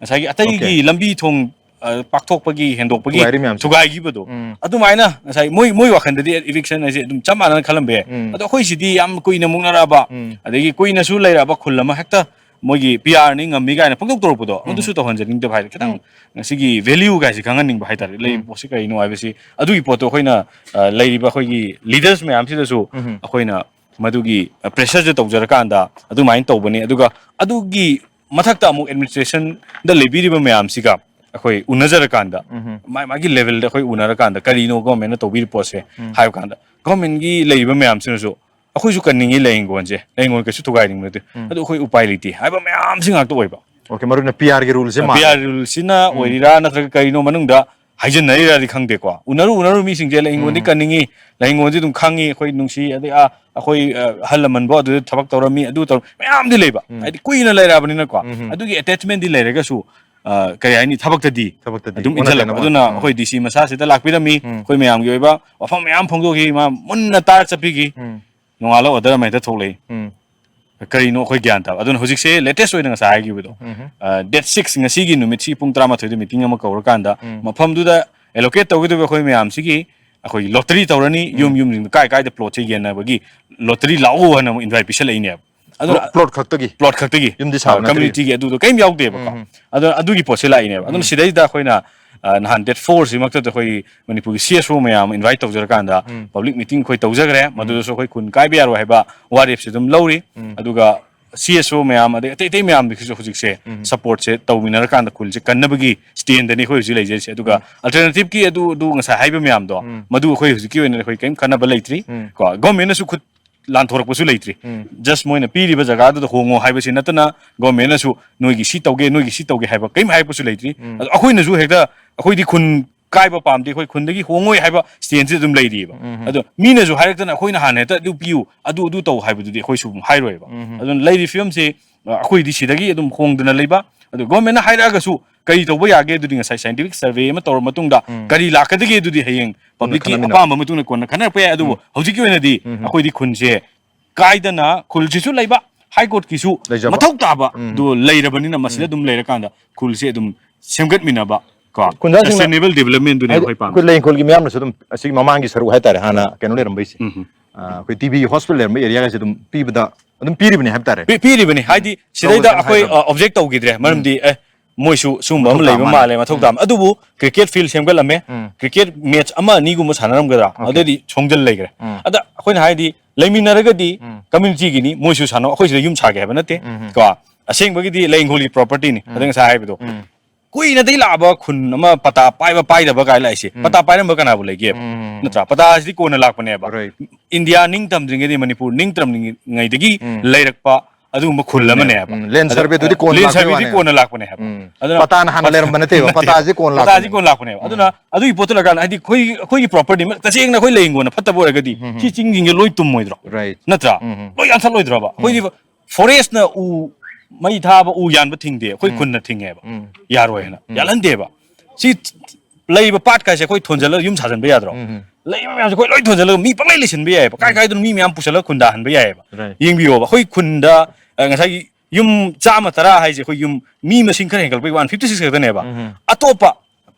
ꯉꯁꯥꯏꯒꯤ ꯑꯇꯩꯒꯤ ꯂꯝꯕꯤ ꯊꯣꯡ, ꯑ, ꯄꯥꯛꯊꯣꯛꯄꯒꯤ, ꯍꯦꯟꯗꯣꯛꯄꯒꯤ ꯊꯨꯒꯥꯏꯔꯤ ꯃꯌꯥꯝꯁꯦ꯫ ꯊꯨꯒꯥꯏꯈꯤꯕꯗꯣ, ꯑꯗꯨꯃꯥꯏꯅ ꯉꯁꯥꯏ ꯃꯣꯏ, ꯃꯣꯏ ꯋꯥꯈꯜꯗꯗꯤ ꯏꯚꯤꯛꯁꯟ ꯍꯥꯏꯁꯦ ꯑꯗꯨꯝ ꯆꯞ ꯃꯥꯟꯅꯅ ꯈꯜꯂꯝꯕ ꯌꯥꯏ꯫ ꯑꯗꯣ ꯑꯩꯈꯣꯏꯁꯤꯗꯤ ꯌꯥꯝ ꯀꯨꯏꯅ ꯃꯨꯛꯅꯔꯛꯑꯕ, ꯑꯗꯒꯤ ꯀꯨꯏꯅꯁꯨ ꯂꯩꯔꯛꯑꯕ ꯈꯨꯜ ꯑꯃ ꯍꯦꯛꯇ ꯃꯣꯏꯒꯤ ꯄꯤ ꯑꯥꯔꯅꯤ ꯉꯝꯃꯤ ꯀꯥꯏꯅ ꯐꯣꯡꯗꯣꯛ ꯇꯧꯔꯛꯄꯗꯣ, ꯑꯗꯨꯁꯨ ꯇꯧꯍꯟꯖꯅꯤꯡꯗꯕ ꯍꯥꯏꯗꯤ ꯈꯤꯇꯪ ꯉꯁꯤꯒꯤ ꯚꯦꯂ꯭ꯌꯨ ꯀꯥꯏꯁꯦ ꯈꯪꯍꯟꯅꯤꯡꯕ ꯍꯥꯏꯇꯥꯔꯦ꯫ ꯂꯩꯔꯤꯕ ꯄꯣꯠꯁꯤ ꯀꯔꯤꯅꯣ ꯍꯥꯏꯕꯁꯤ, ꯑꯗꯨꯒꯤ ꯄꯣꯠꯇꯣ ꯑꯩꯈꯣꯏꯅ, ꯑ, ꯂꯩꯔꯤꯕ ꯑꯩꯈꯣꯏꯒꯤ ꯂꯤꯗꯔꯁ ꯃꯌꯥꯝꯁꯤꯗꯁꯨ ꯑꯩꯈꯣꯏꯅ ꯃꯗꯨꯒꯤ, ꯑ, ꯄ꯭ꯔꯦꯁꯔꯁꯦ ꯇꯧꯖꯔꯀꯥꯟꯗ ꯑꯗꯨꯃꯥꯏꯅ ꯇꯧꯕꯅꯤ꯫ ꯑꯗꯨꯒ ꯑꯗꯨꯒꯤ ꯃꯊꯛꯇ ꯑꯃꯨꯛ ꯑꯦꯗꯃꯤꯅꯤꯁꯇ꯭ꯔꯦꯁꯟꯗ ꯂꯩꯕꯤꯔꯤꯕ ꯃꯌꯥꯝꯁꯤꯒ ꯑꯩꯈꯣꯏ ꯎꯅꯖꯔꯀꯥꯟꯗ, ꯃꯥꯒꯤ ꯃꯥꯒꯤ ꯂꯦꯚꯦꯜꯗ ꯑꯩꯈꯣꯏ ꯎꯅꯔꯀꯥꯟꯗ ꯀꯔꯤꯅꯣ ꯒꯣꯔꯃꯦꯟꯅ ꯇꯧꯕꯤꯔꯤꯕ ꯄꯣꯠꯁꯦ ꯍꯥꯏꯕ ꯀꯥꯟꯗ, ꯒꯣꯔꯃꯦꯟꯒꯤ ꯂꯩꯔꯤꯕ ꯃꯌꯥꯝꯁꯤꯅꯁꯨ ꯑꯩꯈꯣꯏꯁꯨ ꯀꯟꯅꯤꯡꯉꯤ ꯂꯩꯉꯣꯟꯁꯦ, ꯂꯩꯉꯣꯟ ꯀꯩꯁꯨ ꯊꯨꯒꯥꯏꯅꯤꯡꯕ ꯅꯠꯇꯦ, ꯑꯗꯨ ꯑꯩꯈꯣꯏ ꯎꯄꯥꯏ ꯂꯩꯇꯦ ꯍꯥꯏꯕ ꯃꯌꯥꯝꯁꯤ ꯉꯥꯛꯇ ꯑꯣꯏꯕ꯫ ꯑꯣꯀꯦ, ꯃꯔꯨ ꯑꯣꯏꯅ ꯄꯤ ꯑꯥꯔꯒꯤ ꯔꯨꯜꯁꯦ ꯃꯥꯜꯂꯦ꯫ ꯄꯤ ꯑꯥꯔ ꯔꯨꯜꯁꯤꯅ ꯑꯣꯏꯔꯤꯔꯥ ꯅꯠꯇ꯭ꯔꯒ ꯀꯔꯤꯅꯣ ꯃꯅꯨꯡꯗ ꯍꯥꯏꯖꯟꯅꯔꯤꯔꯥꯗꯤ ꯈꯪꯗꯦꯀꯣ꯫ ꯎꯅꯔꯨ ꯎꯅꯔꯨ ꯃꯤꯁꯤꯡꯁꯦ ꯂꯩꯉꯣꯟꯗꯤ ꯀꯟꯅꯤꯡꯉꯤ, ꯂꯩꯉꯣꯟꯁꯤ ꯑꯗꯨꯝ ꯈꯪꯉꯤ, ꯑꯩꯈꯣꯏ ꯅꯨꯡꯁꯤ, ꯑꯗꯩ, ꯑ, ꯑꯩꯈꯣꯏ, ꯑ, ꯑꯍꯜ ꯂꯃꯟꯕꯨ ꯑꯗꯨꯗ ꯊꯕꯛ ꯇꯧꯔꯝꯃꯤ, ꯑꯗꯨ ꯇꯧꯔ ꯃꯌꯥꯝꯗꯤ ꯂꯩꯕ꯫ ꯍꯥꯏꯗꯤ ꯀꯨꯏꯅ ꯂꯩꯔꯛꯑꯕꯅꯤꯅꯀꯣ꯫ ꯑꯗꯨꯒꯤ ꯑꯦꯇꯦꯆꯃꯦꯟꯗꯤ ꯂꯩꯔꯒꯁꯨ, ꯑ, ꯀꯔꯤ ꯍꯥꯏꯅꯤ, ꯊꯕꯛꯇꯗꯤ ꯊꯕꯛꯇꯗꯤ ꯑꯗꯨꯝ ꯑꯣꯟꯅ ꯏꯟꯁꯤꯜꯂꯛꯄ꯫ ꯇꯩꯅꯕ꯫ ꯑꯗꯨꯅ ꯑꯩꯈꯣꯏ ꯗꯤ ꯁꯤ ꯃꯁꯥꯁꯤꯗ ꯂꯥꯛꯄꯤꯔꯝꯃꯤ, ꯑꯩꯈꯣꯏ ꯃꯌꯥꯝꯒꯤ ꯑꯣꯏꯕ ꯋꯥꯐꯝ ꯃꯌꯥꯝ ꯐꯣꯡꯗꯣꯛꯈꯤ, ꯃꯥ ꯃꯨꯟꯅ ꯇꯥꯔ ꯆꯠꯄꯤꯈꯤ꯫ ꯅꯣꯡꯉꯥꯜꯂ ꯑꯣꯔꯗꯔ ꯑꯃ ꯍꯦꯛꯇ ꯊꯣꯛꯂꯛꯏ꯫ ꯎꯝ꯫ ꯀꯔꯤꯅꯣ ꯑꯩꯈꯣꯏ ꯒ꯭ꯌꯥꯟ ꯇꯥꯕ꯫ ꯑꯗꯨꯅ ꯍꯧꯖꯤꯛꯁꯦ ꯂꯦꯇꯦꯁ ꯑꯣꯏꯅ ꯉꯁꯥꯏ ꯍꯥꯏꯈꯤꯕꯗꯣ, ꯎꯝ꯫ ꯗꯦꯠ ꯁꯤꯛꯁ, ꯉꯁꯤꯒꯤ ꯅꯨꯃꯤꯠꯁꯤ ꯄꯨꯡ ꯇꯔꯥꯃꯥꯊꯣꯏꯗ ꯃꯤꯇꯤꯡ ꯑꯃ ꯀꯧꯔꯀꯥꯟꯗ, ꯎꯝ꯫ ꯃꯐꯝꯗꯨꯗ ꯑꯦꯂꯣꯀꯦꯠ ꯇꯧꯒꯗꯧꯔꯤꯕ ꯑꯩꯈꯣꯏ ꯃꯌꯥꯝꯁꯤꯒꯤ ꯑꯩꯈꯣꯏꯒꯤ ꯂꯣꯇꯔꯤ ꯇꯧꯔꯅꯤ꯫ ꯎꯝ꯫ ꯌꯨꯝ ꯌꯨꯝꯁꯤꯡꯗ ꯀꯥꯏ ꯀꯥꯏꯗ ꯄ꯭ꯂꯣꯠꯁꯦ ꯌꯦꯟꯅꯕꯒꯤ ꯂꯣꯇꯔꯤ ꯂꯥꯛꯑꯣ ꯍꯥꯏꯅ ꯑꯃꯨꯛ ꯏꯟꯚꯥꯏꯠ ꯄꯤꯁꯜꯂꯛꯏꯅꯦꯕ꯫ ꯑꯗꯨꯅ ꯄ꯭ꯂꯣꯠ ꯈꯛꯇꯒꯤ? ꯄ꯭ꯂꯣꯠ ꯈꯛꯇꯒꯤ꯫ ꯌꯨꯝꯗꯤ ꯁꯥꯕ ꯅꯠꯇ꯭ꯔꯤ? ꯀꯝꯃ꯭ꯌꯨꯅꯤꯇꯤꯒꯤ ꯑꯗꯨꯗꯣ ꯀꯔꯤꯝ ꯌꯥꯎꯗꯦꯕꯀꯣ꯫ ꯎꯝ꯫ ꯑꯗꯣ ꯑꯗꯨꯒꯤ ꯄꯣꯠꯁꯦ ꯂꯥꯛꯏꯅꯦꯕ꯫ ꯑꯗꯨꯅ ꯎꯝ꯫ ꯁꯤꯗꯩꯗ ꯑꯩꯈꯣꯏꯅ, ꯑ, ꯅꯍꯥꯟ ꯗꯦꯠ ꯐꯣꯔꯁꯤꯃꯛꯇꯗ ꯑꯩꯈꯣꯏ ꯃꯅꯤꯄꯨꯔꯒꯤ ꯁꯤ ꯑꯦꯁ ꯑꯣ ꯃꯌꯥꯝ ꯑꯃ ꯏꯟꯚꯥꯏꯠ ꯇꯧꯖꯔꯀꯥꯟꯗ ꯎꯝ꯫ ꯄꯕ꯭ꯂꯤꯛ ꯃꯤꯇꯤꯡ ꯑꯩꯈꯣꯏ ꯇꯧꯖꯈ꯭ꯔꯦ꯫ ꯎꯝ꯫ ꯃꯗꯨꯗꯁꯨ ꯑꯩꯈꯣꯏ ꯈꯨꯟ ꯀꯥꯏꯕ ꯌꯥꯔꯣꯏ ꯍꯥꯏꯕ ꯋꯥꯔꯦꯞꯁꯦ ꯑꯗꯨꯝ ꯂꯧꯔꯤ꯫ ꯎꯝ꯫ ꯑꯗꯨꯒ ꯁꯤ ꯑꯦꯁ ꯑꯣ ꯃꯌꯥꯝ, ꯑꯗꯩ ꯑꯇꯩ ꯑꯇꯩ ꯃꯌꯥꯝꯗꯒꯤꯁꯨ ꯍꯧꯖꯤꯛꯁꯦ ꯎꯝ꯫ ꯁꯄꯣꯔꯠꯁꯦ ꯇꯧꯃꯤꯟꯅꯔꯀꯥꯟꯗ ꯈꯨꯜꯁꯦ ꯀꯟꯅꯕꯒꯤ ꯁ꯭ꯇꯦꯟꯗꯅꯤ ꯑꯩꯈꯣꯏ ꯍꯧꯖꯤꯛ ꯂꯩꯖꯔꯤꯁꯦ꯫ ꯑꯗꯨꯒ ꯎꯝ꯫ ꯑꯜꯇꯔꯅꯦꯇꯤꯚꯀꯤ ꯑꯗꯨ, ꯑꯗꯨ ꯉꯁꯥꯏ ꯍꯥꯏꯕ ꯃꯌꯥꯝꯗꯣ, ꯎꯝ꯫ ꯃꯗꯨ ꯑꯩꯈꯣꯏ ꯍꯧꯖꯤꯛꯀꯤ ꯑꯣꯏꯅꯗꯤ ꯑꯩꯈꯣꯏ ꯀꯔꯤꯝ ꯈꯟꯅꯕ ꯂꯩꯇ꯭ꯔꯤ꯫ ꯎꯝ꯫ ꯀꯣ, ꯒꯣꯔꯃꯦꯟꯅꯁꯨ ꯈꯨꯠ ꯂꯥꯟꯊꯣꯔꯛꯄꯁꯨ ꯂꯩꯇ꯭ꯔꯤ꯫ ꯎꯝ꯫ ꯖꯁ ꯃꯣꯏꯅ ꯄꯤꯔꯤꯕ ꯖꯒꯥꯗꯨꯗ ꯍꯣꯡꯉꯣ ꯍꯥꯏꯕꯁꯤ ꯅꯠꯇꯅ ꯒꯣꯔꯃꯦꯟꯅꯁꯨ ꯅꯣꯏꯒꯤ ꯁꯤ ꯇꯧꯒꯦ, ꯅꯣꯏꯒꯤ ꯁꯤ ꯇꯧꯒꯦ ꯍꯥꯏꯕ ꯀꯔꯤꯝ ꯍꯥꯏꯔꯛꯄꯁꯨ ꯂꯩꯇ꯭ꯔꯤ꯫ ꯎꯝ꯫ ꯑꯗꯣ ꯑꯩꯈꯣꯏꯅꯁꯨ ꯍꯦꯛꯇ, ꯑꯩꯈꯣꯏꯗꯤ ꯈꯨꯟ ꯀꯥꯏꯕ ꯄꯥꯝꯗꯦ, ꯑꯩꯈꯣꯏ ꯈꯨꯟꯗꯒꯤ ꯍꯣꯡꯉꯣꯏ ꯍꯥꯏꯕ ꯁ꯭ꯇꯦꯟꯁꯤ ꯑꯗꯨꯝ ꯂꯩꯔꯤꯑꯕ꯫ ꯎꯝ꯫ ꯑꯗꯣ ꯃꯤꯅꯁꯨ ꯍꯥꯏꯔꯛꯇꯅ ꯑꯩꯈꯣꯏꯅ ꯍꯥꯟꯅ ꯍꯦꯛꯇ ꯑꯗꯨ ꯄꯤꯌꯨ, ꯑꯗꯨ, ꯑꯗꯨ ꯇꯧ ꯍꯥꯏꯕꯗꯨꯗꯤ ꯑꯩꯈꯣꯏꯁꯨ ꯑꯗꯨꯝ ꯍꯥꯏꯔꯣꯏꯕ꯫ ꯎꯝ꯫ ꯑꯗꯨꯅ ꯂꯩꯔꯤ ꯐꯤꯕꯝꯁꯤ, ꯑ, ꯑꯩꯈꯣꯏꯗꯤ ꯁꯤꯗꯒꯤ ꯑꯗꯨꯝ ꯍꯣꯡꯗꯅ ꯂꯩꯕ꯫ ꯑꯗꯣ ꯒꯣꯔꯃꯦꯟꯅ ꯍꯥꯏꯔꯛꯑꯒꯁꯨ ꯀꯔꯤ ꯇꯧꯕ ꯌꯥꯒꯦ? ꯑꯗꯨꯗꯤ ꯉꯁꯥꯏ ꯁꯥꯏꯟꯇꯤꯐꯤꯛ ꯁꯔꯚꯦ ꯑꯃ ꯇꯧꯔ ꯃꯇꯨꯡꯗ ꯎꯝ꯫ ꯀꯔꯤ ꯂꯥꯛꯀꯗꯒꯦ? ꯑꯗꯨꯗꯤ ꯍꯌꯦꯡ ꯄꯕ꯭ꯂꯤꯛꯀꯤ ꯈꯟꯅꯃꯤꯟꯅꯕ꯫ ꯑꯄꯥꯝꯕ ꯃꯇꯨꯡ ꯏꯟꯅ ꯀꯣꯟꯅ ꯈꯟꯅꯔꯛꯄ ꯌꯥꯏ꯫ ꯑꯗꯨꯕꯨ ꯎꯝ꯫ ꯍꯧꯖꯤꯛꯀꯤ ꯑꯣꯏꯅꯗꯤ ꯎꯝ꯫ ꯑꯩꯈꯣꯏꯗꯤ ꯈꯨꯟꯁꯦ ꯀꯥꯏꯗꯅ ꯈꯨꯜꯁꯤꯁꯨ ꯂꯩꯕ, ꯍꯥꯏ ꯀꯣꯔꯠꯀꯤꯁꯨ ꯂꯩꯖꯕ꯫ ꯃꯊꯧ ꯇꯥꯕ ꯎꯝ꯫ ꯑꯗꯨ ꯂꯩꯔꯕꯅꯤꯅ ꯃꯁꯤꯗ ꯎꯝ꯫ ꯑꯗꯨꯝ ꯂꯩꯔꯀꯥꯟꯗ ꯈꯨꯜꯁꯦ ꯑꯗꯨꯝ ꯁꯦꯝꯒꯠꯃꯤꯟꯅꯕ, ꯀꯣ, ꯈꯨꯟꯖꯥꯁꯤꯡꯅ sustainable development ꯗꯨꯅꯦ ꯍꯥꯏꯗꯤ ꯑꯩꯈꯣꯏ ꯄꯥꯝꯃꯤꯁꯦ꯫ ꯑꯩꯈꯣꯏ ꯂꯩ ꯏꯪꯈꯣꯜꯒꯤ ꯃꯌꯥꯝꯅꯁꯨ ꯑꯗꯨꯝ ꯑꯁꯤꯒꯤ ꯃꯃꯥꯡꯒꯤ ꯁꯔꯨꯛ ꯍꯥꯏꯇꯥꯔꯦ, ꯍꯥꯟꯅ ꯀꯩꯅꯣ ꯂꯩꯔꯝꯕꯩꯁꯦ, ꯎꯝ꯫ ꯑ, ꯑꯩꯈꯣꯏ ꯇꯤ ꯕꯤ ꯍꯣꯁꯄꯤꯇꯥꯜ ꯂꯩꯔꯝꯕ ꯑꯦꯔꯤꯌꯥꯒꯁꯦ ꯑꯗꯨꯝ ꯄꯤꯕꯗ, ꯑꯗꯨꯝ ꯄꯤꯔꯤꯕꯅꯦ ꯍꯥꯏꯕ ꯇꯥꯔꯦ꯫ ꯄꯤ-, ꯄꯤꯔꯤꯕꯅꯦ꯫ ꯎꯝ꯫ ꯍꯥꯏꯗꯤ ꯁꯤꯗꯩꯗ ꯇꯧꯕ ꯀꯩꯝ ꯑꯩꯈꯣꯏ, ꯍꯥꯏꯗ꯭ꯔꯕ? ꯑ, ꯑꯣꯕꯖꯦꯛ ꯇꯧꯈꯤꯗ꯭ꯔꯦ꯫ ꯎꯝ꯫ ꯃꯔꯝꯗꯤ, ꯑꯦ, ꯃꯣꯏꯁꯨ ꯁꯤꯒꯨꯝꯕ ꯑꯃ ꯃꯊꯧ ꯂꯩꯕ ꯇꯥꯕ ꯃꯥꯜꯂꯦ, ꯃꯥꯜꯂꯦ, ꯃꯊꯧ ꯎꯝ꯫ ꯇꯥꯕ꯫ ꯑꯗꯨꯕꯨ ꯀ꯭ꯔꯤꯀꯦꯠ ꯐꯤꯜ ꯁꯦꯝꯒꯠꯂꯝꯃꯦ꯫ ꯎꯝ꯫ ꯀ꯭ꯔꯤꯀꯦꯠ ꯃꯦꯠꯆ ꯑꯃ ꯑꯅꯤꯒꯨꯝꯕ ꯁꯥꯟꯅꯔꯝꯒꯗ꯭ꯔꯥ? ꯑꯣꯀꯦ꯫ ꯑꯗꯩꯗꯤ ꯁꯣꯡꯖꯜ ꯂꯩꯈ꯭ꯔꯦ꯫ ꯎꯝ꯫ ꯑꯗ ꯑꯩꯈꯣꯏꯅ ꯍꯥꯏꯗꯤ ꯂꯩꯃꯤꯟꯅꯔꯒꯗꯤ ꯎꯝ꯫ ꯀꯝꯃ꯭ꯌꯨꯅꯤꯇꯤꯒꯤꯅꯤ, ꯃꯣꯏꯁꯨ ꯁꯥꯟꯅꯧ, ꯑꯩꯈꯣꯏ ꯁꯤꯗ ꯌꯨꯝ ꯁꯥꯒꯦ ꯍꯥꯏꯕ ꯅꯠꯇꯦ꯫ ꯎꯝ, ꯎꯝ꯫ ꯀꯣ? ꯑꯁꯦꯡꯕꯒꯤꯗꯤ ꯂꯩ ꯏꯪꯈꯣꯜꯒꯤ ꯄ꯭ꯔꯣꯄꯔꯇꯤꯅꯤ꯫ ꯎꯝ꯫ ꯑꯗꯩ ꯉꯁꯥꯏ ꯍꯥꯏꯕꯗꯣ꯫ ꯎꯝ꯫ ꯀꯨꯏꯅꯗꯤ ꯂꯥꯛꯑꯕ ꯈꯨꯟ ꯑꯃ ꯄꯇꯥ ꯄꯥꯏꯕ ꯄꯥꯏꯗꯕ ꯀꯥꯏ ꯂꯥꯛꯏꯁꯦ꯫ ꯎꯝ꯫ ꯄꯇꯥ ꯄꯥꯏꯔꯝꯕ ꯀꯅꯥꯕꯨ ꯂꯩꯒꯦꯕ? ꯎꯝ꯫ ꯅꯠꯇ꯭ꯔꯥ? ꯄꯇꯥꯁꯤꯗꯤ ꯀꯣꯟꯅ ꯂꯥꯛꯄꯅꯦꯕ꯫ Right. ꯏꯟꯗꯤꯌꯥ ꯅꯤꯡꯇꯝꯗ꯭ꯔꯤꯉꯩꯗꯒꯤ, ꯃꯅꯤꯄꯨꯔ ꯅꯤꯡꯇꯝꯗ꯭ꯔꯤꯉꯩꯗꯒꯤ ꯎꯝ꯫ ꯂꯩꯔꯛꯄ ꯑꯗꯨꯒꯨꯝꯕ ꯈꯨꯜ ꯎꯝ, ꯑꯃꯅꯦꯕ꯫ ꯎꯝ, land ꯑꯗ survey ꯗꯨꯗꯤ ꯀꯣꯟꯅ land ꯂꯥꯛꯄꯩ survey ꯗꯤ ꯋꯥꯅꯦꯕ꯫ ꯀꯣꯟꯅ ꯂꯥꯛꯄꯅꯦ ꯍꯥꯏꯕ꯫ ꯎꯝ꯫ ꯑꯗꯨꯅ ꯄꯇꯥꯅ ꯍꯥꯟꯅ ꯄꯇꯥ-, ꯂꯩꯔꯝꯕ ꯅꯠꯇꯦꯕ, ꯅꯠꯇꯦ꯫ ꯄꯇꯥꯁꯤ ꯀꯣꯟꯅ ꯄꯇꯥꯁꯤ ꯂꯥꯛꯄꯅꯦꯕ꯫ ꯀꯣꯟꯅ ꯂꯥꯛꯄꯅꯦꯕ꯫ ꯎꯝ꯫ ꯑꯗꯨꯅ ꯑꯗꯨꯒꯤ ꯄꯣꯠꯇꯨ ꯂꯥꯛꯀꯥꯟꯗ, ꯍꯥꯏꯗꯤ ꯑꯩꯈꯣꯏ, ꯑꯩꯈꯣꯏꯒꯤ ꯄ꯭ꯔꯣꯄꯔꯇꯤ ꯑꯃ, ꯇꯁꯦꯡꯅ ꯑꯩꯈꯣꯏ ꯂꯩ ꯍꯤꯡꯒꯣꯜꯅ ꯐꯠꯇꯕ ꯑꯣꯏꯔꯒꯗꯤ ꯎꯝ, ꯎꯝ꯫ ꯁꯤ ꯆꯤꯡꯁꯤꯡꯁꯦ ꯂꯣꯏ ꯇꯨꯝꯃꯣꯏꯗ꯭ꯔꯣ? Right. ꯅꯠꯇ꯭ꯔꯥ? ꯎꯝ, ꯎꯝ꯫ ꯂꯣꯏ ꯌꯥꯟꯊꯠꯂꯣꯏꯗ꯭ꯔꯕ? ꯎꯝ꯫ ꯑꯩꯈꯣꯏꯗꯤ ꯐꯣꯔꯦꯁꯅ ꯎ ꯃꯩ ꯊꯥꯕ, ꯎ ꯌꯥꯟꯕ ꯊꯤꯡꯗꯦ, ꯑꯩꯈꯣꯏ ꯎꯝ꯫ ꯈꯨꯟꯅ ꯊꯤꯡꯉꯦꯕ꯫ ꯎꯝ꯫ ꯌꯥꯔꯣꯏ ꯍꯥꯏꯅ꯫ ꯎꯝ꯫ ꯌꯥꯜꯍꯟꯗꯦꯕ꯫ ꯁꯤ ꯂꯩꯔꯤꯕ ꯄꯥꯠ ꯀꯥꯏꯁꯦ ꯑꯩꯈꯣꯏ ꯊꯣꯟꯖꯜꯂꯒ ꯌꯨꯝ ꯁꯥꯖꯟꯕ ꯌꯥꯗ꯭ꯔꯣ? ꯎꯝ, ꯎꯝ꯫ ꯂꯩꯔꯤꯕ ꯃꯌꯥꯝꯁꯦ ꯑꯩꯈꯣꯏ ꯂꯣꯏ ꯊꯣꯟꯖꯜꯂꯒ ꯃꯤ ꯄꯪꯂꯩ ꯂꯩꯁꯤꯟꯕ ꯌꯥꯏꯑꯕ꯫ ꯀꯥꯏ ꯎꯝ꯫ ꯀꯥꯏꯗꯅꯣ ꯃꯤ ꯃꯌꯥꯝ ꯄꯨꯁꯜꯂꯒ ꯈꯨꯟꯗꯥꯍꯟꯕ ꯌꯥꯏꯑꯕ꯫ Right. ꯌꯦꯡꯕꯤꯌꯣꯕ, ꯑꯩꯈꯣꯏ ꯈꯨꯟꯗ, ꯑ, ꯉꯁꯥꯏꯒꯤ ꯌꯨꯝ ꯆꯥꯝꯃ ꯇꯔꯥ ꯍꯥꯏꯁꯦ ꯑꯩꯈꯣꯏ ꯌꯨꯝ ꯃꯤ ꯃꯁꯤꯡ ꯈꯔ ꯍꯦꯟꯒꯠꯂꯛꯄꯒꯤ ꯋꯥꯟ ꯐꯤꯐꯇꯤ ꯁꯤꯛꯁ ꯈꯛꯇꯅꯦꯕ꯫ ꯎꯝ, ꯎꯝ꯫ ꯑꯇꯣꯞꯄ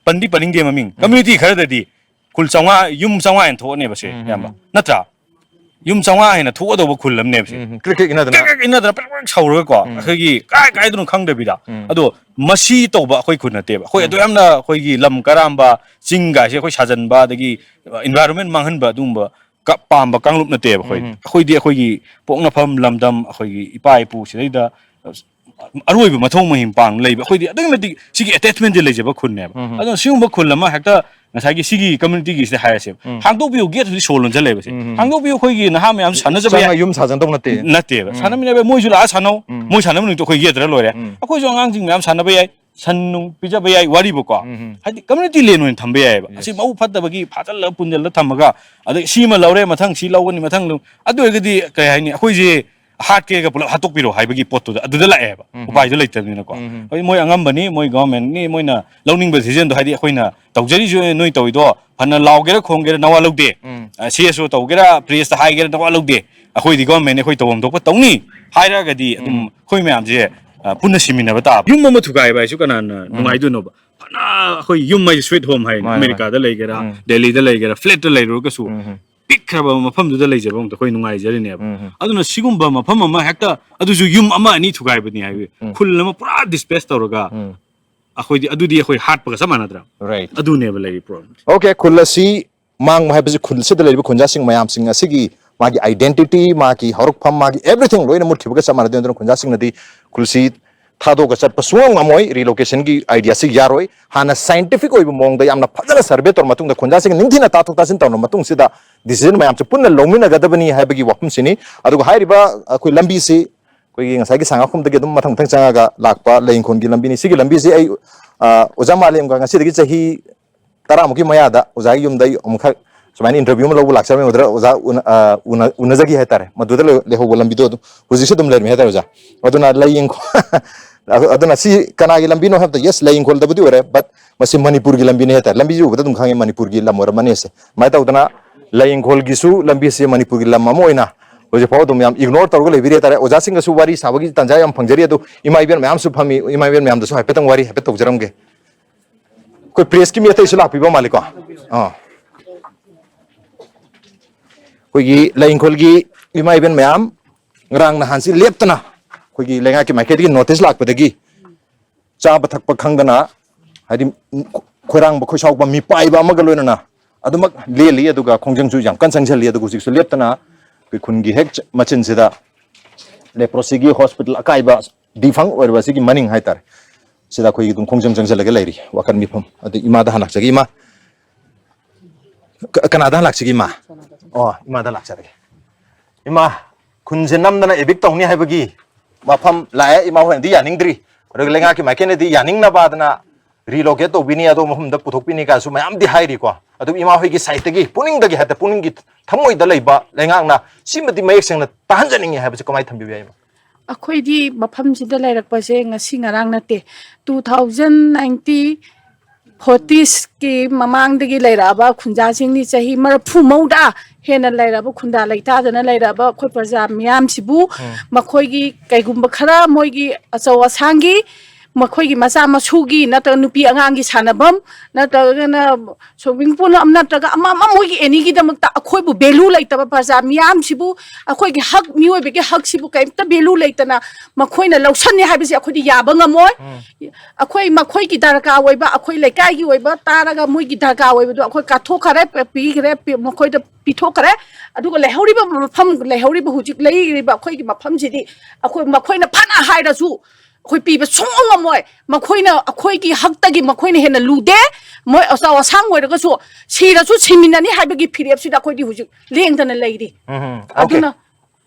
ꯄꯟꯗꯤ ꯄꯟꯅꯤꯡꯗꯦ ꯃꯃꯤꯡ, ꯎꯝ꯫ Community ꯈꯔꯗꯗꯤ ꯈꯨꯜ ꯆꯥꯝꯃꯉꯥ, ꯌꯨꯝ ꯆꯥꯝꯃꯉꯥ ꯍꯦꯟꯅ ꯊꯣꯛꯑꯅꯦꯕꯁꯦ, ꯎꯝ, ꯎꯝ, ꯏꯌꯥꯝꯕ꯫ ꯎꯝ꯫ ꯅꯠꯇ꯭ꯔꯥ? ꯌꯨꯝ ꯆꯥꯝꯃꯉꯥ ꯍꯦꯟꯅ ꯊꯣꯛꯀꯗꯧꯕ ꯈꯨꯜ ꯑꯃꯅꯦꯕꯁꯦ꯫ ꯎꯝ, ꯎꯝ꯫ ꯀ꯭ꯔꯤꯛ ꯀ꯭ꯔꯤꯛ ꯏꯟꯅꯗꯅ꯫ ꯀ꯭ꯔꯤꯛ ꯀ꯭ꯔꯤꯛ ꯏꯟꯅꯗꯅ ꯄ꯭ꯔꯛ ꯄ꯭ꯔꯛ ꯁꯧꯔꯒꯀꯣ, ꯎꯝ꯫ ꯑꯩꯈꯣꯏꯒꯤ ꯀꯥꯏ ꯀꯥꯏꯗꯅꯣ ꯈꯪꯗꯕꯤꯗ꯫ ꯎꯝ꯫ ꯑꯗꯣ ꯃꯁꯤ ꯇꯧꯕ ꯑꯩꯈꯣꯏ ꯈꯨꯜ ꯅꯠꯇꯦꯕ꯫ ꯑꯩꯈꯣꯏ ꯎꯝ꯫ ꯑꯗꯨ ꯌꯥꯝꯅ ꯑꯩꯈꯣꯏꯒꯤ ꯂꯝ ꯀꯔꯥꯝꯕ, ꯆꯤꯡꯒꯥꯏꯁꯦ ꯑꯩꯈꯣꯏ ꯁꯥꯖꯟꯕ, ꯑꯗꯒꯤ environment ꯃꯥꯡꯍꯟꯕ, ꯑꯗꯨꯒꯨꯝꯕ ꯀ-, ꯄꯥꯝꯕ ꯀꯥꯡꯂꯨꯞ ꯅꯠꯇꯦꯕ ꯑꯩꯈꯣꯏ꯫ ꯎꯝ꯫ ꯑꯩꯈꯣꯏꯗꯤ ꯑꯩꯈꯣꯏꯒꯤ ꯄꯣꯛꯅꯐꯝ ꯂꯝꯗꯝ, ꯑꯩꯈꯣꯏꯒꯤ ꯏꯄꯥ ꯏꯄꯨ ꯁꯤꯗꯩꯗ ꯑꯔꯣꯏꯕ ꯃꯊꯧ ꯃꯍꯩ ꯄꯥꯡ ꯂꯩꯕ꯫ ꯑꯩꯈꯣꯏꯗꯤ ꯑꯗꯨꯛꯀꯤ ꯃꯇꯤꯛ ꯁꯤꯒꯤ attachmentꯁꯦ ꯂꯩꯖꯕ ꯈꯨꯟꯅꯦꯕ꯫ ꯎꯝ꯫ ꯑꯗꯨꯅ ꯁꯤꯒꯨꯝꯕ ꯈꯨꯜ ꯑꯃ ꯍꯦꯛꯇ ꯉꯁꯥꯏꯒꯤ ꯁꯤꯒꯤ communityꯒꯤꯁꯤꯗ ꯍꯥꯏꯔꯁꯦꯕ, ꯎꯝ꯫ "ꯍꯥꯡꯗꯣꯛꯄꯤꯌꯨ, gateꯇꯨꯗꯤ ꯁꯣ ꯂꯣꯟꯁꯤꯜꯂꯦꯕꯁꯦ꯫ ꯎꯝ꯫ ꯍꯥꯡꯗꯣꯛꯄꯤꯌꯨ, ꯑꯩꯈꯣꯏꯒꯤ ꯅꯍꯥ ꯃꯌꯥꯝ ꯁꯥꯟꯅꯖꯕ ꯌꯥꯏ꯫" ꯆꯪꯉ ꯌꯨꯝ ꯁꯥꯖꯟꯗꯧ ꯅꯠꯇꯦ꯫ ꯅꯠꯇꯦꯕ꯫ ꯎꯝ꯫ ꯁꯥꯟꯅꯃꯤꯟꯅꯕ ꯌꯥꯏ, ꯃꯣꯏꯁꯨ ꯂꯥꯛꯑ ꯁꯥꯟꯅꯧ꯫ ꯎꯝ꯫ ꯃꯣꯏ ꯁꯥꯟꯅꯕ ꯅꯨꯃꯤꯠꯇꯣ ꯑꯩꯈꯣꯏ ꯒꯦꯠꯇꯔ ꯂꯣꯏꯔꯦ꯫ ꯎꯝ꯫ ꯑꯩꯈꯣꯏꯁꯨ ꯑꯉꯥꯡꯁꯤꯡ ꯃꯌꯥꯝ ꯁꯥꯟꯅꯕ ꯌꯥꯏ, ꯁꯟ ꯅꯨꯡ ꯄꯤꯖꯕ ꯌꯥꯏ, ꯋꯥꯔꯤꯕꯀꯣ꯫ ꯎꯝ꯫ ꯍꯥꯏꯗꯤ community land ꯑꯣꯏꯅ ꯊꯝꯕ ꯌꯥꯏꯑꯕ꯫ Yes꯫ ꯑꯁꯤ ꯃꯕꯨꯛ ꯐꯠꯇꯕꯒꯤ ꯐꯥꯖꯜꯂꯒ ꯄꯨꯟꯖꯜꯂ ꯊꯝꯃꯒ, ꯑꯗꯩ ꯁꯤꯃ ꯂꯧꯔꯦ, ꯃꯊꯪ ꯁꯤ ꯂꯧꯒꯅꯤ, ꯃꯊꯪ ꯂꯧ-, ꯑꯗꯨ ꯑꯣꯏꯔꯒꯗꯤ ꯀꯩ ꯍꯥꯏꯅꯤ, ꯑꯩꯈꯣꯏꯁꯦ ꯍꯥꯠꯀꯦꯒ ꯄꯨꯂꯞ ꯍꯥꯠꯇꯣꯛꯄꯤꯔꯣ ꯍꯥꯏꯕꯒꯤ ꯄꯣꯠꯇꯨꯗ ꯑꯗꯨꯗ ꯂꯥꯛꯑꯦꯕ꯫ ꯎꯝ꯫ ꯎꯄꯥꯏꯗꯨ ꯂꯩꯇꯕꯅꯤꯅꯀꯣ꯫ ꯎꯝ꯫ ꯍꯧꯖꯤꯛ ꯃꯣꯏ ꯑꯉꯝꯕꯅꯤ, ꯃꯣꯏ governmentꯅꯤ, ꯃꯣꯏꯅ ꯂꯧꯅꯤꯡꯕ decisionꯗꯣ, ꯍꯥꯏꯗꯤ ꯑꯩꯈꯣꯏꯅ ꯇꯧꯖꯔꯤꯁꯨ ꯅꯣꯏ ꯇꯧꯔꯤꯗꯣ ꯐꯅ ꯂꯥꯎꯒꯦꯔꯥ ꯈꯣꯡꯒꯦꯔꯥ ꯅꯋꯥ ꯂꯧꯗꯦ꯫ ꯎꯝ꯫ ꯑ, CSO ꯇꯧꯒꯦꯔꯥ, pressꯇ ꯍꯥꯏꯒꯦꯔꯥ ꯅꯋꯥ ꯂꯧꯗꯦ꯫ ꯑꯩꯈꯣꯏꯗꯤ governmentꯅꯤ, ꯑꯩꯈꯣꯏ ꯇꯧꯐꯝ ꯊꯣꯛꯄ ꯇꯧꯅꯤ ꯍꯥꯏꯔꯒꯗꯤ ꯑꯗꯨꯝ ꯎꯝ꯫ ꯑꯩꯈꯣꯏ ꯃꯌꯥꯝꯁꯦ, ꯑ, ꯄꯨꯟꯅ ꯁꯤꯃꯤꯟꯅꯕ ꯇꯥꯕ꯫ ꯌꯨꯝ ꯑꯃ ꯊꯨꯒꯥꯏꯕ ꯍꯥꯏꯁꯨ ꯀꯅꯥꯅ ꯎꯝ꯫ ꯅꯨꯡꯉꯥꯏꯗꯣꯏꯅꯣꯕ? ꯐꯅ ꯑꯩꯈꯣꯏ ꯌꯨꯝ ꯍꯥꯏꯁꯦ sweet home ꯍꯥꯏꯅꯤ꯫ ꯃꯥꯅꯦ, ꯃꯥꯅꯦ꯫ ꯑꯃꯦꯔꯤꯀꯥꯗ ꯂꯩꯒꯦꯔꯥ, ꯎꯝ꯫ ꯗꯦꯜꯂꯤꯗ ꯂꯩꯒꯦꯔꯥ, flatꯇ ꯂꯩꯔꯨꯔꯒꯁꯨ ꯎꯝ, ꯎꯝ꯫ ꯄꯤꯛꯈ꯭ꯔꯕ ꯃꯐꯝꯗꯨꯗ ꯂꯩꯖꯕ ꯑꯃꯗ ꯑꯩꯈꯣꯏ ꯅꯨꯡꯉꯥꯏꯖꯔꯤꯅꯦꯕ꯫ ꯎꯝ, ꯎꯝ꯫ ꯑꯗꯨꯅ ꯁꯤꯒꯨꯝꯕ ꯃꯐꯝ ꯑꯃ ꯍꯦꯛꯇ, ꯑꯗꯨꯁꯨ ꯌꯨꯝ ꯑꯃ ꯑꯅꯤ ꯊꯨꯒꯥꯏꯕꯅꯤ ꯍꯥꯏꯕ ꯎꯝ꯫ ꯈꯨꯜ ꯑꯃ ꯄꯨꯔꯥ displace ꯇꯧꯔꯒ ꯎꯝ꯫ ꯑꯩꯈꯣꯏꯗꯤ, ꯑꯗꯨꯗꯤ ꯑꯩꯈꯣꯏ ꯍꯥꯠꯄꯒ ꯆꯞ ꯃꯥꯟꯅꯗ꯭ꯔꯥ? Right꯫ ꯑꯗꯨꯅꯦꯕ ꯂꯩꯔꯤ problemꯁꯦ꯫ Okay, ꯈꯨꯜ ꯑꯁꯤ ꯃꯥꯡꯕ ꯍꯥꯏꯕꯁꯤ ꯈꯨꯜꯁꯤꯗ ꯂꯩꯔꯤꯕ ꯈꯨꯟꯖꯥꯁꯤꯡ ꯃꯌꯥꯝꯁꯤꯡ ꯑꯁꯤꯒꯤ ꯃꯥꯒꯤ identity, ꯃꯥꯒꯤ ꯍꯧꯔꯛꯐꯝ, ꯃꯥꯒꯤ everything ꯂꯣꯏꯅ ꯃꯨꯠꯈꯤꯕꯒ ꯆꯞ ꯃꯥꯟꯅꯗꯣꯏꯅꯤ꯫ ꯑꯗꯨꯅ ꯈꯨꯟꯖꯥꯁꯤꯡꯅꯗꯤ ꯈꯨꯜꯁꯤ ꯊꯥꯗꯣꯛꯑꯒ ꯆꯠꯄ ꯁꯨꯡꯉꯝ ꯉꯝꯃꯣꯏ꯫ Relocationꯒꯤ ideaꯁꯤ ꯌꯥꯔꯣꯏ꯫ ꯍꯥꯟꯅ scientific ꯑꯣꯏꯕ ꯃꯑꯣꯡꯗ ꯌꯥꯝꯅ ꯐꯖꯅ survey ꯇꯧꯔ ꯃꯇꯨꯡꯗ, ꯈꯨꯟꯖꯥꯁꯤꯡꯒ ꯅꯤꯡꯊꯤꯅ ꯇꯥꯊꯣꯛ ꯇꯥꯁꯤꯟ ꯇꯧꯔꯕ ꯃꯇꯨꯡꯁꯤꯗ decision ꯃꯌꯥꯝꯁꯦ ꯄꯨꯟꯅ ꯂꯧꯃꯤꯟꯅꯒꯗꯕꯅꯤ ꯍꯥꯏꯕꯒꯤ ꯋꯥꯐꯝꯁꯤꯅꯤ꯫ ꯑꯗꯨꯒ ꯍꯥꯏꯔꯤꯕ ꯑꯩꯈꯣꯏ ꯂꯝꯕꯤꯁꯤ ꯑꯩꯈꯣꯏꯒꯤ ꯉꯁꯥꯏꯒꯤ ꯁꯉꯥꯛꯈꯨꯝꯗꯒꯤ ꯑꯗꯨꯝ ꯃꯊꯪ ꯃꯊꯪ ꯆꯪꯉꯒ ꯂꯥꯛꯄ ꯂꯩ ꯏꯪꯈꯣꯜꯒꯤ ꯂꯝꯕꯤꯅꯤ꯫ ꯁꯤꯒꯤ ꯂꯝꯕꯤꯁꯤ ꯑꯩ, ꯑ, ꯑꯣꯖꯥ ꯃꯥꯂꯦꯝꯒ ꯉꯁꯤꯗꯒꯤ ꯆꯍꯤ ꯇꯔꯥꯃꯨꯛꯀꯤ ꯃꯌꯥꯗ ꯑꯣꯖꯥꯒꯤ ꯌꯨꯝꯗ ꯑꯩ ꯑꯃꯨꯛꯈꯛ ꯁꯨꯃꯥꯏꯅ interview ꯑꯃ ꯂꯧꯕ ꯂꯥꯛꯆꯔꯝꯃꯦ꯫ ꯑꯗꯨꯗ ꯑꯣꯖꯥ ꯎꯅ-, ꯑ, ꯎꯅ-, ꯎꯅꯖꯈꯤ ꯍꯥꯏꯇꯥꯔꯦ꯫ ꯃꯗꯨꯗ ꯂꯩ-, ꯂꯩꯍꯧꯕ ꯂꯝꯕꯤꯗꯣ ꯑꯗꯨꯝ ꯍꯧꯖꯤꯛꯁꯨ ꯑꯗꯨꯝ ꯂꯩꯔꯝꯃꯤ ꯍꯥꯏꯇꯥꯔꯦ ꯑꯣꯖꯥ꯫ ꯑꯗꯨꯅ ꯂꯩ ꯏꯪꯈꯣꯜ, ꯑꯗꯨ-, ꯑꯗꯨꯅ ꯁꯤ ꯀꯅꯥꯒꯤ ꯂꯝꯕꯤꯅꯣ ꯍꯥꯏꯕꯗ, yes, ꯂꯩ ꯏꯪꯈꯣꯜꯗꯕꯨꯗꯤ ꯑꯣꯏꯔꯦ, but ꯃꯁꯤ ꯃꯅꯤꯄꯨꯔꯒꯤ ꯂꯝꯕꯤꯅꯤ ꯍꯥꯏꯇꯥꯔꯦ꯫ ꯂꯝꯕꯤꯁꯤ ꯎꯕꯗ ꯑꯗꯨꯝ ꯈꯪꯉꯦ ꯃꯅꯤꯄꯨꯔꯒꯤ ꯂꯝ ꯑꯣꯏꯔꯝꯃꯅꯤ ꯑꯁꯦ꯫ ꯑꯗꯨꯃꯥꯏꯅ ꯇꯧꯗꯅ ꯂꯩ ꯏꯪꯈꯣꯜꯒꯤꯁꯨ ꯂꯝꯕꯤꯁꯦ ꯃꯅꯤꯄꯨꯔꯒꯤ ꯂꯝ ꯑꯃ ꯑꯣꯏꯅ ꯍꯧꯖꯤꯛꯐꯥꯎ ꯑꯗꯨꯝ ꯌꯥꯝ ignore ꯇꯧꯔꯒ ꯂꯩꯕꯤꯔꯤ ꯍꯥꯏꯇꯥꯔꯦ꯫ ꯑꯣꯖꯥꯁꯤꯡꯒꯁꯨ ꯋꯥꯔꯤ ꯁꯥꯕꯒꯤ ꯇꯥꯟꯖꯥ ꯌꯥꯝ ꯐꯪꯖꯔꯤ꯫ ꯑꯗꯨ ꯏꯃꯥ ꯏꯕꯦꯟ ꯃꯌꯥꯝꯁꯨ ꯐꯝꯃꯤ, ꯏꯃꯥ ꯏꯕꯦꯟ ꯃꯌꯥꯝꯗꯁꯨ ꯍꯥꯏꯐꯦꯠꯇꯪ ꯋꯥꯔꯤ ꯍꯥꯏꯐꯦꯠ ꯇꯧꯖꯔꯝꯒꯦ꯫ ꯑꯩꯈꯣꯏ press ꯀꯤ ꯃꯤ ꯑꯇꯩꯁꯨ ꯂꯥꯛꯄꯤꯕ ꯃꯥꯜꯂꯤꯀꯣ? ꯑꯥ꯫ ꯑꯩꯈꯣꯏꯒꯤ ꯂꯩ ꯏꯪꯈꯣꯜꯒꯤ ꯏꯃꯥ ꯏꯕꯦꯟ ꯃꯌꯥꯝ, ꯉꯔꯥꯡ ꯅꯍꯥꯟꯁꯤ ꯂꯦꯞꯇꯅ ꯑꯩꯈꯣꯏꯒꯤ ꯂꯩꯉꯥꯛꯀꯤ ꯃꯥꯏꯀꯩꯗꯒꯤ notice ꯂꯥꯛꯄꯗꯒꯤ ꯆꯥꯕ ꯊꯛꯄ ꯈꯪꯗꯅ, ꯍꯥꯏꯗꯤ, ꯈꯣꯏꯔꯥꯡꯕ ꯈꯣꯏꯁꯥꯎꯕ ꯃꯤꯄꯥꯏꯕ ꯑꯃꯒ ꯂꯣꯏꯅꯅ ꯑꯗꯨꯃꯛ ꯂꯦꯜꯂꯤ꯫ ꯑꯗꯨꯒ ꯈꯣꯡꯖꯪꯁꯨ ꯌꯥꯝ ꯀꯟꯅ ꯆꯪꯁꯤꯜꯂꯤ꯫ ꯑꯗꯨꯒ ꯍꯧꯖꯤꯛꯁꯨ ꯂꯦꯞꯇꯅ ꯑꯩꯈꯣꯏ ꯈꯨꯟꯒꯤ ꯍꯦꯛ ꯃꯆꯤꯟꯁꯤꯗ leprosy ꯒꯤ hospital ꯑꯀꯥꯏꯕ defunct ꯑꯣꯏꯔꯕ ꯑꯁꯤꯒꯤ ꯃꯅꯤꯡ ꯍꯥꯏꯇꯥꯔꯦ, ꯁꯤꯗ ꯑꯩꯈꯣꯏꯒꯤ ꯑꯗꯨꯝ ꯈꯣꯡꯖꯪ ꯆꯪꯁꯤꯜꯂꯒ ꯂꯩꯔꯤ꯫ ꯋꯥꯈꯜ ꯃꯤꯐꯝ ꯑꯗꯨ ꯏꯃꯥꯗ ꯍꯥꯟꯅ ꯂꯥꯛꯆꯒꯦ꯫ ꯏꯃꯥ, ꯀ-, ꯀꯅꯥꯗ ꯍꯥꯟꯅ ꯂꯥꯛꯆꯒꯦ? ꯏꯃꯥ, ꯑꯣ, ꯏꯃꯥꯗ ꯂꯥꯛꯆꯔꯒꯦ꯫ ꯏꯃꯥ, ꯈꯨꯟꯁꯦ ꯅꯝꯗꯅ evict ꯇꯧꯅꯤ ꯍꯥꯏꯕꯒꯤ ꯋꯥꯐꯝ ꯂꯥꯛꯑꯦ꯫ ꯏꯃꯥ ꯍꯣꯏꯅꯗꯤ ꯌꯥꯅꯤꯡꯗ꯭ꯔꯤ, ꯑꯗꯨꯒ ꯂꯩꯉꯥꯛꯀꯤ ꯃꯥꯏꯀꯩꯅꯗꯤ ꯌꯥꯅꯤꯡꯅꯕ ꯑꯗꯨꯅ relocate ꯇꯧꯕꯤꯅꯤ, ꯑꯇꯣꯞꯄ ꯃꯐꯝꯗ ꯄꯨꯊꯣꯛꯄꯤꯅꯤ ꯀꯥꯏꯁꯨ ꯃꯌꯥꯝꯗꯤ ꯍꯥꯏꯔꯤꯀꯣ꯫ ꯑꯗꯨ ꯏꯃꯥ ꯍꯣꯏꯒꯤ side ꯇꯒꯤ, ꯄꯨꯛꯅꯤꯡꯗꯒꯤ, ꯍꯦꯛꯇ ꯄꯨꯛꯅꯤꯡꯒꯤ ꯊꯃꯣꯏꯗ ꯂꯩꯕ ꯂꯩꯉꯥꯛꯅ ꯁꯤꯃꯗꯤ ꯃꯌꯦꯛ ꯁꯦꯡꯅ ꯇꯥꯍꯟꯖꯅꯤꯡꯉꯤ ꯍꯥꯏꯕꯁꯤ ꯀꯃꯥꯏꯅ ꯊꯝꯕꯤꯕ ꯌꯥꯏ, ꯏꯃꯥ? ꯑꯩꯈꯣꯏꯗꯤ ꯃꯐꯝꯁꯤꯗ ꯂꯩꯔꯛꯄꯁꯦ ꯉꯁꯤ ꯉꯔꯥꯡ ꯅꯠꯇꯦ꯫ Two thousand nineteen forties ꯀꯤ ꯃꯃꯥꯡꯗꯒꯤ ꯂꯩꯔꯛꯑꯕ ꯈꯨꯟꯖꯥꯁꯤꯡꯅꯤ꯫ ꯆꯍꯤ ꯃꯔꯐꯨ ꯃꯧꯗ꯭ꯔꯥ ꯍꯦꯟꯅ ꯂꯩꯔꯕ, ꯈꯨꯟꯗꯥ ꯂꯩꯇꯥꯗꯅ ꯂꯩꯔꯕ ꯑꯩꯈꯣꯏ ꯄ꯭ꯔꯖꯥ ꯃꯤꯌꯥꯝꯁꯤꯕꯨ, ꯎꯝ꯫ ꯃꯈꯣꯏꯒꯤ ꯀꯩꯒꯨꯝꯕ ꯈꯔ ꯃꯣꯏꯒꯤ ꯑꯆꯧ ꯑꯁꯥꯡꯒꯤ, ꯃꯈꯣꯏꯒꯤ ꯃꯆꯥ ꯃꯁꯨꯒꯤ ꯅꯠꯇ꯭ꯔꯒ ꯅꯨꯄꯤ ꯑꯉꯥꯡꯒꯤ ꯁꯥꯟꯅꯐꯝ, ꯅꯠꯇ꯭ꯔꯒꯅ swimming pool ꯑꯃ, ꯅꯠꯇ꯭ꯔꯒ ꯑꯃ ꯑꯃ ꯃꯣꯏꯒꯤ any ꯒꯤꯗꯃꯛꯇ ꯑꯩꯈꯣꯏꯕꯨ value ꯂꯩꯇꯕ ꯄ꯭ꯔꯖꯥ ꯃꯤꯌꯥꯝꯁꯤꯕꯨ, ꯑꯩꯈꯣꯏꯒꯤ ꯍꯛ, ꯃꯤꯑꯣꯏꯕꯒꯤ ꯍꯛꯁꯤꯕꯨ ꯀꯔꯤꯝꯇ value ꯂꯩꯇꯅ ꯃꯈꯣꯏꯅ ꯂꯧꯁꯟꯅꯤ ꯍꯥꯏꯕꯁꯤ ꯑꯩꯈꯣꯏꯗꯤ ꯌꯥꯕ ꯉꯝꯃꯣꯏ꯫ ꯎꯝ꯫ ꯑꯩꯈꯣꯏ ꯃꯈꯣꯏꯒꯤ ꯗꯔꯀꯥꯔ ꯑꯣꯏꯕ, ꯑꯩꯈꯣꯏ ꯂꯩꯀꯥꯏꯒꯤ ꯑꯣꯏꯕ ꯇꯥꯔꯒ ꯃꯣꯏꯒꯤ ꯗꯔꯀꯥꯔ ꯑꯣꯏꯕꯗꯣ ꯑꯩꯈꯣꯏ ꯀꯠꯊꯣꯛꯈ꯭ꯔꯦ, ꯄꯤꯈ꯭ꯔꯦ, ꯄꯤ-, ꯃꯈꯣꯏꯗ ꯄꯤꯊꯣꯛꯈ꯭ꯔꯦ꯫ ꯑꯗꯨꯒ ꯂꯩꯍꯧꯔꯤꯕ ꯃꯐꯝ, ꯂꯩꯍꯧꯔꯤꯕ ꯍꯧꯖꯤꯛ ꯂꯩꯔꯤꯕ ꯑꯩꯈꯣꯏꯒꯤ ꯃꯐꯝꯁꯤꯗꯤ ꯑꯩꯈꯣꯏ ꯃꯈꯣꯏꯅ ꯐꯅ ꯍꯥꯏꯔꯁꯨ ꯑꯩꯈꯣꯏ ꯄꯤꯕ ꯁꯨꯡꯉꯝ ꯉꯝꯃꯣꯏ꯫ ꯃꯈꯣꯏꯅ ꯑꯩꯈꯣꯏꯒꯤ ꯍꯛꯇꯒꯤ ꯃꯈꯣꯏꯅ ꯍꯦꯟꯅ ꯂꯨꯗꯦ꯫ ꯃꯣꯏ ꯑꯆꯧ ꯑꯁꯥꯡ ꯑꯣꯏꯔꯒꯁꯨ ꯁꯤꯔꯁꯨ ꯁꯤꯃꯤꯟꯅꯅꯤ ꯍꯥꯏꯕꯒꯤ ꯐꯤꯔꯦꯞꯁꯤꯗ ꯑꯩꯈꯣꯏꯗꯤ ꯍꯧꯖꯤꯛ ꯂꯦꯡꯗꯅ ꯂꯩꯔꯤ꯫ ꯎꯝ, ꯎꯝ, okay꯫ ꯑꯗꯨꯅ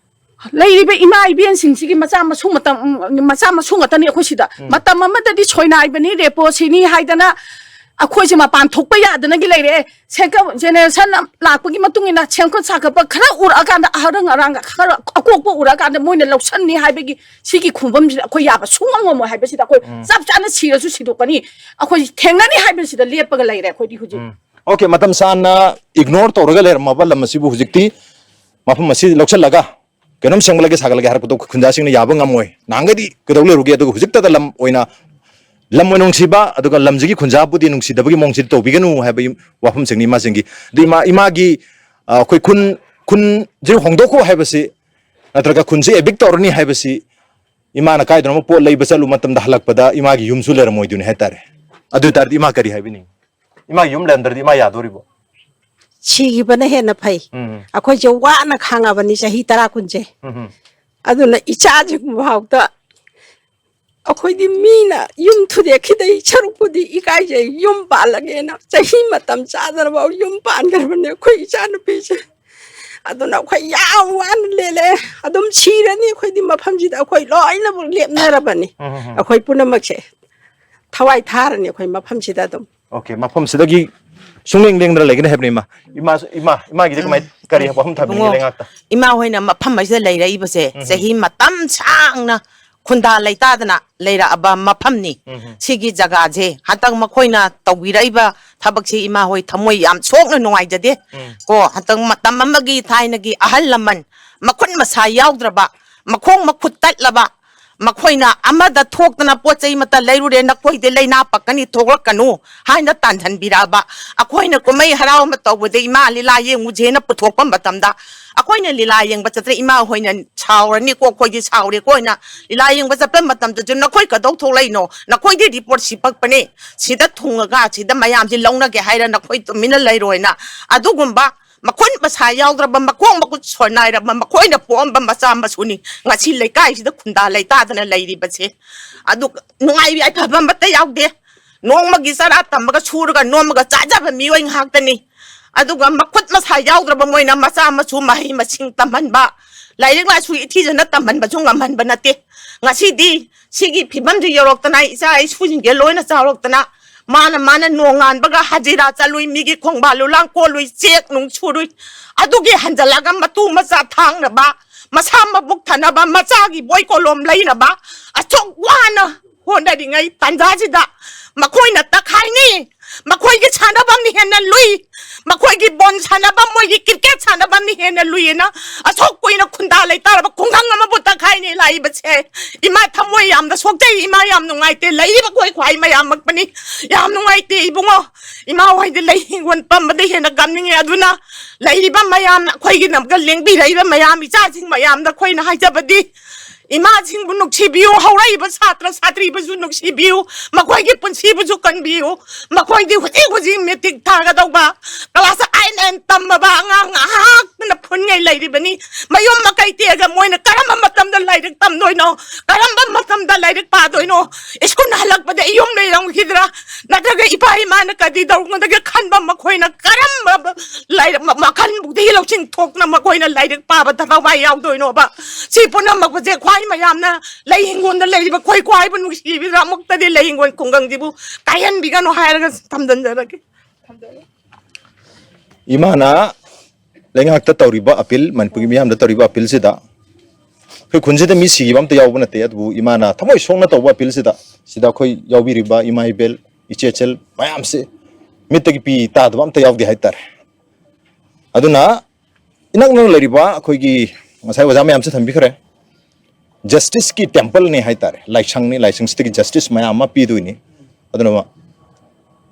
ꯂꯩꯔꯤꯕ ꯏꯃꯥ ꯏꯕꯦꯟꯁꯤꯡꯁꯤꯒꯤ ꯃꯆꯥ ꯃꯁꯨ ꯃꯇꯝ, ꯃꯆꯥ ꯃꯁꯨ ꯉꯥꯛꯇꯅꯤ ꯑꯩꯈꯣꯏ ꯁꯤꯗ꯫ ꯎꯝ꯫ ꯃꯇꯝ ꯑꯃꯗꯗꯤ ꯁꯣꯏꯅꯥꯏꯕꯅꯤ, ꯔꯦꯄꯣꯁꯤꯅꯤ ꯍꯥꯏꯗꯅ ꯑꯩꯈꯣꯏꯁꯦ ꯃꯄꯥꯟ ꯊꯣꯛꯄ ꯌꯥꯗꯅꯒꯤ ꯂꯩꯔꯦ꯫ ꯁꯦꯝꯒꯠ-, ꯖꯦꯅꯦꯔꯦꯁꯟ ꯂꯥꯛꯄꯒꯤ ꯃꯇꯨꯡ ꯏꯟꯅ ꯁꯦꯝꯒꯠ ꯁꯥꯒꯠꯄ ꯈꯔ ꯎꯔꯛꯑꯀꯥꯟꯗ, ꯑꯍꯔꯪ ꯑꯔꯥꯡꯒ ꯈꯔ ꯑꯀꯣꯛꯄ ꯎꯔꯛꯑꯀꯥꯟꯗ ꯃꯣꯏꯅ ꯂꯧꯁꯟꯅꯤ ꯍꯥꯏꯕꯒꯤ ꯁꯤꯒꯤ ꯈꯣꯡꯐꯝꯁꯤꯗ ꯑꯩꯈꯣꯏ ꯌꯥꯕ ꯁꯨꯡꯉꯝ ꯉꯝꯃꯣꯏ ꯍꯥꯏꯕꯁꯤꯗ ꯑꯩꯈꯣꯏ ꯎꯝ꯫ ꯆꯞ ꯆꯥꯅ ꯁꯤꯔꯁꯨ ꯁꯤꯗꯣꯛꯀꯅꯤ, ꯑꯩꯈꯣꯏ ꯊꯦꯡꯅꯅꯤ ꯍꯥꯏꯕꯁꯤꯗ ꯂꯦꯞꯄꯒ ꯂꯩꯔꯦ ꯑꯩꯈꯣꯏꯗꯤ ꯍꯧꯖꯤꯛ꯫ ꯎꯝ꯫ ꯑꯣꯀꯦ, ꯃꯇꯝ ꯁꯥꯡꯅ ꯏꯒꯅꯣꯔ ꯇꯧꯔꯒ ꯂꯩꯔꯝꯃꯕ ꯂꯝ ꯑꯁꯤꯕꯨ ꯍꯧꯖꯤꯛꯇꯤ ꯃꯐꯝ ꯑꯁꯤ ꯂꯧꯁꯤꯜꯂꯒ ꯀꯩꯅꯣꯝ ꯁꯦꯝꯒꯠꯂꯒꯦ, ꯁꯥꯒꯠꯂꯒꯦ ꯍꯥꯏꯔꯛꯄꯗꯣ ꯈꯨꯟꯖꯥꯁꯤꯡꯅ ꯌꯥꯕ ꯉꯝꯃꯣꯏ꯫ ꯅꯍꯥꯟꯈꯩꯗꯤ ꯀꯩꯗꯧ ꯂꯩꯔꯨꯒꯦ? ꯑꯗꯨꯒ ꯍꯧꯖꯤꯛꯇꯗ ꯂꯝ ꯑꯣꯏꯅ, ꯂꯝ ꯑꯣꯏꯅ ꯅꯨꯡꯁꯤꯕ, ꯑꯗꯨꯒ ꯂꯝꯁꯤꯒꯤ ꯈꯨꯟꯖꯥꯕꯨꯗꯤ ꯅꯨꯡꯁꯤꯗꯕꯒꯤ ꯃꯑꯣꯡꯁꯤꯗ ꯇꯧꯕꯤꯒꯅꯨ ꯍꯥꯏꯕ ꯋꯥꯐꯝꯁꯤꯡꯅꯤ ꯏꯃꯥꯁꯤꯡꯒꯤ꯫ ꯑꯗꯨ ꯏꯃꯥ, ꯏꯃꯥꯒꯤ, ꯑ, ꯑꯩꯈꯣꯏ ꯈꯨꯟ, ꯈꯨꯟꯁꯤ ꯍꯣꯡꯗꯣꯛꯈꯣ ꯍꯥꯏꯕꯁꯤ, ꯅꯠꯇ꯭ꯔꯒ ꯈꯨꯟꯁꯤ ꯑꯦꯕꯤꯛ ꯇꯧꯔꯅꯤ ꯍꯥꯏꯕꯁꯤ ꯏꯃꯥꯅ ꯀꯥꯏꯗꯅꯣꯃ ꯄꯣꯠ ꯂꯩꯕ ꯆꯠꯂꯨ ꯃꯇꯝꯗ ꯍꯜꯂꯛꯄꯗ ꯏꯃꯥꯒꯤ ꯌꯨꯝꯁꯨ ꯂꯩꯔꯝꯃꯣꯏꯗꯣꯏꯅꯤ ꯍꯥꯏꯇꯥꯔꯦ꯫ ꯑꯗꯨ ꯑꯣꯏ ꯇꯥꯔꯗꯤ ꯏꯃꯥ ꯀꯔꯤ ꯍꯥꯏꯕꯤꯅꯤꯡꯉꯤ? ꯏꯃꯥꯒꯤ ꯌꯨꯝ ꯂꯩꯔꯝꯗ꯭ꯔꯗꯤ ꯏꯃꯥ ꯌꯥꯗꯣꯔꯤꯕꯣ? ꯁꯤꯈꯤꯕꯅ ꯍꯦꯟꯅ ꯐꯩ꯫ ꯎꯝ꯫ ꯑꯩꯈꯣꯏꯁꯦ ꯋꯥꯅ ꯈꯥꯡꯉꯕꯅꯤ ꯆꯍꯤ ꯇꯔꯥ ꯀꯨꯟꯁꯦ꯫ ꯎꯝ꯫ ꯑꯗꯨꯅ ꯏꯆꯥꯁꯤꯡ ꯐꯥꯎꯗ ꯑꯩꯈꯣꯏꯗꯤ ꯃꯤꯅ ꯌꯨꯝ ꯊꯨꯗꯦꯛꯈꯤꯗꯩ ꯁꯔꯨꯛꯄꯨꯗꯤ ꯏꯀꯥꯏꯖꯩ꯫ ꯌꯨꯝ ꯄꯥꯜꯂꯒꯦꯅ ꯆꯍꯤ ꯃꯇꯝ ꯆꯥꯗꯅꯐꯥꯎ ꯌꯨꯝ ꯄꯥꯟꯈ꯭ꯔꯕꯅꯦ ꯑꯩꯈꯣꯏ ꯏꯆꯥꯅꯨꯄꯤꯁꯦ꯫ ꯑꯗꯨꯅ ꯑꯩꯈꯣꯏ ꯌꯥꯝ ꯋꯥꯅ ꯂꯦꯜꯂꯦ꯫ ꯑꯗꯨꯝ ꯁꯤꯔꯅꯤ ꯑꯩꯈꯣꯏꯗꯤ ꯃꯐꯝꯁꯤꯗ꯫ ꯑꯩꯈꯣꯏ ꯂꯣꯏꯅꯃꯛ ꯂꯦꯞꯅꯔꯕꯅꯤ꯫ ꯎꯝ, ꯎꯝ, ꯎꯝ꯫ ꯑꯩꯈꯣꯏ ꯄꯨꯝꯅꯃꯛꯁꯦ ꯊꯋꯥꯏ ꯊꯥꯔꯅꯤ ꯑꯩꯈꯣꯏ ꯃꯐꯝꯁꯤꯗ ꯑꯗꯨꯝ꯫ ꯑꯣꯀꯦ, ꯃꯐꯝꯁꯤꯗꯒꯤ ꯁꯨꯡꯂꯦꯡ ꯂꯦꯡꯗꯅ ꯂꯩꯒꯅꯤ ꯍꯥꯏꯕꯅꯤ ꯏꯃꯥ꯫ ꯏꯃꯥꯁꯨ, ꯏꯃꯥ, ꯏꯃꯥꯒꯤꯗꯤ ꯀꯃꯥꯏ, ꯎꯝ꯫ ꯀꯔꯤ ꯋꯥꯐꯝ ꯊꯝꯕꯤꯅꯤꯡꯉꯤ ꯏꯕꯨꯡꯉꯣ, ꯂꯩꯉꯥꯛꯇ? ꯏꯃꯥ ꯍꯣꯏꯅ ꯃꯐꯝ ꯑꯁꯤꯗ ꯂꯩꯔꯛꯏꯕꯁꯦ ꯎꯝ꯫ ꯆꯍꯤ ꯃꯇꯝ ꯁꯥꯡꯅ ꯈꯨꯟꯗꯥ ꯂꯩꯇꯥꯗꯅ ꯂꯩꯔꯛꯑꯕ ꯃꯐꯝꯅꯤ꯫ ꯎꯝ꯫ ꯁꯤꯒꯤ ꯖꯒꯥꯁꯦ ꯍꯟꯗꯛ ꯃꯈꯣꯏꯅ ꯇꯧꯕꯤꯔꯛꯏꯕ ꯊꯕꯛꯁꯤ ꯏꯃꯥ ꯍꯣꯏ ꯊꯃꯣꯏ ꯌꯥꯝ ꯁꯣꯛꯅ ꯅꯨꯡꯉꯥꯏꯖꯗꯦ꯫ ꯎꯝ꯫ ꯀꯣ, ꯍꯟꯗꯛ ꯃꯇꯝ ꯑꯃꯒꯤ ꯊꯥꯏꯅꯒꯤ ꯑꯍꯜ ꯂꯃꯟ ꯃꯈꯨꯠ ꯃꯁꯥ ꯌꯥꯎꯗ꯭ꯔꯕ, ꯃꯈꯣꯡ ꯃꯈꯨꯠ ꯇꯠꯂꯕ, ꯃꯈꯣꯏꯅ ꯑꯃꯗ ꯊꯣꯛꯇꯅ ꯄꯣꯠ ꯆꯩ ꯑꯃꯠꯇ ꯂꯩꯔꯨꯔꯦ, ꯅꯈꯣꯏꯗꯤ ꯂꯩꯅꯥ ꯄꯛꯀꯅꯤ, ꯊꯣꯛꯂꯛꯀꯅꯨ ꯍꯥꯏꯅ ꯇꯥꯟꯍꯟꯕꯤꯔꯛꯑꯕ꯫ ꯑꯩꯈꯣꯏꯅ ꯀꯨꯝꯍꯩ ꯍꯔꯥꯎ ꯑꯃ ꯇꯧꯕꯗ ꯏꯃꯥ ꯂꯤꯂꯥ ꯌꯦꯡꯉꯨꯁꯦꯅ ꯄꯨꯊꯣꯛꯄ ꯃꯇꯝꯗ, ꯑꯩꯈꯣꯏꯅ ꯂꯤꯂꯥ ꯌꯦꯡꯕ ꯆꯠꯇ꯭ꯔꯦ, ꯏꯃꯥ ꯍꯣꯏꯅ ꯁꯥꯎꯔꯅꯤꯀꯣ, ꯑꯩꯈꯣꯏꯗꯤ ꯁꯥꯎꯔꯦꯀꯣ ꯍꯥꯏꯅ ꯂꯤꯂꯥ ꯌꯦꯡꯕ ꯆꯠꯄ ꯃꯇꯝꯗꯁꯨ, "ꯅꯈꯣꯏ ꯀꯗꯧ ꯊꯣꯛꯂꯛꯏꯅꯣ? ꯅꯈꯣꯏꯗꯤ ꯔꯤꯄꯣꯔꯠ ꯁꯤ ꯄꯛꯄꯅꯦ, ꯁꯤꯗ ꯊꯨꯡꯉꯒ ꯁꯤꯗ ꯃꯌꯥꯝꯁꯤ ꯂꯧꯅꯒꯦ ꯍꯥꯏꯔ ꯅꯈꯣꯏ ꯇꯨꯃꯤꯟꯅ ꯂꯩꯔꯣꯏꯅ"꯫ ꯑꯗꯨꯒꯨꯝꯕ ꯃꯈꯨꯠ ꯃꯁꯥ ꯌꯥꯎꯗ꯭ꯔꯕ, ꯃꯈꯣꯡ ꯃꯈꯨꯠ ꯁꯣꯟꯅꯥꯏꯔꯕ ꯃꯈꯣꯏꯅ ꯄꯣꯛꯑꯝꯕ ꯃꯆꯥ ꯃꯁꯨꯅꯤ ꯉꯁꯤ ꯂꯩꯀꯥꯏꯁꯤꯗ ꯈꯨꯟꯗꯥ ꯂꯩꯇꯥꯗꯅ ꯂꯩꯔꯤꯕꯁꯦ꯫ ꯑꯗꯨ ꯅꯨꯡꯉꯥꯏ ꯌꯥꯏꯐꯕ ꯑꯃꯠꯇ ꯌꯥꯎꯗꯦ꯫ ꯅꯣꯡꯃꯒꯤ ꯆꯔꯥ ꯇꯝꯃꯒ ꯁꯨꯔꯒ ꯅꯣꯝꯃꯒ ꯆꯥꯖꯕ ꯃꯤꯑꯣꯏ ꯉꯥꯛꯇꯅꯤ꯫ ꯑꯗꯨꯒ ꯃꯈꯨꯠ ꯃꯁꯥ ꯌꯥꯎꯗ꯭ꯔꯕ ꯃꯣꯏꯅ ꯃꯆꯥ ꯃꯁꯨ ꯃꯍꯩ ꯃꯁꯤꯡ ꯇꯝꯍꯟꯕ, ꯂꯥꯏꯔꯤꯛ ꯂꯥꯏꯁꯨ ꯏꯊꯤꯖꯅ ꯇꯝꯍꯟꯕꯁꯨ ꯉꯝꯍꯟꯕ ꯅꯠꯇꯦ꯫ ꯉꯁꯤꯗꯤ ꯁꯤꯒꯤ ꯐꯤꯕꯝꯁꯤ ꯌꯧꯔꯛꯇꯅ, ꯏꯆꯥ ꯏꯁꯨꯁꯤꯡꯁꯦ ꯂꯣꯏꯅ ꯆꯥꯎꯔꯛꯇꯅ, ꯃꯥꯅ ꯃꯥꯅ ꯅꯣꯡꯉꯥꯟꯕꯒ ꯍꯖꯤꯔꯥ ꯆꯠꯂꯨꯏ, ꯃꯤꯒꯤ ꯈꯣꯡꯕꯥꯜ ꯂꯨꯂꯥꯡ ꯀꯣꯜꯂꯨꯏ, ꯆꯦꯛ ꯅꯨꯡ ꯁꯨꯔꯨꯏ꯫ ꯑꯗꯨꯒꯤ ꯍꯟꯖꯜꯂꯒ ꯃꯇꯨ ꯃꯆꯥ ꯊꯥꯡꯅꯕ, ꯃꯁꯥ ꯃꯕꯨꯛ ꯊꯟꯅꯕ, ꯃꯆꯥꯒꯤ ꯕꯣꯏ ꯀꯣꯂꯣꯝ ꯂꯩꯅꯕ ꯑꯁꯨꯛ ꯋꯥꯅ ꯍꯣꯠꯅꯔꯤꯉꯩ ꯇꯥꯟꯖꯥꯁꯤꯗ ꯃꯈꯣꯏꯅ ꯇꯛꯈꯥꯏꯅꯤ꯫ ꯃꯈꯣꯏꯒꯤ ꯁꯥꯟꯅꯐꯝꯅ ꯍꯦꯟꯅ ꯂꯨꯏ, ꯃꯈꯣꯏꯒꯤ ꯕꯣꯜ ꯁꯥꯟꯅꯐꯝ, ꯃꯣꯏꯒꯤ ꯀ꯭ꯔꯤꯀꯦꯠ ꯁꯥꯟꯅꯐꯝꯅ ꯍꯦꯟꯅ ꯂꯨꯏꯌꯦꯅ ꯑꯁꯨꯛ ꯀꯨꯏꯅ ꯈꯨꯟꯗꯥ ꯂꯩꯇꯥꯔꯕ ꯈꯨꯡꯒꯪ ꯑꯃꯕꯨ ꯇꯛꯈꯥꯏꯅꯤ ꯂꯥꯛꯏꯕꯁꯦ꯫ ꯏꯃꯥ, ꯊꯃꯣꯏ ꯌꯥꯝꯅ ꯁꯣꯛꯆꯩ, ꯏꯃꯥ, ꯌꯥꯝ ꯅꯨꯡꯉꯥꯏꯇꯦ꯫ ꯂꯩꯔꯤꯕ ꯑꯩꯈꯣꯏ ꯈ꯭ꯋꯥꯏ ꯃꯌꯥꯝꯃꯛꯄꯅꯤ, ꯌꯥꯝ ꯅꯨꯡꯉꯥꯏꯇꯦ ꯏꯕꯨꯡꯉꯣ꯫ ꯏꯃꯥ ꯍꯣꯏꯗꯤ ꯂꯩ ꯍꯤꯡꯒꯣꯜ ꯄꯝꯕꯗ ꯍꯦꯟꯅ ꯀꯝꯅꯤꯡꯉꯦ꯫ ꯑꯗꯨꯅ ꯂꯩꯔꯤꯕ ꯃꯌꯥꯝꯅ, ꯑꯩꯈꯣꯏꯒꯤꯗꯃꯛꯇ ꯂꯦꯡꯕꯤꯔꯛꯏꯕ ꯃꯌꯥꯝ, ꯏꯆꯥꯁꯤꯡ ꯃꯌꯥꯝꯗ ꯑꯩꯈꯣꯏꯅ ꯍꯥꯏꯖꯕꯗꯤ, ꯏꯃꯥꯁꯤꯡꯕꯨ ꯅꯨꯡꯁꯤꯕꯤꯌꯨ, ꯍꯧꯔꯛꯏꯕ ꯁꯥꯇ꯭ꯔ ꯁꯥꯇ꯭ꯔꯤꯕꯨꯁꯨ ꯅꯨꯡꯁꯤꯕꯤꯌꯨ, ꯃꯈꯣꯏꯒꯤ ꯄꯨꯟꯁꯤꯕꯨꯁꯨ ꯀꯟꯕꯤꯌꯨ꯫ ꯃꯈꯣꯏꯗꯤ ꯍꯧꯖꯤꯛ ꯍꯧꯖꯤꯛ ꯃꯦꯇ꯭ꯔꯤꯛ ꯊꯥꯒꯗꯧꯕ, ꯀ꯭ꯂꯥꯁ ꯑꯥꯏꯠ ꯅꯥꯏꯟ ꯇꯝꯃꯕ ꯑꯉꯥꯡ ꯉꯥꯏꯍꯥꯛꯇꯅ ꯐꯨꯟꯉꯩ ꯂꯩꯔꯤꯕꯅꯤ꯫ ꯃꯌꯨꯝ ꯃꯀꯩ ꯇꯦꯛꯑꯒ ꯃꯣꯏꯅ ꯀꯔꯝꯕ ꯃꯇꯝꯗ ꯂꯥꯏꯔꯤꯛ ꯇꯝꯗꯣꯏꯅꯣ? ꯀꯔꯝꯕ ꯃꯇꯝꯗ ꯂꯥꯏꯔꯤꯛ ꯄꯥꯗꯣꯏꯅꯣ? ꯁ꯭ꯀꯨꯜ ꯍꯜꯂꯛꯄꯗ ꯌꯨꯝ ꯂꯩꯔꯝꯈꯤꯗ꯭ꯔꯥ? ꯅꯠꯇ꯭ꯔꯒ ꯏꯄꯥ ꯏꯃꯥꯅ ꯀꯔꯤ ꯇꯧꯔꯝꯒꯗꯒꯦ ꯈꯟꯕ, ꯃꯈꯣꯏꯅ ꯀꯔꯝꯕ ꯂꯥꯏꯔꯤꯛ ꯃ-, ꯃꯈꯜꯕꯨꯗꯤ ꯂꯧꯁꯤꯡ ꯊꯣꯛꯅ ꯃꯈꯣꯏꯅ ꯂꯥꯏꯔꯤꯛ ꯄꯥꯕꯗ ꯊꯋꯥꯏ ꯌꯥꯎꯗꯣꯏꯅꯣꯕ? ꯁꯤ ꯄꯨꯝꯅꯃꯛꯄꯁꯦ ꯈ꯭ꯋꯥꯏ ꯃꯌꯥꯝꯅ ꯂꯩ ꯍꯤꯡꯒꯣꯜꯗ ꯂꯩꯔꯤꯕ ꯈꯣꯏ ꯈ꯭ꯋꯥꯏꯕ ꯅꯨꯡꯁꯤꯕꯤꯗꯃꯛꯇꯗꯤ ꯂꯩ ꯍꯤꯡꯒꯣꯜ ꯈꯨꯡꯒꯪꯁꯤꯕꯨ ꯀꯥꯏꯍꯟꯕꯤꯒꯅꯨ ꯍꯥꯏꯔꯒ ꯊꯝꯖꯤꯟꯖꯔꯒꯦ꯫ ꯏꯃꯥꯅ ꯂꯩꯉꯥꯛꯇ ꯇꯧꯔꯤꯕ ꯑꯄꯤꯜ, ꯃꯅꯤꯄꯨꯔꯒꯤ ꯃꯤꯌꯥꯝꯗ ꯇꯧꯔꯤꯕ ꯑꯄꯤꯜꯁꯤꯗ, ꯑꯩꯈꯣꯏ ꯈꯨꯟꯁꯤꯗ ꯃꯤ ꯁꯤꯈꯤꯕ ꯑꯝꯇ ꯌꯥꯎꯕ ꯅꯠꯇꯦ, ꯑꯗꯨꯕꯨ ꯏꯃꯥꯅ ꯊꯃꯣꯏ ꯁꯣꯛꯅ ꯇꯧꯕ ꯑꯄꯤꯜꯁꯤꯗ, ꯁꯤꯗ ꯑꯩꯈꯣꯏ ꯌꯥꯎꯕꯤꯔꯤꯕ ꯏꯃꯥ ꯏꯕꯦꯜ, ꯏꯆꯦ ꯏꯆꯜ ꯃꯌꯥꯝꯁꯦ ꯃꯤꯠꯇꯒꯤ ꯄꯤ ꯇꯥꯗꯕ ꯑꯝꯇ ꯌꯥꯎꯗꯦ ꯍꯥꯏꯇꯥꯔꯦ꯫ ꯑꯗꯨꯅ ꯏꯅꯛ ꯅꯛꯅ ꯂꯩꯔꯤꯕ ꯑꯩꯈꯣꯏꯒꯤ ꯉꯁꯥꯏ ꯑꯣꯖꯥ ꯃꯌꯥꯝꯁꯨ ꯊꯝꯕꯤꯈ꯭ꯔꯦ, ꯖꯁꯇꯤꯁꯀꯤ ꯇꯦꯝꯄꯜꯅꯤ ꯍꯥꯏꯇꯥꯔꯦ, ꯂꯥꯏꯁꯪꯅꯤ, ꯂꯥꯏꯁꯪꯁꯤꯗꯒꯤ ꯖꯁꯇꯤꯁ ꯃꯌꯥꯝ ꯑꯃ ꯄꯤꯗꯣꯏꯅꯤ꯫ ꯑꯗꯨꯅ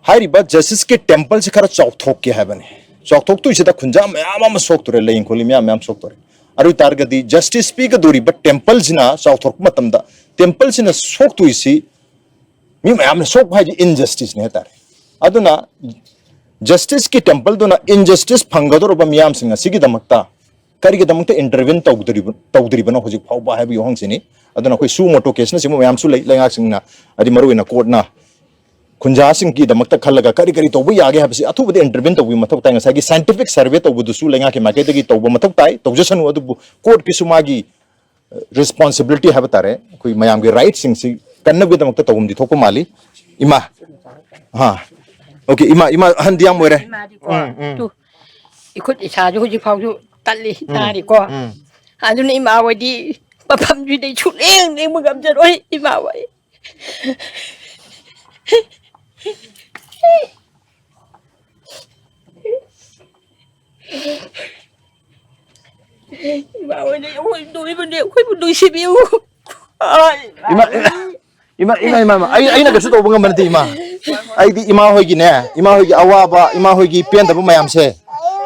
ꯍꯥꯏꯔꯤꯕ ꯖꯁꯇꯤꯁꯀꯤ ꯇꯦꯝꯄꯜꯁꯤ ꯈꯔ ꯆꯥꯎꯊꯣꯛꯀꯦ ꯍꯥꯏꯕꯅꯤ꯫ ꯆꯥꯎꯊꯣꯛꯇꯣꯏꯁꯤꯗ ꯈꯨꯟꯖꯥ ꯃꯌꯥꯝ ꯑꯃ ꯁꯣꯛꯇꯣꯔꯦ, ꯂꯩ ꯏꯪꯈꯣꯜ ꯃꯌꯥꯝ ꯃꯌꯥꯝ ꯁꯣꯛꯇꯣꯔꯦ꯫ ꯑꯗꯨ ꯑꯣꯏ ꯇꯥꯔꯒꯗꯤ ꯖꯁꯇꯤꯁ ꯄꯤꯒꯗꯧꯔꯤꯕ ꯇꯦꯝꯄꯜꯁꯤꯅ ꯆꯥꯎꯊꯣꯔꯛꯄ ꯃꯇꯝꯗ ꯇꯦꯝꯄꯜꯁꯤꯅ ꯁꯣꯛꯇꯣꯏꯁꯤ, ꯃꯤ ꯃꯌꯥꯝꯅ ꯁꯣꯛꯄ ꯍꯥꯏꯗꯤ ꯏꯟꯖꯁꯇꯤꯁꯅꯤ ꯍꯥꯏꯇꯥꯔꯦ꯫ ꯑꯗꯨꯅ ꯖꯁꯇꯤꯁꯀꯤ ꯇꯦꯝꯄꯜꯗꯨꯅ ꯏꯟꯖꯁꯇꯤꯁ ꯐꯪꯒꯗꯧꯔꯕ ꯃꯤꯌꯥꯝꯁꯤꯡ ꯑꯁꯤꯒꯤꯗꯃꯛꯇ ꯀꯔꯤꯒꯤꯗꯃꯛꯇ ꯏꯟꯇꯔꯚꯤꯟ ꯇꯧꯗ꯭ꯔꯤꯕ, ꯇꯧꯗ꯭ꯔꯤꯕꯅꯣ ꯍꯧꯖꯤꯛ ꯐꯥꯎꯕ ꯍꯥꯏꯕꯒꯤ ꯋꯥꯍꯪꯁꯤꯅꯤ꯫ ꯑꯗꯨꯅ ꯑꯩꯈꯣꯏ ꯁꯨ ꯃꯣꯇꯣ ꯀꯦꯁꯅꯆꯤꯡꯕ ꯃꯌꯥꯝꯁꯨ ꯂꯩ, ꯂꯩꯉꯥꯛꯁꯤꯡꯅ, ꯍꯥꯏꯗꯤ ꯃꯔꯨꯑꯣꯏꯅ ꯀꯣꯔꯠꯅ ꯈꯨꯟꯖꯥꯁꯤꯡꯒꯤꯗꯃꯛꯇ ꯈꯜꯂꯒ ꯀꯔꯤ ꯀꯔꯤ ꯇꯧꯕ ꯌꯥꯒꯦ ꯍꯥꯏꯕꯁꯤ ꯑꯊꯨꯕꯗ ꯏꯟꯇꯔꯚꯤꯟ ꯇꯧꯕꯒꯤ ꯃꯊꯧ ꯇꯥꯏ꯫ ꯉꯁꯥꯏꯒꯤ ꯁꯥꯏꯟꯇꯤꯐꯤꯛ ꯁꯔꯚꯦ ꯇꯧꯕꯗꯨꯁꯨ ꯂꯩꯉꯥꯛꯀꯤ ꯃꯥꯏꯀꯩꯗꯒꯤ ꯇꯧꯕ ꯃꯊꯧ ꯇꯥꯏ, ꯇꯧꯖꯁꯅꯨ꯫ ꯑꯗꯨꯕꯨ ꯀꯣꯔꯠꯀꯤꯁꯨ ꯃꯥꯒꯤ ꯔꯦꯁꯄꯣꯟꯁꯤꯕꯤꯂꯤꯇꯤ ꯍꯥꯏꯕ ꯇꯥꯔꯦ, ꯑꯩꯈꯣꯏ ꯃꯌꯥꯝꯒꯤ ꯔꯥꯏꯠꯁꯤꯡꯁꯤ ꯀꯟꯅꯕꯒꯤꯗꯃꯛꯇ ꯇꯧꯐꯝꯗꯤ ꯊꯣꯛꯄ ꯃꯥꯜꯂꯤ꯫ ꯏꯃꯥ, ꯍꯥ꯫ ꯑꯣꯀꯦ, ꯏꯃꯥ, ꯏꯃꯥ ꯑꯍꯟꯗꯤ ꯌꯥꯝ ꯑꯣꯏꯔꯦ꯫ ꯏꯃꯥꯗꯤꯀꯣ, ꯎꯝ, ꯎꯝ꯫ ꯇꯨ, ꯏꯈꯨꯠ ꯏꯁꯥꯁꯨ ꯍꯧꯖꯤꯛ ꯐꯥꯎꯁꯨ ꯇꯠꯂꯤ, ꯎꯝ, ꯅꯥꯔꯤꯀꯣ꯫ ꯎꯝ꯫ ꯑꯗꯨꯅ ꯏꯃꯥ ꯍꯣꯏꯗꯤ ꯃꯐꯝꯁꯤꯗꯩ ꯁꯨꯛꯂꯦꯡ ꯂꯦꯡꯕ ꯉꯝꯖꯔꯣꯏ, ꯏꯃꯥ ꯍꯣꯏ꯫ ꯏꯃꯥ ꯍꯣꯏꯅ ꯑꯩꯈꯣꯏ ꯅꯣꯏꯕꯅꯦ, ꯑꯩꯈꯣꯏꯕꯨ ꯅꯨꯡꯁꯤꯕꯤꯌꯨ꯫ ꯑꯥ, ꯏꯃꯥ, ꯏꯃꯥ, ꯏꯃꯥ, ꯏꯃꯥ, ꯏꯃꯥ, ꯑꯩ, ꯑꯩꯅ ꯀꯩꯁꯨ ꯇꯧꯕ ꯉꯝꯕ ꯅꯠꯇꯦ, ꯏꯃꯥ꯫ ꯑꯩꯗꯤ ꯏꯃꯥ ꯍꯣꯏꯒꯤꯅꯦ, ꯏꯃꯥ ꯍꯣꯏꯒꯤ ꯑꯋꯥꯕ, ꯏꯃꯥ ꯍꯣꯏꯒꯤ ꯄꯦꯟꯗꯕ ꯃꯌꯥꯝꯁꯦ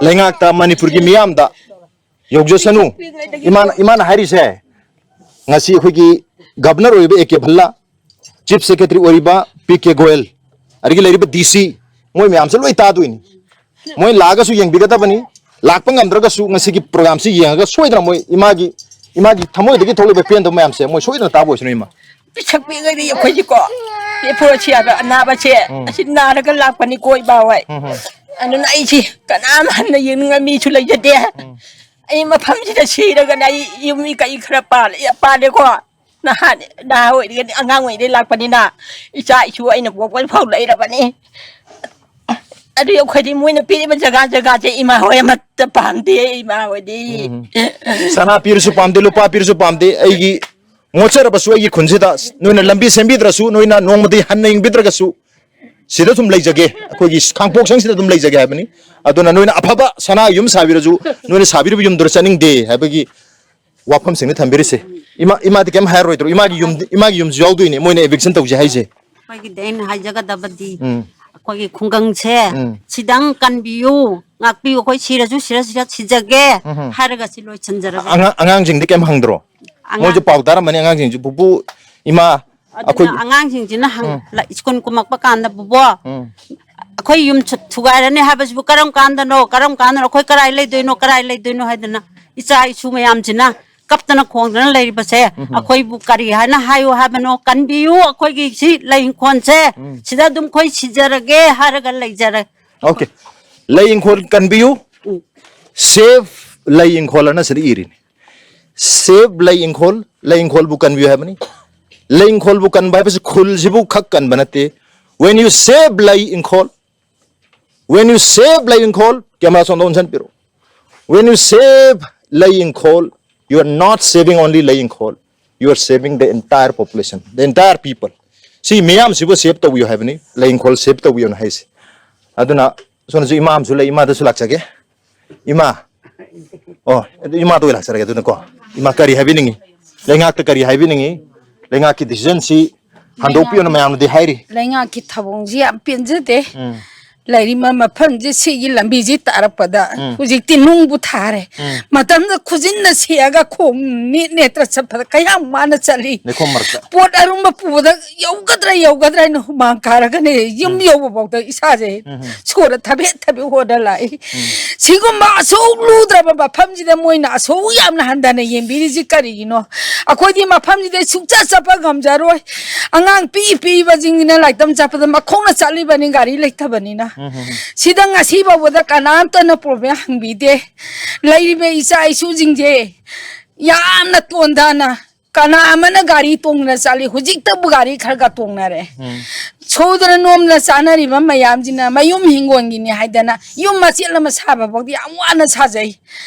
ꯂꯩꯉꯥꯛꯇ, ꯃꯅꯤꯄꯨꯔꯒꯤ ꯃꯤꯌꯥꯝꯗ ꯌꯧꯖꯁꯅꯨ꯫ ꯏꯃꯥꯅ, ꯏꯃꯥꯅ ꯍꯥꯏꯔꯤꯁꯦ, ꯉꯁꯤ ꯑꯩꯈꯣꯏꯒꯤ ꯒꯚꯔꯅꯔ ꯑꯣꯏꯔꯤꯕ ꯑꯦ ꯀꯦ ꯚꯜꯂꯥ, ꯆꯤꯐ ꯁꯦꯀ꯭ꯔꯦꯇꯔꯤ ꯑꯣꯏꯔꯤꯕ ꯄꯤ ꯀꯦ ꯒꯣꯌꯦꯜ, ꯑꯗꯒꯤ ꯂꯩꯔꯤꯕ ꯗꯤ ꯁꯤ, ꯃꯣꯏ ꯃꯌꯥꯝꯁꯦ ꯂꯣꯏ ꯇꯥꯗꯣꯏꯅꯤ꯫ ꯃꯣꯏ ꯂꯥꯛꯑꯒꯁꯨ ꯌꯦꯡꯕꯤꯒꯗꯕꯅꯤ, ꯂꯥꯛꯄ ꯉꯝꯗ꯭ꯔꯒꯁꯨ ꯉꯁꯤꯒꯤ ꯄ꯭ꯔꯣꯒ꯭ꯔꯥꯝꯁꯤ ꯌꯦꯡꯉꯒ ꯁꯣꯏꯗꯅ ꯃꯣꯏ ꯏꯃꯥꯒꯤ, ꯏꯃꯥꯒꯤ ꯊꯃꯣꯏꯗꯒꯤ ꯊꯣꯛꯂꯤꯕ ꯄꯦꯟꯗꯕ ꯃꯌꯥꯝꯁꯦ ꯃꯣꯏ ꯁꯣꯏꯗꯅ ꯇꯥꯕ ꯑꯣꯏꯁꯅꯨ, ꯏꯃꯥ꯫ ꯄꯤꯁꯛ ꯄꯤꯛꯑꯗꯤ ꯑꯩꯈꯣꯏꯁꯤꯀꯣ, ꯂꯦꯞꯄꯣꯔꯣꯁꯤ ꯍꯥꯏꯕ ꯑꯅꯥꯕꯁꯦ, ꯎꯝ꯫ ꯑꯁꯤ ꯅꯥꯔꯒ ꯂꯥꯛꯄꯅꯤꯀꯣ, ꯏꯃꯥ ꯍꯣꯏ꯫ ꯎꯝ, ꯎꯝ꯫ ꯑꯗꯨꯅ ꯑꯩꯁꯤ ꯀꯅꯥꯝ ꯍꯟꯅ ꯌꯦꯡꯅꯤꯡꯉꯥꯏ ꯃꯤꯁꯨ ꯂꯩꯖꯗꯦ꯫ ꯎꯝ꯫ ꯑꯩ ꯃꯐꯝꯁꯤꯗ ꯁꯤꯔꯒꯅ ꯑꯩ ꯌꯨꯝ ꯀꯩ ꯈꯔ ꯄꯥꯜꯂꯦ, ꯄꯥꯜꯂꯦꯀꯣ꯫ ꯅꯍꯥꯟ, ꯅꯍꯥ ꯑꯣꯏꯔꯤꯉꯩꯗ, ꯑꯉꯥꯡ ꯑꯣꯏꯔꯤꯉꯩ ꯂꯥꯛꯄꯅꯤꯅ, ꯏꯆꯥ ꯏꯁꯨ ꯑꯩꯅ ꯄꯣꯛꯄ ꯐꯥꯎ ꯂꯩꯔꯕꯅꯤ꯫ ꯑꯗꯨ ꯑꯩꯈꯣꯏꯗꯤ ꯃꯣꯏꯅ ꯄꯤꯔꯤꯕ ꯖꯒꯥ ꯖꯒꯥꯁꯦ ꯏꯃꯥ ꯍꯣꯏ ꯑꯃꯠꯇ ꯄꯥꯝꯗꯦ, ꯏꯃꯥ ꯍꯣꯏꯗꯤ꯫ ꯎꯝ꯫ ꯁꯅꯥ ꯄꯤꯔꯁꯨ ꯄꯥꯝꯗꯦ, ꯂꯨꯄꯥ ꯄꯤꯔꯁꯨ ꯄꯥꯝꯗꯦ꯫ ꯑꯩꯒꯤ ꯃꯣꯠꯆꯔꯕꯁꯨ ꯑꯩꯒꯤ ꯈꯨꯟꯁꯤꯗ ꯅꯣꯏꯅ ꯂꯝꯕꯤ ꯁꯦꯝꯕꯤꯗ꯭ꯔꯁꯨ, ꯅꯣꯏꯅ ꯅꯣꯡꯃꯗꯤ ꯍꯟꯅ ꯌꯦꯡꯕꯤꯗ꯭ꯔꯒꯁꯨ, ꯁꯤꯗ ꯑꯗꯨꯝ ꯂꯩꯖꯒꯦ, ꯑꯩꯈꯣꯏꯒꯤ ꯈꯥꯡꯄꯣꯛꯁꯪꯁꯤꯗ ꯑꯗꯨꯝ ꯂꯩꯖꯒꯦ ꯍꯥꯏꯕꯅꯤ꯫ ꯑꯗꯨꯅ ꯅꯣꯏꯅ ꯑꯐꯕ ꯁꯅꯥ ꯌꯨꯝ ꯁꯥꯕꯤꯔꯁꯨ, ꯅꯣꯏꯅ ꯁꯥꯕꯤꯔꯤꯕ ꯌꯨꯝꯗꯨꯗ ꯆꯠꯅꯤꯡꯗꯦ ꯍꯥꯏꯕꯒꯤ ꯋꯥꯐꯝꯁꯤꯡꯅꯤ ꯊꯝꯕꯤꯔꯤꯁꯦ꯫ ꯏꯃꯥ, ꯏꯃꯥꯗꯤ ꯀꯩꯝ ꯍꯥꯏꯔꯔꯣꯏꯗ꯭ꯔꯣ? ꯏꯃꯥꯒꯤ ꯌꯨꯝꯗꯤ, ꯏꯃꯥꯒꯤ ꯌꯨꯝꯁꯨ ꯌꯥꯎꯗꯣꯏꯅꯦ ꯃꯣꯏꯅ eviction ꯇꯧꯁꯦ ꯍꯥꯏꯁꯦ꯫ ꯑꯩꯈꯣꯏꯒꯤꯗꯤ ꯑꯩꯅ ꯍꯥꯏꯖꯒꯗꯕꯗꯤ, ꯎꯝ꯫ ꯑꯩꯈꯣꯏꯒꯤ ꯈꯨꯡꯒꯪꯁꯦ ꯎꯝ꯫ ꯁꯤꯗꯪ ꯀꯟꯕꯤꯌꯨ, ꯉꯥꯛꯄꯤꯌꯨ꯫ ꯑꯩꯈꯣꯏ ꯁꯤꯔꯁꯨ ꯁꯤꯔ ꯁꯤꯔ ꯁꯤꯖꯒꯦ ꯎꯝ꯫ ꯍꯥꯏꯔꯒ ꯁꯤ ꯂꯣꯏꯁꯤꯟꯖꯔꯒꯦ꯫ ꯑꯉꯥꯡ-, ꯑꯉꯥꯡꯁꯤꯡꯗꯤ ꯀꯩꯝ ꯍꯪꯗ꯭ꯔꯣ? ꯑꯉꯥꯡ ꯃꯣꯏꯁꯨ ꯄꯥꯎ ꯇꯥꯔꯝꯃꯅꯤ ꯑꯉꯥꯡꯁꯤꯡꯁꯨ, "ꯄꯨꯄꯨ, ꯏꯃꯥ, ꯑꯗꯨꯅ ꯑꯩꯈꯣꯏ" ꯑꯉꯥꯡꯁꯤꯡꯁꯤꯅ ꯍꯪ-, ꯎꯝ꯫ ꯂ-, ꯁ꯭ꯀꯨꯜ ꯀꯨꯝꯃꯛꯄ ꯀꯥꯟꯗ, "ꯕꯨꯕꯣ, ꯎꯝ꯫ ꯑꯩꯈꯣꯏ ꯌꯨꯝ ꯁꯨ-, ꯊꯨꯒꯥꯏꯔꯅꯤ ꯍꯥꯏꯕꯁꯤꯕꯨ ꯀꯔꯝ ꯀꯥꯟꯗꯅꯣ? ꯀꯔꯝ ꯀꯥꯟꯗꯅꯣ? ꯑꯩꯈꯣꯏ ꯀꯔꯥꯏ ꯂꯩꯗꯣꯏꯅꯣ? ꯀꯔꯥꯏ ꯂꯩꯗꯣꯏꯅꯣ?" ꯍꯥꯏꯗꯅ ꯏꯆꯥ ꯏꯁꯨ ꯃꯌꯥꯝꯁꯤꯅ ꯀꯞꯇꯅ ꯈꯣꯡꯗꯅ ꯂꯩꯔꯤꯕꯁꯦ ꯎꯝ꯫ ꯑꯩꯈꯣꯏꯕꯨ ꯀꯔꯤ ꯍꯥꯏꯅ ꯍꯥꯏꯌꯨ ꯍꯥꯏꯕꯅꯣ? ꯀꯟꯕꯤꯌꯨ, ꯑꯩꯈꯣꯏꯒꯤ ꯁꯤ ꯂꯩ ꯏꯪꯈꯣꯜꯁꯦ ꯎꯝ꯫ ꯁꯤꯗ ꯑꯗꯨꯝ ꯑꯩꯈꯣꯏ ꯁꯤꯖꯔꯒꯦ ꯍꯥꯏꯔꯒ ꯂꯩꯖꯔꯦ꯫ ꯑꯣꯀꯦ꯫ ꯂꯩ ꯏꯪꯈꯣꯜ ꯀꯟꯕꯤꯌꯨ, ꯎꯝ꯫ Save ꯂꯩ ꯏꯪꯈꯣꯜ ꯑꯅ ꯁꯤꯗ ꯏꯔꯤꯅꯤ꯫ Save ꯂꯩ ꯏꯪꯈꯣꯜ, ꯂꯩ ꯏꯪꯈꯣꯜꯕꯨ ꯀꯟꯕꯤꯌꯨ ꯍꯥꯏꯕꯅꯤ꯫ ꯂꯩ ꯏꯪꯈꯣꯜꯕꯨ ꯀꯟꯕ ꯍꯥꯏꯕꯁꯤ ꯈꯨꯜꯁꯤꯕꯨ ꯈꯛ ꯀꯟꯕ ꯅꯠꯇꯦ, When you save Lei Ingkhol, when you save Lei Ingkhol, camera ꯁꯣꯝꯗ ꯑꯣꯟꯁꯤꯟꯕꯤꯔꯣ꯫ When you save Lei Ingkhol, you are not saving only Lei Ingkhol, you are saving the entire population, the entire people. ꯁꯤ ꯃꯤꯌꯥꯝꯁꯤꯕꯨ save ꯇꯧꯕꯤꯌꯨ ꯍꯥꯏꯕꯅꯤ, ꯂꯩ ꯏꯪꯈꯣꯜ save ꯇꯧꯕꯤꯌꯨꯅ ꯍꯥꯏꯁꯦ꯫ ꯑꯗꯨꯅ ꯁꯣꯝꯗꯁꯨ ꯏꯃꯥ ꯑꯃꯁꯨ ꯂꯩ, ꯏꯃꯥꯗꯁꯨ ꯂꯥꯛꯆꯒꯦ꯫ ꯏꯃꯥ, ꯑꯣ, ꯑꯗꯨ ꯏꯃꯥꯗ ꯑꯣꯏ ꯂꯥꯛꯆꯔꯒꯦ꯫ ꯑꯗꯨꯅꯀꯣ, ꯏꯃꯥ, ꯀꯔꯤ ꯍꯥꯏꯕꯤꯅꯤꯡꯉꯤ? ꯂꯩꯉꯥꯛꯇ ꯀꯔꯤ ꯍꯥꯏꯕꯤꯅꯤꯡꯉꯤ? ꯂꯩꯉꯥꯛꯀꯤ decision ꯁꯤ ꯍꯟꯗꯣꯛꯄꯤꯌꯣꯅ ꯃꯌꯥꯝꯅꯗꯤ ꯍꯥꯏꯔꯤ꯫ ꯂꯩꯉꯥꯛꯀꯤ ꯊꯧꯑꯣꯡꯁꯤ ꯌꯥꯝ ꯄꯦꯟꯖꯗꯦ꯫ ꯎꯝ꯫ ꯂꯩꯔꯤꯕ ꯃꯐꯝꯁꯤ, ꯁꯤꯒꯤ ꯂꯝꯕꯤꯁꯤ ꯇꯥꯔꯛꯄꯗ ꯎꯝ꯫ ꯍꯧꯖꯤꯛꯇꯤ ꯅꯨꯡꯕꯨ ꯊꯥꯔꯦ꯫ ꯎꯝ꯫ ꯃꯇꯝꯗ ꯈꯨꯖꯤꯟꯅ ꯁꯤꯛꯑꯒ ꯈꯣꯡ ꯅꯦꯠ ꯅꯦꯠꯇ ꯆꯠꯄꯗ ꯀꯌꯥꯝ ꯋꯥꯅ ꯆꯠꯂꯤ꯫ ꯂꯩꯈꯣꯝ ꯃꯔꯛꯇ꯫ ꯄꯣꯠ ꯑꯔꯨꯝꯕ ꯄꯨꯕꯗ ꯌꯧꯒꯗ꯭ꯔꯥ ꯌꯧꯒꯗ꯭ꯔꯥ ꯍꯥꯏꯅ ꯍꯨꯃꯥꯡ ꯀꯥꯔꯒꯅꯦ ꯌꯨꯝ ꯎꯝ꯫ ꯌꯧꯕ ꯐꯥꯎꯗ ꯏꯁꯥꯁꯦ ꯎꯝ꯫ ꯁꯣꯔ ꯊꯕꯦꯠ ꯊꯕꯦꯠ ꯍꯣꯟꯅ ꯂꯥꯛꯏ꯫ ꯎꯝ꯫ ꯁꯤꯒꯨꯝꯕ ꯑꯁꯨꯛ ꯂꯨꯗ꯭ꯔꯕ ꯃꯐꯝꯁꯤꯗ ꯃꯣꯏꯅ ꯑꯁꯨꯛ ꯌꯥꯝꯅ ꯍꯟꯊꯅ ꯌꯦꯡꯕꯤꯔꯤꯁꯤ ꯀꯔꯤꯒꯤꯅꯣ? ꯑꯩꯈꯣꯏꯗꯤ ꯃꯐꯝꯁꯤꯗ ꯁꯨꯡꯆꯠ ꯆꯠꯄ ꯉꯝꯖꯔꯣꯏ꯫ ꯑꯉꯥꯡ ꯄꯤꯛꯏ ꯄꯤꯛꯏꯕꯁꯤꯡꯁꯤꯅ ꯂꯥꯏꯔꯤꯛ ꯇꯝ ꯆꯠꯄꯗ ꯃꯈꯣꯡꯅ ꯆꯠꯂꯤꯕꯅꯤ, ꯒꯥꯔꯤ ꯂꯩꯇꯕꯅꯤꯅ꯫ ꯎꯝ, ꯎꯝ, ꯎꯝ꯫ ꯁꯤꯗ ꯉꯁꯤ ꯐꯥꯎꯕꯗ ꯀꯅꯥꯝꯇꯅ problem ꯍꯪꯕꯤꯗꯦ꯫ ꯂꯩꯔꯤꯕ ꯏꯆꯥ ꯏꯁꯨꯁꯤꯡꯁꯦ ꯌꯥꯝꯅ ꯇꯣꯟꯊꯅ, ꯀꯅꯥ ꯑꯃꯅ ꯒꯥꯔꯤ ꯇꯣꯡꯗꯅ ꯆꯠꯂꯤ, ꯍꯧꯖꯤꯛꯇꯕꯨ ꯒꯥꯔꯤ ꯈꯔ ꯈꯔ ꯇꯣꯡꯅꯔꯦ꯫ ꯎꯝ꯫ ꯁꯨꯗꯅ ꯅꯣꯝꯗꯅ ꯆꯥꯅꯔꯤꯕ ꯃꯌꯥꯝꯁꯤꯅ ꯃꯌꯨꯝ ꯍꯤꯡꯒꯣꯜꯒꯤꯅꯤ ꯍꯥꯏꯗꯅ ꯌꯨꯝ ꯃꯆꯦꯠ ꯑꯃ ꯁꯥꯕ ꯐꯥꯎꯗꯤ ꯌꯥꯝ ꯋꯥꯅ ꯁꯥꯖꯩ꯫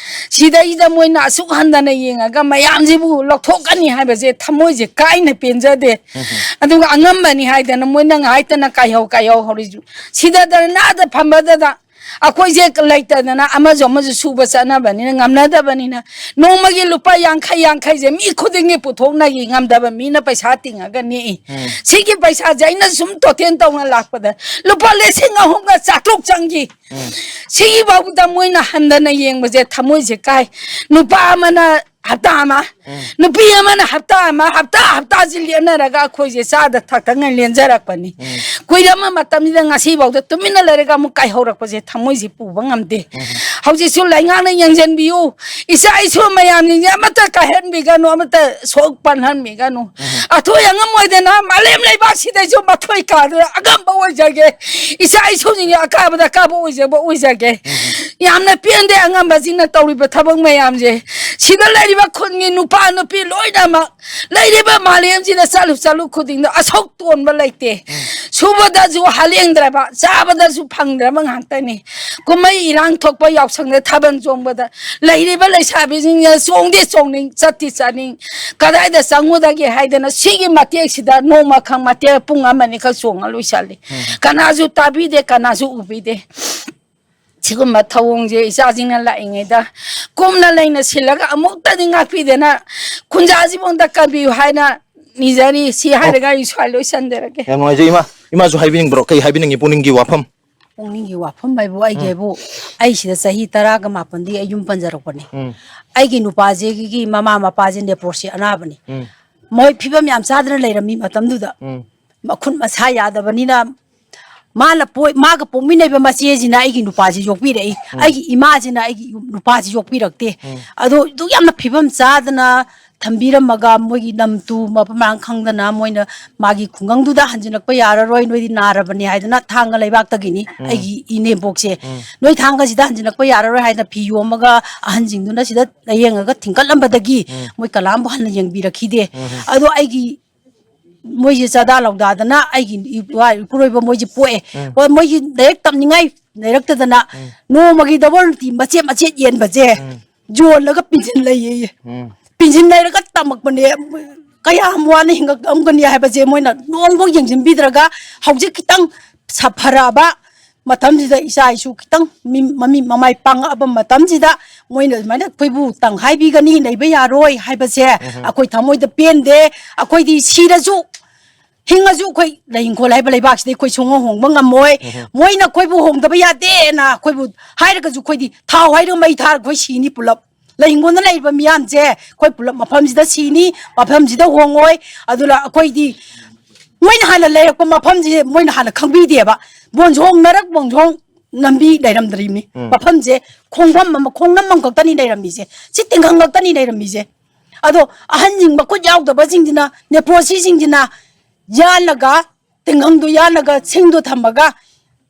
ꯁꯤꯗꯩꯗ ꯃꯣꯏꯅ ꯑꯁꯨꯛ ꯍꯟꯊꯅ ꯌꯦꯡꯉꯒ ꯃꯌꯥꯝꯁꯤꯕꯨ ꯂꯧꯊꯣꯛꯀꯅꯤ ꯍꯥꯏꯕꯁꯦ ꯊꯃꯣꯏꯁꯦ ꯀꯥꯏꯅ ꯄꯦꯟꯖꯗꯦ꯫ ꯎꯝ꯫ ꯑꯗꯨꯒ ꯑꯉꯝꯕꯅꯤ ꯍꯥꯏꯗꯅ ꯃꯣꯏꯅ ꯉꯥꯏꯇꯅ ꯀꯥꯏꯍꯧ ꯀꯥꯏꯍꯧ ꯍꯧꯔꯤꯁꯨ, ꯁꯤꯗ ꯙꯔꯅꯥꯗ ꯐꯝꯕꯗꯗ ꯑꯩꯈꯣꯏꯁꯦ ꯂꯩꯇꯗꯅ ꯑꯃꯁꯨ ꯑꯃꯁꯨ ꯁꯨꯕ ꯆꯠꯅꯕꯅꯤꯅ, ꯉꯝꯅꯗꯕꯅꯤꯅ, ꯅꯣꯡꯃꯒꯤ ꯂꯨꯄꯥ ꯌꯥꯡꯈꯩ ꯌꯥꯡꯈꯩꯁꯦ ꯃꯤ ꯈꯨꯗꯤꯡꯒꯤ ꯄꯨꯊꯣꯛꯅꯈꯤ, ꯉꯝꯗꯕ ꯃꯤꯅ ꯄꯩꯁꯥ ꯇꯤꯡꯉꯒ ꯅꯦꯛꯏ꯫ ꯎꯝ꯫ ꯁꯤꯒꯤ ꯄꯩꯁꯥꯁꯦ ꯑꯩꯅ ꯁꯨꯝ total ꯇꯧꯅ ꯂꯥꯛꯄꯗ ꯂꯨꯄꯥ ꯂꯤꯁꯤꯡ ꯑꯍꯨꯝꯒ ꯆꯥꯇ꯭ꯔꯨꯛ ꯆꯪꯈꯤ꯫ ꯎꯝ꯫ ꯁꯤꯒꯤꯐꯥꯎꯗ ꯃꯣꯏꯅ ꯍꯟꯊꯅ ꯌꯦꯡꯕꯁꯦ ꯊꯃꯣꯏꯁꯦ ꯀꯥꯏ꯫ ꯅꯨꯄꯥ ꯑꯃꯅ ꯍꯞꯇꯥ ꯑꯃ, ꯎꯝ꯫ ꯅꯨꯄꯤ ꯑꯃꯅ ꯍꯞꯇꯥ ꯑꯃ, ꯍꯞꯇꯥ ꯍꯞꯇꯥꯁꯤ ꯂꯦꯟꯅꯔꯒ ꯑꯩꯈꯣꯏꯁꯦ ꯆꯥꯗ ꯊꯛꯇꯉꯩ ꯂꯦꯟꯖꯔꯛꯄꯅꯤ꯫ ꯎꯝ꯫ ꯀꯨꯏꯔꯕ ꯃꯇꯝꯁꯤꯗ ꯉꯁꯤꯐꯥꯎꯗ ꯇꯨꯃꯤꯟꯅ ꯂꯩꯔꯒ ꯑꯃꯨꯛ ꯀꯥꯏꯍꯧꯔꯛꯄꯁꯦ ꯊꯃꯣꯏꯁꯦ ꯄꯨꯕ ꯉꯝꯗꯦ꯫ ꯎꯝ꯫ ꯍꯧꯖꯤꯛꯁꯨ ꯂꯩꯉꯥꯛꯅ ꯌꯦꯡꯁꯤꯟꯕꯤꯌꯨ, ꯏꯆꯥ ꯏꯁꯨ ꯃꯌꯥꯝꯁꯤꯡꯁꯦ ꯑꯃꯠꯇ ꯀꯥꯏꯍꯟꯕꯤꯒꯅꯨ, ꯑꯃꯠꯇ ꯁꯣꯛ ꯄꯟꯍꯟꯕꯤꯒꯅꯨ꯫ ꯎꯝ꯫ ꯑꯊꯣꯏ ꯑꯉꯝ ꯑꯣꯏꯗꯅ ꯃꯥꯂꯦꯝ ꯂꯩꯕꯥꯛꯁꯤꯗꯁꯨ ꯃꯊꯣꯏ ꯀꯥꯗꯅ ꯑꯉꯝꯕ ꯑꯣꯏꯖꯒꯦ, ꯏꯆꯥ ꯏꯁꯨꯁꯤꯡꯒꯤ ꯑꯀꯥꯕꯗ ꯑꯀꯥꯕ ꯑꯣꯏꯖꯕ ꯑꯣꯏꯖꯒꯦ꯫ ꯎꯝ꯫ ꯌꯥꯝꯅ ꯄꯦꯟꯗꯦ ꯑꯉꯝꯕꯁꯤꯡꯅ ꯇꯧꯔꯤꯕ ꯊꯕꯛ ꯃꯌꯥꯝꯁꯦ꯫ ꯁꯤꯗ ꯂꯩꯔꯤꯕ ꯈꯨꯟꯒꯤ ꯅꯨꯄꯥ ꯅꯨꯄꯤ ꯂꯣꯏꯅꯃꯛ ꯂꯩꯔꯤꯕ ꯃꯥꯂꯦꯝꯁꯤꯗ ꯆꯠꯂꯨ ꯆꯠꯂꯨ ꯈꯨꯗꯤꯡꯗ ꯑꯁꯣꯛ ꯇꯣꯟꯕ ꯂꯩꯇꯦ꯫ ꯁꯨꯕꯗꯁꯨ ꯍꯥꯂꯦꯡꯗ꯭ꯔꯕ, ꯆꯥꯕꯗꯁꯨ ꯐꯪꯗ꯭ꯔꯕ ꯉꯥꯛꯇꯅꯤ꯫ ꯀꯨꯝꯍꯩ ꯏꯔꯥꯡ ꯊꯣꯛꯄ ꯌꯥꯎꯁꯪꯗ ꯊꯥꯕꯜ ꯆꯣꯡꯕꯗ ꯂꯩꯔꯤꯕ ꯂꯩꯁꯥꯕꯤꯁꯤꯡꯅ ꯆꯣꯡꯗꯤ ꯆꯣꯡꯅꯤꯡ, ꯆꯠꯇꯤ ꯆꯠꯅꯤꯡ, ꯀꯗꯥꯏꯗ ꯆꯪꯉꯨꯗꯒꯦ ꯍꯥꯏꯗꯅ ꯁꯤꯒꯤ ꯃꯇꯦꯛꯁꯤꯗ ꯅꯣꯡꯃ ꯈꯪ ꯃꯇꯦꯛ ꯄꯨꯡ ꯑꯃꯅꯤ ꯈꯛ ꯆꯣꯡꯉ ꯂꯣꯏꯁꯜꯂꯤ꯫ ꯀꯅꯥꯁꯨ ꯇꯥꯕꯤꯗꯦ, ꯀꯅꯥꯁꯨ ꯎꯕꯤꯗꯦ꯫ ꯁꯤꯒꯨꯝꯕ ꯊꯧꯑꯣꯡꯁꯦ ꯏꯆꯥꯁꯤꯡꯅ ꯂꯥꯛꯏꯉꯩꯗ ꯀꯨꯞꯅ ꯂꯩꯅ ꯁꯤꯜꯂꯒ ꯑꯃꯨꯛꯇꯗꯤ ꯉꯥꯛꯄꯤꯗꯅ ꯈꯨꯟꯖꯥꯁꯤꯕꯨ ꯑꯝꯇ ꯀꯟꯕꯤꯌꯨ ꯍꯥꯏꯅ ꯅꯤꯖꯔꯤ꯫ ꯁꯤ ꯍꯥꯏꯔꯒ ꯑꯩ ꯁ꯭ꯋꯥꯏ ꯂꯣꯏꯁꯟꯖꯔꯒꯦ꯫ ꯌꯥꯝ ꯅꯨꯡꯉꯥꯏꯖꯩ ꯏꯃꯥ꯫ ꯏꯃꯥꯁꯨ ꯍꯥꯏꯕꯤꯅꯤꯡꯕ꯭ꯔꯣ? ꯀꯩ ꯍꯥꯏꯕꯤꯅꯤꯡꯉꯤ ꯄꯨꯛꯅꯤꯡꯒꯤ ꯋꯥꯐꯝ? ꯄꯨꯛꯅꯤꯡꯒꯤ ꯋꯥꯐꯝ ꯍꯥꯏꯕꯨ ꯑꯩꯒꯤ ꯎꯝ꯫ ꯍꯥꯏꯕꯨ ꯑꯩ ꯁꯤꯗ ꯆꯍꯤ ꯇꯔꯥꯒ ꯃꯥꯄꯟꯗꯤ ꯑꯩ ꯌꯨꯝ ꯄꯟꯖꯔꯛꯄꯅꯤ꯫ ꯎꯝ꯫ ꯑꯩꯒꯤ ꯅꯨꯄꯥꯁꯤꯒꯤ ꯃꯃꯥ ꯃꯄꯥꯁꯦ ꯅꯦꯄ꯭ꯔꯣꯁꯤ ꯑꯅꯥꯕꯅꯤ꯫ ꯎꯝ꯫ ꯃꯣꯏ ꯐꯤꯕꯝ ꯌꯥꯝ ꯆꯥꯗꯅ ꯂꯩꯔꯝꯃꯤ ꯃꯇꯝꯗꯨꯗ꯫ ꯎꯝ꯫ ꯃꯈꯨꯠ ꯃꯁꯥ ꯌꯥꯗꯕꯅꯤꯅ ꯃꯥꯅ ꯄꯣꯛ-, ꯃꯥꯒ ꯄꯣꯛꯃꯤꯟꯅꯕ ꯃꯆꯦꯁꯤꯅ ꯑꯩꯒꯤ ꯅꯨꯄꯥꯁꯤ ꯌꯣꯛꯄꯤꯔꯛꯏ꯫ ꯎꯝ꯫ ꯑꯩꯒꯤ ꯏꯃꯥꯁꯤꯅ ꯑꯩꯒꯤ ꯌꯨꯝ-, ꯅꯨꯄꯥꯁꯤ ꯌꯣꯛꯄꯤꯔꯛꯇꯦ꯫ ꯎꯝ꯫ ꯑꯗꯣ ꯑꯗꯨꯛ ꯌꯥꯝꯅ ꯐꯤꯕꯝ ꯆꯥꯗꯅ ꯊꯝꯕꯤꯔꯝꯃꯒ ꯃꯣꯏꯒꯤ ꯂꯝ ꯇꯨ ꯃꯐꯝ ꯃꯔꯥꯡ ꯈꯪꯗꯅ ꯃꯣꯏꯅ ꯃꯥꯒꯤ ꯈꯨꯡꯒꯪꯗꯨꯗ ꯍꯟꯖꯤꯜꯂꯛꯄ ꯌꯥꯔꯔꯣꯏ, ꯅꯣꯏꯗꯤ ꯅꯥꯔꯕꯅꯦ ꯍꯥꯏꯗꯅ ꯊꯥꯡꯒ ꯂꯩꯕꯥꯛꯇꯒꯤꯅꯤ ꯎꯝ꯫ ꯑꯩꯒꯤ ꯏꯅꯦꯝꯕꯣꯛꯁꯦ꯫ ꯎꯝ꯫ ꯅꯣꯏ ꯊꯥꯡꯒꯁꯤꯗ ꯍꯟꯖꯤꯜꯂꯛꯄ ꯌꯥꯔꯔꯣꯏ ꯍꯥꯏꯗꯅ ꯐꯤ ꯌꯣꯝꯃꯒ ꯑꯍꯟꯁꯤꯡꯗꯨꯅ ꯁꯤꯗ ꯂꯥꯏꯌꯦꯡꯉꯒ ꯊꯤꯡꯀꯠꯂꯝꯕꯗꯒꯤ ꯎꯝ꯫ ꯃꯣꯏ ꯀꯅꯥꯝꯕꯨ ꯍꯟꯅ ꯌꯦꯡꯕꯤꯔꯛꯈꯤꯗꯦ꯫ ꯎꯝ꯫ ꯑꯗꯣ ꯑꯩꯒꯤ ꯃꯣꯏꯁꯦ ꯆꯥꯗꯥ ꯂꯧꯗꯥꯗꯅ ꯑꯩꯒꯤ ꯏꯄꯨꯔꯣꯏꯕ ꯃꯣꯏꯁꯦ ꯄꯣꯛꯑꯦ꯫ ꯎꯝ꯫ ꯍꯣꯏ, ꯃꯣꯏꯒꯤ ꯂꯥꯏꯔꯤꯛ ꯇꯝꯅꯤꯡꯉꯥꯏ ꯂꯩꯔꯛꯇꯗꯅ ꯎꯝ꯫ ꯅꯣꯡꯃꯒꯤ ꯗꯕꯜ ꯔꯣꯇꯤ ꯃꯆꯦꯠ ꯃꯆꯦꯠ ꯌꯦꯟꯕꯁꯦ ꯎꯝ꯫ ꯌꯣꯜꯂꯒ ꯄꯤꯟꯁꯤꯜꯂꯛꯏꯌꯦ꯫ ꯎꯝ꯫ ꯄꯤꯟꯁꯤꯟ ꯂꯩꯔꯒ ꯇꯝꯃꯛꯄꯅꯦ꯫ ꯀꯌꯥꯝ ꯋꯥꯅ ꯍꯤꯡꯉꯛꯑꯝꯒꯅꯤ ꯍꯥꯏꯕꯁꯦ ꯃꯣꯏꯅ ꯅꯣꯡꯐꯥꯎ ꯌꯦꯡꯁꯤꯟꯕꯤꯗ꯭ꯔꯒ ꯍꯧꯖꯤꯛ ꯈꯤꯇꯪ ꯁꯥꯐꯔꯛꯑꯕ ꯃꯇꯝꯁꯤꯗ ꯏꯆꯥ ꯏꯁꯨ ꯈꯤꯇꯪ ꯃꯤ-, ꯃꯃꯤꯠ ꯃꯃꯥꯏ ꯄꯥꯡꯉꯛꯑꯕ ꯃꯇꯝꯁꯤꯗ ꯃꯣꯏꯅ ꯑꯗꯨꯃꯥꯏꯅ ꯑꯩꯈꯣꯏꯕꯨ ꯇꯪꯈꯥꯏꯕꯤꯒꯅꯤ, ꯂꯩꯕ ꯌꯥꯔꯣꯏ ꯍꯥꯏꯕꯁꯦ ꯎꯝ꯫ ꯑꯩꯈꯣꯏ ꯊꯃꯣꯏꯗ ꯄꯦꯟꯗꯦ꯫ ꯑꯩꯈꯣꯏꯗꯤ ꯁꯤꯔꯁꯨ ꯍꯤꯡꯉꯁꯨ ꯑꯩꯈꯣꯏ ꯂꯩ ꯏꯪꯈꯣꯜ ꯍꯥꯏꯕ ꯂꯩꯕꯥꯛꯁꯤꯗ ꯑꯩꯈꯣꯏ ꯁꯨꯡꯍꯣꯡ ꯍꯣꯡꯕ ꯉꯝꯃꯣꯏ꯫ ꯎꯝ꯫ ꯃꯣꯏꯅ ꯑꯩꯈꯣꯏꯕꯨ ꯍꯣꯡꯗꯕ ꯌꯥꯗꯦꯅ ꯑꯩꯈꯣꯏꯕꯨ ꯍꯥꯏꯔꯒꯁꯨ ꯑꯩꯈꯣꯏꯗꯤ ꯊꯥꯎ ꯍꯥꯏꯔꯒ ꯃꯩ ꯊꯥꯔꯒ ꯑꯩꯈꯣꯏ ꯁꯤꯅꯤ ꯄꯨꯂꯞ꯫ ꯂꯩ ꯍꯤꯡꯒꯣꯜꯗ ꯂꯩꯔꯤꯕ ꯃꯤꯌꯥꯝꯁꯦ ꯑꯩꯈꯣꯏ ꯄꯨꯂꯞ ꯃꯐꯝꯁꯤꯗ ꯁꯤꯅꯤ, ꯃꯐꯝꯁꯤꯗ ꯍꯣꯡꯉꯣꯏ꯫ ꯑꯗꯨꯅ ꯑꯩꯈꯣꯏꯗꯤ ꯃꯣꯏꯅ ꯍꯥꯟꯅ ꯂꯩꯔꯛꯄ ꯃꯐꯝꯁꯦ ꯃꯣꯏꯅ ꯍꯥꯟꯅ ꯈꯪꯕꯤꯗꯦꯕ꯫ ꯕꯣꯟꯁꯣꯡ ꯅꯔꯛ ꯕꯣꯟꯁꯣꯡ ꯂꯝꯕꯤ ꯂꯩꯔꯝꯗ꯭ꯔꯤꯕꯅꯤ꯫ ꯎꯝ꯫ ꯃꯐꯝꯁꯦ ꯈꯣꯡꯐꯝ ꯑꯃ, ꯈꯣꯡꯅꯝ ꯑꯃꯈꯛꯇꯅꯤ ꯂꯩꯔꯝꯃꯤꯁꯦ꯫ ꯁꯤ ꯇꯤꯡꯈꯪ ꯈꯛꯇꯅꯤ ꯂꯩꯔꯝꯃꯤꯁꯦ꯫ ꯑꯗꯣ ꯑꯍꯟꯁꯤꯡ ꯃꯈꯨꯠ ꯌꯥꯎꯗꯕꯁꯤꯡꯁꯤꯅ, ꯅꯦꯄ꯭ꯔꯣꯁꯤꯁꯤꯡꯁꯤꯅ ꯌꯥꯜꯂꯒ, ꯇꯤꯡꯈꯪꯗꯣ ꯌꯥꯜꯂꯒ, ꯁꯤꯡꯗꯣ ꯊꯝꯃꯒ,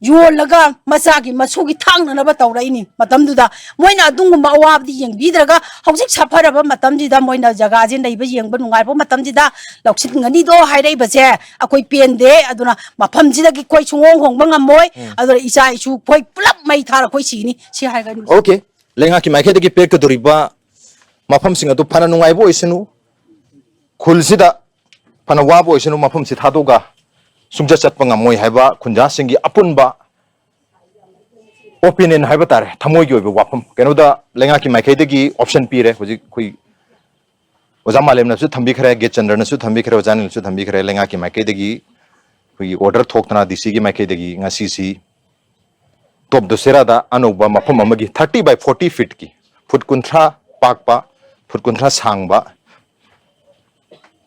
ꯌꯣꯜꯂꯒ ꯃꯆꯥꯒꯤ ꯃꯁꯨꯒꯤ ꯊꯥꯡꯅꯅꯕ ꯇꯧꯔꯛꯏꯅꯤ꯫ ꯃꯇꯝꯗꯨꯗ ꯃꯣꯏꯅ ꯑꯗꯨꯒꯨꯝꯕ ꯑꯋꯥꯕꯗꯤ ꯌꯦꯡꯕꯤꯗ꯭ꯔꯒ, ꯍꯧꯖꯤꯛ ꯁꯥꯐꯔꯕ ꯃꯇꯝꯁꯤꯗ, ꯃꯣꯏꯅ ꯖꯒꯥꯁꯦ ꯂꯩꯕ ꯌꯦꯡꯕ ꯅꯨꯡꯉꯥꯏꯕ ꯃꯇꯝꯁꯤꯗ ꯂꯧꯁꯤꯟꯒꯅꯤꯗꯣ ꯍꯥꯏꯔꯛꯏꯕꯁꯦ ꯑꯩꯈꯣꯏ ꯄꯦꯟꯗꯦ꯫ ꯑꯗꯨꯅ ꯃꯐꯝꯁꯤꯗꯒꯤ ꯑꯩꯈꯣꯏ ꯁꯨꯡꯍꯣꯡ ꯍꯣꯡꯕ ꯉꯝꯃꯣꯏ꯫ ꯎꯝ꯫ ꯑꯗꯨꯅ ꯏꯆꯥ ꯏꯁꯨ ꯑꯩꯈꯣꯏ ꯄꯨꯂꯞ ꯃꯩ ꯊꯥꯔ ꯑꯩꯈꯣꯏ ꯁꯤꯅꯤ, ꯁꯤ ꯍꯥꯏꯒꯅꯤ꯫ ꯑꯣꯀꯦ, ꯂꯩꯉꯥꯛꯀꯤ ꯃꯥꯏꯀꯩꯗꯒꯤ ꯄꯤꯔꯛꯀꯗꯧꯔꯤꯕ ꯃꯐꯝꯁꯤꯡ ꯑꯗꯨ ꯐꯅ ꯅꯨꯡꯉꯥꯏꯕ ꯑꯣꯏꯁꯅꯨ, ꯈꯨꯜꯁꯤꯗ ꯐꯅ ꯋꯥꯕ ꯑꯣꯏꯁꯅꯨ, ꯃꯐꯝꯁꯤ ꯊꯥꯗꯣꯛꯑꯒ ꯁꯨꯡꯆꯠ ꯆꯠꯄ ꯉꯝꯃꯣꯏ ꯍꯥꯏꯕ ꯈꯨꯟꯖꯥꯁꯤꯡꯒꯤ ꯑꯄꯨꯟꯕ ꯑꯣꯄꯤꯅꯤꯌꯟ ꯍꯥꯏꯕ ꯇꯥꯔꯦ, ꯊꯃꯣꯏꯒꯤ ꯑꯣꯏꯕ ꯋꯥꯐꯝ꯫ ꯀꯩꯅꯣꯗ ꯂꯩꯉꯥꯛꯀꯤ ꯃꯥꯏꯀꯩꯗꯒꯤ ꯑꯣꯞꯁꯟ ꯄꯤꯔꯦ꯫ ꯍꯧꯖꯤꯛ ꯑꯩꯈꯣꯏ ꯑꯣꯖꯥ ꯃꯥꯂꯦꯝꯅꯁꯨ ꯊꯝꯕꯤꯈ꯭ꯔꯦ, ꯒꯦꯠ ꯆꯟꯗ꯭ꯔꯅꯁꯨ ꯊꯝꯕꯤꯈ꯭ꯔꯦ, ꯑꯣꯖꯥ ꯑꯅꯤꯜꯅꯁꯨ ꯊꯝꯕꯤꯈ꯭ꯔꯦ꯫ ꯂꯩꯉꯥꯛꯀꯤ ꯃꯥꯏꯀꯩꯗꯒꯤ ꯑꯩꯈꯣꯏꯒꯤ ꯑꯣꯔꯗꯔ ꯊꯣꯛꯇꯅ, ꯗꯤ ꯁꯤꯒꯤ ꯃꯥꯏꯀꯩꯗꯒꯤ ꯉꯁꯤꯁꯤ ꯇꯣꯞ ꯗꯣꯁꯦꯔꯥꯗ ꯑꯅꯧꯕ ꯃꯐꯝ ꯑꯃꯒꯤ thirty by forty feetꯀꯤ, ꯐꯨꯠ ꯀꯨꯟꯊ꯭ꯔꯥ ꯄꯥꯛꯄ, ꯐꯨꯠ ꯀꯨꯟꯊ꯭ꯔꯥ ꯁꯥꯡꯕ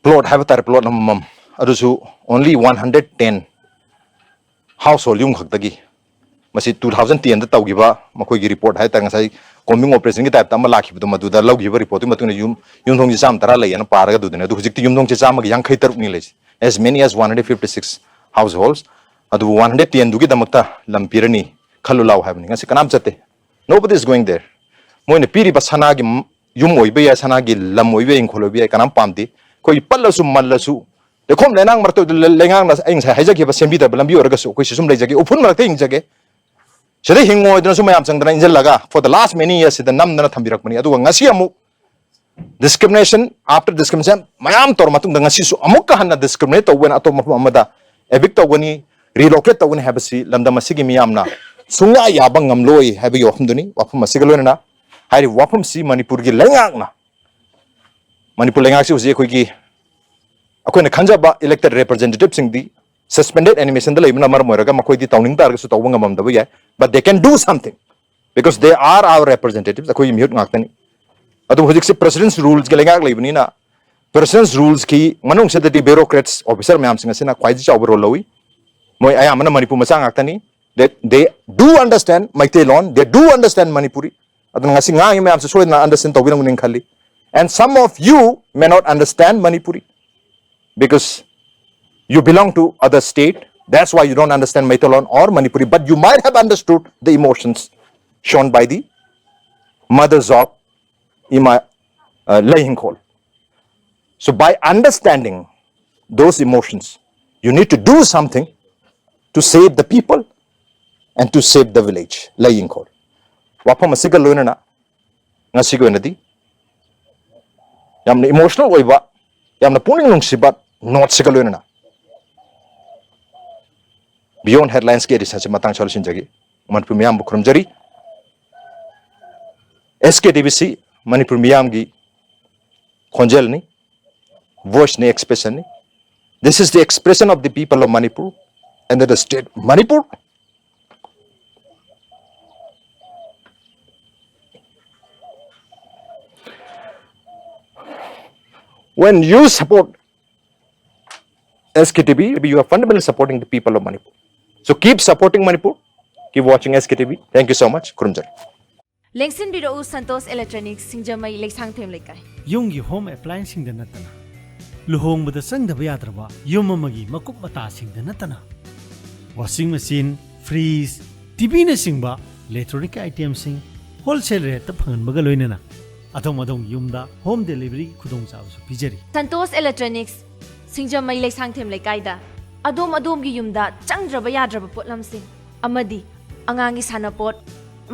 ꯄ꯭ꯂꯣꯠ ꯍꯥꯏꯕ ꯇꯥꯔꯦ, ꯄ꯭ꯂꯣꯠ ꯑꯃꯃꯝ, ꯑꯗꯨꯁꯨ only one hundred ten household ꯌꯨꯝ ꯈꯛꯇꯒꯤ꯫ ꯃꯁꯤ two thousand tenꯗ ꯇꯧꯈꯤꯕ ꯃꯈꯣꯏꯒꯤ ꯔꯤꯄꯣꯔꯠ ꯍꯥꯏꯇꯥꯔꯦ, ꯉꯁꯥꯏ ꯀꯣꯝꯕꯤꯡ ꯑꯣꯄꯔꯦꯁꯟꯒꯤ ꯇꯥꯏꯞꯇ ꯑꯃ ꯂꯥꯛꯈꯤꯕꯗꯣ, ꯃꯗꯨꯗ ꯂꯧꯈꯤꯕ ꯔꯤꯄꯣꯔꯠꯇꯨꯒꯤ ꯃꯇꯨꯡ ꯏꯟꯅ ꯌꯨꯝ, ꯌꯨꯝꯊꯣꯡꯁꯦ ꯆꯥꯝꯃ ꯇꯔꯥ ꯂꯩꯌꯦꯅ ꯄꯥꯔꯒ ꯑꯗꯨꯗꯨꯅꯦ꯫ ꯑꯗꯨ ꯍꯧꯖꯤꯛꯇꯤ ꯌꯨꯝꯊꯣꯡꯁꯦ ꯆꯥꯝꯃꯒ ꯌꯥꯡꯈꯩ ꯇꯔꯨꯛꯅꯤ ꯂꯩꯁꯦ, as many as one hundred fifty six households꯫ ꯑꯗꯨꯕꯨ one hundred tenꯗꯨꯒꯤꯗꯃꯛꯇ ꯂꯝ ꯄꯤꯔꯅꯤ, ꯈꯜꯂꯨ ꯂꯥꯎ ꯍꯥꯏꯕꯅꯤ꯫ ꯉꯁꯤ ꯀꯅꯥꯝ ꯆꯠꯇꯦ, nobody is going there꯫ ꯃꯣꯏꯅ ꯄꯤꯔꯤꯕ ꯁꯅꯥꯒꯤ ꯌꯨꯝ ꯑꯣꯏꯕ ꯌꯥꯏ, ꯁꯅꯥꯒꯤ ꯂꯝ ꯑꯣꯏꯕ ꯌꯥꯏ, ꯏꯪꯈꯣꯜ ꯑꯣꯏꯕ ꯌꯥꯏ, ꯀꯅꯥꯝ ꯄꯥꯝꯗꯦ꯫ ꯑꯩꯈꯣꯏ ꯄꯠꯂꯁꯨ ꯃꯜꯂꯁꯨ, ꯂꯩꯈꯣꯝ ꯂꯩꯅꯥꯡ ꯃꯔꯛꯇ ꯂꯩꯉꯥꯛꯅ ꯑꯩ ꯉꯁꯥꯏ ꯍꯥꯏꯖꯈꯤꯕ ꯁꯦꯝꯕꯤꯗꯕ ꯂꯝꯕꯤ ꯑꯣꯏꯔꯒꯁꯨ ꯑꯩꯈꯣꯏ ꯁꯤ ꯁꯨꯝ ꯂꯩꯖꯒꯦ, ꯎꯐꯨꯟ ꯃꯔꯛꯇ ꯍꯤꯡꯖꯒꯦ, ꯁꯤꯗ ꯍꯤꯡꯉꯣꯏꯗꯅꯁꯨ ꯃꯌꯥꯝ ꯆꯪꯗꯅ ꯏꯟꯁꯤꯜꯂꯒ for the last many years ꯁꯤꯗ ꯅꯝꯗꯅ ꯊꯝꯕꯤꯔꯛꯄꯅꯤ꯫ ꯑꯗꯨꯒ ꯉꯁꯤ ꯑꯃꯨꯛ discrimination after discrimination ꯃꯌꯥꯝ ꯇꯧꯔ ꯃꯇꯨꯡꯗ ꯉꯁꯤꯁꯨ ꯑꯃꯨꯛꯀ ꯍꯟꯅ discriminate ꯇꯧꯕ ꯑꯣꯏꯅ ꯑꯇꯣꯞꯄ ꯃꯐꯝ ꯑꯃꯗ evict ꯇꯧꯒꯅꯤ, relocate ꯇꯧꯒꯅꯤ ꯍꯥꯏꯕꯁꯤ ꯂꯝꯗꯝ ꯑꯁꯤꯒꯤ ꯃꯤꯌꯥꯝꯅ ꯁꯨꯡꯌꯥ ꯌꯥꯕ ꯉꯝꯂꯣꯏ ꯍꯥꯏꯕꯒꯤ ꯋꯥꯐꯝꯗꯨꯅꯤ꯫ ꯋꯥꯐꯝ ꯑꯁꯤꯒ ꯂꯣꯏꯅꯅ ꯍꯥꯏꯔꯤꯕ ꯋꯥꯐꯝꯁꯤ ꯃꯅꯤꯄꯨꯔꯒꯤ ꯂꯩꯉꯥꯛꯅ, ꯃꯅꯤꯄꯨꯔ ꯂꯩꯉꯥꯛꯁꯤ ꯍꯧꯖꯤꯛ ꯑꯩꯈꯣꯏꯒꯤ, ꯑꯩꯈꯣꯏꯅ ꯈꯟꯖꯕ elected representativeꯁꯤꯡꯗꯤ suspended animationꯗ ꯂꯩꯕꯅ ꯃꯔꯝ ꯑꯣꯏꯔꯒ ꯃꯈꯣꯏꯗꯤ ꯇꯧꯅꯤꯡ ꯇꯥꯔꯒꯁꯨ ꯇꯧꯕ ꯉꯝꯃꯝꯗꯕ ꯌꯥꯏ, but they can do something because they are our representatives, ꯑꯩꯈꯣꯏꯒꯤ ꯃꯤꯍꯨꯠ ꯉꯥꯛꯇꯅꯤ꯫ ꯑꯗꯨꯕꯨ ꯍꯧꯖꯤꯛꯁꯤ President's Ruleꯁꯒꯤ ꯂꯩꯉꯥꯛ ꯂꯩꯕꯅꯤꯅ President's Ruleꯁꯀꯤ ꯃꯅꯨꯡꯁꯤꯗꯗꯤ bureaucrats officer ꯃꯌꯥꯝꯁꯤꯡ ꯑꯁꯤꯅ ꯈ꯭ꯋꯥꯏꯗꯒꯤ ꯆꯥꯎꯕ role ꯂꯧꯏ꯫ ꯃꯣꯏ ꯑꯌꯥꯝꯕꯅ ꯃꯅꯤꯄꯨꯔ ꯃꯆꯥ ꯉꯥꯛꯇꯅꯤ꯫ They, they do understand Meiteilon, they do understand Manipuri꯫ ꯑꯗꯨꯅ ꯉꯁꯤ ꯉꯥꯡꯉꯤ ꯃꯌꯥꯝꯁꯦ ꯁꯣꯏꯗꯅ understand ꯇꯧꯕꯤꯔꯝꯒꯅꯤ ꯈꯜꯂꯤ꯫ And some of you may not understand Manipuri because you belong to other state, That's why you don't understand Meiteilon or Manipuri, but you might have understood the emotions shown by the mothers of Ima uh, Lei Hingkhol. So by understanding those emotions, you need to do something to save the people and to save the village. Lei Hingkhol. ꯋꯥꯐꯝ ꯑꯁꯤꯒ ꯂꯣꯏꯅꯅ ꯉꯁꯤꯒꯤ ꯑꯣꯏꯅꯗꯤ ꯌꯥꯝꯅ emotional ꯑꯣꯏꯕ, ꯌꯥꯝꯅ ꯄꯨꯛꯅꯤꯡ ꯅꯨꯡꯁꯤꯕ note ꯁꯤꯒ ꯂꯣꯏꯅꯅ Beyond Headlines ꯀꯤ edition ꯑꯁꯤ ꯃꯇꯥꯡ ꯁ꯭ꯋꯥꯏꯗ ꯂꯣꯏꯁꯤꯟꯖꯒꯦ꯫ ꯃꯅꯤꯄꯨꯔ ꯃꯤꯌꯥꯝꯕꯨ ꯈꯨꯔꯨꯝꯖꯔꯤ꯫ ꯑꯦꯁ ꯀꯦ ꯇꯤ ꯚꯤ ꯁꯤ ꯃꯅꯤꯄꯨꯔ ꯃꯤꯌꯥꯝꯒꯤ ꯈꯣꯟꯖꯦꯜꯅꯤ, voice ꯅꯤ, expression ꯅꯤ꯫ This is the expression of the people of Manipur and the state Manipur. When you support S K T V, you are fundamentally supporting the people of Manipur. So keep supporting Manipur. Keep watching S K T V. Thank you so much. ꯈꯨꯔꯨꯝꯖꯔꯤ꯫ ꯂꯦꯡꯁꯤꯟꯕꯤꯔꯛꯎ Santosh electronics, Singjamei, Leishangthem ꯂꯩꯀꯥꯏ꯫ ꯌꯨꯝꯒꯤ home ꯑꯦꯄ꯭ꯂꯥꯏꯟꯁꯁꯤꯡꯗ ꯅꯠꯇꯅ, ꯂꯨꯍꯣꯡꯕꯗ ꯆꯪꯗꯕ ꯌꯥꯗ꯭ꯔꯕ ꯌꯨꯝ ꯑꯃꯒꯤ ꯃꯀꯨꯞ ꯃꯇꯥꯁꯤꯡꯗ ꯅꯠꯇꯅ, ꯋꯥꯁꯤꯡ ꯃꯦꯆꯤꯟ, ꯐ꯭ꯔꯤꯖ, ꯇꯤꯚꯤꯅꯆꯤꯡꯕ ꯏꯂꯦꯛꯇ꯭ꯔꯣꯅꯤꯛ ꯑꯥꯏꯇꯦꯝꯁꯤꯡ ꯍꯣꯜꯁꯦꯜ ꯔꯦꯠꯇ ꯐꯪꯍꯟꯕꯒ ꯂꯣꯏꯅꯅ ꯑꯗꯣꯝ ꯑꯗꯣꯝꯒꯤ ꯌꯨꯝꯗ ꯍꯣꯝ ꯗꯦꯂꯤꯚꯔꯤꯒꯤ ꯈꯨꯗꯣꯡꯆꯥꯕꯁꯨ ꯄꯤꯖꯔꯤ꯫ ꯁꯟꯇꯣꯁ ꯏꯂꯦꯛꯇ꯭ꯔꯣꯅꯤꯛꯁ, ꯁꯤꯡꯖꯃꯩ, ꯂꯩꯁꯥꯡꯊꯦꯝ ꯂꯩꯀꯥꯏꯗ ꯑꯗꯣꯝ ꯑꯗꯣꯝꯒꯤ ꯌꯨꯝꯗ ꯆꯪꯗ꯭ꯔꯕ ꯌꯥꯗ꯭ꯔꯕ ꯄꯣꯠꯂꯝꯁꯤꯡ ꯑꯃꯗꯤ ꯑꯉꯥꯡꯒꯤ ꯁꯥꯟꯅꯄꯣꯠ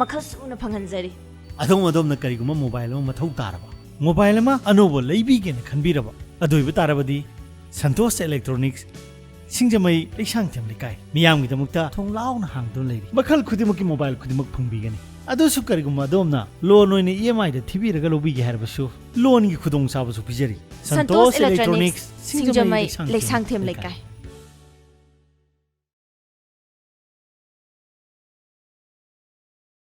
ꯃꯈꯜ ꯁꯨꯅ ꯐꯪꯍꯟꯖꯔꯤ꯫ ꯑꯗꯣꯝ ꯑꯗꯣꯝꯅ ꯀꯔꯤꯒꯨꯝꯕ ꯃꯣꯕꯥꯏꯜ ꯑꯃ ꯃꯊꯧ ꯇꯥꯔꯕ, ꯃꯣꯕꯥꯏꯜ ꯑꯃ ꯑꯅꯧꯕ ꯂꯩꯕꯤꯒꯦꯅ ꯈꯟꯕꯤꯔꯕ, ꯑꯗꯨ ꯑꯣꯏꯕ ꯇꯥꯔꯕꯗꯤ ꯁꯟꯇꯣꯁ ꯏꯂꯦꯛꯇ꯭ꯔꯣꯅꯤꯛꯁ, ꯁꯤꯡꯖꯃꯩ, ꯂꯩꯁꯥꯡꯊꯦꯝ ꯂꯩꯀꯥꯏ, ꯃꯤꯌꯥꯝꯒꯤꯗꯃꯛꯇ ꯊꯣꯡ ꯂꯥꯎꯅ ꯍꯥꯡꯗꯨꯅ ꯂꯩꯔꯤ꯫ ꯃꯈꯜ ꯈꯨꯗꯤꯡꯃꯛꯀꯤ ꯃꯣꯕꯥꯏꯜ ꯈꯨꯗꯤꯡꯃꯛ ꯐꯪꯕꯤꯒꯅꯤ꯫ ꯑꯗꯨꯁꯨ ꯀꯔꯤꯒꯨꯝꯕ ꯑꯗꯣꯝꯅ ꯂꯣꯟ ꯑꯣꯏꯅ ꯏ ꯑꯦꯝ ꯑꯥꯏꯗ ꯊꯤꯕꯤꯔꯒ ꯂꯧꯕꯤꯒꯦ ꯍꯥꯏꯔꯕꯁꯨ, ꯂꯣꯟꯒꯤ ꯈꯨꯗꯣꯡꯆꯥꯕꯁꯨ ꯄꯤꯖꯔꯤ꯫ ꯁꯟꯇꯣꯁ ꯏꯂꯦꯛꯇ꯭ꯔꯣꯅꯤꯛꯁ, ꯁꯤꯡꯖꯃꯩ, ꯂꯩꯁꯥꯡꯊꯦꯝ ꯂꯩꯀꯥꯏ꯫